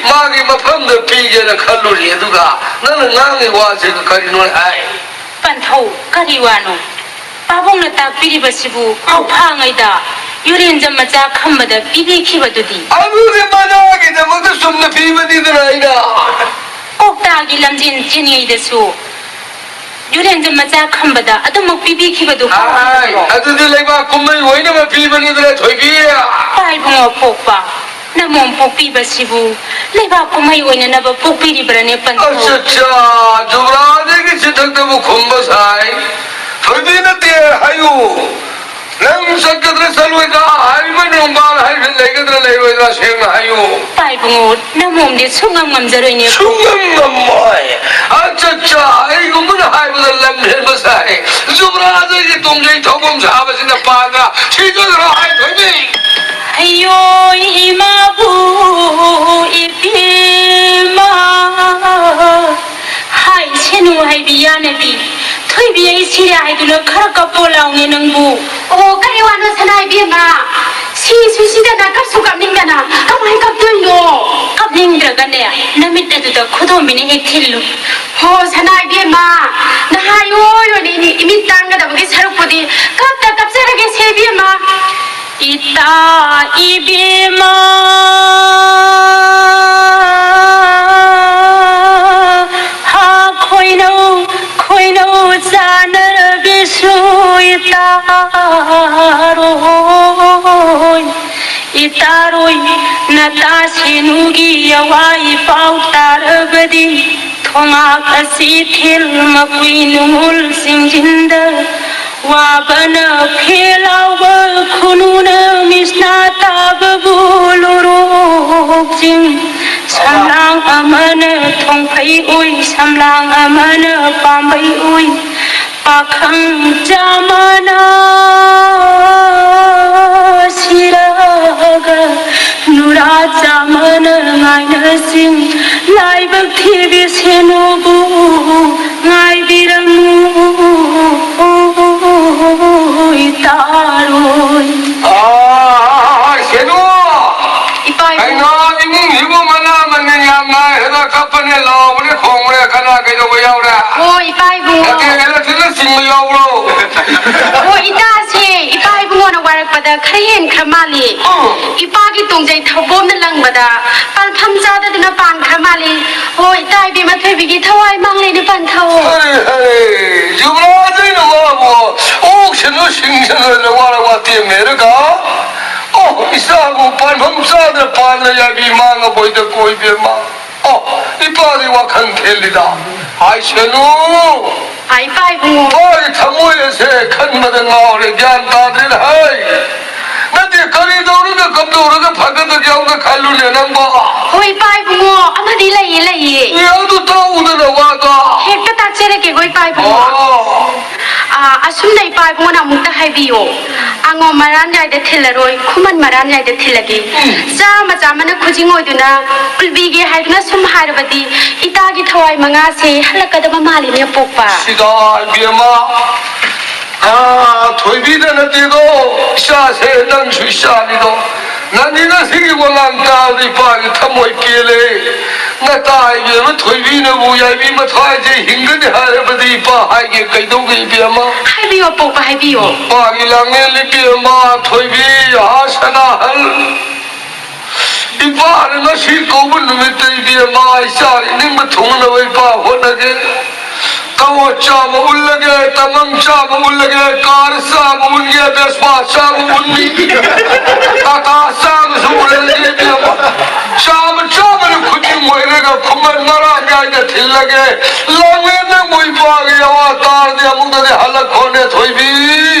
ꯃꯥꯒꯤ ꯃꯐꯝꯗ ꯄꯤꯒꯦꯅ ꯈꯜꯂꯨꯔꯤ, ꯑꯗꯨꯒ ꯅꯪꯅ ꯉꯥꯡꯉꯤ ꯋꯥꯁꯤꯒ ꯀꯔꯤꯅꯣ ꯍꯥꯏ? ꯄꯟꯊꯧ, ꯀꯔꯤ ꯋꯥꯅꯣ? ꯄꯥꯕꯨꯡꯅ ꯇꯥꯛꯄꯤꯔꯤꯕꯁꯤꯕꯨ ꯀꯧꯐꯥꯉꯩꯗ ꯌꯨꯔꯦꯟꯖꯝ ꯃꯆꯥ ꯈꯝꯕꯗ ꯄꯤꯕꯤꯈꯤꯕꯗꯨꯗꯤ? ꯑꯗꯨꯗꯤ ꯃꯅꯥꯒꯤꯗꯃꯛꯇ ꯆꯨꯝꯅ ꯄꯤꯕꯅꯤꯗꯅ ꯑꯩꯅ꯫ ꯀꯧꯇꯥꯒꯤ ꯂꯝꯖꯦꯟ ꯆꯦꯟꯉꯩꯗꯁꯨ ꯌꯨꯔꯦꯟꯖꯝ ꯃꯆꯥ ꯈꯝꯕꯗ ꯑꯗꯨꯃꯛ ꯄꯤꯕꯤꯈꯤꯕꯗꯨ ꯑꯥꯏ, ꯀꯥꯎꯈꯤꯕ꯭ꯔꯣ? ꯑꯗꯨꯗꯤ ꯂꯩꯕꯥꯛ ꯀꯨꯝꯍꯩ ꯑꯣꯏꯅꯕ ꯄꯤꯕꯅꯤꯗꯅ ꯊꯣꯏꯕꯤ꯫ ꯄꯥ ꯏꯕꯨꯡꯉꯣ ꯄꯣꯛꯄ, ꯅꯃꯣꯝ ꯄꯣꯛꯄꯤꯕꯁꯤꯕꯨ ꯂꯩꯕꯥꯛ ꯀꯨꯝꯍꯩ ꯑꯣꯏꯅꯅꯕ ꯄꯣꯛꯄꯤꯔꯤꯕ꯭ꯔꯅꯦ, ꯄꯟꯊꯧ? ꯑꯆꯥ, ꯆꯥ, ꯖꯨꯕ꯭ꯔꯥꯗꯒꯤ ꯆꯤꯊꯛꯇꯕꯨ ꯈꯨꯝꯕ ꯁꯥꯏ꯫ ꯊꯣꯏꯕꯤ ꯅꯠꯇꯦ ꯍꯥꯏꯌꯨ꯫ ꯅꯪ ꯆꯠꯀꯗ꯭ꯔꯥ ꯆꯠꯂꯣꯏꯗ꯭ꯔꯥ? ꯍꯥꯏꯔꯤꯕ ꯅꯣꯡꯕꯥꯜ ꯍꯥꯏꯔꯤꯕ ꯂꯩꯒꯗ꯭ꯔꯥ ꯂꯩꯔꯣꯏꯗ꯭ꯔꯥ? ꯁꯦꯡꯅ ꯍꯥꯏꯌꯨ꯫ ꯏꯄꯥ ꯏꯕꯨꯡꯉꯣ, ꯅꯃꯣꯝꯗꯤ ꯁꯨꯡꯉꯝ ꯉꯝꯖꯔꯣꯏꯅꯦ꯫ ꯁꯨꯡꯉꯝ ꯉꯝꯃꯣꯏ꯫ ꯑꯠꯆꯥ, ꯑꯠꯆꯥ, ꯑꯩꯒꯨꯝꯕꯅ ꯍꯥꯏꯕꯗ ꯂꯝ ꯍꯦꯟꯕ ꯁꯥꯏ꯫ ꯖꯨꯕ꯭ꯔꯥꯖꯒꯤ ꯇꯣꯡꯖꯩ ꯊꯧꯐꯝ ꯁꯥꯕꯁꯤꯅ ꯄꯥꯟꯗ꯭ꯔꯥ? ꯁꯤꯗꯣꯏꯔꯣ ꯍꯥꯏꯊꯣꯏꯕꯤ? ꯑꯌꯣ, ꯏꯃꯥꯕꯨ ꯏꯕꯦꯝꯃ꯫ ꯍꯥꯏ, ꯁꯦꯅꯨ ꯍꯥꯏꯕꯤ ꯌꯥꯅꯕꯤ, ꯊꯣꯏꯕꯤ ꯑꯩ ꯁꯤꯔꯦ ꯍꯥꯏꯗꯨꯅ ꯈꯔ ꯀꯞꯄꯣ ꯂꯥꯎꯅꯦ ꯅꯪꯕꯨ꯫ ꯑꯣ, ꯀꯔꯤ ꯋꯥꯅꯣ ꯁꯅꯥ ꯏꯕꯦꯝꯃ? ꯁꯤꯁꯨ ꯁꯤꯗꯅ ꯀꯞꯁꯨ ꯀꯞꯅꯤꯡꯗꯅ ꯀꯃꯥꯏ ꯀꯞꯇꯣꯏꯅꯣ? ꯀꯞꯅꯤꯡꯗ꯭ꯔꯒꯅꯦ, ꯅꯃꯤꯠ ꯑꯗꯨꯗ ꯈꯨꯗꯣꯝꯕꯤꯅ ꯍꯦꯛ ꯊꯤꯜꯂꯨ꯫ ꯍꯣ, ꯁꯅꯥ ꯏꯕꯦꯝꯃ, ꯅꯍꯥ ꯏꯑꯣꯏ ꯑꯣꯏꯅ ꯏꯃꯤ-, ꯏꯃꯤꯠ ꯇꯥꯡꯒꯗꯕꯒꯤ ꯁꯔꯨꯛꯄꯨꯗꯤ ꯀꯞꯇ ꯀꯞꯆꯔꯒꯦꯁꯦ ꯏꯕꯦꯝꯃ꯫ ꯏꯇꯥ ꯏꯕꯦꯝꯃ, ꯍꯥ ꯈꯣꯏꯅꯧ, ꯈꯣꯏꯅꯧ ꯆꯥꯅꯔꯕꯤꯁꯨ ꯏꯇꯥꯔꯣꯏ, ꯏꯇꯥꯔꯣꯏ, ꯅꯇꯥ ꯁꯦꯅꯨꯒꯤ ꯑꯋꯥ ꯏꯄꯥꯎ ꯇꯥꯔꯕꯗꯤ ꯊꯣꯉꯥꯛ ꯑꯁꯤ ꯊꯤꯜ ꯃꯄꯨꯏ ꯅꯨꯡꯉꯨꯜ ꯆꯤꯡꯖꯤꯟꯗ ꯋꯥꯕꯅ ꯐꯦ ꯂꯥꯎꯕ ꯈꯨꯅꯨꯅ ꯃꯤꯁꯅꯥ ꯇꯥꯕꯕꯨ ꯂꯣꯔꯣꯛ ꯆꯤꯡ꯫ ꯁꯝꯂꯥꯡ ꯑꯃꯅ ꯊꯣꯡꯐꯩ ꯎꯏ, ꯁꯝꯂꯥꯡ ꯑꯃꯅ ꯄꯥꯝꯕꯩ ꯎꯏ꯫ ꯄꯥꯈꯪ ꯆꯥꯃꯅ ꯁꯤꯔꯒ ꯅꯨꯔꯥ ꯆꯥꯃꯅ ꯉꯥꯏꯅꯁꯤꯡ꯫ ꯂꯥꯏꯕꯛ ꯊꯤꯕꯤ ꯁꯦꯅꯨꯕꯨ ꯉꯥꯏꯕꯤꯔꯝꯃꯨ ꯏꯇꯥꯔꯣꯏ꯫ ꯑꯥ, ꯁꯦꯅꯨ! ꯏꯄꯥ ꯏꯕꯨꯡ꯫ ꯀꯩꯅꯣ, ꯏꯃꯨꯡꯁꯤꯕꯨ ꯃꯅꯥ ꯃꯅꯤꯟ ꯌꯥꯝ ꯅꯥꯏ ꯍꯥꯏꯅ ꯀꯞꯄꯅꯦ, ꯂꯥꯎꯕꯅꯦ, ꯈꯣꯡꯕꯅꯦ, ꯀꯅꯥ ꯀꯩꯗꯧꯕ ꯌꯥꯎꯔꯦ? ꯑꯣ, ꯏꯄꯥ ꯏꯕꯨꯡ꯫ ꯅꯠꯇꯦ, ꯅꯠꯇꯦ, ꯅꯆꯤꯡꯕ ꯌꯥꯎꯕ꯭ꯔꯣ? ꯑꯣ, ꯏꯇꯥꯁꯦ, ꯏꯄꯥ ꯏꯕꯨꯡꯉꯣꯅ ꯋꯥꯔꯛꯄꯗ ꯈꯔ ꯍꯦꯟꯈ꯭ꯔ ꯃꯥꯜꯂꯦ꯫ ꯎꯝ꯫ ꯏꯄꯥꯒꯤ ꯇꯣꯡꯖꯩ ꯊꯧꯕꯣꯝꯅ ꯂꯪꯕꯗ ꯄꯥꯟꯐꯝ ꯆꯥꯗꯗꯅ ꯄꯥꯟꯈ꯭ꯔ ꯃꯥꯜꯂꯦ꯫ ꯍꯣ, ꯏꯇꯥ ꯏꯕꯦꯝꯃ ꯊꯣꯏꯕꯤꯒꯤ ꯊꯋꯥꯏ ꯃꯥꯡꯂꯦꯅꯦ ꯄꯟꯊꯧ꯫ ꯑꯔꯦ, ꯑꯔꯦ, ꯌꯨꯕꯔꯥꯖꯩꯅ ꯋꯥꯕꯨ ꯑꯣꯛꯁꯅꯨ ꯁꯤꯡꯁꯅꯨꯅ ꯋꯥꯔ ꯋꯥꯇꯦꯝꯅꯦꯔꯒ꯫ ꯑꯣ, ꯏꯆꯥꯕꯨ ꯄꯥꯟꯐꯝ ꯆꯥꯗꯅ ꯄꯥꯟꯗ ꯌꯥꯕꯤ ꯃꯥꯡꯉꯕꯣꯏꯗ ꯀꯣꯏꯕꯦꯝꯃ꯫ ꯑꯣ, ꯏꯄꯥꯗꯤ ꯋꯥꯈꯜ ꯊꯦꯜꯂꯤꯗ꯫ ꯍꯥꯏꯁꯅꯨ꯫ ꯏꯄꯥ ꯏꯕꯨꯡꯉꯣ꯫ ꯑꯩ ꯊꯃꯣꯏ ꯑꯁꯦ ꯈꯟꯕꯗ ꯉꯥꯎꯔꯦ, ꯒ꯭ꯌꯥꯟ ꯇꯥꯗ꯭ꯔꯦꯗ ꯍꯩ꯫ ꯅꯠꯇꯦ, ꯀꯔꯤ ꯇꯧꯔꯒ ꯀꯝꯗꯧꯔꯒ ꯐꯒꯗꯒꯦ ꯑꯝꯇ ꯈꯜꯂꯨꯅꯦ ꯅꯪꯕꯣ꯫ ꯍꯣꯏ ꯏꯄꯥ ꯏꯕꯨꯡꯉꯣ, ꯑꯃꯗꯤ ꯂꯩꯌꯦ, ꯂꯩꯌꯦ꯫ ꯑꯦ, ꯑꯗꯨ ꯇꯥꯛꯎꯗꯅ ꯋꯥꯗꯣ꯫ ꯍꯦꯛꯇ ꯇꯥꯛꯆꯔꯒꯦꯀꯣ ꯏꯄꯥ ꯏꯕꯨꯡꯉꯣ꯫ ꯑꯣ꯫ ꯑꯥ, ꯑꯁꯨꯝꯅ ꯏꯄꯥ ꯏꯕꯨꯡꯉꯣꯅ ꯑꯃꯨꯛꯇ ꯍꯥꯏꯕꯤꯌꯣ꯫ ꯑꯉꯣꯝ ꯃꯔꯥꯟ ꯌꯥꯏꯗ ꯊꯤꯜꯂꯔꯣꯏ, ꯈꯨꯃꯟ ꯃꯔꯥꯟ ꯌꯥꯏꯗ ꯊꯤꯜꯂꯒꯦ꯫ ꯎꯝ꯫ ꯆꯥꯃ ꯆꯥꯃꯅ ꯈꯨꯖꯤꯡ ꯑꯣꯏꯗꯨꯅ ꯎꯜꯕꯤꯒꯦ ꯍꯥꯏꯗꯨꯅ ꯁꯨꯝ ꯍꯥꯏꯔꯕꯗꯤ ꯏꯇꯥꯒꯤ ꯊꯋꯥꯏ ꯃꯉꯥꯁꯦ ꯍꯜꯂꯛꯀꯗꯕ ꯃꯥꯜꯂꯤꯅꯦ ꯄꯣꯛꯄ꯫ ꯁꯤꯗ ꯏꯕꯦꯝꯃ, ꯑꯥ, ꯊꯣꯏꯕꯤꯗ ꯅꯠꯇꯦꯗꯣ, ꯏꯆꯥꯁꯦ ꯅꯪꯁꯨ ꯏꯆꯥꯅꯤꯗꯣ꯫ ꯅꯪꯒꯤ ꯉꯁꯤꯒꯤ ꯋꯥꯉꯥꯡ ꯇꯥꯕꯗ ꯏꯄꯥꯒꯤ ꯊꯃꯣꯏ ꯄꯦꯜꯂꯦ꯫ ꯅꯇꯥ ꯏꯕꯦꯝꯃ ꯊꯣꯏꯕꯤꯅꯕꯨ ꯌꯥꯏꯕꯤ ꯃꯊ꯭ꯋꯥꯏꯁꯦ ꯍꯤꯡꯒꯅꯤ ꯍꯥꯏꯔꯕꯗꯤ ꯏꯄꯥ ꯍꯥꯏꯒꯦ ꯀꯩꯗꯧꯒꯦ ꯏꯕꯦꯝꯃ? ꯍꯥꯏꯕꯤꯌꯣ ꯄꯣꯛꯄ, ꯍꯥꯏꯕꯤꯌꯣ꯫ ꯏꯄꯥꯒꯤ ꯂꯥꯡꯂꯦꯟ ꯏꯕꯦꯝꯃ ꯊꯣꯏꯕꯤ ꯑꯥ ꯁꯅꯥꯍꯜ꯫ ꯏꯄꯥꯅ ꯉꯁꯤ ꯀꯧꯕ ꯅꯨꯃꯤꯠꯇ ꯏꯕꯦꯝꯃ ꯏꯆꯥ ꯏꯅꯤꯡꯕ ꯊꯨꯡꯅꯕ ꯏꯄꯥ ꯍꯣꯠꯅꯒꯦ꯫ ꯀꯕꯣ ꯆꯥꯕ ꯎꯠꯂꯒꯦ, ꯇꯃꯪ ꯆꯥꯕ ꯎꯠꯂꯒꯦ, ꯀꯥꯔ ꯆꯥꯕ ꯎꯠꯒꯦ, ꯕꯦꯁꯄꯥ ꯆꯥꯕ ꯎꯠꯅꯤ, ꯇꯥꯇꯥ ꯆꯥꯕꯁꯨ ꯎꯠꯂꯒꯦ ꯏꯕꯦꯝꯃ꯫ ꯆꯥꯕ ꯆꯥꯕꯅ ꯈꯨꯗꯤꯡ ꯑꯣꯏꯔꯒ ꯈꯨꯃꯟ ꯃꯔꯥꯡ ꯀꯥꯏꯅ ꯊꯤꯜꯂꯒꯦ꯫ ꯂꯥꯡꯂꯦꯟ ꯅꯪꯕꯨ ꯏꯄꯥꯒꯤ ꯑꯋꯥ ꯇꯥꯔꯗꯤ ꯑꯃꯨꯛꯇꯗꯤ ꯍꯜꯂꯛꯈꯣꯅꯦ ꯊꯣꯏꯕꯤ꯫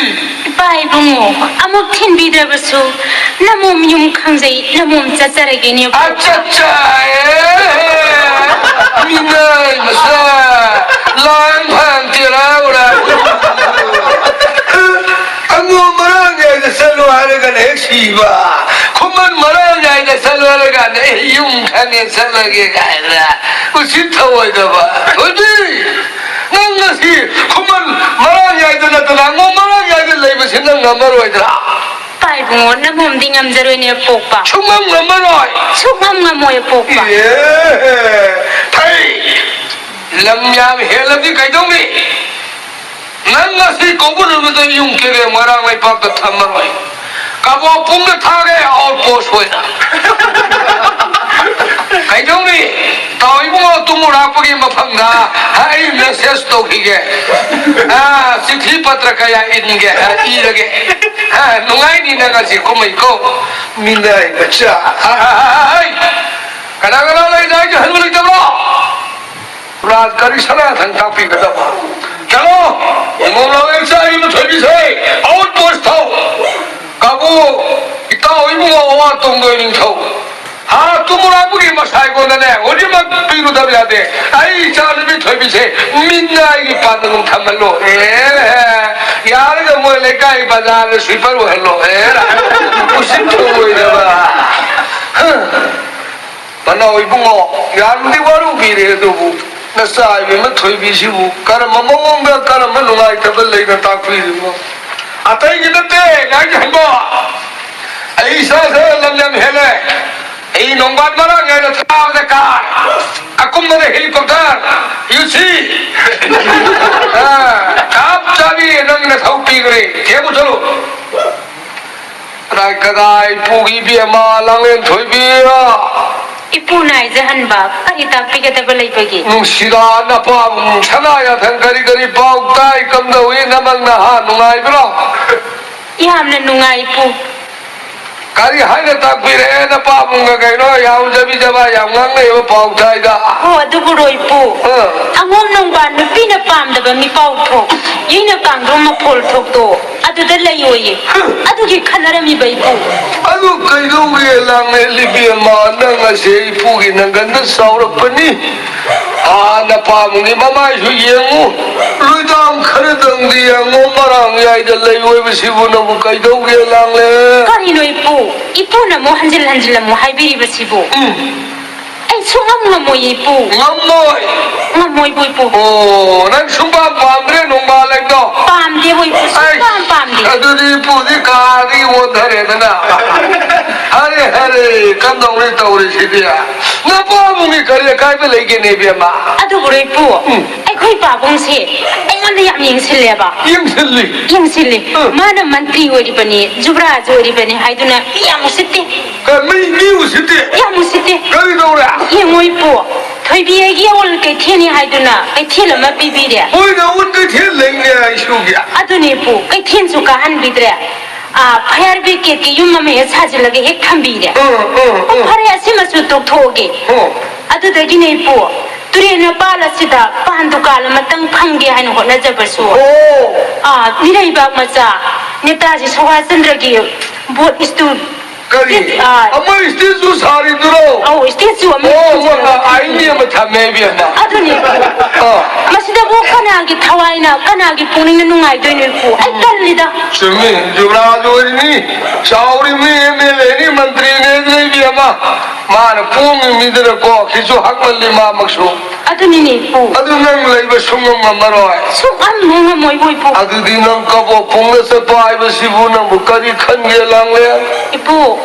ꯏꯄꯥ ꯏꯕꯨꯡꯉꯣ, ꯑꯃꯨꯛ ꯊꯤꯟꯕꯤꯗ꯭ꯔꯕꯁꯨ ꯅꯃꯣꯝ ꯌꯨꯝ ꯈꯪꯖꯩ, ꯅꯃꯣꯝ ꯆꯠꯆꯔꯒꯦꯅꯦ꯫ ꯑꯠꯆꯥ, ꯑꯠꯆꯥ, ꯑꯦ, ꯃꯤꯅꯥꯏ ꯃꯆꯥ, ꯂꯥꯡ ꯐꯥꯟ ꯇꯦꯔꯥ ꯎꯔꯥ꯫ ꯑꯉꯣꯝ ꯃꯔꯥꯡ ꯌꯥꯏꯗ ꯆꯠꯂꯣ ꯍꯥꯏꯔꯒꯅ ꯍꯦꯛ ꯁꯤꯕ, ꯈꯨꯃꯟ ꯃꯔꯥꯡ ꯌꯥꯏꯗ ꯆꯠꯂꯣ ꯍꯥꯏꯔꯒꯅ ꯑꯦ ꯌꯨꯝ ꯈꯪꯉꯦ ꯆꯠꯂꯒꯦ ꯀꯥꯏꯅ ꯎꯁꯤꯠ ꯊꯑꯣꯏꯗꯕ꯫ ꯊꯣꯏꯕꯤ! ꯅꯪ ꯉꯁꯤ ꯈꯨꯃꯟ ꯃꯔꯥꯡ ꯌꯥꯏꯗ ꯅꯠꯇꯅ ꯑꯉꯣꯝ ꯃꯔꯥꯡ ꯌꯥꯏꯗ ꯂꯩꯕꯁꯤ ꯅꯪ ꯉꯝꯃꯔꯣꯏꯗ꯭ꯔꯥ? ꯄꯥ ꯏꯕꯨꯡꯉꯣ, ꯅꯃꯣꯝꯗꯤ ꯉꯝꯖꯔꯣꯏꯅꯦ ꯄꯣꯛꯄ꯫ ꯁꯨꯡꯉꯝ ꯉꯝꯃꯔꯣꯏ꯫ ꯁꯨꯡꯉꯝ ꯉꯝꯃꯣꯏ ꯄꯣꯛꯄ꯫ ꯑꯦ, ꯐꯩ꯫ ꯂꯝ ꯌꯥꯝ ꯍꯦꯜꯂꯗꯤ ꯀꯩꯗꯧꯅꯤ? ꯅꯪ ꯉꯁꯤ ꯀꯧꯕ ꯅꯨꯃꯤꯠꯇ ꯌꯨꯝ ꯀꯦꯔꯦ ꯃꯣꯏꯔꯥꯡ ꯂꯩꯄꯥꯛꯇ ꯊꯝꯃꯔꯣꯏ꯫ ꯀꯕꯣꯛ ꯄꯨꯡꯗ ꯊꯥꯒꯦ ꯑꯥꯎꯠ ꯄꯣꯁ ꯑꯣꯏꯅ꯫ ꯀꯩꯗꯧꯅꯤ? ꯇꯥꯎ ꯏꯕꯨꯡꯉꯣ ꯇꯨꯝꯃꯨꯔꯥꯛꯄꯒꯤ ꯃꯐꯝꯗ ꯑꯩ ꯃꯦꯁꯦꯖ ꯇꯧꯈꯤꯒꯦ꯫ ꯑꯥ, ꯆꯤꯊꯤ ꯄꯇ꯭ꯔ ꯀꯌꯥ ꯏꯟꯒꯦ? ꯑꯥ, ꯏꯔꯒꯦ꯫ ꯑꯥ, ꯅꯨꯡꯉꯥꯏꯅꯤ ꯅꯪ ꯉꯁꯤ ꯀꯨꯝꯍꯩꯀꯣ꯫ ꯃꯤꯅꯥꯏ ꯃꯆꯥ꯫ ꯑꯥ, ꯑꯥ, ꯑꯥ, ꯑꯥ, ꯀꯅꯥ ꯀꯅꯥ ꯂꯩꯗꯥꯏꯒꯦ? ꯍꯟꯕ ꯂꯩꯇꯕ꯭ꯔꯣ? ꯔꯥꯖ ꯀꯔꯤ ꯁꯅꯥꯊꯟ ꯇꯥꯛꯄꯤꯒꯗꯕ? ꯇꯨꯡꯗꯣꯏ ꯅꯤꯡꯊꯧ꯫ ꯍꯥ, ꯇꯨꯃꯨꯔꯥꯕꯨꯒꯤ ꯃꯁꯥꯏꯒꯣꯟꯗꯅꯦ, ꯍꯧꯖꯤꯛꯃꯛ ꯄꯤꯔꯨꯗꯕ ꯌꯥꯗꯦ꯫ ꯑꯩ ꯏꯆꯥꯅꯨꯄꯤ ꯊꯣꯏꯕꯤꯁꯦ ꯃꯤꯠꯅꯥꯏꯒꯤ ꯄꯥꯟꯗꯝ ꯊꯝꯍꯜꯂꯣ꯫ ꯑꯦ, ꯌꯥꯔꯒ ꯃꯣꯏ ꯂꯩꯀꯥꯏ ꯕꯖꯥꯔꯗ ꯁ꯭ꯋꯤꯄꯔ ꯑꯣꯏꯍꯜꯂꯣ꯫ ꯑꯦ, ꯎꯁꯤꯠ ꯊꯑꯣꯏꯗꯕ꯫ ꯍ꯫ ꯃꯅꯥꯎ ꯏꯕꯨꯡꯉꯣ, ꯌꯥꯝꯗꯤ ꯋꯥꯔꯧꯕꯤꯔꯦ, ꯑꯗꯨꯕꯨ ꯅꯆꯥ ꯏꯕꯦꯝꯃ ꯊꯣꯏꯕꯤꯁꯤꯕꯨ ꯀꯔꯝꯕ ꯃꯑꯣꯡꯗ, ꯀꯔꯝꯕ ꯅꯨꯡꯉꯥꯏꯇꯕ ꯂꯩꯅ ꯇꯥꯛꯄꯤꯔꯤꯕꯅꯣ? ꯑꯇꯩꯒꯤ ꯅꯠꯇꯦ, ꯉꯥꯏꯍꯟꯕ꯫ ꯑꯩ ꯏꯁꯥꯁꯦ ꯂꯝ ꯌꯥꯝ ꯍꯦꯜꯂꯦ꯫ ꯑꯩ ꯅꯣꯡꯕꯥꯟ ꯃꯔꯥꯡ ꯌꯥꯏꯅ ꯊꯥꯕꯗ ꯀꯥꯔ, ꯑꯀꯨꯝꯕꯗ ꯍꯦꯂꯤꯀꯣꯞꯇꯔ, ꯌꯨ ꯁꯤ꯫ ꯑꯥ, ꯆꯞ ꯆꯥꯕꯤ ꯅꯪ ꯅꯊꯧ ꯄꯤꯈ꯭ꯔꯦ꯫ ꯊꯦꯝꯃꯨ ꯆꯠꯂꯨ꯫ ꯀꯗꯥꯏ, ꯀꯗꯥꯏ ꯄꯨꯒꯤ ꯏꯕꯦꯝꯃ ꯂꯥꯡꯂꯦꯟ ꯊꯣꯏꯕꯤ? ꯏꯄꯨ ꯅꯥꯏꯖꯍꯟꯕ ꯀꯔꯤ ꯇꯥꯛꯄꯤꯒꯗꯕ ꯂꯩꯕꯒꯦ? ꯅꯨꯡꯁꯤꯗꯥ ꯅꯄꯥꯕꯨꯡ ꯁꯅꯥ ꯌꯥꯊꯪ ꯀꯔꯤ ꯀꯔꯤ ꯄꯥꯎ ꯇꯥꯏ? ꯀꯝꯗꯧꯏ ꯅꯃꯪ ꯅꯍꯥ ꯅꯨꯡꯉꯥꯏꯕ꯭ꯔꯣ? ꯌꯥꯝꯅ ꯅꯨꯡꯉꯥꯏ ꯏꯄꯨ꯫ ꯀꯔꯤ ꯍꯥꯏꯅ ꯇꯥꯛꯄꯤꯔꯛꯑꯦ ꯅꯄꯥꯕꯨꯡꯒ ꯀꯩꯅꯣ ꯌꯥꯝ ꯖꯕꯤ ꯖꯕꯥ ꯌꯥꯝ ꯉꯥꯡꯅꯩꯕ ꯄꯥꯎ ꯇꯥꯏꯗ? ꯑꯣ, ꯑꯗꯨꯕꯨ ꯔꯣꯏꯄꯨ, ꯑꯥ꯫ ꯑꯉꯣꯝ ꯅꯣꯡꯕꯥꯟ ꯅꯨꯄꯤꯅ ꯄꯥꯝꯗꯕ ꯃꯤꯄꯥꯎ ꯊꯣꯛ, ꯌꯩꯅ ꯀꯥꯡꯗ꯭ꯔꯨꯝ ꯃꯐꯣꯜ ꯊꯣꯛꯇꯣ ꯑꯗꯨꯗ ꯂꯩꯌꯣꯌꯦ꯫ ꯑꯗꯨꯒꯤ ꯈꯟꯅꯔꯝꯃꯤꯕ ꯏꯄꯨ꯫ ꯑꯗꯨ ꯀꯩꯗꯧꯒꯦ ꯂꯥꯡꯂꯦꯟ ꯏꯕꯦꯝꯃ, ꯅꯪ ꯑꯁꯦ ꯏꯄꯨꯒꯤ ꯅꯪꯒꯟꯗ ꯆꯥꯎꯔꯛꯄꯅꯤ꯫ ꯍꯥꯟꯅ ꯄꯥꯕꯨꯡꯒꯤ ꯃꯃꯥꯏꯁꯨ ꯌꯦꯡꯉꯨ, ꯂꯣꯏꯗꯥꯝ ꯈꯔꯗꯪꯗꯤ ꯌꯦꯡꯉꯨ, ꯃꯔꯥꯡ ꯌꯥꯏꯗ ꯂꯩ ꯑꯣꯏꯕꯁꯤꯕꯨ ꯅꯪꯕꯨ ꯀꯩꯗꯧꯒꯦ ꯂꯥꯡꯂꯦ? ꯀꯔꯤꯅꯣ ꯏꯄꯨ? ꯏꯄꯨꯅ ꯑꯃꯨꯛ ꯍꯟꯖꯤꯜ ꯍꯟꯖꯤꯜ ꯑꯃꯨꯛ ꯍꯥꯏꯕꯤꯔꯤꯕꯁꯤꯕꯨ? ꯎꯝ꯫ ꯑꯩ ꯁꯨꯡꯉꯝ ꯉꯝꯃꯣꯏ ꯏꯄꯨ꯫ ꯉꯝꯃꯣꯏ? ꯉꯝꯃꯣꯏꯕꯨ ꯏꯄꯨ꯫ ꯑꯣ, ꯅꯪ ꯁꯨꯡꯄꯥꯝ ꯄꯥꯝꯗ꯭ꯔꯦ ꯅꯣꯡꯕꯥꯜ ꯂꯩꯗꯣ? ꯄꯥꯝꯗꯦꯕꯨ ꯏꯄꯨ, ꯑꯩ, ꯁꯨꯡꯄꯥꯝ ꯄꯥꯝꯗꯦ꯫ ꯑꯗꯨꯗꯤ ꯏꯄꯨꯗꯤ ꯀꯥꯗꯒꯤ ꯑꯣꯟꯊꯔꯦꯗꯅ꯫ ꯍꯔꯦ, ꯍꯔꯦ, ꯀꯝꯗꯧꯅꯤ ꯇꯧꯔꯤꯁꯤꯗꯤ? ꯅꯄꯥꯕꯨꯡꯒꯤ ꯀꯔꯤ ꯑꯀꯥꯏꯕ ꯂꯩꯒꯦꯅꯦ, ꯏꯕꯦꯝꯃ? ꯑꯗꯨꯕꯨꯔꯣ ꯏꯄꯨ, ꯎꯝ꯫ ꯑꯩꯈꯣꯏ ꯄꯥꯕꯨꯡꯁꯦ ꯑꯩꯉꯣꯟꯗ ꯌꯥꯝ ꯌꯦꯡꯁꯤꯜꯂꯦꯕ꯫ ꯌꯦꯡꯁꯤꯜꯂꯤ? ꯌꯦꯡꯁꯤꯜꯂꯤ꯫ ꯎꯝ꯫ ꯃꯥꯅ ꯃꯟꯇ꯭ꯔꯤ ꯑꯣꯏꯔꯤꯕꯅꯤ, ꯖꯨꯕꯔꯥꯖ ꯑꯣꯏꯔꯤꯕꯅꯤ ꯍꯥꯏꯗꯨꯅ ꯃꯤ ꯌꯥꯝ ꯎꯁꯤꯠꯇꯦ꯫ ꯀ-, ꯃꯤ, ꯃꯤ ꯎꯁꯤꯠꯇꯦ? ꯌꯥꯝ ꯎꯁꯤꯠꯇꯦ꯫ ꯀꯔꯤ ꯇꯧꯔꯦ? ꯌꯦꯡꯉꯣ ꯏꯄꯨ, ꯊꯣꯏꯕꯤ ꯑꯩꯒꯤ ꯑꯋꯨꯜ ꯀꯩꯊꯦꯜꯅꯤ ꯍꯥꯏꯗꯨꯅ ꯀꯩꯊꯦꯜ ꯑꯃ ꯄꯤꯕꯤꯔꯦ꯫ ꯍꯣꯏꯅꯦ, ꯑꯋꯨꯜ ꯀꯩꯊꯦꯜ ꯂꯩꯅꯦ ꯑꯩꯁꯨꯒꯤ꯫ ꯑꯗꯨꯅꯦ ꯏꯄꯨ, ꯀꯩꯊꯦꯜꯁꯨ ꯀꯥꯍꯟꯕꯤꯗ꯭ꯔꯦ꯫ ꯑꯥ, fire brigade ꯀꯤ ꯌꯨꯝ ꯑꯃ ꯍꯦꯛ ꯁꯥꯖꯤꯜꯂꯒ ꯍꯦꯛ ꯊꯝꯕꯤꯔꯦ꯫ ꯎꯝ, ꯎꯝ, ꯑꯣ, ꯎꯝ꯫ ꯐꯔꯦ, ꯑꯁꯤꯃꯁꯨ ꯇꯣꯛꯊꯣꯛꯑꯒꯦ꯫ ꯎꯝ꯫ ꯑꯗꯨꯗꯒꯤꯅꯦ ꯏꯄꯨ, ꯇꯨꯔꯦꯜ ꯃꯄꯥꯜ ꯑꯁꯤꯗ ꯄꯥꯟ ꯗꯨꯀꯥꯟ ꯑꯃꯇꯪ ꯐꯝꯒꯦ ꯍꯥꯏꯅ ꯍꯣꯠꯅꯖꯕꯁꯨ, ꯑꯣ꯫ ꯑꯥ, ꯃꯤꯔꯩꯕꯥꯛ ꯃꯆꯥ ꯅꯦꯇꯥꯖꯤ ꯁꯨꯚꯥꯁ ꯆꯟꯗ꯭ꯔꯒꯤ boat stool ꯀꯔꯤ? ꯁ꯭ꯇꯦ-, ꯑꯥ꯫ ꯑꯃ ꯁ꯭ꯇꯦꯆꯨ ꯁꯥꯔꯤꯗꯨꯔꯣ? ꯑꯧ, ꯁ꯭ꯇꯦꯆꯨ ꯑꯃ ꯑꯣ, ꯁ꯭ꯇꯦꯆꯨ ꯑꯣ, ꯑꯃ꯫ ꯑꯥꯏ ꯃꯤ ꯑꯃ ꯊꯝꯃꯦ, ꯏꯕꯦꯝꯃ꯫ ꯑꯗꯨꯅꯤ꯫ ꯑꯥ꯫ ꯃꯁꯤꯗꯕꯨ ꯀꯅꯥꯒꯤ ꯊꯋꯥꯏꯅ, ꯀꯅꯥꯒꯤ ꯄꯨꯛꯅꯤꯡꯅ ꯅꯨꯡꯉꯥꯏꯗꯣꯏꯅꯣ, ꯏꯄꯨ? ꯑꯩ ꯇꯜꯂꯤꯗ꯫ ꯆꯨꯝꯃꯤ, ꯌꯨꯕꯔꯥꯖ ꯑꯣꯏꯔꯤꯅꯤ, ꯆꯥꯎꯔꯤꯃꯤ, ꯑꯦꯝ ꯑꯦꯜ ꯑꯦꯅꯤ, ꯃꯟꯇ꯭ꯔꯤꯅꯦ, ꯏꯕꯦꯝꯃ꯫ ꯃꯥꯅ ꯄꯣꯡꯉꯤ ꯃꯤꯗꯨꯅꯀꯣ, ꯈꯤꯁꯨ ꯍꯛꯃꯜꯂꯤ ꯃꯥꯃꯛꯁꯨ꯫ ꯑꯗꯨꯅꯤꯅꯦ, ꯏꯄꯨ꯫ ꯑꯗꯨ ꯅꯪ ꯂꯩꯕ ꯁꯨꯡꯉꯝ ꯉꯝꯃꯔꯣꯏ꯫ ꯁꯨꯡꯉꯝ ꯍꯦꯛ ꯉꯝꯃꯣꯏꯕꯨ, ꯏꯄꯨ꯫ ꯑꯗꯨꯗꯤ ꯅꯪ ꯀꯕꯣꯛ ꯄꯨꯡꯗ ꯆꯠꯄ ꯍꯥꯏꯕꯁꯤꯕꯨ ꯅꯪꯕꯨ ꯀꯔꯤ ꯈꯟꯒꯦ, ꯂꯥꯡꯂꯦ? ꯏꯄꯨ,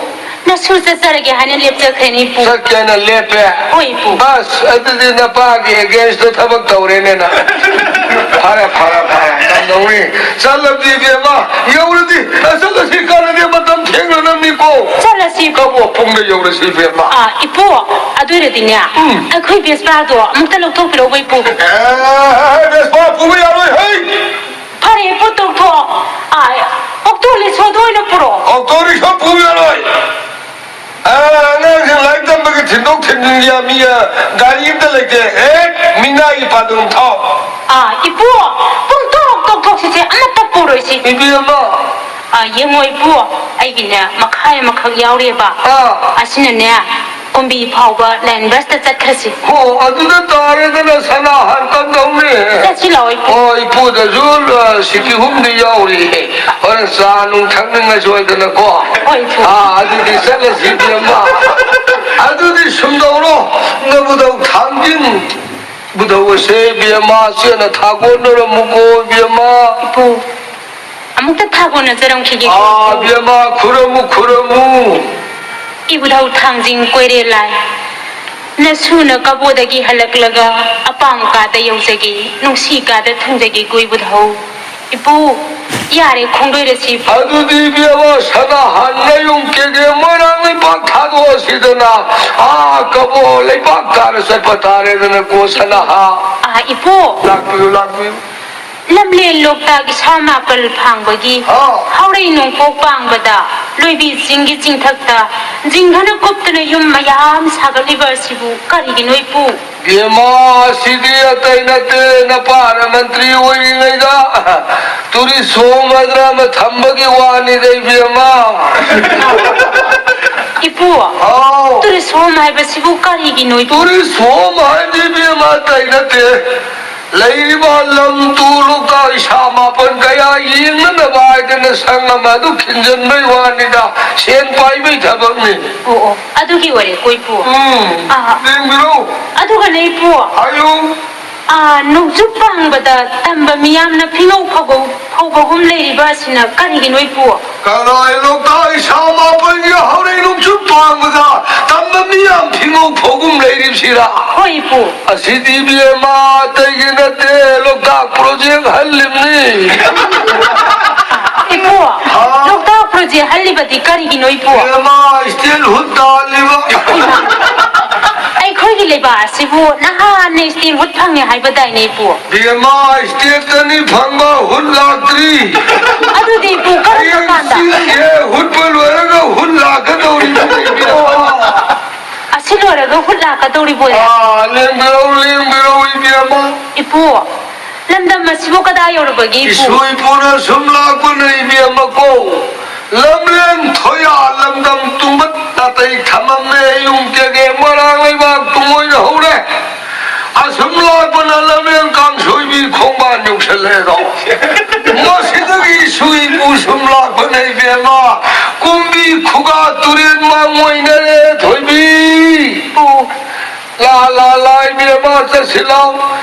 ꯅꯁꯨ ꯆꯠꯆꯔꯒꯦ ꯍꯥꯏꯅ ꯂꯦꯞꯆꯈ꯭ꯔꯦꯅꯦ, ꯏꯄꯨ꯫ ꯆꯠꯀꯦꯅ ꯂꯦꯞꯄꯦ? ꯍꯣꯏ, ꯏꯄꯨ꯫ ꯑꯁ, ꯑꯗꯨꯗꯤ ꯅꯄꯥꯒꯤ against ꯊꯕꯛ ꯇꯧꯔꯦꯅꯦ ꯅꯪ꯫ ꯐꯔꯦ, ꯐꯔꯦ, ꯐꯔꯦ, ꯀꯝꯗꯧꯅꯤ? ꯆꯠꯂꯗꯤ, ꯏꯕꯦꯝꯃ, ꯌꯧꯔꯗꯤ, ꯑ, ꯆꯠꯂꯁꯤ, ꯀꯥꯟꯅꯗꯦ, ꯃꯇꯝ ꯊꯦꯡꯅꯅꯕꯅꯤꯀꯣ꯫ ꯆꯠꯂꯁꯤ, ꯏꯄꯨ꯫ ꯀꯕꯣꯛ ꯄꯨꯡꯗ ꯌꯧꯔꯁꯤ, ꯏꯕꯦꯝꯃ꯫ ꯑꯥ, ꯏꯄꯨ, ꯑꯗꯨ ꯑꯣꯏꯔꯗꯤꯅꯦ, ꯎꯝ꯫ ꯑꯩꯈꯣꯏ ꯕꯦꯁꯄꯥꯗꯣ ꯑꯃꯨꯛꯇ ꯂꯧꯊꯣꯛꯄꯤꯔꯛꯎ, ꯏꯄꯨ꯫ ꯑꯦ, ꯕꯦꯁꯄꯥ ꯄꯨꯕ ꯌꯥꯔꯣꯏ, ꯍꯩ! ꯐꯔꯦ, ꯏꯄꯨ, ꯇꯣꯛꯊꯣꯛꯑꯣ꯫ ꯑꯥ, ꯑꯣꯛꯇꯣ ꯔꯤꯛꯁꯣꯗꯣ ꯑꯣꯏꯅ ꯄꯨꯔꯛꯑꯣ꯫ ꯑꯣꯛꯇꯣ ꯔꯤꯛꯁꯣ ꯄꯨꯕ ꯌꯥꯔꯣꯏ꯫ ꯑꯥ, ꯑꯉꯥꯡꯁꯤꯡ ꯂꯥꯏꯔꯤꯛ ꯇꯝꯕꯒꯤ ꯊꯤꯟꯗꯣꯛ ꯊꯤꯟꯖꯤꯟꯒꯤ ꯃꯤ, ꯑꯥ, ꯒꯥꯔꯤ ꯑꯝꯇ ꯂꯩꯇꯦ꯫ ꯑꯦ, ꯃꯤꯅꯥꯏꯒꯤ ꯄꯥꯗꯨ ꯑꯗꯨꯝ ꯊꯥꯎ꯫ ꯑꯥ, ꯏꯄꯨ, ꯄꯨꯡ ꯇꯔꯨꯛ ꯇꯣꯛꯊꯣꯛꯁꯤꯁꯦ, ꯑꯃꯠꯇ ꯄꯨꯔꯣꯏꯁꯤ꯫ ꯏꯕꯦꯝꯃ꯫ ꯑꯥ, ꯌꯦꯡꯉꯣ, ꯏꯄꯨ, ꯑꯩꯒꯤꯅꯦ, ꯃꯈꯥꯏ ꯑꯃꯈꯛ ꯌꯥꯎꯔꯤꯑꯕ꯫ ꯑꯥ꯫ ꯑꯁꯤꯅꯅꯦ, ꯀꯨꯝꯕꯤ ꯐꯥꯎꯕ ꯂꯥꯏꯟ ꯕꯁꯇ ꯆꯠꯈ꯭ꯔꯁꯤ꯫ ꯍꯣ, ꯑꯗꯨꯗ ꯇꯥꯔꯦꯗꯅ ꯁꯅꯥ ꯍꯥꯟ ꯀꯝꯗꯧꯅꯤ? ꯆꯠꯁꯤ ꯂꯥꯛꯑꯣ, ꯏꯄꯨ꯫ ꯍꯣ, ꯏꯄꯨꯗꯁꯨ, ꯑ, ꯁꯤꯀꯤ ꯍꯨꯝꯗꯤ ꯌꯥꯎꯔꯤ꯫ ꯍꯣꯔꯦꯟ ꯆꯥ ꯅꯨꯡ ꯊꯛꯅꯤꯡꯉꯁꯨ ꯑꯣꯏꯗꯅꯀꯣ꯫ ꯍꯣꯏ, ꯏꯄꯨ꯫ ꯑꯥ, ꯑꯗꯨꯗꯤ ꯆꯠꯂꯁꯤ, ꯏꯕꯦꯝꯃ꯫ ꯑꯗꯨꯗꯤ ꯁꯨꯝꯗꯧꯔꯣ, ꯅꯕꯨꯙꯧ ꯊꯥꯡꯖꯤꯡ ꯕꯨꯙꯧ ꯑꯁꯦ, ꯏꯕꯦꯝꯃ, ꯆꯦꯅ ꯊꯥꯒꯣꯟꯅꯔꯝꯃꯨꯀꯣ, ꯏꯕꯦꯝꯃ꯫ ꯏꯄꯨ꯫ ꯑꯃꯨꯛꯇ ꯊꯥꯒꯣꯟꯅꯖꯔꯝꯈꯤꯒꯦ꯫ ꯑꯥ, ꯏꯕꯦꯝꯃ, ꯈꯨꯔꯨꯝꯃꯨ, ꯈꯨꯔꯨꯝꯃꯨ꯫ ꯏꯕꯨꯙꯧ ꯊꯥꯡꯖꯤꯡ ꯀꯣꯏꯔꯦꯜ ꯂꯥꯏ, ꯅꯁꯨꯅ ꯀꯕꯣꯗꯒꯤ ꯍꯜꯂꯛꯂꯒ ꯑꯄꯥꯝ ꯀꯥꯗ ꯌꯧꯖꯒꯦ, ꯅꯨꯡꯁꯤ ꯀꯥꯗ ꯊꯨꯡꯖꯒꯦ, ꯏꯕꯨꯙꯧ꯫ ꯏꯄꯨ, ꯌꯥꯔꯦ, ꯈꯣꯡꯗꯣꯏꯔꯁꯤ, ꯏꯄꯨ꯫ ꯑꯗꯨꯗꯤ, ꯏꯕꯦꯝꯃ, ꯁꯅꯥꯍꯥꯟ ꯅꯌꯨꯝ ꯀꯦꯒꯦ ꯃꯣꯏꯔꯥꯡ ꯂꯩꯄꯥꯛ ꯊꯥꯗꯣꯛꯑꯁꯤꯗꯅ, ꯑꯥ, ꯀꯕꯣ ꯂꯩꯄꯥꯛ ꯇꯥꯔ ꯆꯠꯄ ꯇꯥꯔꯦꯗꯅꯀꯣ, ꯁꯅꯥꯍꯥ꯫ ꯑꯥ, ꯏꯄꯨ꯫ ꯂꯥꯛꯄꯤꯌꯨ, ꯂꯥꯛꯄꯤꯌꯨ꯫ ꯂꯝꯂꯦꯟ ꯂꯣꯛꯇꯥꯛ ꯏꯁꯥ ꯃꯥꯄꯜ ꯐꯥꯡꯕꯒꯤ ꯑꯥ꯫ ꯍꯥꯎꯔꯩ ꯅꯣꯡꯄꯣꯛ ꯄꯥꯡꯕꯗ ꯂꯣꯏꯕꯤ ꯆꯤꯡꯒꯤ ꯆꯤꯡꯊꯛꯇ ꯖꯤꯡꯒꯅ ꯀꯨꯞꯇꯨꯅ ꯌꯨꯝ ꯃꯌꯥꯝ ꯁꯥꯒꯠꯂꯤꯕ ꯑꯁꯤꯕꯨ ꯀꯔꯤꯒꯤꯅꯣ, ꯏꯄꯨ? ꯏꯕꯦꯝꯃ, ꯁꯤꯗꯤ ꯑꯇꯩ ꯅꯠꯇꯦ, ꯅꯄꯥꯅ ꯃꯟꯇ꯭ꯔꯤ ꯑꯣꯏꯔꯤꯉꯩꯗ ꯇꯨꯔꯤꯁ ꯍꯣꯝ ꯍꯥꯏꯗꯅ ꯑꯃ ꯊꯝꯕꯒꯤ ꯋꯥꯅꯤꯗ, ꯏꯕꯦꯝꯃ꯫ ꯏꯄꯨ, ꯑꯥꯎ꯫ Tourist home ꯍꯥꯏꯕꯁꯤꯕꯨ ꯀꯔꯤꯒꯤꯅꯣ, ꯏꯄꯨ? Tourist home ꯍꯥꯏꯗꯤ, ꯏꯕꯦꯝꯃ, ꯑꯇꯩ ꯅꯠꯇꯦ꯫ ꯂꯩꯔꯤꯕ ꯂꯝ ꯇꯨ ꯂꯣꯛꯇꯥꯛ ꯏꯁꯥ ꯃꯥꯄꯟ ꯀꯌꯥ ꯌꯦꯡꯅꯅꯕ ꯍꯥꯏꯗꯅ ꯁꯪ ꯑꯃ ꯑꯗꯨ ꯈꯤꯟꯖꯟꯕꯩ ꯋꯥꯅꯤꯗ, ꯁꯦꯟ ꯄꯥꯏꯕꯩ ꯊꯕꯛꯅꯤ꯫ ꯑꯣ, ꯑꯣ, ꯑꯗꯨꯒꯤ ꯑꯣꯏꯔꯦꯀꯣ, ꯏꯄꯨ꯫ ꯎꯝ, ꯑꯥ꯫ ꯌꯦꯡꯕꯤꯔꯣ꯫ ꯑꯗꯨꯒꯅꯦ, ꯏꯄꯨ꯫ ꯍꯥꯏꯌꯨ꯫ ꯑꯥ, ꯅꯣꯡꯆꯨꯞ ꯄꯥꯡꯕꯗ ꯇꯝꯕ ꯃꯤꯌꯥꯝꯅ ꯐꯤꯉꯧ ꯐꯧꯕ-, ꯐꯧꯕꯒꯨꯝ ꯂꯩꯔꯤꯕ ꯑꯁꯤꯅ ꯀꯔꯤꯒꯤꯅꯣ, ꯏꯄꯨ? ꯀꯗꯥꯏ ꯂꯣꯛꯇꯥꯛ ꯏꯁꯥ ꯃꯥꯄꯟꯒꯤ ꯍꯧꯔꯩ ꯅꯣꯡꯆꯨꯞ ꯄꯥꯡꯕꯗ ꯇꯝꯕ ꯃꯤꯌꯥꯝ ꯐꯤꯉꯧ ꯐꯧꯒꯨꯝ ꯂꯩꯔꯤꯕꯁꯤꯔꯥ? ꯍꯣꯏ, ꯏꯄꯨ꯫ ꯑꯁꯤꯗꯤ, ꯏꯕꯦꯝꯃ, ꯑꯇꯩꯒꯤ ꯅꯠꯇꯦ, ꯂꯣꯛꯇꯥꯛ project ꯍꯜꯂꯤꯕꯅꯤ꯫ ꯏꯄꯨ, ꯍꯥ? ꯂꯣꯛꯇꯥꯛ project ꯍꯜꯂꯤꯕꯗꯤ ꯀꯔꯤꯒꯤꯅꯣ, ꯏꯄꯨ? ꯏꯕꯦꯝꯃ, steel hook ꯇꯥꯍꯜꯂꯤꯕ꯫ ꯏꯃꯥ, ꯑꯩꯈꯣꯏꯒꯤ ꯂꯩꯕꯥꯛ ꯑꯁꯤꯕꯨ ꯅꯍꯥꯟꯅ steel hook ꯐꯪꯉꯦ ꯍꯥꯏꯕꯗꯥꯏꯅꯦ, ꯏꯄꯨ? ꯏꯕꯦꯝꯃ, state ꯑꯅꯤ ꯐꯪꯕ hook ꯂꯥꯛꯇ꯭ꯔꯤ꯫ ꯑꯗꯨꯗꯤ, ꯏꯄꯨ, ꯀꯔꯝꯕ ꯍꯌꯦꯡ ꯀꯥꯟꯗ? Steel ꯁꯦ ꯍꯨꯠꯄ ꯂꯣꯏꯔꯒ hook ꯂꯥꯛꯀꯗꯧꯔꯤꯕꯅꯤ, ꯏꯕꯦꯝꯃ꯫ ꯑꯁꯤ ꯂꯣꯏꯔꯒ hook ꯂꯥꯛꯀꯗꯧꯔꯤꯕꯣꯏꯔꯦ? ꯑꯥ, ꯂꯦꯡꯕꯤꯔꯧ, ꯂꯦꯡꯕꯤꯔꯧ, ꯏꯕꯦꯝꯃ꯫ ꯏꯄꯨ, ꯂꯝꯗꯝ ꯑꯁꯤꯕꯨ ꯀꯗꯥꯏ ꯌꯧꯔꯕꯒꯦ, ꯏꯄꯨ? ꯏꯁꯨ ꯏꯄꯨꯅ ꯁꯨꯝ ꯂꯥꯛꯄꯅ, ꯏꯕꯦꯝꯃ ꯀꯣ, ꯂꯝꯂꯦꯟ ꯊꯣꯌꯥ ꯂꯝꯗꯝ ꯇꯨꯡꯕ ꯅꯥꯇꯩ ꯊꯝꯃꯝꯃꯦ, ꯌꯨꯝ ꯀꯩꯀꯩ ꯃꯔꯥꯡ ꯂꯩꯕꯥꯛ ꯇꯨꯡꯑꯣꯏꯅ ꯍꯧꯔꯦ꯫ ꯑꯁꯨꯝ ꯂꯥꯛꯄꯅ ꯂꯝꯂꯦꯟ ꯀꯥꯡꯁꯣꯏꯕꯤ ꯈꯣꯡꯕꯥꯟ ꯌꯧꯁꯜꯂꯦꯗꯣ꯫ ꯃꯁꯤꯗꯒꯤ ꯏꯁꯨ ꯏꯄꯨ ꯁꯨꯝ ꯂꯥꯛꯄꯅ, ꯏꯕꯦꯝꯃ, ꯀꯨꯝꯕꯤ ꯈꯨꯒꯥ ꯇꯨꯔꯦꯟ ꯃꯥꯡ ꯑꯣꯏꯅꯔꯦ, ꯊꯣꯏꯕꯤ꯫ ꯏꯄꯨ꯫ ꯂꯥ, ꯂꯥ, ꯂꯥ, ꯏꯕꯦꯝꯃ, ꯆꯠꯁꯤ ꯂꯥꯎ꯫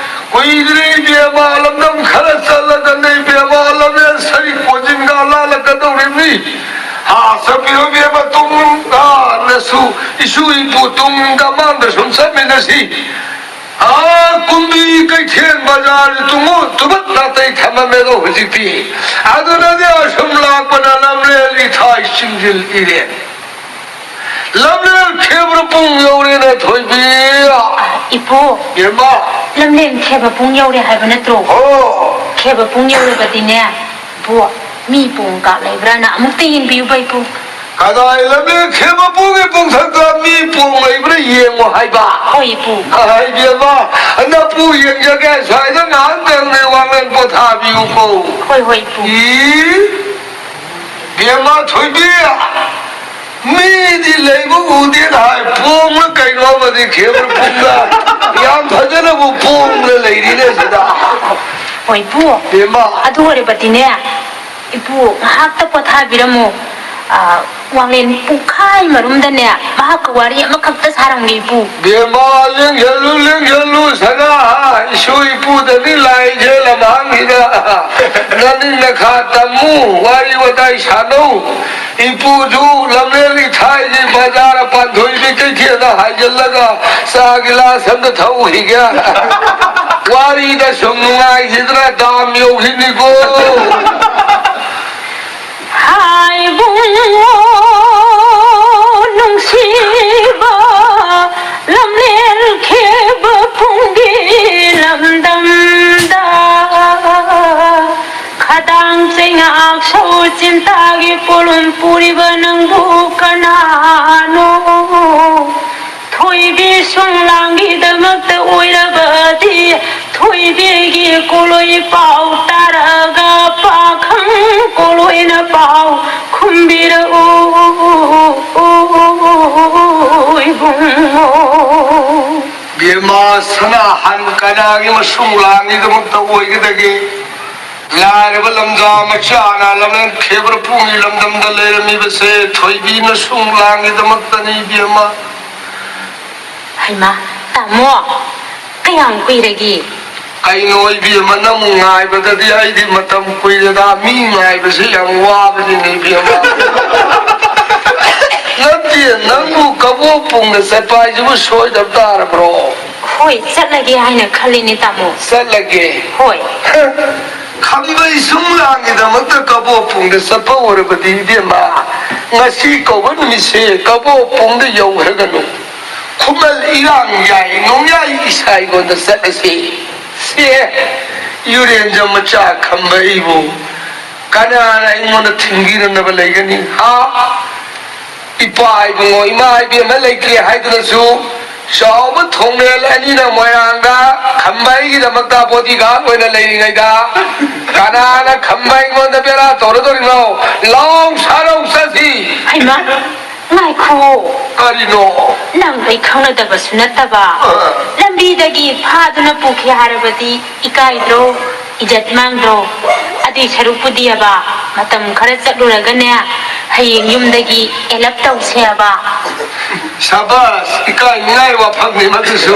ꯀꯨꯏꯗ꯭ꯔꯦ, ꯏꯕꯦꯝꯃ, ꯂꯝꯗꯝ ꯈꯔ ꯆꯠꯂꯒꯅꯦ, ꯏꯕꯦꯝꯃ, ꯂꯝꯂꯦꯟ ꯁꯔꯤꯛ ꯀꯣꯟꯖꯤꯟꯒ ꯂꯥꯜꯂꯛꯀꯗꯧꯔꯤꯕꯅꯤ꯫ ꯑꯥ, ꯆꯠꯄꯤꯔꯣ, ꯏꯕꯦꯝꯃ, ꯇꯨꯡ, ꯑꯥ, ꯅꯁꯨ, ꯏꯁꯨ ꯏꯄꯨ ꯇꯨꯡꯗ ꯃꯥꯡꯗ ꯁꯨꯝ ꯆꯠꯃꯤꯟꯅꯁꯤ꯫ ꯑꯥ, ꯀꯨꯝꯕꯤ ꯀꯩꯊꯦꯜ ꯕꯖꯥꯔ ꯇꯨꯡ ꯇꯨꯕꯠ ꯅꯥꯇꯩ ꯊꯝꯃꯝꯃꯦꯗꯣ ꯍꯧꯖꯤꯛꯇꯤ꯫ ꯑꯗꯨꯅꯅꯦ ꯑꯁꯨꯝ ꯂꯥꯛꯄꯅ ꯂꯝꯂꯦꯟ ꯏꯊꯥꯏ ꯆꯤꯡꯖꯤꯜ ꯏꯔꯦꯟ꯫ ꯂꯝꯂꯦꯟ ꯈꯦꯕ꯭ꯔ ꯄꯨꯡ ꯌꯧꯔꯦꯅꯦ, ꯊꯣꯏꯕꯤ꯫ ꯏꯄꯨ, ꯏꯃꯥ꯫ ꯂꯝꯂꯦꯟ ꯈꯦꯕ ꯄꯨꯡ ꯌꯧꯔꯦ ꯍꯥꯏꯕ ꯅꯠꯇ꯭ꯔꯣ? ꯍꯣ꯫ ꯈꯦꯕ ꯄꯨꯡ ꯌꯧꯔꯕꯗꯤꯅꯦ, ꯏꯄꯨ, ꯃꯤ ꯄꯣꯡ ꯀꯥꯞ ꯂꯩꯕ꯭ꯔꯥꯅ ꯑꯃꯨꯛꯇ ꯌꯦꯡꯕꯤꯌꯨꯕ, ꯏꯄꯨ꯫ ꯀꯗꯥꯏ ꯂꯝꯂꯦꯟ ꯈꯦꯕ ꯄꯨꯡꯒꯤ ꯄꯣꯡꯊꯛꯇ ꯃꯤ ꯄꯣꯡ ꯂꯩꯕ꯭ꯔꯥ ꯌꯦꯡꯉꯣ ꯍꯥꯏꯕ? ꯍꯣꯏ, ꯏꯄꯨ꯫ ꯑꯍꯥꯏ, ꯏꯕꯦꯝꯃ, ꯅꯄꯨ ꯌꯦꯡꯖꯒꯦ, ꯁ꯭ꯋꯥꯏꯗ ꯉꯥꯏꯍꯥꯛꯇꯪꯅꯦ ꯋꯥꯡꯂꯦꯟ ꯄꯣꯊꯥꯕꯤꯌꯨꯀꯣ꯫ ꯍꯣꯏ, ꯍꯣꯏ, ꯏꯄꯨ꯫ ꯏ, ꯏꯕꯦꯝꯃ ꯊꯣꯏꯕꯤ, ꯃꯤꯗꯤ ꯂꯩꯕ ꯎꯗꯦꯅ ꯍꯥꯏ, ꯄꯣꯡꯅ ꯀꯩꯅꯣ ꯑꯃꯗꯤ ꯈꯦꯕꯔ ꯄꯨꯡꯗ ꯌꯥꯝ ꯐꯖꯅꯕꯨ ꯄꯣꯡꯅ ꯂꯩꯔꯤꯅꯦ ꯁꯤꯗ꯫ ꯍꯣꯏ, ꯏꯄꯨ꯫ ꯏꯃꯥ꯫ ꯑꯗꯨ ꯑꯣꯏꯔꯕꯗꯤꯅꯦ, ꯏꯄꯨ, ꯉꯥꯏꯍꯥꯛꯇ ꯄꯣꯊꯥꯕꯤꯔꯝꯃꯨ꯫ ꯑ, ꯋꯥꯡꯂꯦꯟ ꯄꯨꯡꯈꯥꯏ ꯃꯔꯨꯝꯗꯅꯦ, ꯃꯍꯥꯛꯀ ꯋꯥꯔꯤ ꯑꯃꯈꯛꯇ ꯁꯥꯔꯝꯒꯦ, ꯏꯄꯨ꯫ ꯕꯦꯝꯃ, ꯂꯦꯡꯁꯜꯂꯨ, ꯂꯦꯡꯁꯜꯂꯨ, ꯁꯅꯥ, ꯏꯁꯨ ꯏꯄꯨꯗꯅꯤ ꯂꯥꯏꯁꯦ ꯂꯝꯍꯥꯡꯁꯤꯗ꯫ ꯅꯅꯤꯡ ꯅꯈꯥ ꯇꯝꯃꯨ, ꯋꯥꯔꯤ ꯋꯥꯇꯥꯏ ꯁꯥꯟꯅꯧ꯫ ꯏꯄꯨꯁꯨ ꯂꯝꯂꯦꯟ ꯏꯊꯥꯏꯒꯤ ꯕꯖꯥꯔ ꯄꯥꯟꯊꯣꯏꯕꯤ ꯀꯩꯊꯦꯜꯗ ꯍꯥꯏꯖꯤꯜꯂꯒ ꯆꯥ ꯒꯤꯂꯥꯁ ꯑꯝꯇ ꯊꯛꯎꯈꯤꯒꯦ꯫ ꯋꯥꯔꯤꯗ ꯁꯨꯝ ꯅꯨꯡꯉꯥꯏꯈꯤꯗꯅ ꯗꯥꯝ ꯌꯧꯈꯤꯅꯤꯀꯣ꯫ ꯍꯥꯏꯕꯨꯡꯉꯣ ꯅꯨꯡꯁꯤꯕ ꯂꯝꯂꯦꯟ ꯈꯦꯕ ꯄꯨꯡꯒꯤ ꯂꯝꯗꯝꯗ ꯈꯗꯥꯡ ꯆꯩꯉꯥꯛ ꯁꯧ ꯆꯤꯟꯇꯥꯒꯤ ꯄꯣꯂꯨꯝ ꯄꯨꯔꯤꯕ ꯅꯪꯕꯨ ꯀꯅꯥꯅꯣ? ꯊꯣꯏꯕꯤ ꯁꯨꯝꯂꯥꯡꯒꯤꯗꯃꯛꯇ ꯑꯣꯏꯔꯕꯗꯤ ꯊꯣꯏꯕꯤꯒꯤ ꯀꯣꯂꯣꯏ ꯄꯥꯎ ꯇꯥꯔꯒ ꯄꯥꯈꯪ ꯀꯣꯂꯣꯏꯅ ꯄꯥꯎ ꯈꯨꯝꯕꯤꯔꯛꯎ ꯏꯕꯨꯡꯉꯣ꯫ ꯕꯦꯝꯃ ꯁꯅꯥꯍꯟ ꯀꯅꯥꯒꯤ ꯃꯁꯨꯡ ꯂꯥꯡꯒꯤꯗꯃꯛꯇ ꯑꯣꯏꯒꯗꯒꯦ? ꯂꯥꯏꯔꯕ ꯂꯝꯖꯥ ꯃꯆꯥꯅ ꯂꯝꯂꯦꯟ ꯈꯦꯕ꯭ꯔ ꯄꯨꯡꯒꯤ ꯂꯝꯗꯝꯗ ꯂꯩꯔꯝꯃꯤꯕꯁꯦ ꯊꯣꯏꯕꯤꯅ ꯁꯨꯡ ꯂꯥꯡꯒꯤꯗꯃꯛꯇꯅꯤ, ꯏꯕꯦꯝꯃ꯫ ꯍꯩꯃꯥ, ꯇꯥꯃꯣ, ꯀꯌꯥꯝ ꯀꯨꯏꯔꯒꯦ? ꯀꯩꯅꯣ, ꯏꯕꯦꯝꯃ, ꯅꯪ ꯉꯥꯏꯕꯗꯗꯤ ꯑꯩꯗꯤ ꯃꯇꯝ ꯀꯨꯏꯔꯦꯗ꯫ ꯃꯤ ꯉꯥꯏꯕꯁꯤ ꯌꯥꯝ ꯋꯥꯕꯅꯤꯅꯦ, ꯏꯕꯦꯝꯃ꯫ ꯅꯠꯇꯦ, ꯅꯪꯕꯨ ꯀꯕꯣꯛ ꯄꯨꯡꯗ ꯆꯠꯄ ꯍꯥꯏꯁꯤꯕꯨ ꯁꯣꯏꯗꯕ ꯇꯥꯔꯕ꯭ꯔꯣ? ꯍꯣꯏ, ꯆꯠꯂꯒꯦ ꯍꯥꯏꯅ ꯈꯜꯂꯤꯅꯦ, ꯇꯥꯃꯣ꯫ ꯆꯠꯂꯒꯦ? ꯍꯣꯏ꯫ ꯈꯝꯕꯩ ꯁꯨꯝꯂꯥꯡꯒꯤꯗꯃꯛꯇ ꯀꯕꯣꯛ ꯄꯨꯡꯗ ꯆꯠꯄ ꯑꯣꯏꯔꯕꯗꯤ, ꯏꯕꯦꯝꯃ, ꯉꯁꯤ ꯀꯧꯕ ꯅꯨꯃꯤꯠꯁꯦ ꯀꯕꯣꯛ ꯄꯨꯡꯗ ꯌꯧꯈ꯭ꯔꯒꯅꯨ꯫ ꯈꯨꯃꯟ ꯏꯔꯥꯡ ꯌꯥꯏ, ꯅꯣꯡꯌꯥꯏ ꯏꯁꯥꯏꯒꯣꯟꯗ ꯆꯠꯂꯁꯤ꯫ ꯁꯦ, ꯌꯨꯔꯦꯟꯖꯝ ꯃꯆꯥ ꯈꯝꯕ ꯑꯩꯕꯨ ꯀꯅꯥꯅ ꯑꯩꯉꯣꯟꯗ ꯊꯤꯡꯕꯤꯔꯝꯅꯕ ꯂꯩꯒꯅꯤ? ꯍꯥ? ꯏꯄꯥ ꯏꯕꯨꯡꯉꯣ, ꯏꯃꯥ ꯏꯕꯦꯝꯃ ꯂꯩꯇ꯭ꯔꯦ ꯍꯥꯏꯗꯨꯅꯁꯨ, ꯆꯥꯎꯕ ꯊꯣꯡꯅꯦꯜ ꯑꯅꯤꯅ ꯃꯣꯏꯔꯥꯡꯗ ꯈꯝꯕ ꯑꯩꯒꯤꯗꯃꯛꯇ bodyguard ꯑꯣꯏꯅ ꯂꯩꯔꯤꯉꯩꯗ, ꯀꯅꯥꯅ ꯈꯝꯕ ꯑꯩꯉꯣꯟꯗ ꯕꯦꯔꯥ ꯇꯧꯔꯗꯧꯔꯤꯅꯣ? ꯂꯥꯎ ꯁꯥꯔꯧ ꯆꯠꯁꯤ꯫ ꯍꯩꯃꯥ! ꯉꯥꯏꯈꯣ꯫ ꯀꯔꯤꯅꯣ? ꯅꯪ ꯑꯩ ꯈꯪꯅꯗꯕꯁꯨ ꯅꯠꯇꯕ꯫ ꯑ꯫ ꯂꯝꯕꯤꯗꯒꯤ ꯐꯥꯗꯨꯅ ꯄꯨꯈꯤ ꯍꯥꯏꯔꯕꯗꯤ ꯏꯀꯥꯏꯗ꯭ꯔꯣ? ꯏꯖꯠ ꯃꯥꯡꯗ꯭ꯔꯣ? ꯑꯗꯨꯏ ꯁꯔꯨꯛꯄꯨꯗꯤꯑꯕ, ꯃꯇꯝ ꯈꯔ ꯆꯠꯂꯨꯔꯒꯅꯦ, ꯍꯌꯦꯡ ꯌꯨꯝꯗꯒꯤ ꯑꯦꯂꯞ ꯇꯧꯁꯦꯕ꯫ ꯁꯕꯥꯁ, ꯏꯀꯥꯏꯅꯤꯡꯉꯥꯏ ꯋꯥꯐꯝꯅꯤ ꯃꯗꯨꯁꯨ꯫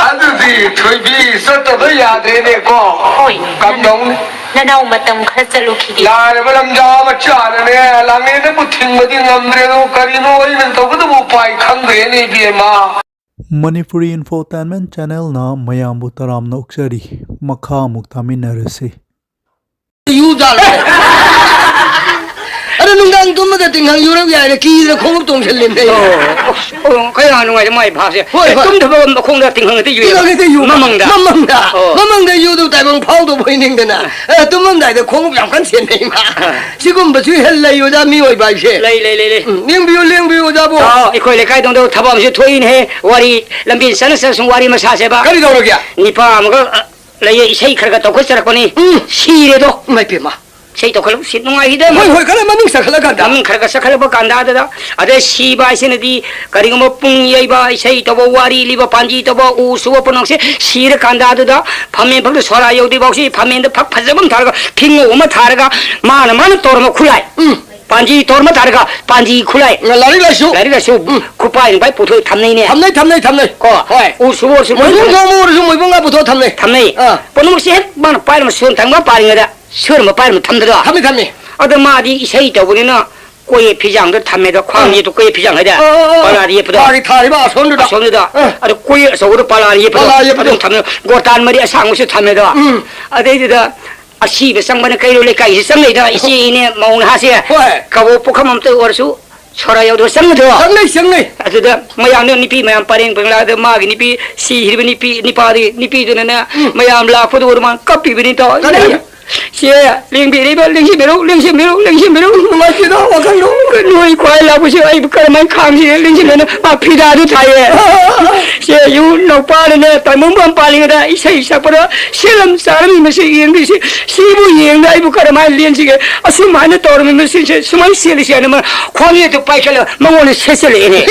ꯑꯗꯨꯗꯤ ꯊꯣꯏꯕꯤ, ꯆꯠꯇꯕ ꯌꯥꯗ꯭ꯔꯦꯅꯦꯀꯣ꯫ ꯍꯣꯏ꯫ ꯀꯝꯗꯧꯅꯤ? ꯅꯅꯥꯎ ꯃꯇꯝ ꯈꯔ ꯆꯠꯂꯨꯈꯤꯒꯦ꯫ ꯂꯥꯏꯔꯕ ꯂꯝꯖꯥ ꯃꯆꯥꯅꯅꯦ, ꯂꯥꯡꯂꯦꯟꯗꯕꯨ ꯊꯤꯡꯕꯗꯤ ꯉꯝꯗ꯭ꯔꯦꯗꯣ, ꯀꯔꯤꯅꯣ ꯑꯩꯅ ꯇꯧꯒꯗꯕ ꯎꯄꯥꯏ ꯈꯪꯗ꯭ꯔꯦꯅꯦ, ꯏꯕꯦꯝꯃ꯫ ꯃꯅꯤꯄꯨꯔꯤ ꯏꯟꯐꯣꯇꯦꯟꯃꯦꯟ ꯆꯦꯅꯦꯜꯅ ꯃꯌꯥꯝꯕꯨ ꯇꯔꯥꯝꯅ ꯑꯣꯛꯆꯔꯤ꯫ ꯃꯈꯥ ꯑꯃꯨꯛ ꯇꯥꯃꯤꯟꯅꯔꯁꯤ꯫ ꯌꯨ ꯖꯥꯠꯂꯣ? ꯑꯗꯣ ꯅꯨꯡꯗꯥꯡ ꯇꯨꯝꯕꯗ ꯇꯤꯡꯈꯪ ꯌꯨꯔꯛ ꯌꯥꯏꯅ ꯀꯤꯗꯅ ꯈꯣꯡꯎꯞ ꯇꯣꯡꯁꯜꯂꯤꯕꯅꯦ ꯑꯩ꯫ ꯑꯣ, ꯑꯣ, ꯀꯌꯥ ꯅꯨꯡꯉꯥꯏꯔꯦ ꯃꯥꯏ ꯚꯥꯞꯁꯦ꯫ ꯍꯣꯏ, ꯍꯣꯏ꯫ ꯇꯨꯝꯗꯕ ꯃꯈꯣꯡꯗ ꯇꯤꯡꯈꯪ ꯍꯦꯛꯇ ꯌꯨꯏ꯫ ꯇꯤꯡꯈꯪ ꯍꯦꯛꯇ ꯌꯨ꯫ ꯃꯃꯪꯗ꯫ ꯃꯃꯪꯗ꯫ ꯑꯣ꯫ ꯃꯃꯪꯗ ꯌꯨꯗꯨ ꯇꯥꯏꯕꯪ ꯐꯥꯎꯗꯕꯣꯏ ꯅꯤꯡꯗꯅ꯫ ꯑ, ꯇꯨꯝꯃꯝꯗꯥꯏꯗ ꯈꯣꯡꯎꯞ ꯌꯥꯝ ꯀꯟꯅ ꯁꯦꯟꯅꯩ ꯃꯥ꯫ ꯑ꯫ ꯁꯤꯒꯨꯝꯕꯁꯨ ꯍꯦꯛ ꯂꯩꯌꯨꯗ ꯃꯤꯑꯣꯏꯕ ꯍꯥꯏꯁꯦ꯫ ꯂꯩ, ꯂꯩ, ꯂꯩ, ꯂꯩ꯫ ꯎꯝ, ꯂꯦꯡꯕꯤꯌꯨ, ꯂꯦꯡꯕꯤꯌꯨ, ꯑꯣꯖꯥꯕꯨ꯫ ꯑꯥꯎ, ꯑꯩꯈꯣꯏ ꯂꯩꯀꯥꯏꯗꯧꯗ ꯊꯕꯛ ꯑꯃꯁꯨ ꯊꯣꯛꯏꯅꯦꯍꯦ꯫ ꯋꯥꯔꯤ ꯂꯝꯕꯤ ꯆꯠꯅ ꯆꯠꯅ ꯁꯨꯝ ꯋꯥꯔꯤ ꯃꯁꯥꯁꯦꯕ꯫ ꯀꯔꯤ ꯇꯧꯔꯒꯦ? ꯅꯤꯄꯥ ꯑꯃꯒ, ꯑ, ꯂꯩꯌꯦ, ꯏꯁꯩ ꯈꯔ ꯈꯔ ꯇꯧꯈꯠꯆꯔꯛꯄꯅꯤ꯫ ꯎꯝ꯫ ꯁꯤꯔꯦꯗꯣ꯫ ꯏꯃꯥꯏ ꯄꯦꯝꯃ꯫ ꯏꯁꯩ ꯇꯧꯈꯠꯂꯛꯄ ꯁꯤ ꯅꯨꯡꯉꯥꯏꯈꯤꯗꯦ꯫ ꯍꯣꯏ, ꯍꯣꯏ, ꯈꯔ ꯃꯃꯤꯡ ꯆꯠꯈꯠꯂꯀꯥꯟꯗ꯫ ꯃꯃꯤꯡ ꯈꯔ ꯈꯔ ꯆꯠꯈꯠꯂꯛꯄ ꯀꯥꯟꯗ ꯑꯗꯨꯗ, ꯑꯗ ꯁꯤꯕ ꯍꯥꯏꯁꯤꯅꯗꯤ ꯀꯔꯤꯒꯨꯝꯕ ꯄꯨꯡ ꯌꯩꯕ, ꯏꯁꯩ ꯇꯧꯕ, ꯋꯥꯔꯤ ꯂꯤꯕ, ꯄꯥꯟꯖꯤ ꯇꯧꯕ, ꯎ ꯁꯨꯕ ꯄꯨꯝꯅꯃꯛꯁꯦ ꯁꯤꯔꯀꯥꯟꯗ ꯑꯗꯨꯗ ꯐꯝꯃꯦꯟ ꯐꯛꯇ ꯁꯣꯔꯥ ꯌꯧꯗ꯭ꯔꯤꯐꯥꯎꯁꯤ ꯐꯝꯃꯦꯟꯗ ꯐꯛ ꯐꯖꯕ ꯑꯃ ꯊꯥꯔꯒ ꯐꯤꯉꯧ ꯑꯃ ꯊꯥꯔꯒ ꯃꯥꯅ, ꯃꯥꯅ ꯇꯧꯔꯝꯕ ꯈꯨꯠꯂꯥꯏ꯫ ꯎꯝ꯫ ꯄꯥꯟꯖꯤ ꯇꯧꯔꯝꯕ ꯊꯥꯔꯒ ꯄꯥꯟꯖꯤ ꯈꯨꯠꯂꯥꯏ꯫ ꯂꯥꯏꯔꯤꯛ ꯂꯥꯏꯁꯨ꯫ ꯂꯥꯏꯔꯤꯛ ꯂꯥꯏꯁꯨ ꯎꯝ꯫ ꯈꯨꯄꯥꯏ ꯅꯨꯡꯄꯥꯏ ꯄꯨꯊꯣꯛꯑ ꯊꯝꯅꯩꯅꯦ꯫ ꯊꯝꯅꯩ, ꯊꯝꯅꯩ, ꯊꯝꯅꯩ꯫ ꯀꯣ꯫ ꯍꯣꯏ꯫ ꯎ ꯁꯨꯕ ꯑꯣꯏꯔꯁꯨ ꯃꯣꯏꯕꯨꯡ ꯂꯣꯏꯅ ꯈꯣꯡꯕ ꯑꯣꯏꯔꯁꯨ ꯃꯣꯏꯕꯨꯡꯒ ꯄꯨꯊꯣꯛꯑ ꯊꯝꯅꯩ꯫ ꯊꯝꯅꯩ꯫ ꯑꯥ꯫ ꯄꯨꯝꯅꯃꯛꯁꯦ ꯍꯦꯛ ꯃꯥꯅ ꯄꯥꯏꯔꯝꯕ ꯁꯣꯟ ꯊꯝꯕ ꯄꯥꯔꯤꯉꯩꯗ ꯁꯣꯟꯕ ꯄꯥꯏꯔꯝꯕ ꯊꯝꯗ꯭ꯔꯣ? ꯊꯝꯃꯤ, ꯊꯝꯃꯤ꯫ ꯑꯗ ꯃꯥꯗꯤ ꯏꯁꯩ ꯇꯧꯕꯅꯤꯅ ꯀꯣꯌꯦ ꯐꯤꯖꯥꯡꯗ ꯊꯝꯃꯦꯗꯣ, ꯈ꯭ꯋꯥꯡ ꯑꯥ꯫ ꯌꯦꯠꯇꯨ ꯀꯣꯌꯦ ꯐꯤꯖꯥꯡ ꯍꯥꯏꯗ ꯑꯥ, ꯑꯥ, ꯑꯥ꯫ ꯄꯥꯂꯥꯗ ꯌꯦꯞꯄꯗꯣ꯫ ꯃꯥꯒꯤ ꯊꯥꯔꯤꯕ ꯑꯁꯣꯝꯗꯨꯗ꯫ ꯑꯁꯣꯝꯗꯨꯗ꯫ ꯑꯥ꯫ ꯑꯗ ꯀꯣꯌꯦ ꯑꯆꯧꯕꯗꯣ ꯄꯥꯂꯥꯗ ꯌꯦꯞꯄꯗꯣ꯫ ꯄꯥꯂꯥꯗ ꯌꯦꯞꯄꯗꯣ꯫ ꯑꯗꯨꯝ ꯊꯝꯃꯦ꯫ ꯒꯣꯔꯇꯥꯟ ꯃꯔꯤ ꯑꯁꯥꯡꯕꯁꯨ ꯊꯝꯃꯦꯗꯣ꯫ ꯎꯝ꯫ ꯑꯗꯩꯗꯨꯗ ꯑꯁꯤꯕ ꯆꯪꯕꯅ ꯀꯩꯔꯣ ꯂꯩꯀꯥꯏꯁꯤ ꯆꯪꯅꯩꯗ ꯏꯆꯦ ꯏꯅꯦ ꯃꯧ ꯅꯍꯥꯁꯦ꯫ ꯍꯣꯏ꯫ ꯀꯕꯣꯛ ꯄꯨꯈꯝ ꯑꯝꯇ ꯑꯣꯏꯔꯁꯨ ꯁꯣꯔꯥ ꯌꯥꯎꯗꯕ ꯆꯪꯒꯗ꯭ꯔꯣ? ꯆꯪꯅꯩ, ꯆꯪꯅꯩ꯫ ꯑꯗꯨꯗ ꯃꯌꯥꯝꯅ ꯅꯨꯄꯤ ꯃꯌꯥꯝ ꯄꯔꯦꯡ ꯄꯔꯦꯡ ꯂꯥꯛꯑꯗ ꯃꯥꯒꯤ ꯅꯨꯄꯤ ꯁꯤꯈ꯭ꯔꯤꯕ ꯅꯨꯄꯤ ꯅꯤꯄꯥꯗꯤ ꯅꯨꯄꯤꯗꯨꯅꯅꯦ ꯎꯝ꯫ ꯃꯌꯥꯝ ꯂꯥꯛꯄꯗ ꯑꯣꯏꯔ ꯃꯥꯅ ꯀꯞꯄꯤꯕꯅꯤ ꯇꯧ꯫ ꯀꯔꯤ? ꯆꯦ, ꯂꯦꯡꯕꯤꯔꯤꯕ, ꯂꯦꯡꯁꯤꯟꯕꯤꯔꯨ, ꯂꯦꯡꯁꯤꯟꯕꯤꯔꯨ, ꯂꯦꯡꯁꯤꯟꯕꯤꯔꯨ꯫ ꯅꯨꯡꯉꯥꯏꯇꯦꯗ, ꯋꯥꯈꯜꯗꯣ꯫ ꯅꯣꯏ ꯈ꯭ꯋꯥꯏ ꯂꯥꯛꯄꯁꯦ ꯑꯩꯕꯨ ꯀꯔꯝꯍꯥꯏꯅ ꯈꯥꯡꯁꯤꯒꯦ? ꯂꯦꯡꯁꯤꯟꯕꯤꯔꯨ꯫ ꯃꯥ ꯐꯤꯗꯥꯗꯨ ꯊꯥꯏꯌꯦ꯫ ꯆꯦ, ꯌꯨ ꯅꯧꯄꯥꯅꯅꯦ, ꯇꯥꯏꯕꯪ ꯄꯥꯟ ꯄꯥꯜꯂꯤꯉꯩꯗ ꯏꯁꯩ ꯁꯛꯄꯗ ꯁꯦꯠꯂꯝ ꯆꯥꯔꯝꯃꯤ ꯃꯁꯤ ꯌꯦꯡꯕꯤꯁꯤ꯫ ꯁꯤꯕꯨ ꯌꯦꯡꯗ ꯑꯩꯕꯨ ꯀꯔꯝꯍꯥꯏꯅ ꯂꯦꯟꯁꯤꯒꯦ? ꯑꯁꯨꯃꯥꯏꯅ ꯇꯧꯔꯝꯃꯤ ꯃꯁꯤꯁꯦ, ꯁꯨꯃꯥꯏꯅ ꯁꯦꯠꯂꯤꯁꯦ ꯍꯥꯏꯅ ꯃꯥ ꯈ꯭ꯋꯥꯡꯌꯦꯠꯇꯨ ꯄꯥꯏꯈꯠꯂ ꯃꯉꯣꯟꯗ ꯁꯦꯠꯆꯜꯂꯛꯑꯦꯅꯦ꯫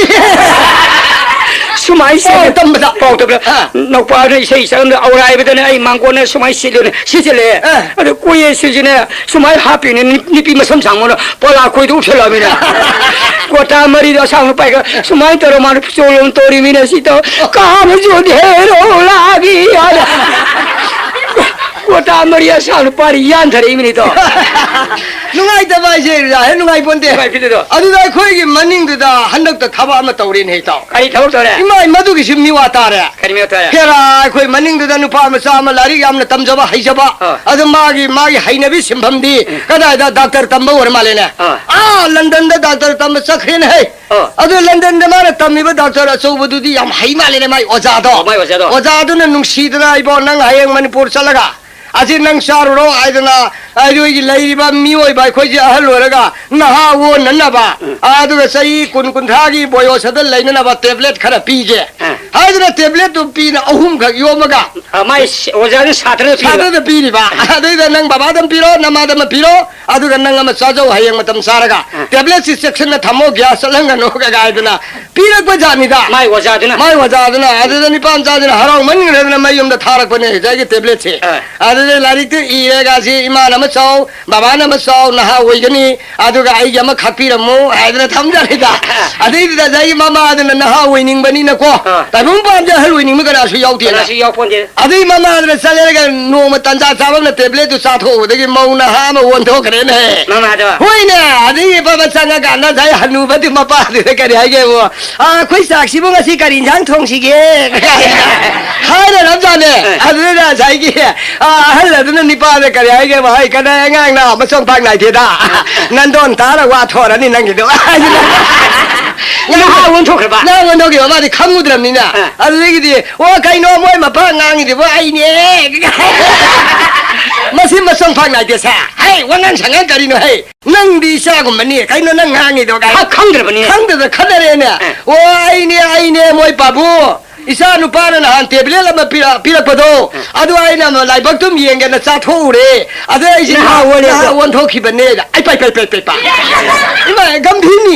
ꯁꯨꯃꯥꯏꯅ ꯁꯦꯠꯂꯦ꯫ ꯄꯥꯎ ꯇꯝꯕꯗ꯫ ꯄꯥꯎ ꯇꯝꯕꯗ꯫ ꯑꯥ꯫ ꯅꯧꯄꯥꯗꯨꯅ ꯏꯁꯩ ꯁꯛꯂꯝꯗ ꯑꯧꯔꯥꯏꯕꯗꯅꯦ ꯑꯩ ꯃꯥꯡꯒꯣꯟꯅ ꯁꯨꯃꯥꯏꯅ ꯁꯤꯠꯂꯨꯅꯦ, ꯁꯤꯠꯆꯜꯂꯛꯑꯦ꯫ ꯑꯥ꯫ ꯑꯗꯨ ꯀꯣꯏꯌꯦ ꯁꯤꯁꯤꯅꯦ ꯁꯨꯃꯥꯏꯅ ꯍꯥꯞꯄꯤꯅꯦ, ꯅꯨ-, ꯅꯨꯄꯤ ꯃꯁꯝ ꯁꯥꯡꯕꯅ ꯄꯣꯂꯥ ꯈꯣꯏꯗ ꯎꯞꯁꯜꯂꯛꯑꯃꯤꯅ꯫ ꯀꯣꯇꯥ ꯃꯔꯤꯗꯣ ꯑꯁꯥꯡꯅ ꯄꯥꯏꯈ꯭ꯔ ꯁꯨꯃꯥꯏꯅ ꯇꯧꯔ ꯃꯥꯅ ꯆꯣꯂꯣꯝ ꯇꯧꯔꯤꯃꯤꯅ ꯁꯤ ꯇꯧ꯫ ꯀꯥꯕꯁꯨ ꯙꯦꯔꯣ ꯂꯥꯕꯤ ꯍꯥꯏꯅ꯫ ꯀꯣꯇꯥ ꯃꯔꯤ ꯑꯁꯥꯡꯅ ꯄꯥꯏꯔꯤ ꯌꯥꯟꯊꯔꯛꯏꯃꯤꯅꯤꯗꯣ꯫ ꯅꯨꯡꯉꯥꯏꯇꯕ ꯍꯥꯏꯁꯦ ꯔꯥ ꯍꯦꯛ ꯅꯨꯡꯉꯥꯏꯄꯣꯟꯇꯦ꯫ ꯅꯨꯡꯉꯥꯏ ꯐꯤꯗꯨꯗꯣ꯫ ꯑꯗꯨꯗ ꯑꯩꯈꯣꯏꯒꯤ ꯃꯅꯤꯡꯗꯨꯗ ꯍꯟꯗꯛꯇ ꯊꯕꯛ ꯑꯃ ꯇꯧꯔꯦꯅꯦ ꯏꯇꯥꯎ꯫ ꯀꯔꯤ ꯊꯕꯛ ꯇꯧꯔꯦ? ꯏꯃꯥꯏ, ꯃꯗꯨꯒꯤꯁꯨ ꯃꯤꯋꯥ ꯇꯥꯔꯦ꯫ ꯀꯔꯤ ꯃꯤꯋꯥ ꯇꯥꯔꯦ? ꯍꯦꯔꯥ, ꯑꯩꯈꯣꯏ ꯃꯅꯤꯡꯗꯨꯗ ꯅꯨꯄꯥ ꯃꯆꯥ ꯑꯃ ꯂꯥꯏꯔꯤꯛ ꯌꯥꯝꯅ ꯇꯝꯖꯕ ꯍꯩꯖꯕ꯫ ꯑꯥ꯫ ꯑꯗꯨ ꯃꯥꯒꯤ, ꯃꯥꯒꯤ ꯍꯩꯅꯕꯤ ꯁꯤꯟꯐꯝꯗꯤ ꯎꯝ꯫ ꯀꯗꯥꯏꯗ ꯗꯥꯛꯇꯔ ꯇꯝꯕ ꯑꯣꯏꯔ ꯃꯥꯜꯂꯦꯅꯦ꯫ ꯑꯥ꯫ ꯑꯥ, ꯂꯟꯗꯟꯗ ꯗꯥꯛꯇꯔ ꯇꯝꯕ ꯆꯠꯈ꯭ꯔꯦꯅꯦ ꯍꯩ꯫ ꯑꯥ꯫ ꯑꯗꯨ ꯂꯟꯗꯟꯗ ꯃꯥꯅ ꯇꯝꯃꯤꯕ ꯗꯥꯛꯇꯔ ꯑꯆꯧꯕꯗꯨꯗꯤ ꯌꯥꯝ ꯍꯩ ꯃꯥꯜꯂꯦꯅꯦ ꯃꯥꯏ ꯑꯣꯖꯥꯗꯣ꯫ ꯑꯣ, ꯃꯥꯏ ꯑꯣꯖꯥꯗꯣ꯫ ꯑꯣꯖꯥꯗꯨꯅ ꯅꯨꯡꯁꯤꯗꯅ ꯏꯕꯣ ꯅꯪ ꯍꯌꯦꯡ ꯃꯅꯤꯄꯨꯔ ꯆꯠꯂꯒ ꯑꯁꯤ ꯅꯪ ꯆꯥꯔꯨꯔꯣ ꯍꯥꯏꯗꯅ ꯑꯩꯈꯣꯏꯒꯤ ꯂꯩꯔꯤꯕ ꯃꯤꯑꯣꯏꯕ ꯑꯩꯈꯣꯏꯁꯦ ꯑꯍꯜ ꯑꯣꯏꯔꯒ ꯅꯍꯥ ꯑꯣꯟꯅꯅꯕ ꯎꯝ꯫ ꯑꯗꯨꯒ ꯆꯍꯤ ꯀꯨꯟ ꯀꯨꯟꯊ꯭ꯔꯥꯒꯤ ꯕꯣꯌꯣꯁꯗ ꯂꯩꯅꯅꯕ ꯇꯦꯕ꯭ꯂꯦꯠ ꯈꯔ ꯄꯤꯒꯦ ꯑꯥ꯫ ꯍꯥꯏꯗꯨꯅ ꯇꯦꯕ꯭ꯂꯦꯠꯇꯨ ꯄꯤꯅ ꯑꯍꯨꯝꯈꯛ ꯌꯣꯝꯃꯒ ꯑ, ꯃꯥꯏ ꯁ-, ꯑꯣꯖꯥꯗꯨ ꯁꯥꯇ꯭ꯔꯗ ꯄꯤꯕ꯫ ꯁꯥꯇ꯭ꯔꯗ ꯄꯤꯔꯤꯕ꯫ ꯑꯗꯨꯏꯗ ꯅꯪ ꯕꯕꯥꯗ ꯑꯃ ꯄꯤꯔꯣ, ꯅꯃꯥꯗ ꯑꯃ ꯄꯤꯔꯣ, ꯑꯗꯨꯒ ꯅꯪ ꯑꯃ ꯆꯥꯖꯧ ꯍꯌꯦꯡ ꯃꯇꯝ ꯆꯥꯔꯒ꯫ ꯑ꯫ ꯇꯦꯕ꯭ꯂꯦꯠꯁꯤ ꯆꯦꯛꯁꯤꯟꯅ ꯊꯝꯃꯣ, ꯒ꯭ꯌꯥꯁ ꯆꯠꯍꯟꯒꯅꯨ ꯀꯥꯏꯗꯅ ꯄꯤꯔꯛꯄ ꯖꯥꯠꯅꯤꯗ꯫ ꯃꯥꯏ ꯑꯣꯖꯥꯗꯨꯅ꯫ ꯃꯥꯏ ꯑꯣꯖꯥꯗꯨꯅ꯫ ꯑꯗꯨꯗ ꯅꯤꯄꯥ ꯃꯆꯥꯁꯤꯅ ꯍꯔꯥꯎꯃꯟꯈ꯭ꯔꯗꯅ ꯃꯌꯨꯝꯗ ꯊꯥꯔꯛꯄꯅꯦ ꯉꯁꯥꯏꯒꯤ ꯇꯦꯕ꯭ꯂꯦꯠꯁꯤ꯫ ꯑ꯫ ꯑꯗꯨꯗ ꯂꯥꯏꯔꯤꯛꯇꯨ ꯏꯔꯒ ꯁꯤ ꯏꯃꯥꯅ ꯑꯃ ꯆꯥꯎ, ꯕꯕꯥꯅ ꯑꯃ ꯆꯥꯎ, ꯅꯍꯥ ꯑꯣꯏꯒꯅꯤ, ꯑꯗꯨꯒ ꯑꯩꯒꯤ ꯑꯃ ꯈꯥꯛꯄꯤꯔꯝꯃꯨ ꯍꯥꯏꯗꯅ ꯊꯝꯖꯔꯦꯗ꯫ ꯑꯗꯩꯗꯨꯗ ꯉꯁꯥꯏꯒꯤ ꯃꯃꯥꯗꯨꯅ ꯅꯍꯥ ꯑꯣꯏꯅꯤꯡꯕꯅꯤꯅꯀꯣ, ꯑ꯫ ꯇꯥꯏꯕꯪ ꯄꯥꯟꯁꯦ ꯑꯍꯜ ꯑꯣꯏꯅꯤꯡꯕ ꯀꯅꯥꯁꯨ ꯌꯥꯎꯗꯦꯅ꯫ ꯀꯅꯥꯁꯨ ꯌꯥꯎꯄꯣꯟꯇꯦ꯫ ꯑꯗꯨꯏ ꯃꯃꯥꯗꯨꯅ ꯆꯠꯂꯦꯔꯒ ꯅꯣꯡꯃ ꯇꯟꯖꯥ ꯆꯥꯕ ꯑꯃꯅ ꯇꯦꯕ꯭ꯂꯦꯠꯇꯨ ꯆꯥꯊꯣꯛꯎꯕꯗꯒꯤ ꯃꯧ ꯅꯍꯥ ꯑꯃ ꯑꯣꯟꯊꯣꯛꯈ꯭ꯔꯦꯅꯦ꯫ ꯃꯃꯥꯗꯣ꯫ ꯍꯣꯏꯅꯦ, ꯑꯗꯨꯒꯤ ꯃꯄꯥ ꯆꯪꯉꯀꯥꯟꯗ ꯉꯁꯥꯏ ꯍꯅꯨꯕꯗꯤ ꯃꯄꯥꯗꯨꯗ ꯀꯔꯤ ꯍꯥꯏꯒꯦꯕꯨ, "ꯑꯥ, ꯑꯩꯈꯣꯏ ꯆꯥꯛꯁꯤꯕꯨ ꯉꯁꯤ ꯀꯔꯤ ꯏꯟꯖꯥꯡ ꯊꯣꯡꯁꯤꯒꯦ?" ꯍꯥꯏꯅꯔꯝꯖꯥꯠꯅꯦ꯫ ꯑꯦ꯫ ꯑꯗꯨꯗ ꯉꯁꯥꯏꯒꯤ, ꯑꯥ, ꯑꯍꯜ ꯑꯗꯨꯅ ꯅꯤꯄꯥꯗ ꯀꯔꯤ ꯍꯥꯏꯒꯦꯕꯨ, "ꯍꯩ, ꯀꯅꯥ ꯑꯉꯥꯡꯅ ꯃꯆꯣꯡ ꯄꯥꯛ ꯅꯥꯏꯗꯦꯗ꯫ ꯑꯦ꯫ ꯅꯟꯗꯣꯟ ꯇꯥꯔ ꯋꯥ ꯊꯣꯔꯅꯤ ꯅꯪꯒꯤꯗꯣ"꯫ ꯅꯍꯥ ꯑꯣꯟꯊꯣꯛꯈ꯭ꯔꯕ? ꯅꯍꯥ ꯑꯣꯟꯊꯣꯛꯈꯤꯕ, ꯃꯥꯗꯤ ꯈꯪꯉꯨꯗ꯭ꯔꯕꯅꯤꯅ꯫ ꯑꯦ꯫ ꯑꯗꯨꯗꯒꯤꯗꯤ ꯑꯣ, ꯀꯩꯅꯣ ꯃꯣꯏ ꯃꯄꯥ ꯉꯥꯡꯉꯤꯗꯨꯕꯨ ꯑꯩꯅꯦ꯫ ꯃꯁꯤ ꯃꯁꯝ ꯐꯥꯛ ꯅꯥꯏꯗꯦ ꯁꯥ꯫ ꯍꯩ, ꯋꯥꯉꯥꯡ ꯁꯉꯥꯡ ꯀꯔꯤꯅꯣ ꯍꯩ? ꯅꯪꯗꯤ ꯏꯆꯥꯒꯨꯝꯕꯅꯤ꯫ ꯀꯩꯅꯣ ꯅꯪ ꯉꯥꯡꯉꯤꯗꯣ ꯀꯥꯏ? ꯈ-, ꯈꯪꯗ꯭ꯔꯕꯅꯤ꯫ ꯈꯪꯗꯗꯅ ꯈꯠꯅꯔꯦꯅꯦ꯫ ꯑꯦ꯫ ꯑꯣ, ꯑꯩꯅꯦ, ꯑꯩꯅꯦ, ꯃꯣꯏ ꯄꯥꯕꯨ꯫ ꯏꯆꯥ ꯅꯨꯄꯥꯅ ꯅꯍꯥꯟ ꯇꯦꯕ꯭ꯂꯦꯠ ꯑꯃ ꯄꯤꯔꯛ-, ꯄꯤꯔꯛꯄꯗꯣ, ꯎꯝ꯫ ꯑꯗꯨ ꯑꯩꯅ ꯑꯃ ꯂꯥꯏꯕꯛꯇꯨꯝ ꯌꯦꯡꯒꯦꯅ ꯆꯥꯊꯣꯛꯎꯔꯦ꯫ ꯑꯗꯨ ꯑꯩꯁꯦ ꯅꯍꯥ ꯅꯍꯥ, ꯑꯣꯜꯂꯦ ꯅꯍꯥ ꯑꯗꯣ꯫ ꯑꯣꯟꯊꯣꯛꯈꯤꯕꯅꯦ꯫ ꯑꯩ ꯄꯥꯏ, ꯄꯥꯏ, ꯄꯥꯏ, ꯄꯥꯏ, ꯄꯥꯏ꯫ ꯏꯃꯥ, ꯒꯝꯚꯤꯔꯅꯤ꯫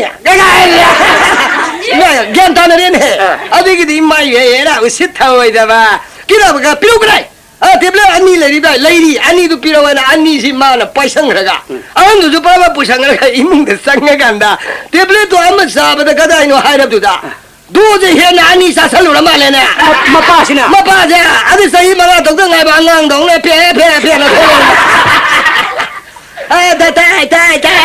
ꯏꯃꯥ, ꯒ꯭ꯌꯥꯟ ꯇꯥꯅꯔꯦꯅꯦ꯫ ꯑꯥ꯫ ꯑꯗꯨꯒꯤꯗꯤ ꯏꯃꯥ ꯏꯍꯦ ꯍꯦꯔꯥ ꯎꯁꯤꯠ ꯊꯑꯣꯏꯗꯕ꯫ ꯀꯤꯔꯕꯒ ꯄꯤꯔꯛꯎ ꯀꯗꯥꯏ? ꯑ, ꯇꯦꯕ꯭ꯂꯦꯠ ꯑꯅꯤ ꯂꯩꯔꯤꯕ, ꯂꯩꯔꯤ, ꯑꯅꯤꯗꯨ ꯄꯤꯔꯛꯑꯣ ꯍꯥꯏꯅ ꯑꯅꯤꯁꯤ ꯃꯥꯅ ꯄꯥꯏꯁꯪꯈ꯭ꯔꯒ, ꯎꯝ꯫ ꯑꯍꯟꯗꯨꯁꯨ ꯄꯔꯞ ꯄꯥꯏꯁꯪꯈ꯭ꯔꯒ ꯏꯃꯨꯡꯗ ꯆꯪꯉꯀꯥꯟꯗ, ꯇꯦꯕ꯭ꯂꯦꯠꯇꯣ ꯑꯃ ꯆꯥꯕꯗ ꯀꯗꯥꯏꯅꯣ ꯍꯥꯏꯔꯕꯗꯨꯗ, ꯑ꯫ ꯗꯣꯁꯦ ꯍꯦꯟꯅ ꯑꯅꯤ ꯆꯥꯁꯜꯂꯨꯔ ꯃꯥꯜꯂꯦꯅꯦ꯫ ꯃ-, ꯃꯄꯥꯁꯤꯅ? ꯃꯄꯥꯁꯦ, ꯑꯗꯨ ꯆꯍꯤ ꯃꯉꯥ ꯇꯧꯗ ꯉꯥꯏꯕ ꯑꯉꯥꯡꯗꯧꯅ ꯐꯦ, ꯐꯦ, ꯐꯦꯅ ꯊꯣꯛꯂꯛꯑꯦ꯫ ꯑ, ꯇꯥꯏ, ꯇꯥꯏ, ꯇꯥꯏ, ꯇꯥꯏ꯫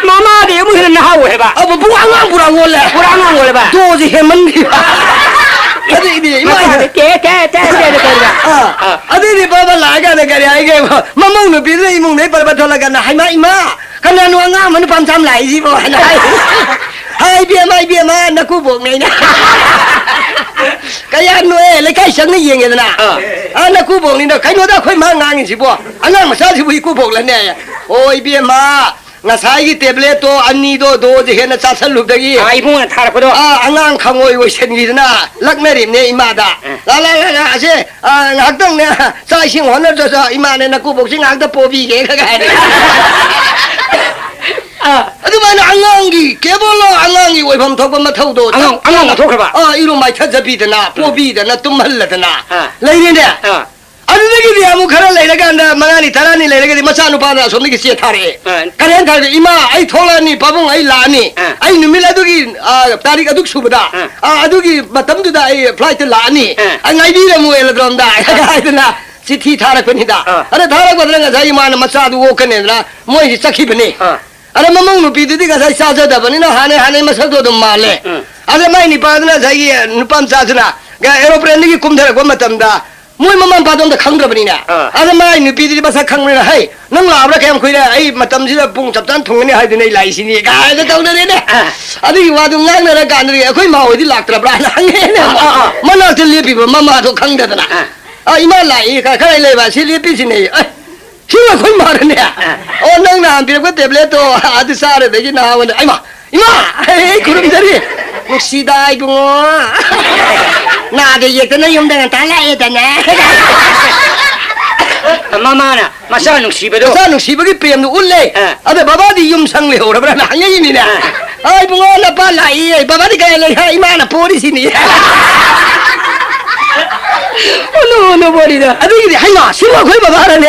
ꯃꯃꯥꯗꯤ ꯑꯃꯨꯛ ꯍꯦꯟꯅ ꯅꯍꯥ ꯑꯣꯏ ꯍꯥꯏꯕ꯫ ꯑꯕꯨ ꯄꯨꯔꯥ ꯑꯉꯥꯡ ꯄꯨꯔꯥ ꯑꯣꯜꯂꯦ꯫ ꯄꯨꯔꯥ ꯑꯉꯥꯡ ꯑꯣꯜꯂꯦꯕ꯫ ꯗꯣꯁꯦ ꯍꯦꯟꯃꯟꯈꯤꯕ꯫ ꯑꯗꯨꯏꯗꯤ ꯏꯃꯥ ꯃꯃꯥꯗꯤ ꯇꯦ, ꯇꯦ, ꯇꯦ, ꯇꯦ, ꯇꯦ ꯇꯧꯔꯤꯕ꯫ ꯑꯥ꯫ ꯑꯥ꯫ ꯑꯗꯨꯏꯗꯤ ꯕꯕꯥ ꯂꯥꯛꯑꯀꯥꯟꯗ ꯀꯔꯤ ꯍꯥꯏꯒꯦ? ꯃꯃꯧ ꯅꯨꯄꯤꯗꯨꯅ ꯏꯃꯨꯡꯗꯩ ꯄꯔꯕ ꯊꯣꯛꯂꯛꯀꯥꯟꯗ, "ꯍꯩꯃꯥ, ꯏꯃꯥ, ꯀꯅꯥꯅꯣ ꯑꯉꯥꯡ ꯑꯃ ꯅꯨꯄꯥ ꯃꯆꯥ ꯑꯃ ꯂꯥꯛꯏꯁꯤꯕꯣ?" ꯍꯥꯏꯅ ꯍꯥꯏ꯫ "ꯍꯥꯏ, ꯏꯕꯦꯝꯃ, ꯏꯕꯦꯝꯃ, ꯅꯀꯨꯕꯣꯛꯅꯦ" ꯑꯩꯅ꯫ "ꯀꯌꯥꯝ ꯅꯣꯛꯑꯦ, ꯂꯩꯀꯥꯏ ꯆꯪꯅ ꯌꯦꯡꯉꯦꯗꯅ꯫ ꯑꯥ꯫ ꯑꯥ, ꯅꯀꯨꯕꯣꯛꯅꯤꯅ, ꯀꯩꯅꯣꯗ ꯑꯩꯈꯣꯏ ꯃꯥ ꯉꯥꯡꯉꯤꯁꯤꯕꯣ? ꯑꯉꯥꯡ ꯃꯆꯥꯁꯤꯕꯨ ꯏꯀꯨꯕꯣꯛꯂꯅꯦ?" "ꯑꯣ, ꯏꯕꯦꯝꯃ, ꯉꯁꯥꯏꯒꯤ ꯇꯦꯕ꯭ꯂꯦꯠꯇꯣ ꯑꯅꯤꯗꯣ ꯗꯣꯁꯦ ꯍꯦꯟꯅ ꯆꯥꯁꯜꯂꯨꯕꯗꯒꯤ, ꯑꯥ, ꯏꯕꯨꯡꯉꯣꯅ ꯊꯥꯔꯛꯄꯗꯣ꯫ ꯑꯥ, ꯑꯉꯥꯡ ꯈꯪꯉꯣꯏ ꯑꯣꯏꯁꯟꯈꯤꯗꯅ ꯂꯛꯅꯔꯤꯕꯅꯦ ꯏꯃꯥꯗ꯫ ꯑꯥ꯫ ꯂꯥ, ꯂꯥ, ꯂꯥ, ꯂꯥ, ꯑꯁꯦ, ꯑꯥ, ꯉꯥꯏꯍꯥꯛꯇꯪꯅꯦ, ꯆꯥꯛ ꯏꯁꯤꯡ ꯍꯣꯠꯅꯗ꯭ꯔꯁꯨ ꯏꯃꯥꯅꯦ ꯅꯀꯨꯕꯣꯛꯁꯤ ꯉꯥꯏꯍꯥꯛꯇ ꯄꯣꯕꯤꯒꯦ" ꯀꯥꯏꯅ꯫ ꯑꯥ꯫ ꯑꯗꯨꯃꯥꯏꯅ ꯑꯉꯥꯡꯒꯤ ꯀꯦꯕꯣꯜꯂꯣ, ꯑꯉꯥꯡꯒꯤ ꯑꯣꯏꯐꯝ ꯊꯣꯛꯄ ꯃꯊꯧꯗꯣ ꯑꯉꯥꯡ, ꯑꯉꯥꯡ ꯑꯣꯟꯊꯣꯛꯈ꯭ꯔꯕ? ꯑꯥ, ꯏꯔꯨ ꯃꯥꯏꯊꯖꯕꯤꯗꯅ, ꯎꯝ꯫ ꯄꯣꯕꯤꯗꯅ, ꯇꯨꯝꯍꯜꯂꯗꯅ ꯑꯥ꯫ ꯂꯩꯔꯦꯅꯦ꯫ ꯑꯥ꯫ ꯑꯗꯨꯗꯒꯤꯗꯤ ꯑꯃꯨꯛ ꯈꯔ ꯂꯩꯔꯀꯥꯟꯗ, ꯃꯉꯥꯅꯤ ꯇꯔꯥꯅꯤ ꯂꯩꯔꯒꯗꯤ ꯃꯆꯥꯅꯨꯄꯥꯅ ꯑꯁꯣꯝꯗꯒꯤ ꯆꯦ ꯊꯥꯔꯛꯑꯦ꯫ ꯑꯥ꯫ ꯀꯔꯤ ꯍꯥꯏꯅ ꯊꯥꯔꯛꯑꯦ? "ꯏꯃꯥ, ꯑꯩ ꯊꯣꯛꯂꯛꯑꯅꯤ, ꯄꯥꯕꯨꯡ, ꯑꯩ ꯂꯥꯛꯑꯅꯤ꯫ ꯑꯥ꯫ ꯑꯩ ꯅꯨꯃꯤꯠ ꯑꯗꯨꯒꯤ, ꯑꯥ, ꯇꯥꯔꯤꯛ ꯑꯗꯨꯛ ꯁꯨꯕꯗ, ꯑꯥ꯫ ꯑꯥ, ꯑꯗꯨꯒꯤ ꯃꯇꯝꯗꯨꯗ ꯑꯩ ꯐ꯭ꯂꯥꯏꯠꯇ ꯂꯥꯛꯑꯅꯤ꯫ ꯑꯥ꯫ ꯑꯩ ꯉꯥꯏꯕꯤꯔꯝꯃꯨ ꯑꯦꯔꯣꯗ꯭ꯔꯣꯝꯗ" ꯍꯥꯏꯗꯅ ꯆꯤꯊꯤ ꯊꯥꯔꯛꯄꯅꯤꯗ꯫ ꯑꯥ꯫ ꯑꯗ ꯊꯥꯔꯛꯄꯗꯨꯅ ꯉꯁꯥꯏꯒꯤ ꯃꯥꯅ ꯃꯆꯥꯗꯨ ꯑꯣꯛꯀꯅꯦꯗꯅ ꯃꯣꯏꯁꯤ ꯆꯠꯈꯤꯕꯅꯤ꯫ ꯑꯥ꯫ ꯑꯗ ꯃꯃꯧ ꯅꯨꯄꯤꯗꯨꯗꯤ ꯉꯁꯥꯏ ꯆꯥꯖꯗꯕꯅꯤꯅ ꯍꯥꯟꯅꯩ ꯍꯥꯟꯅꯩ ꯃꯁꯛꯇꯣ ꯑꯗꯨꯝ ꯃꯥꯜꯂꯦ꯫ ꯎꯝ꯫ ꯑꯗ ꯃꯥꯏ ꯅꯤꯄꯥꯗꯨꯅ ꯉꯁꯥꯏꯒꯤ ꯅꯨꯄꯥ ꯃꯆꯥꯗꯨꯅ ꯑꯦꯔꯣꯄ꯭ꯂꯦꯟꯗꯒꯤ ꯀꯨꯝꯊꯔꯛꯄ ꯃꯇꯝꯗ ꯃꯣꯏ ꯃꯃꯥ ꯃꯄꯥꯗꯣ ꯑꯝꯇ ꯈꯪꯗ꯭ꯔꯕꯅꯤꯅꯦ꯫ ꯑꯥ꯫ ꯑꯗ ꯃꯥꯏ ꯅꯨꯄꯤꯗꯨꯗꯤ ꯃꯁꯛ ꯈꯪꯕꯅꯤꯅ, "ꯍꯩ, ꯅꯪ ꯂꯥꯛꯑꯕ꯭ꯔꯥ ꯀꯌꯥꯝ ꯀꯨꯏꯔꯦ? ꯑꯩ ꯃꯇꯝꯁꯤꯗ ꯄꯨꯡ ꯆꯞ ꯆꯥꯅ ꯊꯨꯡꯒꯅꯤ ꯍꯥꯏꯗꯨꯅ ꯑꯩ ꯂꯥꯛꯏꯁꯤꯅꯤ" ꯀꯥꯏꯅ ꯇꯧꯅꯔꯦꯅꯦ꯫ ꯑꯥ꯫ ꯑꯗꯨꯒꯤ ꯋꯥꯗꯨ ꯉꯥꯡꯅꯔ ꯀꯥꯟꯗꯗꯤ ꯑꯩꯈꯣꯏ ꯃꯥ ꯍꯣꯏꯗꯤ ꯂꯥꯛꯇ꯭ꯔꯕ꯭ꯔꯥꯅ ꯍꯪꯉꯦꯅꯦ꯫ ꯑꯥ, ꯑꯥ, ꯑꯥ꯫ ꯃꯅꯥꯛꯇ ꯂꯦꯞꯄꯤꯕ ꯃꯃꯥꯗꯣ ꯈꯪꯗꯗꯅ꯫ ꯑꯥ꯫ ꯑ, ꯏꯃꯥ ꯂꯥꯛꯏ, ꯈꯔ, ꯈꯔ ꯂꯩꯕ, ꯁꯤ ꯂꯦꯞꯄꯤꯁꯤꯅꯦ꯫ ꯑꯦ, ꯁꯤ ꯑꯩꯈꯣꯏ ꯃꯥꯔꯅꯦ꯫ ꯑ꯫ ꯑꯣ, ꯅꯪ ꯅꯍꯥꯟ ꯄꯤꯔꯛꯄ ꯇꯦꯕ꯭ꯂꯦꯠꯇꯣ, ꯑꯗꯨ ꯆꯥꯔꯗꯒꯤ ꯅꯍꯥꯟ, ꯏꯃꯥ, ꯏꯃꯥ, ꯑꯩ ꯈꯨꯔꯨꯝꯖꯔꯤ꯫ ꯅꯨꯡꯁꯤꯗ ꯏꯕꯨꯡꯉꯣ꯫ ꯅꯥꯗ ꯌꯦꯛꯇꯅ ꯌꯨꯝꯗ ꯉꯟꯇꯥ ꯂꯥꯛꯑꯦꯗꯅ꯫ ꯃꯃꯥꯅ ꯃꯆꯥ ꯅꯨꯡꯁꯤꯕꯗꯣ꯫ ꯃꯆꯥ ꯅꯨꯡꯁꯤꯕꯒꯤ ꯄ꯭ꯔꯦꯝꯗꯨ ꯎꯠꯂꯦ꯫ ꯑ꯫ ꯑꯗ ꯕꯕꯥꯗꯤ ꯌꯨꯝ ꯁꯪ ꯂꯩꯍꯧꯔꯕ꯭ꯔꯥꯅ ꯍꯪꯉꯛꯏꯅꯤꯅꯦ꯫ ꯑ꯫ "ꯑ, ꯏꯕꯨꯡꯉꯣ, ꯅꯄꯥ ꯂꯥꯛꯏ, ꯕꯕꯥꯗꯤ ꯀꯥꯏ ꯂꯩ?" "ꯍꯥ, ꯏꯃꯥꯅ ꯄꯣꯔꯤꯁꯤꯅꯤ꯫" ꯎꯅꯨ, ꯎꯅꯨ ꯄꯣꯔꯤꯗꯣ꯫ ꯑꯗꯨꯒꯤꯗꯤ, "ꯍꯩꯃꯥ, ꯁꯤꯕꯨ ꯑꯩꯈꯣꯏ ꯕꯕꯥꯔꯅꯦ?"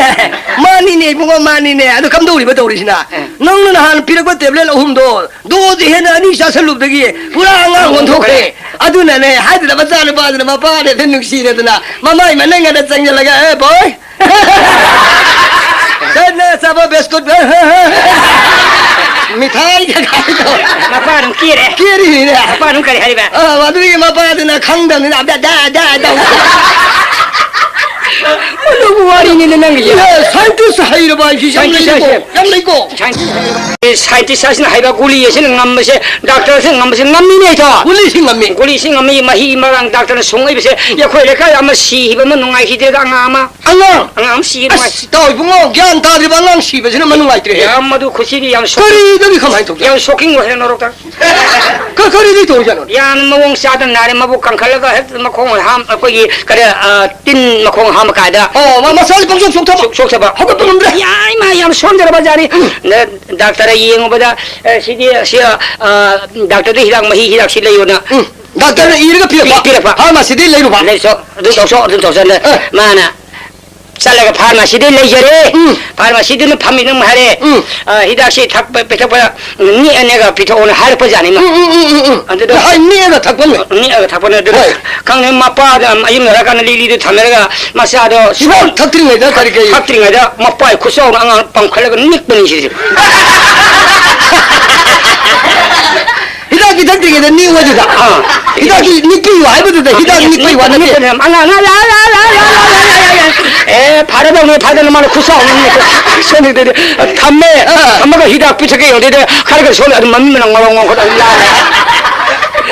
"ꯃꯥꯅꯤꯅꯦ ꯏꯕꯨꯡꯉꯣ, ꯃꯥꯅꯤꯅꯦ꯫ ꯑꯗꯨ ꯀꯝꯗꯧꯔꯤꯕ ꯇꯧꯔꯤꯁꯤꯅ? ꯑ꯫ ꯅꯪꯅ ꯅꯍꯥꯟ ꯄꯤꯔꯛꯄ ꯇꯦꯕ꯭ꯂꯦꯠ ꯑꯍꯨꯝꯗꯣ, ꯗꯣꯁꯦ ꯍꯦꯟꯅ ꯑꯅꯤ ꯆꯥꯁꯜꯂꯨꯕꯗꯒꯤ ꯄꯨꯔꯥ ꯑꯉꯥꯡ ꯑꯣꯟꯊꯣꯛꯈ꯭ꯔꯦ꯫ ꯑꯗꯨꯅꯅꯦ ꯍꯥꯏꯗꯅ ꯃꯆꯥꯅꯨꯄꯥꯗꯨꯅ ꯃꯄꯥꯗ ꯍꯦꯛꯇ ꯅꯨꯡꯁꯤꯔꯗꯅ ꯃꯃꯥꯏ ꯃꯅꯪꯒꯗ ꯆꯪꯁꯤꯜꯂꯒ, "ꯑꯦ ꯕꯣꯏ, ꯁꯦ ꯅꯪ ꯆꯥꯕ ꯕꯤꯁꯀꯨꯠ, ꯃꯤꯊꯥꯏ ꯀꯩꯀꯥꯗꯣ ꯃꯄꯥ ꯑꯗꯨꯝ ꯀꯦꯔꯦ꯫ ꯀꯦꯔꯤꯅꯤꯅꯦ꯫ ꯃꯄꯥ ꯑꯗꯨꯝ ꯀꯔꯤ ꯍꯥꯏꯔꯤꯕ? ꯑ, ꯑꯗꯨꯒꯤ ꯃꯄꯥꯗꯨꯅ ꯈꯪꯗꯕꯅꯤꯅ ꯑꯗ, ꯑꯗ, ꯑꯗ, ꯑꯗ꯫ ꯑꯗꯨꯕꯨ ꯋꯥꯔꯤꯅꯤꯅꯦ ꯅꯪꯒꯤꯁꯦ꯫ ꯑꯦ, ꯁꯥꯏꯟꯇꯤꯁ ꯍꯩꯔꯕ ꯍꯥꯏꯁꯤ ꯌꯥꯝ ꯁꯥꯏꯟꯇꯤꯁ ꯂꯩꯀꯣ, ꯍꯥꯏꯁꯦ꯫ ꯌꯥꯝ ꯂꯩꯀꯣ꯫ ꯁꯥꯏꯟꯇꯤꯁ ꯍꯥꯏꯁꯤꯅ ꯍꯩꯕ, ꯒꯨꯂꯤ ꯑꯁꯤꯅ ꯉꯝꯕꯁꯦ, ꯗꯥꯛꯇꯔ ꯑꯁꯤꯅ ꯉꯝꯕꯁꯦ ꯉꯝꯃꯤꯅꯦ ꯍꯦꯛꯇ꯫ ꯒꯨꯂꯤꯁꯤ ꯉꯝꯃꯤ꯫ ꯒꯨꯂꯤꯁꯤ ꯉꯝꯃꯤ, ꯃꯍꯤ ꯃꯔꯥꯡ ꯗꯥꯛꯇꯔꯅ ꯁꯨꯡ ꯏꯕꯁꯦ꯫ ꯑꯩꯈꯣꯏ ꯂꯩꯀꯥꯏ ꯑꯃ ꯁꯤꯈꯤꯕ ꯑꯃ ꯅꯨꯡꯉꯥꯏꯈꯤꯗꯦꯗ, ꯑꯉꯥꯡ ꯑꯃ꯫ ꯑꯉꯥꯡ? ꯑꯉꯥꯡ ꯑꯃ ꯁꯤꯈꯤꯕ ꯅꯨꯡꯉꯥꯏ- ꯑꯁ, ꯏꯇꯥꯎ ꯏꯕꯨꯡꯉꯣ, ꯒ꯭ꯌꯥꯟ ꯇꯥꯗ꯭ꯔꯤꯕ ꯑꯉꯥꯡ ꯁꯤꯕꯁꯤꯅ ꯑꯃ ꯅꯨꯡꯉꯥꯏꯇ꯭ꯔꯦ꯫ ꯌꯥꯝ ꯃꯗꯨ ꯈꯨꯁꯤꯗꯤ ꯌꯥꯝ ꯁꯣꯛ-, ꯀꯔꯤꯗꯒꯤ ꯀꯃꯥꯏꯅ ꯇꯧꯖꯥꯠꯅꯣ? ꯌꯥꯝ ꯁꯣꯛꯀꯤꯡ ꯑꯣꯏꯍꯟꯅꯔꯣ ꯗꯥꯛꯇꯔ꯫ ꯀ-, ꯀꯔꯤꯗꯤ ꯇꯧꯔꯤꯖꯥꯠꯅꯣ? ꯌꯥꯝ ꯃꯑꯣꯡ ꯆꯥꯗꯅ ꯅꯥꯔꯦ, ꯃꯕꯨꯛ ꯀꯟꯈꯠꯂꯒ ꯍꯦꯛꯇ ꯃꯈꯣꯡ ꯍꯥꯝ-, ꯑꯩꯈꯣꯏꯒꯤ ꯀꯔꯤ, ꯑ, ꯇꯤꯟ ꯃꯈꯣꯡ ꯍꯥꯝꯕ ꯀꯥꯏꯗ꯫ ꯑꯣ, ꯃꯥ ꯃꯁꯥꯁꯦ ꯄꯪꯁꯣꯛ ꯁꯣꯛꯊꯕ꯫ ꯁꯣꯛ-, ꯁꯣꯛꯊꯕ꯫ ꯍꯧꯒꯠꯄ ꯉꯝꯗ꯭ꯔꯦ꯫ ꯌꯥꯏ, ꯃꯥ ꯌꯥꯝ ꯁꯣꯟꯖꯔꯕ ꯖꯥꯠꯅꯤ꯫ ꯎꯝ꯫ ꯅ-, ꯗꯥꯛꯇꯔꯗ ꯌꯦꯡꯉꯨꯕꯗ, ꯑ, ꯁꯤꯗꯤ, ꯁꯤ, ꯑ, ꯗꯥꯛꯇꯔꯗ ꯍꯤꯗꯥꯛ ꯃꯍꯤ ꯍꯤꯗꯥꯛꯁꯤ ꯂꯩꯌꯣꯅ꯫ ꯎꯝ꯫ ꯗꯥꯛꯇꯔꯅ ꯏꯔꯒ ꯄꯤꯔꯛꯄ? ꯄꯤ-, ꯄꯤꯔꯛꯄ꯫ ꯐꯥꯔꯃꯥꯁꯤꯗꯒꯤ ꯂꯩꯔꯨꯕ? ꯂꯩ-, ꯁꯣ-, ꯑꯗꯨ ꯇꯧꯁꯣ, ꯑꯗꯨ ꯇꯧꯁꯣ꯫ ꯑ꯫ ꯃꯥꯅ ꯆꯠꯂꯒ ꯐꯥꯔꯃꯥꯁꯤꯗꯩ ꯂꯩꯖꯔꯦ꯫ ꯎꯝ꯫ ꯐꯥꯔꯃꯥꯁꯤꯗꯨꯅ ꯐꯝꯃꯤ ꯑꯗꯨꯝ ꯍꯥꯏꯔꯦ꯫ ꯎꯝ꯫ ꯑ, ꯍꯤꯗꯥꯛꯁꯤ ꯊꯛꯄ, ꯄꯤꯊꯛꯄꯗ ꯅꯦꯛꯑ ꯅꯦꯛꯑꯒ ꯄꯤꯊꯛꯑꯣꯅ ꯍꯥꯏꯔꯛꯄꯖꯥꯠꯅꯤ ꯃꯥ꯫ ꯎꯝ, ꯎꯝ, ꯎꯝ, ꯎꯝ, ꯎꯝ꯫ ꯑꯗꯨꯗ ꯍꯥꯏ ꯅꯦꯛꯑꯒ ꯊꯛꯄ ꯑꯃ? ꯅꯦꯛꯑꯒ ꯊꯛꯄꯅꯦ꯫ ꯑꯗꯨꯗ ꯍꯣꯏ꯫ ꯈꯪꯗꯦ, ꯃꯄꯥꯗ ꯑꯌꯨꯝ ꯂꯥꯛꯑꯀꯥꯟꯗ ꯂꯤꯛꯂꯤꯗꯨ ꯊꯝꯅꯔꯒ ꯃꯆꯥꯗꯣ ꯍꯤꯗꯥꯛ ꯁꯣꯛ-, ꯊꯛꯇ꯭ꯔꯤꯉꯩꯗ ꯀꯔꯤ ꯀꯔꯤ? ꯊꯛꯇ꯭ꯔꯤꯉꯩꯗ ꯃꯄꯥꯏ ꯈꯨꯠꯆꯥꯎꯅ ꯑꯉꯥꯡ ꯄꯪꯈꯠꯂꯒ ꯅꯤꯛꯄꯅꯤ ꯁꯤꯁꯨ꯫ ꯍꯤꯗꯥꯛ ꯄꯤꯊꯛꯇ꯭ꯔꯤꯉꯩꯗ ꯅꯤꯛꯑꯣ ꯑꯗꯨꯗ꯫ ꯑꯥ꯫ ꯍꯤꯗꯥꯛꯀꯤ ꯅꯤꯛꯄꯒꯤ ꯋꯥ ꯍꯥꯏꯕꯗꯨꯗ ꯍꯤꯗꯥꯛ ꯅꯤꯛꯄꯒꯤ ꯋꯥ ꯅꯠꯇꯦ꯫ ꯅꯤꯛꯄꯅꯦ꯫ ꯑꯉꯥꯡ, ꯂꯥ, ꯂꯥ, ꯂꯥ, ꯂꯥ꯫ ꯑꯦ, ꯐꯔꯗꯧꯅꯦ, ꯐꯔꯗꯧꯅꯦ, ꯃꯥꯅ ꯈꯨꯠꯁꯥꯎꯅ ꯅꯤꯛꯄ꯫ ꯁꯣꯝꯗꯗꯤ ꯊꯝꯃꯦ꯫ ꯑꯥ꯫ ꯊꯝꯃꯒ ꯍꯤꯗꯥꯛ ꯄꯤꯊꯛꯀꯦ ꯌꯧꯗꯣꯏꯗ ꯈꯔ ꯈꯔ ꯁꯣꯝꯗ ꯑꯗꯨꯝ ꯃꯃꯤꯠ ꯃꯅꯥ ꯉꯧꯔꯣꯛ ꯉꯧꯈꯠ ꯑꯗꯨꯝ ꯂꯥꯛꯑꯦ꯫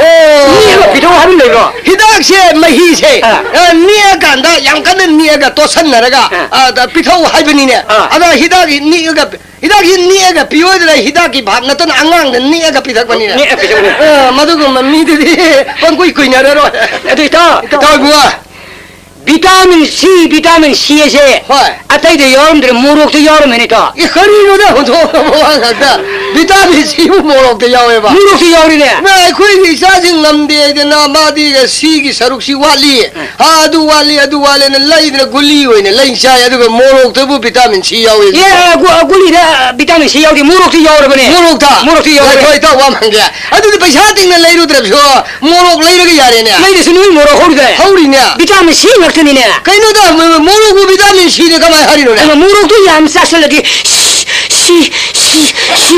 ꯑꯣ꯫ ꯅꯤꯛꯑꯒ ꯄꯤꯊꯛꯑꯣ ꯍꯥꯏꯕ ꯂꯩꯕ꯭ꯔꯣ? ꯍꯤꯗꯥꯛꯁꯦ, ꯃꯍꯤꯁꯦ, ꯑꯥ꯫ ꯑ, ꯅꯤꯛꯑꯀꯥꯟꯗ ꯌꯥꯝ ꯀꯟꯅ ꯅꯤꯛꯑꯒ ꯇꯣꯠꯁꯟꯅꯔꯒ, ꯑꯥ꯫ ꯑ, ꯗ ꯄꯤꯊꯛꯎ ꯍꯥꯏꯕꯅꯤꯅꯦ꯫ ꯑꯥ꯫ ꯑꯗ ꯍꯤꯗꯥꯛ ꯅꯤꯛꯑꯒ, ꯍꯤꯗꯥꯛꯁꯤ ꯅꯤꯛꯑꯒ ꯄꯤꯌꯣꯗꯅ ꯍꯤꯗꯥꯛꯀꯤ ꯚꯥꯞ ꯅꯠꯇꯅ ꯑꯉꯥꯡꯗ ꯅꯤꯛꯑꯒ ꯄꯤꯊꯛꯄꯅꯤꯅꯦ꯫ ꯅꯤꯛꯑ ꯄꯤꯊꯛꯄꯅꯤ꯫ ꯑ, ꯃꯗꯨꯒꯨꯝꯕ ꯃꯤꯗꯨꯗꯤ ꯄꯪꯀꯨꯏ ꯀꯨꯏꯅꯔꯔꯣꯏ꯫ ꯑꯗꯨ ꯏꯇꯥꯎ, ꯏꯇꯥꯎ ꯏꯕꯨꯡꯉꯣ꯫ ꯚꯤꯇꯥꯃꯤꯟ ꯁꯤ, ꯚꯤꯇꯥꯃꯤꯟ ꯁꯤ ꯑꯁꯦ ꯍꯣꯏ꯫ ꯑꯇꯩꯗ ꯌꯥꯎꯔꯝꯗ꯭ꯔꯦ, ꯃꯣꯔꯣꯛꯇ ꯌꯥꯎꯔꯝꯃꯦꯅꯦ ꯏꯇꯥꯎ꯫ ꯑꯦ, ꯀꯔꯤꯅꯣꯗ ꯑꯣꯟꯊꯣꯛꯑꯕ ꯋꯥ ꯉꯥꯛꯇ? ꯚꯤꯇꯥꯃꯤꯟ ꯁꯤꯕꯨ ꯃꯣꯔꯣꯛꯇ ꯌꯥꯎꯋꯦꯕ? ꯃꯣꯔꯣꯛꯇ ꯌꯥꯎꯔꯤꯅꯦ꯫ ꯃꯥ, ꯑꯩꯈꯣꯏꯒꯤ ꯏꯆꯥꯁꯤꯡ ꯉꯝꯗꯦ ꯍꯥꯏꯗꯅ ꯃꯥꯗꯤ ꯁꯤꯒꯤ ꯁꯔꯨꯛꯁꯤ ꯋꯥꯠꯂꯤ, ꯎꯝ꯫ ꯍꯥ, ꯑꯗꯨ ꯋꯥꯠꯂꯤ, ꯑꯗꯨ ꯋꯥꯠꯂꯦꯅ ꯂꯩꯗꯅ ꯒꯨꯂꯤ ꯑꯣꯏꯅ ꯂꯩ ꯆꯥꯏ, ꯑꯗꯨꯒ ꯃꯣꯔꯣꯛꯇꯕꯨ ꯚꯤꯇꯥꯃꯤꯟ ꯁꯤ ꯌꯥꯎꯋꯦ꯫ ꯑꯦ, ꯒꯨ-, ꯒꯨꯂꯤꯗ ꯚꯤꯇꯥꯃꯤꯟ ꯁꯤ ꯌꯥꯎꯗꯦ, ꯃꯣꯔꯣꯛꯇ ꯌꯥꯎꯔꯕꯅꯦ꯫ ꯃꯣꯔꯣꯛꯇ? ꯃꯣꯔꯣꯛꯇ ꯌꯥꯎꯔꯦ꯫ ꯉꯥꯏꯈꯣ, ꯏꯇꯥꯎ, ꯋꯥ ꯑꯃ ꯍꯪꯒꯦ꯫ ꯑꯗꯨꯗꯤ ꯄꯩꯁꯥ ꯇꯤꯡꯅ ꯂꯩꯔꯨꯗ꯭ꯔꯕꯁꯨ ꯃꯣꯔꯣꯛ ꯂꯩꯔꯒ ꯌꯥꯔꯦꯅꯦ꯫ ꯂꯩꯔꯁꯨ ꯅꯣꯏ ꯃꯣꯔꯣꯛ ꯍꯧꯔꯤꯗꯥꯏ? ꯍꯧꯔꯤꯅꯦ꯫ ꯚꯤꯇꯥꯃꯤꯟ ꯁꯤ ꯉꯥꯛꯇꯅꯤꯅꯦ꯫ ꯀꯩꯅꯣꯗ, ꯃ-, ꯃ-, ꯃꯣꯔꯣꯛꯄꯨ ꯚꯤꯇꯥꯃꯤꯟ ꯁꯤꯅꯦ ꯀꯃꯥꯏ ꯍꯥꯏꯔꯤꯅꯣꯅꯦ? ꯑꯗꯣ ꯃꯣꯔꯣꯛꯇꯣ ꯌꯥꯝ ꯆꯥꯁꯤꯜꯂꯗꯤ ꯁꯤ, ꯁꯤ, ꯁꯤ, ꯁꯤ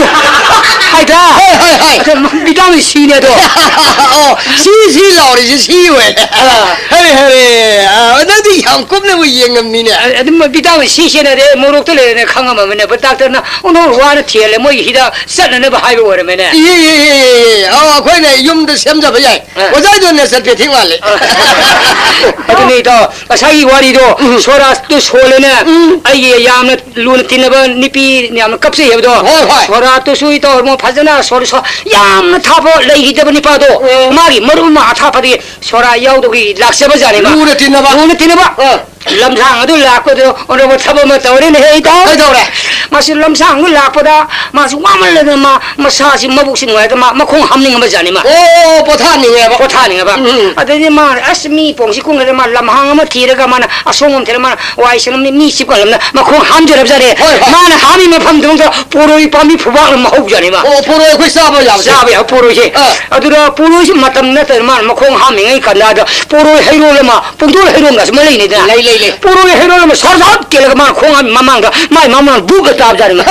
ꯍꯥꯏꯗ꯫ ꯍꯣꯏ, ꯍꯣꯏ, ꯍꯣꯏ꯫ ꯑꯗꯣ ꯃ-, ꯚꯤꯇꯥꯃꯤꯟ ꯁꯤꯅꯦ ꯑꯗꯣ꯫ ꯑꯣ, ꯁꯤ, ꯁꯤ ꯂꯥꯎꯔꯤꯁꯦ ꯁꯤ ꯑꯣꯏꯔꯦ꯫ ꯑꯥ꯫ ꯍꯔꯦ, ꯍꯔꯦ꯫ ꯑꯥ, ꯅꯪꯗꯤ ꯌꯥꯝ ꯀꯨꯞꯅꯕꯨ ꯌꯦꯡꯉꯝꯃꯤꯅꯦ꯫ ꯑ-, ꯑꯗꯨꯝ ꯚꯤꯇꯥꯃꯤꯟ ꯁꯤ ꯁꯤꯅꯗꯤ ꯃꯣꯔꯣꯛꯇ ꯂꯩꯔꯦꯅ ꯈꯪꯉꯝꯃꯕꯅꯦꯕ ꯗꯥꯛꯇꯔꯅ꯫ ꯑꯣꯟꯊꯣꯛꯅ ꯋꯥꯅ ꯊꯤꯍꯜꯂꯦ, ꯃꯣꯏꯒꯤ ꯍꯤꯗꯥꯛ ꯆꯠꯅꯅꯕ ꯍꯥꯏꯕ ꯑꯣꯏꯔꯝꯃꯦꯅꯦ꯫ ꯏꯍꯦ, ꯏꯍꯦ, ꯏꯍꯦ, ꯏꯍꯦ꯫ ꯑꯧ, ꯑꯩꯈꯣꯏꯅ ꯌꯨꯝꯗ ꯁꯦꯝꯖꯕ ꯌꯥꯏ꯫ ꯑ꯫ ꯑꯣꯖꯥ, ꯑꯗꯨ ꯅꯦꯆꯔ ꯄꯦꯊꯤꯛ ꯃꯥꯜꯂꯦ꯫ ꯑ꯫ ꯑꯗꯨꯅꯦ ꯏꯇꯥꯎ, ꯉꯁꯥꯏꯒꯤ ꯋꯥꯔꯤꯗꯣ, ꯎꯝ꯫ ꯁꯣꯔꯥꯖꯇꯨ ꯁꯣꯜꯂꯦꯅꯦ꯫ ꯎꯝ꯫ ꯑꯩꯒꯤ ꯌꯥꯝꯅ ꯂꯨꯅ ꯇꯤꯟꯅꯕ ꯅꯨꯄꯤ ꯌꯥꯝꯅ ꯀꯞꯆꯩ ꯍꯥꯏꯕꯗꯣ꯫ ꯍꯣꯏ, ꯍꯣꯏ꯫ ꯁꯣꯔꯥꯖꯇꯨꯁꯨ ꯏꯇꯥꯎ ꯏꯕꯨꯡꯉꯣ ꯐꯖꯅ ꯁꯣꯜ-, ꯁꯣ-, ꯌꯥꯝꯅ ꯊꯥꯕ ꯂꯩꯈꯤꯗꯕ ꯅꯨꯄꯥꯗꯣ꯫ ꯑꯣ꯫ ꯃꯥꯒꯤ ꯃꯔꯨꯞ ꯑꯃ ꯑꯊꯥꯞꯄꯗꯒꯤ ꯁꯣꯔꯥ ꯌꯥꯎꯗꯕꯒꯤ ꯂꯥꯛꯆꯕꯖꯥꯠꯅꯦꯕ꯫ ꯂꯨꯅ ꯇꯤꯟꯅꯕ꯫ ꯂꯨꯅ ꯇꯤꯟꯅꯕ꯫ ꯑ꯫ ꯂꯝꯁꯥꯡ ꯑꯗꯨ ꯂꯥꯛꯄꯗꯣ ꯑꯣꯟꯊꯣꯛꯄ ꯊꯕꯛ ꯑꯃ ꯇꯧꯔꯦꯅꯦꯍꯦ, ꯏꯇꯥꯎ꯫ ꯀꯩꯗꯧꯔꯦ? ꯃꯥꯁꯤ ꯂꯝꯁꯥꯡꯗꯨ ꯂꯥꯛꯄꯗ ꯃꯥꯁꯤ ꯋꯥꯃꯜꯂꯗꯅ ꯃꯥ ꯃꯁꯥꯁꯤ ꯃꯕꯨꯛꯁꯤ ꯅꯨꯡꯉꯥꯏꯇ ꯃꯥ ꯃꯈꯣꯡ ꯍꯥꯝꯅꯤꯡꯉꯕ ꯖꯥꯠꯅꯤ ꯃꯥ꯫ ꯑꯣ, ꯄꯣꯊꯥꯅꯤꯡꯉꯦꯕ꯫ ꯄꯣꯊꯥꯅꯤꯡꯉꯕ꯫ ꯎꯝ, ꯎꯝ꯫ ꯑꯗꯩꯗꯤ ꯃꯥ ꯑꯁ ꯃꯤ ꯄꯣꯡꯁꯤ ꯀꯨꯡꯉꯩꯗ ꯃꯥ ꯂꯝꯍꯥꯡ ꯑꯃ ꯊꯤꯔꯒ ꯃꯥꯅ ꯑꯁꯣꯡ ꯑꯃ ꯊꯤꯔꯒ ꯃꯥꯅ ꯋꯥꯏ ꯁꯪꯉꯝꯅꯤ ꯃꯤ ꯆꯤꯞ ꯀꯜꯂꯝꯅ ꯃꯈꯣꯡ ꯍꯥꯝꯖꯔꯕ ꯖꯥꯠꯅꯤ꯫ ꯍꯣꯏ, ꯍꯣꯏ꯫ ꯃꯥꯅ ꯍꯥꯝꯃꯤ ꯃꯐꯝꯗꯨꯗ ꯄꯣꯔꯣꯏ ꯄꯥꯝꯕꯤ ꯐꯨꯕꯥꯛ ꯑꯃ ꯍꯧꯕ ꯖꯥꯠꯅꯤ ꯃꯥ꯫ ꯑꯣ, ꯄꯣꯔꯣꯏ ꯑꯩꯈꯣꯏ ꯆꯥꯕ ꯌꯥꯕꯁꯦ? ꯆꯥꯕ ꯌꯥꯕ ꯄꯣꯔꯣꯏꯁꯦ꯫ ꯑꯥ꯫ ꯑꯗꯨꯗ ꯄꯣꯔꯣꯏꯁꯤ ꯃꯇꯝ ꯅꯠꯇꯗꯅ ꯃꯥꯅ ꯃꯈꯣꯡ ꯍꯥꯝꯃꯤꯉꯩ ꯀꯥꯟꯗ ꯄꯣꯔꯣꯏ ꯍꯩꯔꯣꯜ ꯑꯃ ꯄꯨꯡꯗꯣꯟ ꯍꯩꯔꯣꯝꯒꯁꯨ ꯑꯃ ꯂꯩꯅꯤꯗꯅ꯫ ꯂꯩ, ꯂꯩ, ꯂꯩ꯫ ꯄꯣꯔꯣꯏ ꯍꯩꯔꯣꯜ ꯑꯃ ꯁꯣꯔ ꯁꯣꯔ ꯀꯦꯜꯂꯒ ꯃꯥꯅ ꯈꯣꯡ ꯃꯃꯥꯡꯗ ꯃꯥꯏ ꯃꯃꯥꯡ ꯕꯨꯛꯀ ꯇꯥꯕꯖꯥꯠꯅꯤ ꯃꯥ꯫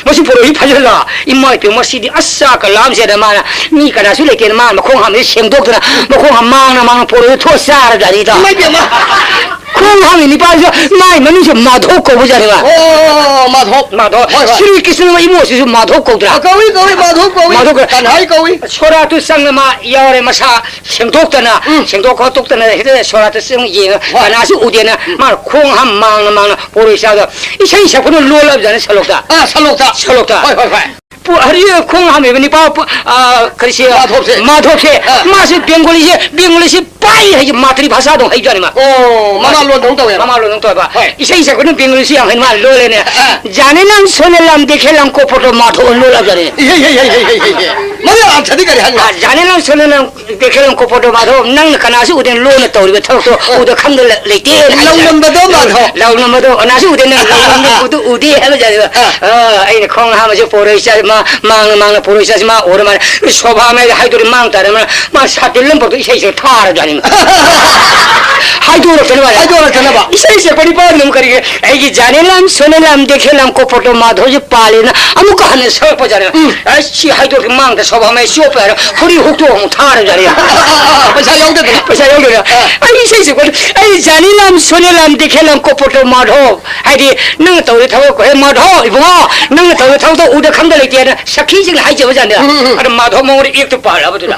ꯃꯁꯤ ꯄꯣꯔꯣꯏꯁꯤ ꯐꯖꯅ ꯏꯃꯥ ꯏꯄꯦꯝ ꯃꯁꯤꯗꯤ ꯑꯁ ꯆꯥꯛꯀ ꯂꯥꯝꯁꯦꯗ ꯃꯥꯅ ꯃꯤ ꯀꯅꯥꯁꯨ ꯂꯩꯇꯦꯅ ꯃꯥꯅ ꯃꯈꯣꯡ ꯍꯥꯝꯕꯁꯤ ꯁꯦꯡꯗꯣꯛꯇꯅ ꯃꯈꯣꯡ ꯍꯥꯝ ꯃꯥꯡꯅ ꯃꯥꯡꯅ ꯄꯣꯔꯣꯏꯗꯨ ꯊꯣꯛꯑ ꯆꯥꯔꯖꯥꯠꯅꯤꯗ꯫ ꯏꯃꯥ ꯏꯄꯦꯝꯃ! ꯈꯣꯡ ꯍꯥꯝꯃꯤ ꯅꯤꯄꯥꯁꯤꯁꯨ ꯃꯥꯏ ꯃꯃꯤꯡꯁꯦ ꯃꯥꯙꯣꯞ ꯀꯧꯕꯖꯥꯠꯅꯤ ꯃꯥ꯫ ꯑꯣ, ꯃꯥꯙꯣꯞ꯫ ꯍꯣꯏ, ꯍꯣꯏ꯫ ꯁ꯭ꯔꯤ ꯀ꯭ꯔꯤꯁꯅ ꯏꯕꯣꯁꯤꯁꯨ ꯃꯥꯙꯣꯞ ꯀꯧꯗ꯭ꯔꯥ? ꯑ, ꯀꯧꯏ, ꯀꯧꯏ, ꯃꯥꯙꯣꯞ ꯀꯧꯏ꯫ ꯃꯥꯙꯣꯞ ꯀꯧꯏ꯫ ꯀꯟꯍꯥꯏ ꯀꯧꯏ꯫ ꯁꯣꯔꯥꯠꯇꯨ ꯆꯪꯅ ꯃꯥ ꯌꯥꯎꯔꯦ, ꯃꯁꯥ ꯁꯦꯡꯗꯣꯛꯇꯅ, ꯎꯝ꯫ ꯁꯦꯡꯗꯣꯛ ꯈꯣꯠꯇꯣꯛꯇꯅ ꯍꯦꯛꯇ ꯁꯣꯔꯥꯠꯇ ꯆꯪ ꯌꯦꯡꯉ, ꯍꯣꯏ꯫ ꯀꯅꯥꯁꯨ ꯎꯗꯦꯅ, ꯎꯝ꯫ ꯃꯥꯅ ꯈꯣꯡ ꯍꯥꯝ ꯃꯥꯡꯅ ꯃꯥꯡꯅ ꯄꯣꯔꯣꯏ ꯆꯥꯗ ꯏꯁꯩ ꯁꯛꯄꯅ ꯂꯣꯜꯂꯕꯖꯥꯠꯅꯤ ꯁꯂꯣꯛꯇ꯫ ꯑꯥ, ꯁꯂꯣꯛꯇ꯫ ꯁꯂꯣꯛꯇ꯫ ꯍꯣꯏ, ꯍꯣꯏ, ꯍꯣꯏ꯫ ꯄꯨ-, ꯍꯔꯤ ꯈꯣꯡ ꯍꯥꯝꯃꯤꯕ ꯅꯤꯄꯥ ꯄꯨ-, ꯑ, ꯀꯔꯤꯁꯤ, ꯃꯥꯙꯣꯞꯁꯦ꯫ ꯃꯥꯙꯣꯞꯁꯦ꯫ ꯑ꯫ ꯃꯥꯁꯦ ꯕꯦꯡꯒꯣꯂꯤꯁꯦ, ꯕꯦꯡꯒꯣꯂꯤꯁꯦ ꯄꯥꯏ ꯍꯥꯏꯁꯦ ꯃꯥꯇ꯭ꯔꯤ ꯚꯥꯁꯥꯗꯣ ꯍꯩꯖꯥꯠꯅꯤ ꯃꯥ꯫ ꯑꯣ, ꯃꯃꯥ ꯂꯣꯟꯗꯧ ꯇꯧꯋꯦꯕ꯫ ꯃꯃꯥ ꯂꯣꯟꯗꯧ ꯇꯧꯋꯦꯕ꯫ ꯍꯣꯏ꯫ ꯏꯁꯩ ꯁꯛꯄꯅ ꯕꯦꯡꯒꯣꯂꯤꯁꯦ ꯌꯥꯝ ꯍꯩ ꯃꯥ ꯂꯣꯜꯂꯦꯅꯦ꯫ ꯑ꯫ ꯖꯥꯅꯦ ꯂꯝ ꯁꯣꯅꯦ ꯂꯝ ꯗꯦꯈꯦ ꯂꯝ ꯀꯣ ꯄꯣꯇꯣ ꯃꯥꯙꯣꯞ ꯂꯣꯜꯂꯕꯖꯥꯠꯅꯤ꯫ ꯏꯍꯦ, ꯏꯍꯦ, ꯏꯍꯦ, ꯏꯍꯦ, ꯏꯍꯦ꯫ ꯃꯗꯨ ꯑꯥꯔꯊꯗꯤ ꯀꯔꯤ ꯍꯥꯏꯅꯣ? ꯑ, ꯖꯥꯅꯦ ꯂꯝ ꯁꯣꯅꯦ ꯂꯝ ꯗꯦꯈꯦ ꯂꯝ ꯀꯣ ꯄꯣꯇꯣ ꯃꯥꯙꯣꯞ, ꯅꯪꯅ ꯀꯅꯥꯁꯨ ꯎꯗꯦ ꯂꯣꯟꯅ ꯇꯧꯔꯤꯕ ꯊꯕꯛꯇꯣ ꯑ꯫ ꯎꯗ ꯈꯪꯗ ꯂ-, ꯂꯩꯇꯦ ꯍꯥꯏꯕ꯫ ꯂꯧꯅꯝꯕꯗꯣ ꯃꯥꯙꯣꯞ꯫ ꯂꯧꯅꯝꯕꯗꯣ ꯀꯅꯥꯁꯨ ꯎꯗꯦ, ꯅꯪ ꯂꯧꯅꯝꯕꯗꯣ ꯎꯗꯦ ꯍꯥꯏꯕ ꯖꯥꯠꯅꯦꯕ꯫ ꯑ꯫ ꯑ, ꯑꯩꯅ ꯈꯣꯡ ꯍꯥꯝꯕꯁꯦ ꯄꯣꯔꯣꯏ ꯆꯥ-, ꯃꯥ ꯃꯥꯡꯅ ꯃꯥꯡꯅ ꯄꯣꯔꯣꯏ ꯆꯥꯁꯤ ꯃꯥ ꯎꯔ ꯃꯥꯜꯂꯦ꯫ ꯁꯣꯚꯥ ꯃꯌꯥꯏꯗ ꯍꯥꯏꯗꯣꯔꯤ ꯃꯥꯡ ꯇꯥꯔꯦ ꯃꯥ, ꯃꯥ ꯁꯥꯇꯤꯟ ꯑꯃꯐꯥꯎꯗ ꯏꯁꯩ ꯁꯛ ꯊꯥꯔꯖꯥꯠꯅꯤ꯫ ꯍꯥꯏꯗꯣꯔꯛꯇꯅꯕ꯫ ꯍꯥꯏꯗꯣꯔꯛꯇꯅꯕ꯫ ꯏꯁꯩ ꯁꯛꯄ ꯅꯤꯄꯥ ꯑꯗꯨꯝ ꯀꯔꯤꯒꯤ ꯑꯩꯒꯤ ꯖꯥꯅꯦ ꯂꯝ ꯁꯣꯅꯦ ꯂꯝ ꯗꯦꯈꯦ ꯂꯝ ꯀꯣ ꯄꯣꯇꯣ ꯃꯥꯙꯣꯞꯁꯤ ꯄꯥꯜꯂꯦꯅ ꯑꯃꯨꯛꯀ ꯍꯟꯅ ꯁꯛꯂꯛꯄ ꯖꯥꯠꯅꯤ꯫ ꯎꯝ꯫ ꯑꯁ, ꯁꯤ ꯍꯥꯏꯗꯣꯛꯀꯦ ꯃꯥꯡꯗ ꯁꯣꯚꯥ ꯃꯌꯥꯏ ꯆꯣꯞꯄꯦ ꯍꯥꯏꯔ ꯐꯨꯔꯤ ꯍꯨꯛꯇꯣꯛ ꯑꯃꯨꯛ ꯊꯥꯔꯖꯥꯠꯅꯤ꯫ ꯄꯩꯁꯥ ꯌꯥꯎꯗꯗꯅ꯫ ꯄꯩꯁꯥ ꯌꯥꯎꯗꯅ꯫ ꯑꯥ꯫ ꯑꯩ ꯏꯁꯩ ꯁꯛꯄ, ꯑꯩ ꯖꯥꯅꯦ ꯂꯝ ꯁꯣꯅꯦ ꯂꯝ ꯗꯦꯈꯦ ꯂꯝ ꯀꯣ ꯄꯣꯇꯣ ꯃꯥꯙꯣꯞ꯫ ꯍꯥꯏꯗꯤ, ꯅꯪꯅ ꯇꯧꯔꯤ ꯊꯕꯛ, "ꯍꯦ ꯃꯥꯙꯣ, ꯏꯕꯨꯡꯉꯣ, ꯅꯪꯅ ꯇꯧꯔꯤ ꯊꯕꯛꯇꯣ ꯎꯗ ꯈꯪꯗ ꯂꯩꯇꯦꯅ" ꯁꯈꯤꯁꯤꯡꯅ ꯍꯥꯏꯖꯕ ꯖꯥꯠꯅꯦ꯫ ꯎꯝ, ꯎꯝ, ꯎꯝ꯫ ꯑꯗꯣ ꯃꯥꯙꯣ ꯃꯉꯣꯟꯗ ꯑꯦꯛꯇ ꯄꯥꯜꯂꯕꯗꯨꯗ꯫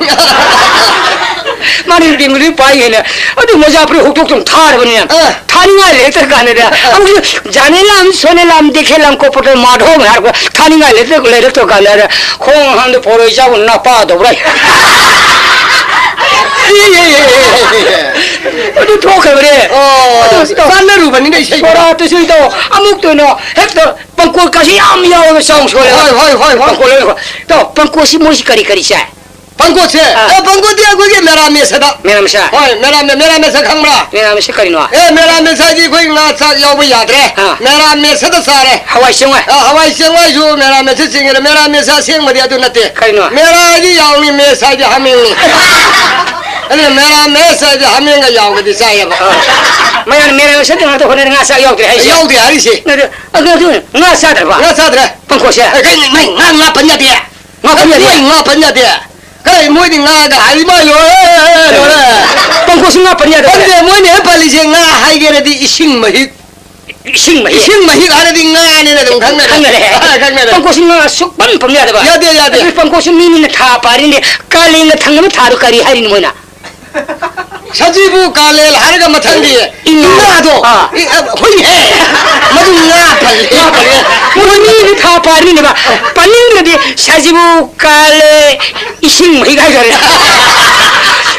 ꯃꯥꯅ ꯕꯦꯡꯒꯣꯂꯤ ꯄꯥꯏ ꯍꯥꯏꯅ꯫ ꯑꯗꯨ ꯃꯣꯖꯥ ꯐꯨꯔꯤꯠ ꯍꯨꯛꯇꯣꯛꯇꯨꯝ ꯊꯥꯔꯕꯅꯤꯅ꯫ ꯑ꯫ ꯊꯥꯅꯤꯡꯉꯥꯏ ꯂꯩꯔꯛꯇ꯭ꯔ ꯀꯥꯟꯗꯗ꯫ ꯑ꯫ ꯑꯃꯨꯛꯁꯨ "ꯖꯥꯅꯦ ꯂꯝ, ꯁꯣꯅꯦ ꯂꯝ, ꯗꯦꯈꯦ ꯂꯝ, ꯀꯣ ꯄꯣꯇꯣ ꯃꯥꯙꯣ" ꯍꯥꯏꯔꯛꯄ ꯊꯥꯅꯤꯡꯉꯥꯏ ꯂꯩꯔꯛꯇ꯭ꯔ, ꯂꯩꯔꯛꯇ꯭ꯔ ꯀꯥꯟꯗꯗ ꯈꯣꯡ ꯍꯥꯝꯗ ꯄꯣꯔꯣꯏ ꯆꯥꯕ ꯅꯄꯥꯗꯧꯕ꯭ꯔꯥ? ꯑꯗꯨ ꯊꯣꯛꯈ꯭ꯔꯕꯅꯦ꯫ ꯑꯣ, ꯑꯗꯨ ꯇꯧ-, ꯆꯥꯟꯅꯔꯨꯕꯅꯤꯅ ꯏꯁꯩꯗꯣ꯫ ꯁꯣꯔꯥꯠꯇꯨꯁꯨ ꯏꯇꯥꯎ, ꯑꯃꯨꯛꯇꯣꯏꯅꯣ ꯍꯦꯛꯇ ꯄꯪꯀꯣꯠ ꯀꯥꯁꯤ ꯌꯥꯝ ꯌꯥꯎꯋꯦꯕ, ꯆꯥꯎ ꯁꯣꯜꯂꯦꯕ꯫ ꯍꯣꯏ, ꯍꯣꯏ, ꯍꯣꯏ, ꯍꯣꯏ꯫ ꯄꯪꯀꯣꯠ ꯂꯣꯏ ꯍꯣꯏ꯫ ꯏꯇꯥꯎ, ꯄꯪꯀꯣꯠꯁꯤ ꯃꯣꯏꯁꯤ ꯀꯔꯤ ꯀꯔꯤ ꯆꯥꯏ? ꯄꯪꯀꯣꯠꯁꯦ? ꯑꯥ꯫ ꯑꯦ, ꯄꯪꯀꯣꯠꯇꯤ ꯑꯩꯈꯣꯏꯒꯤ ꯃꯦꯔꯥꯃꯦꯁ ꯍꯥꯏꯕ꯫ ꯃꯦꯔꯥꯃꯦꯁ? ꯍꯣꯏ, ꯃꯦꯔꯥꯃꯦ-, ꯃꯦꯔꯥꯃꯦꯁ ꯈꯪꯕ꯭ꯔꯥ? ꯃꯦꯔꯥꯃꯦꯁ ꯀꯔꯤꯅꯣ? ꯑꯦ, ꯃꯦꯔꯥꯃꯦꯁ ꯍꯥꯏꯗꯤ ꯑꯩꯈꯣꯏ ꯉꯥ ꯆꯥꯛ ꯌꯥꯎꯕ ꯌꯥꯗ꯭ꯔꯦ꯫ ꯑꯥ꯫ ꯃꯦꯔꯥꯃꯦꯁꯇ ꯆꯥꯔꯦ꯫ ꯍꯋꯥꯏ ꯆꯦꯡꯋꯥꯏ? ꯑ, ꯍꯋꯥꯏ ꯆꯦꯡꯋꯥꯏꯁꯨ ꯃꯦꯔꯥꯃꯦꯁꯇ ꯆꯤꯡꯉꯦ꯫ ꯃꯦꯔꯥꯃꯦꯁ ꯑꯁꯦꯡꯕꯗꯤ ꯑꯗꯨ ꯅꯠꯇꯦ꯫ ꯀꯔꯤꯅꯣ? ꯃꯦꯔꯥ ꯍꯥꯏꯗꯤ ꯌꯥꯎꯅꯤ, ꯃꯦꯁ ꯍꯥꯏꯗꯤ ꯍꯥꯃꯦꯡꯅꯤ꯫ ꯑꯗꯨꯅ ꯃꯦꯔꯥꯃꯦꯁ ꯍꯥꯏꯗꯤ ꯍꯥꯃꯦꯡꯒ ꯌꯥꯎꯒꯗꯤ ꯆꯥꯏꯌꯦꯕ꯫ ꯑꯥ꯫ ꯃꯌꯥꯝꯅ ꯃꯦꯔꯥꯃꯦꯁ ꯉꯥꯛꯇ ꯍꯣꯠꯅꯔꯦ, ꯉꯥ ꯆꯥꯛ ꯌꯥꯎꯗ꯭ꯔꯦ ꯍꯥꯏꯁꯦ꯫ ꯌꯥꯎꯗꯦ ꯍꯥꯏꯔꯤꯁꯦ꯫ ꯑꯗꯨ, ꯑꯗꯨ, ꯑꯗꯨ ꯉꯥ ꯆꯥꯗ꯭ꯔꯕ? ꯉꯥ ꯆꯥꯗ꯭ꯔꯦ꯫ ꯄꯪꯀꯣꯠꯁꯦ? ꯑꯦ, ꯀꯩꯅꯣ, ꯅꯪ ꯉꯥ, ꯉꯥ ꯄꯟ ꯌꯥꯗꯦ꯫ ꯉꯥ ꯄꯟ ꯌꯥꯗꯦ? ꯅꯣꯏ ꯉꯥ ꯄꯟ ꯌꯥꯗꯦ꯫ ꯀꯔꯤ ꯃꯣꯏꯗꯤ ꯉꯥꯒ ꯍꯥꯏꯔꯤ ꯃꯥ ꯂꯣꯏꯔꯦ, ꯂꯣꯏꯔꯦ꯫ ꯄꯪꯀꯣꯠꯁꯨ ꯉꯥ ꯄꯟ ꯌꯥꯗꯕ꯫ ꯈꯪꯗꯦ, ꯃꯣꯏꯅ ꯍꯦꯛ ꯄꯜꯂꯤꯁꯦ ꯉꯥ ꯍꯥꯏꯒꯦꯔꯗꯤ ꯏꯁꯤꯡ ꯃꯍꯤꯛ꯫ ꯏꯁꯤꯡ ꯃꯍꯤꯛ꯫ ꯏꯁꯤꯡ ꯃꯍꯤꯛ ꯍꯥꯏꯔꯗꯤ ꯉꯥꯅꯦꯅ ꯑꯗꯨꯝ ꯈꯪꯅꯔꯦ꯫ ꯈꯪꯅꯔꯦ꯫ ꯑꯥ, ꯈꯪꯅꯔꯦ꯫ ꯄꯪꯀꯣꯠꯁꯨ ꯉꯥ ꯁꯨꯛꯄꯟ ꯄꯟ ꯌꯥꯗꯕ꯫ ꯌꯥꯗꯦ, ꯌꯥꯗꯦ꯫ ꯑꯗꯨ ꯄꯪꯀꯣꯠꯁꯨ ꯃꯤꯅꯤꯅ ꯊꯥ ꯄꯥꯔꯤꯅꯦ꯫ ꯀꯥꯂꯦꯟꯒ ꯊꯪꯅꯕ ꯊꯥꯗꯣ ꯀꯔꯤ ꯍꯥꯏꯔꯤꯅꯣ ꯃꯣꯏꯅ? ꯁꯖꯤꯕꯨ ꯀꯥꯂꯦꯜ ꯍꯥꯏꯔꯒ ꯃꯊꯪꯒꯤ ꯏꯉꯥ꯫ ꯏꯉꯥꯗꯣ꯫ ꯑꯥ꯫ ꯏ-, ꯑ, ꯍꯨꯏꯍꯦ! ꯃꯗꯨ ꯉꯥ ꯄꯜꯂꯦ꯫ ꯉꯥ ꯄꯜꯂꯦ꯫ ꯃꯣꯏ ꯃꯤꯅꯤ ꯊꯥ ꯄꯥꯔꯤꯅꯦꯕ꯫ ꯄꯟꯅꯤꯡꯗ꯭ꯔꯗꯤ ꯁꯖꯤꯕꯨ ꯀꯥꯂꯦ ꯏꯁꯤꯡ ꯃꯍꯤꯛ ꯍꯥꯏꯇꯥꯔꯦ꯫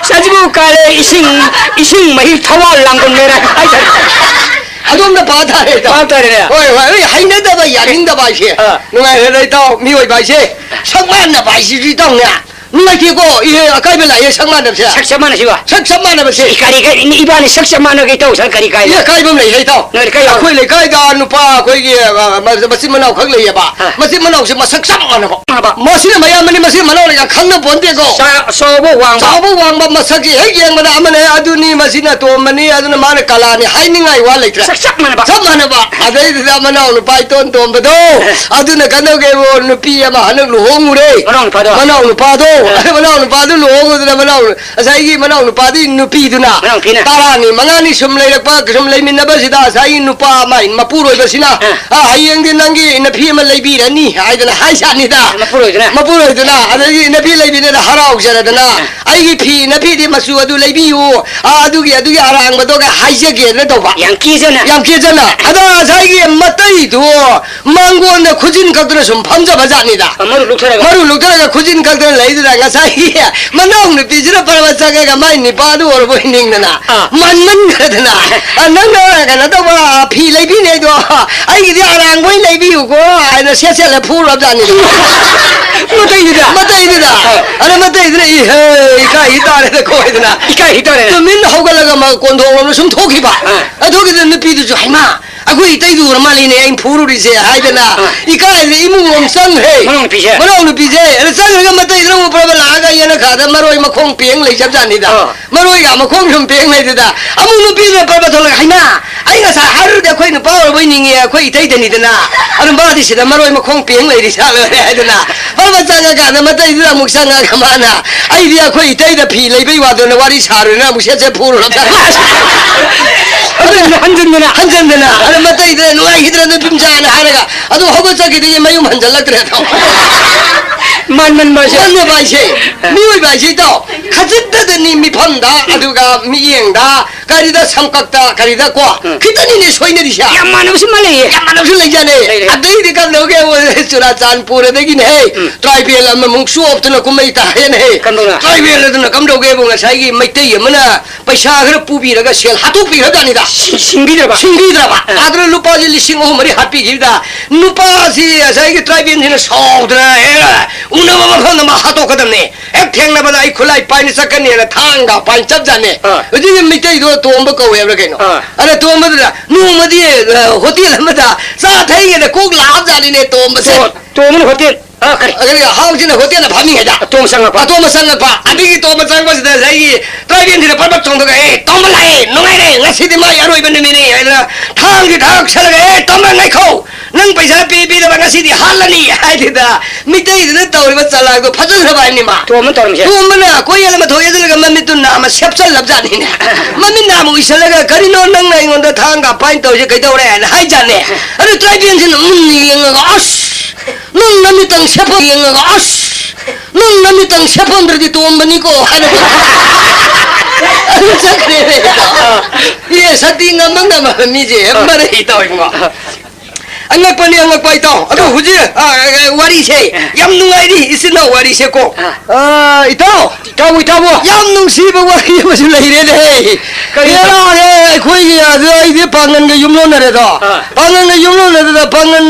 ꯁꯖꯤꯕꯨ ꯀꯥꯂꯦ ꯏꯁꯤꯡ, ꯏꯁꯤꯡ ꯃꯍꯤꯛ ꯊꯋꯥꯜ ꯂꯥꯡꯕꯟ ꯃꯦꯔꯥ ꯍꯥꯏꯇꯥꯔꯦ꯫ ꯑꯗꯣꯝꯗ ꯄꯥ ꯇꯥꯔꯦ, ꯏꯇꯥꯎ꯫ ꯄꯥ ꯇꯥꯔꯦꯅꯦ꯫ ꯍꯣꯏ, ꯍꯣꯏ꯫ ꯑꯩ ꯍꯩꯅꯗꯕ, ꯌꯥꯅꯤꯡꯗꯕ ꯍꯥꯏꯁꯦ꯫ ꯑꯥ꯫ ꯅꯨꯡꯉꯥꯏꯔꯦꯗ, ꯏꯇꯥꯎ꯫ ꯃꯤꯑꯣꯏꯕ ꯍꯥꯏꯁꯦ ꯁꯛ ꯃꯥꯟꯅꯕ ꯍꯥꯏꯁꯤꯁꯨ, ꯏꯇꯥꯎꯅꯦ꯫ ꯅꯨꯡꯉꯥꯏꯇꯦꯀꯣ꯫ ꯏꯍꯦ, ꯑꯀꯥꯏꯕ ꯂꯥꯛꯑꯦ, ꯁꯛ ꯃꯥꯟꯅꯕꯁꯦ꯫ ꯁꯛ ꯆꯞ ꯃꯥꯟꯅꯁꯤꯕ? ꯁꯛ ꯆꯞ ꯃꯥꯟꯅꯕꯁꯦ꯫ ꯏꯀꯥꯏ, ꯏꯀꯥꯏ, ꯏꯕꯥꯅꯤ ꯁꯛ ꯆꯞ ꯃꯥꯟꯅꯒꯦ ꯇꯧ, ꯁꯛ ꯀꯔꯤ ꯀꯥꯏ? ꯏꯀꯥꯏꯕ ꯑꯃ ꯂꯩꯍꯦ, ꯏꯇꯥꯎ꯫ ꯅꯣꯏ ꯀꯥꯏ ꯌꯥꯎ-, ꯑꯩꯈꯣꯏ ꯂꯩꯀꯥꯏꯗ ꯅꯨꯄꯥ ꯑꯩꯈꯣꯏꯒꯤ, ꯑ, ꯃ-, ꯃꯆꯤꯟ ꯃꯅꯥꯎ ꯈꯛ ꯂꯩꯌꯦꯕ꯫ ꯑꯥ꯫ ꯃꯆꯤꯟ ꯃꯅꯥꯎꯁꯦ ꯃꯁꯛ ꯆꯞ ꯃꯥꯟꯅꯕ꯫ ꯃꯥꯟꯅꯕ꯫ ꯃꯁꯤꯅ ꯃꯌꯥꯝꯕꯅꯤ, ꯃꯁꯤꯅ ꯃꯅꯥꯎꯅꯤ ꯌꯥꯝ ꯈꯪꯅ ꯄꯣꯟꯇꯦꯀꯣ꯫ ꯆꯥ-, ꯆꯥꯎꯕ ꯋꯥꯡꯕ꯫ ꯆꯥꯎꯕ ꯋꯥꯡꯕ ꯃꯁꯛꯁꯦ ꯍꯦꯛ ꯌꯦꯡꯕꯗ ꯑꯃꯅ, "ꯑꯦ, ꯑꯗꯨꯅꯤ, ꯃꯁꯤꯅ ꯇꯣꯝꯕꯅꯤ, ꯑꯗꯨꯅ ꯃꯥꯅ ꯀꯂꯥꯅꯤ" ꯍꯥꯏꯅꯤꯡꯉꯥꯏ ꯋꯥ ꯂꯩꯇ꯭ꯔꯦ꯫ ꯁꯛ ꯆꯞ ꯃꯥꯟꯅꯕ꯫ ꯆꯞ ꯃꯥꯟꯅꯕ꯫ ꯑꯗꯩꯗꯨꯗ ꯃꯅꯥꯎ ꯅꯨꯄꯥ ꯏꯇꯣꯟ ꯇꯣꯝꯕꯗꯣ, ꯑꯦ꯫ ꯑꯗꯨꯅ ꯀꯩꯗꯧꯒꯦꯕꯨ, ꯅꯨꯄꯤ ꯑꯃ ꯍꯟꯗꯛ ꯂꯨꯍꯣꯡꯉꯨꯔꯦ꯫ ꯃꯅꯥꯎ ꯅꯨꯄꯥꯗꯣ? ꯃꯅꯥꯎ ꯅꯨꯄꯥꯗꯣ꯫ ꯑꯦ꯫ ꯃꯅꯥꯎ ꯅꯨꯄꯥꯗꯣ ꯂꯨꯍꯣꯡꯉꯨꯗꯅ ꯃꯅꯥꯎ ꯉꯁꯥꯏꯒꯤ ꯃꯅꯥꯎ ꯅꯨꯄꯥꯗꯨꯒꯤ ꯅꯨꯄꯤꯗꯨꯅ ꯃꯅꯥꯎ ꯅꯨꯄꯤꯅ? ꯇꯔꯥꯅꯤ, ꯃꯉꯥꯅꯤ ꯁꯨꯝ ꯂꯩꯔꯛꯄ, ꯁꯨꯝ ꯂꯩꯃꯤꯟꯅꯕꯁꯤꯗ ꯉꯁꯥꯏꯒꯤ ꯅꯨꯄꯥ ꯑꯃ ꯃꯄꯨꯔꯣꯏꯕꯁꯤꯅ, ꯑ꯫ "ꯑ, ꯍꯌꯦꯡꯗꯤ ꯅꯪꯒꯤ ꯏꯅꯐꯤ ꯑꯃ ꯂꯩꯕꯤꯔꯅꯤ" ꯍꯥꯏꯗꯅ ꯍꯥꯏꯁꯥꯅꯤꯗ꯫ ꯃꯄꯨꯔꯣꯏꯗꯨꯅ? ꯃꯄꯨꯔꯣꯏꯗꯨꯅ꯫ ꯑꯗꯒꯤ ꯏꯅꯐꯤ ꯂꯩꯕꯤꯅꯦꯅ ꯍꯔꯥꯎꯖꯔꯗꯅ, ꯑ꯫ "ꯑꯩꯒꯤ ꯐꯤ, ꯏꯅꯐꯤꯗꯤ ꯃꯆꯨ ꯑꯗꯨ ꯂꯩꯕꯤꯌꯨ, ꯑ, ꯑꯗꯨꯒꯤ, ꯑꯗꯨꯒꯤ ꯑꯔꯥꯡꯕꯗꯣꯒ ꯍꯥꯏꯖꯒꯦꯅ ꯇꯧꯕ"꯫ ꯌꯥꯝ ꯀꯦꯖꯅ? ꯌꯥꯝ ꯀꯦꯖꯅ꯫ ꯑꯗ ꯉꯁꯥꯏꯒꯤ ꯃꯇꯩꯗꯨ ꯃꯥꯡꯒꯣꯟꯗ ꯈꯨꯖꯤꯟ ꯀꯛꯇꯅ ꯁꯨꯝ ꯐꯝꯖꯕ ꯖꯥꯠꯅꯤꯗ꯫ ꯑ, ꯃꯔꯨ ꯂꯨꯛꯊꯔꯒ? ꯃꯔꯨ ꯂꯨꯛꯊꯔꯒ ꯈꯨꯖꯤꯟ ꯀꯛꯇꯅ ꯂꯩꯗꯨꯗ ꯉꯁꯥꯏꯒꯤ ꯃꯅꯥꯎ ꯅꯨꯄꯤꯁꯤꯅ ꯄꯔꯕ ꯆꯪꯉꯒ ꯃꯥꯏ ꯅꯤꯄꯥꯗꯨ ꯑꯣꯏꯔꯕꯣꯏ ꯅꯤꯡꯗꯅ ꯑꯥ꯫ ꯃꯟꯃꯟꯈ꯭ꯔꯗꯅ, "ꯑ, ꯅꯪꯅ ꯀꯩꯅꯣ ꯇꯧꯕ, ꯑ, ꯐꯤ ꯂꯩꯕꯤꯅꯦꯗꯣ ꯑꯩꯒꯤꯗꯤ ꯑꯔꯥꯡꯕ ꯑꯣꯏꯅ ꯂꯩꯕꯤꯌꯨꯀꯣ" ꯍꯥꯏꯅ ꯁꯦꯠ ꯁꯦꯠꯂ ꯐꯨꯔꯕꯖꯥꯠꯅꯤꯗ꯫ ꯃꯇꯩꯗꯨꯗ? ꯃꯇꯩꯗꯨꯗ꯫ ꯑꯥ꯫ ꯑꯗ ꯃꯇꯩꯗꯨꯅ, "ꯏꯍꯦ, ꯏꯀꯥꯏ ꯇꯥꯔꯦꯗ" ꯀꯣꯏꯗꯅ꯫ ꯏꯀꯥꯏ ꯇꯥꯔꯦꯅꯦ꯫ ꯇꯨꯃꯤꯟ ꯍꯧꯒꯠꯂꯒ ꯃ-, ꯀꯣꯟꯊꯣꯡ ꯂꯣꯝꯗ ꯁꯨꯝ ꯊꯣꯛꯈꯤꯕ꯫ ꯑꯥ꯫ ꯑꯗꯨꯒꯤꯗ ꯅꯨꯄꯤꯗꯨꯁꯨ, "ꯍꯩꯃꯥ, ꯑꯩꯈꯣꯏ ꯏꯇꯩꯗꯨ ꯑꯣꯏꯔ ꯃꯥꯜꯂꯤꯅꯦ ꯑꯩꯅ ꯐꯨꯔꯨꯔꯤꯁꯦ" ꯍꯥꯏꯗꯅ ꯑꯥ꯫ ꯏꯀꯥꯏꯗꯅ ꯏꯃꯨꯡ ꯂꯣꯝ ꯆꯪꯈ꯭ꯔꯦ꯫ ꯃꯅꯥꯎ ꯅꯨꯄꯤꯁꯦ? ꯃꯅꯥꯎ ꯅꯨꯄꯤꯁꯦ꯫ ꯑꯗ ꯆꯪꯈ꯭ꯔꯒ ꯃꯇꯩꯗꯨꯅ ꯑꯃꯨꯛ ꯄ꯭ꯔꯕ ꯂꯥꯛꯑꯒ ꯌꯦꯅꯈꯥꯗ ꯃꯔꯣꯏ ꯃꯈꯣꯡ ꯄꯦꯡ ꯂꯩꯖꯕꯖꯥꯠꯅꯤꯗ꯫ ꯑꯥ꯫ ꯃꯔꯣꯏꯒ ꯃꯈꯣꯡ ꯁꯨꯝ ꯄꯦꯡ ꯂꯩꯗꯨꯗ ꯑꯃꯨꯛ ꯅꯨꯄꯤꯗꯨꯅ ꯄ꯭ꯔꯕ ꯊꯣꯛꯂꯒ, "ꯍꯩꯃꯥ, ꯑꯩ ꯉꯁꯥꯏ ꯍꯥꯏꯔꯨꯔꯗꯤ ꯑꯩꯈꯣꯏ ꯅꯨꯄꯥ ꯑꯣꯏꯔꯕꯣꯏ ꯅꯤꯡꯉꯦ, ꯑꯩꯈꯣꯏ ꯏꯇꯩꯗꯅꯤꯗꯅ꯫ ꯑꯗꯨ ꯃꯥꯗꯤ ꯁꯤꯗ ꯃꯔꯣꯏ ꯃꯈꯣꯡ ꯄꯦꯡ ꯂꯩꯔꯤ ꯁꯥ ꯂꯣꯏꯔꯦ ꯍꯥꯏꯗꯅ꯫ ꯐꯠ ꯐꯠ ꯆꯪꯉꯀꯥꯟꯗ ꯃꯇꯩꯗꯨꯗ ꯑꯃꯨꯛ ꯆꯪꯉꯒ ꯃꯥꯅ, "ꯑꯩꯗꯤ ꯑꯩꯈꯣꯏ ꯏꯇꯩꯗ ꯐꯤ ꯂꯩꯕꯩ ꯋꯥꯗꯨꯅ ꯋꯥꯔꯤ ꯁꯥꯔꯨꯔꯦꯅ ꯑꯃꯨꯛ ꯁꯦꯠ ꯁꯦꯠ ꯐꯨꯔꯨꯔꯕ ꯖꯥꯠꯅꯤ꯫ ꯑꯗꯨ ꯍꯟꯖꯤꯟꯗꯅ꯫ ꯍꯟꯖꯤꯟꯗꯅ꯫ ꯑꯗ ꯃꯇꯩꯗꯨꯗ, "ꯅꯨꯡꯉꯥꯏꯈꯤꯗ꯭ꯔꯦ ꯅꯨꯄꯤꯝꯆꯥꯅ" ꯍꯥꯏꯔꯒ ꯑꯗꯨꯝ ꯍꯧꯒꯠꯆꯈꯤꯗꯒꯤ ꯃꯌꯨꯝ ꯍꯟꯖꯜꯂꯛꯇ꯭ꯔꯦ ꯑꯗꯣ꯫ ꯃꯥꯟꯃꯟꯕ ꯍꯥꯏꯁꯦ꯫ ꯃꯥꯟꯃꯟꯕ ꯍꯥꯏꯁꯦ꯫ ꯃꯤꯑꯣꯏꯕ ꯍꯥꯏꯁꯦ ꯏꯇꯥꯎ, ꯈꯖꯤꯛꯇꯗꯅꯤ ꯃꯤꯐꯝꯗ, ꯑꯗꯨꯒ ꯃꯤꯠꯌꯦꯡꯗ, ꯀꯔꯤꯗ ꯁꯝꯀꯛꯇ, ꯀꯔꯤꯗ ꯀꯣ, ꯎꯝ꯫ ꯈꯤꯇꯅꯤꯅꯦ ꯁꯣꯏꯅꯔꯤꯁꯦ꯫ ꯌꯥꯝ ꯃꯥꯟꯅꯕꯁꯨ ꯑꯃ ꯂꯩꯌꯦ꯫ ꯌꯥꯝ ꯃꯥꯟꯅꯕꯁꯨ ꯂꯩꯖꯥꯠꯅꯦ꯫ ꯂꯩ, ꯂꯩ꯫ ꯑꯗꯩꯗꯤ ꯀꯝꯗꯧꯒꯦ, ꯆꯨꯔꯥꯆꯥꯟꯄꯨꯔꯗꯒꯤꯅꯦ, ꯎꯝ꯫ ꯇ꯭ꯔꯥꯏꯕꯦꯜ ꯑꯃꯃꯨꯛ ꯆꯣꯞꯇꯅ ꯀꯨꯝꯍꯩ ꯇꯥꯏꯌꯦꯅꯦ꯫ ꯀꯝꯗꯧꯅ? ꯇ꯭ꯔꯥꯏꯕꯦꯜ ꯑꯗꯨꯅ ꯀꯝꯗꯧꯒꯦꯕꯨ, ꯉꯁꯥꯏꯒꯤ ꯃꯩꯇꯩ ꯑꯃꯅ ꯄꯩꯁꯥ ꯈꯔ ꯄꯨꯕꯤꯔꯒ ꯁꯦꯜ ꯍꯥꯠꯇꯣꯛꯄꯤꯈ꯭ꯔꯖꯥꯠꯅꯤꯗ꯫ ꯁꯤ-, ꯁꯤꯡꯕꯤꯗ꯭ꯔꯕ? ꯁꯤꯡꯕꯤꯗ꯭ꯔꯕ꯫ ꯑꯥ꯫ ꯑꯗꯨꯅ ꯂꯨꯄꯥꯁꯤ ꯂꯤꯁꯤꯡ ꯑꯍꯨꯝ ꯃꯔꯤ ꯍꯥꯠꯄꯤꯈꯤꯕꯗ, ꯅꯨꯄꯥꯁꯤ ꯉꯁꯥꯏꯒꯤ ꯇ꯭ꯔꯥꯏꯕꯦꯜꯁꯤꯅ ꯁꯥꯎꯗꯅ, "ꯑꯦ, ꯎꯅꯕ ꯃꯐꯝꯗ ꯃꯥ ꯍꯥꯠꯇꯣꯛꯀꯗꯕꯅꯦ꯫ ꯍꯦꯛ ꯊꯦꯡꯅꯕꯗ ꯑꯩ ꯈꯨꯠꯂꯥꯏ ꯄꯥꯏꯅ ꯆꯠꯀꯅꯤꯅ" ꯊꯥꯡꯒ ꯄꯥꯏꯅ ꯆꯞꯖꯥꯠꯅꯦ꯫ ꯑꯥ꯫ ꯍꯧꯖꯤꯛꯀꯤ ꯃꯩꯇꯩꯗꯣ ꯇꯣꯝꯕ ꯀꯧꯋꯦ ꯍꯥꯏꯕ꯭ꯔꯥ ꯀꯩꯅꯣ? ꯑꯥ꯫ ꯑꯗ ꯇꯣꯝꯕꯗꯨꯗ, ꯅꯣꯡꯃꯗꯤ, ꯑ, ꯍꯣꯇꯦꯜ ꯑꯃꯗ ꯆꯥ ꯊꯛꯏꯉꯩꯗ ꯀꯣꯛ ꯂꯥꯛꯑꯕꯖꯥꯠꯅꯤꯅꯦ ꯇꯣꯝꯕꯁꯦ꯫ ꯑꯣ, ꯇꯣꯝꯕꯅ ꯍꯣꯇꯦꯜ, ꯑ, ꯀꯔꯤ? ꯑꯗꯒꯤ ꯍꯥꯎꯁꯤꯅ ꯍꯣꯇꯦꯜꯗ ꯐꯝꯃꯤꯉꯩꯗ꯫ ꯑꯇꯣꯝꯕ ꯆꯪꯉꯛꯄ꯫ ꯑꯇꯣꯝꯕ ꯆꯪꯉꯛꯄ꯫ ꯑꯗꯒꯤ ꯇꯣꯝꯕ ꯆꯪꯉꯛꯄꯁꯤꯗ ꯉꯁꯥꯏꯒꯤ ꯇ꯭ꯔꯥꯏꯕꯦꯜꯁꯤꯅ ꯄꯠ ꯄꯠ ꯆꯣꯡꯊꯣꯛꯑꯒ, "ꯑꯦ, ꯇꯣꯝꯕ ꯂꯥꯛꯑꯦ, ꯅꯨꯡꯉꯥꯏꯔꯦ, ꯉꯁꯤꯗꯤ ꯃꯥꯒꯤ ꯑꯔꯣꯏꯕ ꯅꯨꯃꯤꯠꯅꯤ" ꯍꯥꯏꯗꯅ ꯊꯥꯡꯁꯤ ꯊꯥꯛ ꯁꯜꯂꯒ, "ꯑꯦ, ꯇꯣꯝꯕ ꯉꯥꯏꯈꯣ, ꯅꯪ ꯄꯩꯁꯥ ꯄꯤ ꯄꯤꯗꯕ ꯉꯁꯤꯗꯤ ꯍꯥꯠꯂꯅꯤ" ꯍꯥꯏꯗꯨꯗ, ꯃꯤꯇꯩꯗꯨꯅ ꯇꯧꯔꯤꯕ ꯆꯂꯥꯛꯇꯣ ꯐꯖꯈ꯭ꯔꯕ ꯍꯥꯏꯅꯤꯃ꯫ ꯇꯣꯝꯕ ꯇꯧꯔꯝꯃꯤꯁꯦ꯫ ꯇꯣꯝꯕꯅ ꯀꯣꯏ ꯌꯦꯠꯂ ꯃꯊꯣꯏ ꯌꯦꯠꯂꯒ ꯃꯃꯤꯠꯇꯨ ꯅꯥꯝꯃ ꯁꯦꯞꯆꯜꯂꯕꯖꯥꯠꯅꯤꯅꯦ꯫ ꯃꯃꯤꯠ ꯅꯥꯝꯃ ꯎꯏꯁꯜꯂꯒ, "ꯀꯔꯤꯅꯣ ꯅꯪꯅ ꯑꯩꯉꯣꯟꯗ ꯊꯥꯡꯒ ꯄꯥꯏꯅ ꯇꯧꯔꯤꯁꯦ ꯀꯩꯗꯧꯔꯦ?" ꯍꯥꯏꯅ ꯍꯥꯏꯖꯥꯠꯅꯦ꯫ ꯑꯗꯨ ꯇ꯭ꯔꯥꯏꯕꯦꯜꯁꯤꯅ ꯃꯨꯟꯅ ꯌꯦꯡꯉꯒ, "ꯑꯁ, ꯅꯪ ꯅꯃꯤꯠꯇꯪ ꯁꯦꯞꯐꯝ ꯌꯦꯡꯉꯒ, ꯑꯁ, ꯅꯪ ꯅꯃꯤꯠꯇꯪ ꯁꯦꯞꯐꯝꯗ꯭ꯔꯗꯤ ꯇꯣꯝꯕꯅꯤꯀꯣ" ꯍꯥꯏꯅ꯫ ꯑꯗꯨ ꯆꯠꯈ꯭ꯔꯦꯅꯦ꯫ ꯑꯦ, ꯁꯛꯇꯤ ꯉꯝꯕ ꯉꯝꯃꯕ ꯃꯤꯁꯦ ꯃꯔꯩ ꯇꯧꯏꯀꯣ꯫ ꯑꯉꯛꯄꯅꯤ, ꯑꯉꯛꯄ ꯏꯇꯥꯎ꯫ ꯑꯗꯣ ꯏꯇꯥꯎ꯫ ꯍꯧꯖꯤꯛ, ꯑ, ꯑ, ꯋꯥꯔꯤꯁꯦ ꯑ꯫ ꯌꯥꯝ ꯅꯨꯡꯉꯥꯏꯔꯤ, ꯏꯆꯤꯟ ꯏꯅꯥꯎ ꯋꯥꯔꯤꯁꯦꯀꯣ꯫ ꯑ꯫ ꯑ, ꯏꯇꯥꯎ꯫ ꯏꯇꯥꯎꯕꯨ, ꯏꯇꯥꯎꯕꯨ꯫ ꯌꯥꯝ ꯅꯨꯡꯁꯤꯕ ꯋꯥꯔꯤ ꯑꯃꯁꯨ ꯂꯩꯔꯦꯅꯦ꯫ ꯀꯔꯤ ꯏꯇꯥꯎ? ꯕꯦꯔꯥꯅꯦ, ꯑꯩꯈꯣꯏꯒꯤ ꯑꯗꯨ ꯑꯩꯗꯤ ꯄꯥꯡꯒꯟꯒ ꯌꯨꯝꯂꯣꯟꯅꯔꯦꯗꯣ꯫ ꯑ꯫ ꯄꯥꯡꯒꯟꯒ ꯌꯨꯝꯂꯣꯟꯅꯗꯅ ꯄꯥꯡꯒꯟ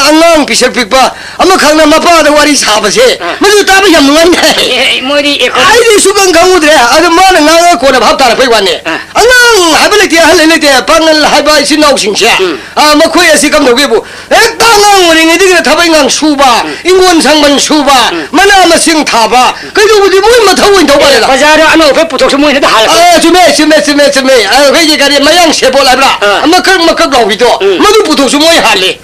ꯑꯉꯥꯡ ꯄꯤꯁꯛ ꯄꯤꯛꯄ ꯑꯃꯈꯛꯅ ꯃꯄꯥꯗ ꯋꯥꯔꯤ ꯁꯥꯕꯁꯦ, ꯑ꯫ ꯃꯗꯨ ꯇꯥꯕ ꯌꯥꯝ ꯅꯨꯡꯉꯥꯏꯅꯦ꯫ ꯑꯦ, ꯃꯣꯏꯗꯤ ꯑꯦꯀꯣ- ꯑꯩꯗꯤ ꯁꯨꯈꯪ ꯈꯪꯉꯨꯗ꯭ꯔꯦ꯫ ꯑꯗꯨ ꯃꯥꯅ ꯉꯥꯡꯉꯒ ꯀꯣꯟꯅ ꯚꯥꯞ ꯇꯥꯔꯛꯄꯩ ꯋꯥꯅꯦ꯫ ꯑ꯫ ꯑꯉꯥꯡ ꯍꯥꯏꯕ ꯂꯩꯇꯦ, ꯑꯍꯜ ꯍꯥꯏꯕ ꯂꯩꯇꯦ, ꯄꯥꯡꯒꯜ ꯍꯥꯏꯕ ꯏꯆꯤꯟ ꯏꯅꯥꯎꯁꯤꯡꯁꯦ, ꯎꯝ꯫ ꯑ, ꯃꯈꯣꯏ ꯑꯁꯤ ꯀꯝꯗꯧꯒꯦꯕꯨ, ꯍꯦꯛꯇ ꯑꯉꯥꯡ ꯑꯣꯏꯔꯤꯉꯩꯗꯒꯤꯅ ꯊꯕꯛ ꯏꯪꯈꯥꯡ ꯁꯨꯕ, ꯏꯪꯒꯣꯜ ꯁꯪꯕꯜ ꯁꯨꯕ, ꯃꯅꯥ ꯃꯁꯤꯡ ꯊꯥꯕ, ꯀꯩꯗꯧꯕꯗꯤ ꯃꯣꯏ ꯃꯊꯧ ꯑꯣꯏꯅ ꯇꯧ ꯃꯥꯜꯂꯦꯗ꯫ ꯕꯖꯥꯔꯗ ꯑꯅꯧꯕ ꯄꯣꯠꯊꯣꯛꯁꯨ ꯃꯣꯏꯅ ꯍꯦꯛꯇ ꯍꯥꯜꯂꯛꯄ꯫ ꯑꯥ, ꯆꯨꯝꯃꯦ, ꯆꯨꯝꯃꯦ, ꯆꯨꯝꯃꯦ, ꯆꯨꯝꯃꯦ, ꯆꯨꯝꯃꯦ꯫ ꯑꯩꯈꯣꯏꯒꯤ ꯀꯔꯤ ꯃꯌꯥꯡ ꯁꯦꯕꯣꯠ ꯍꯥꯏꯕ꯭ꯔꯥ? ꯑꯥ꯫ ꯃꯀꯛ ꯃꯀꯛ ꯂꯥꯎꯕꯤꯗꯣ, ꯎꯝ꯫ ꯃꯗꯨ ꯄꯣꯠꯊꯣꯛꯁꯨ ꯃꯣꯏ ꯍꯥꯜꯂꯦ꯫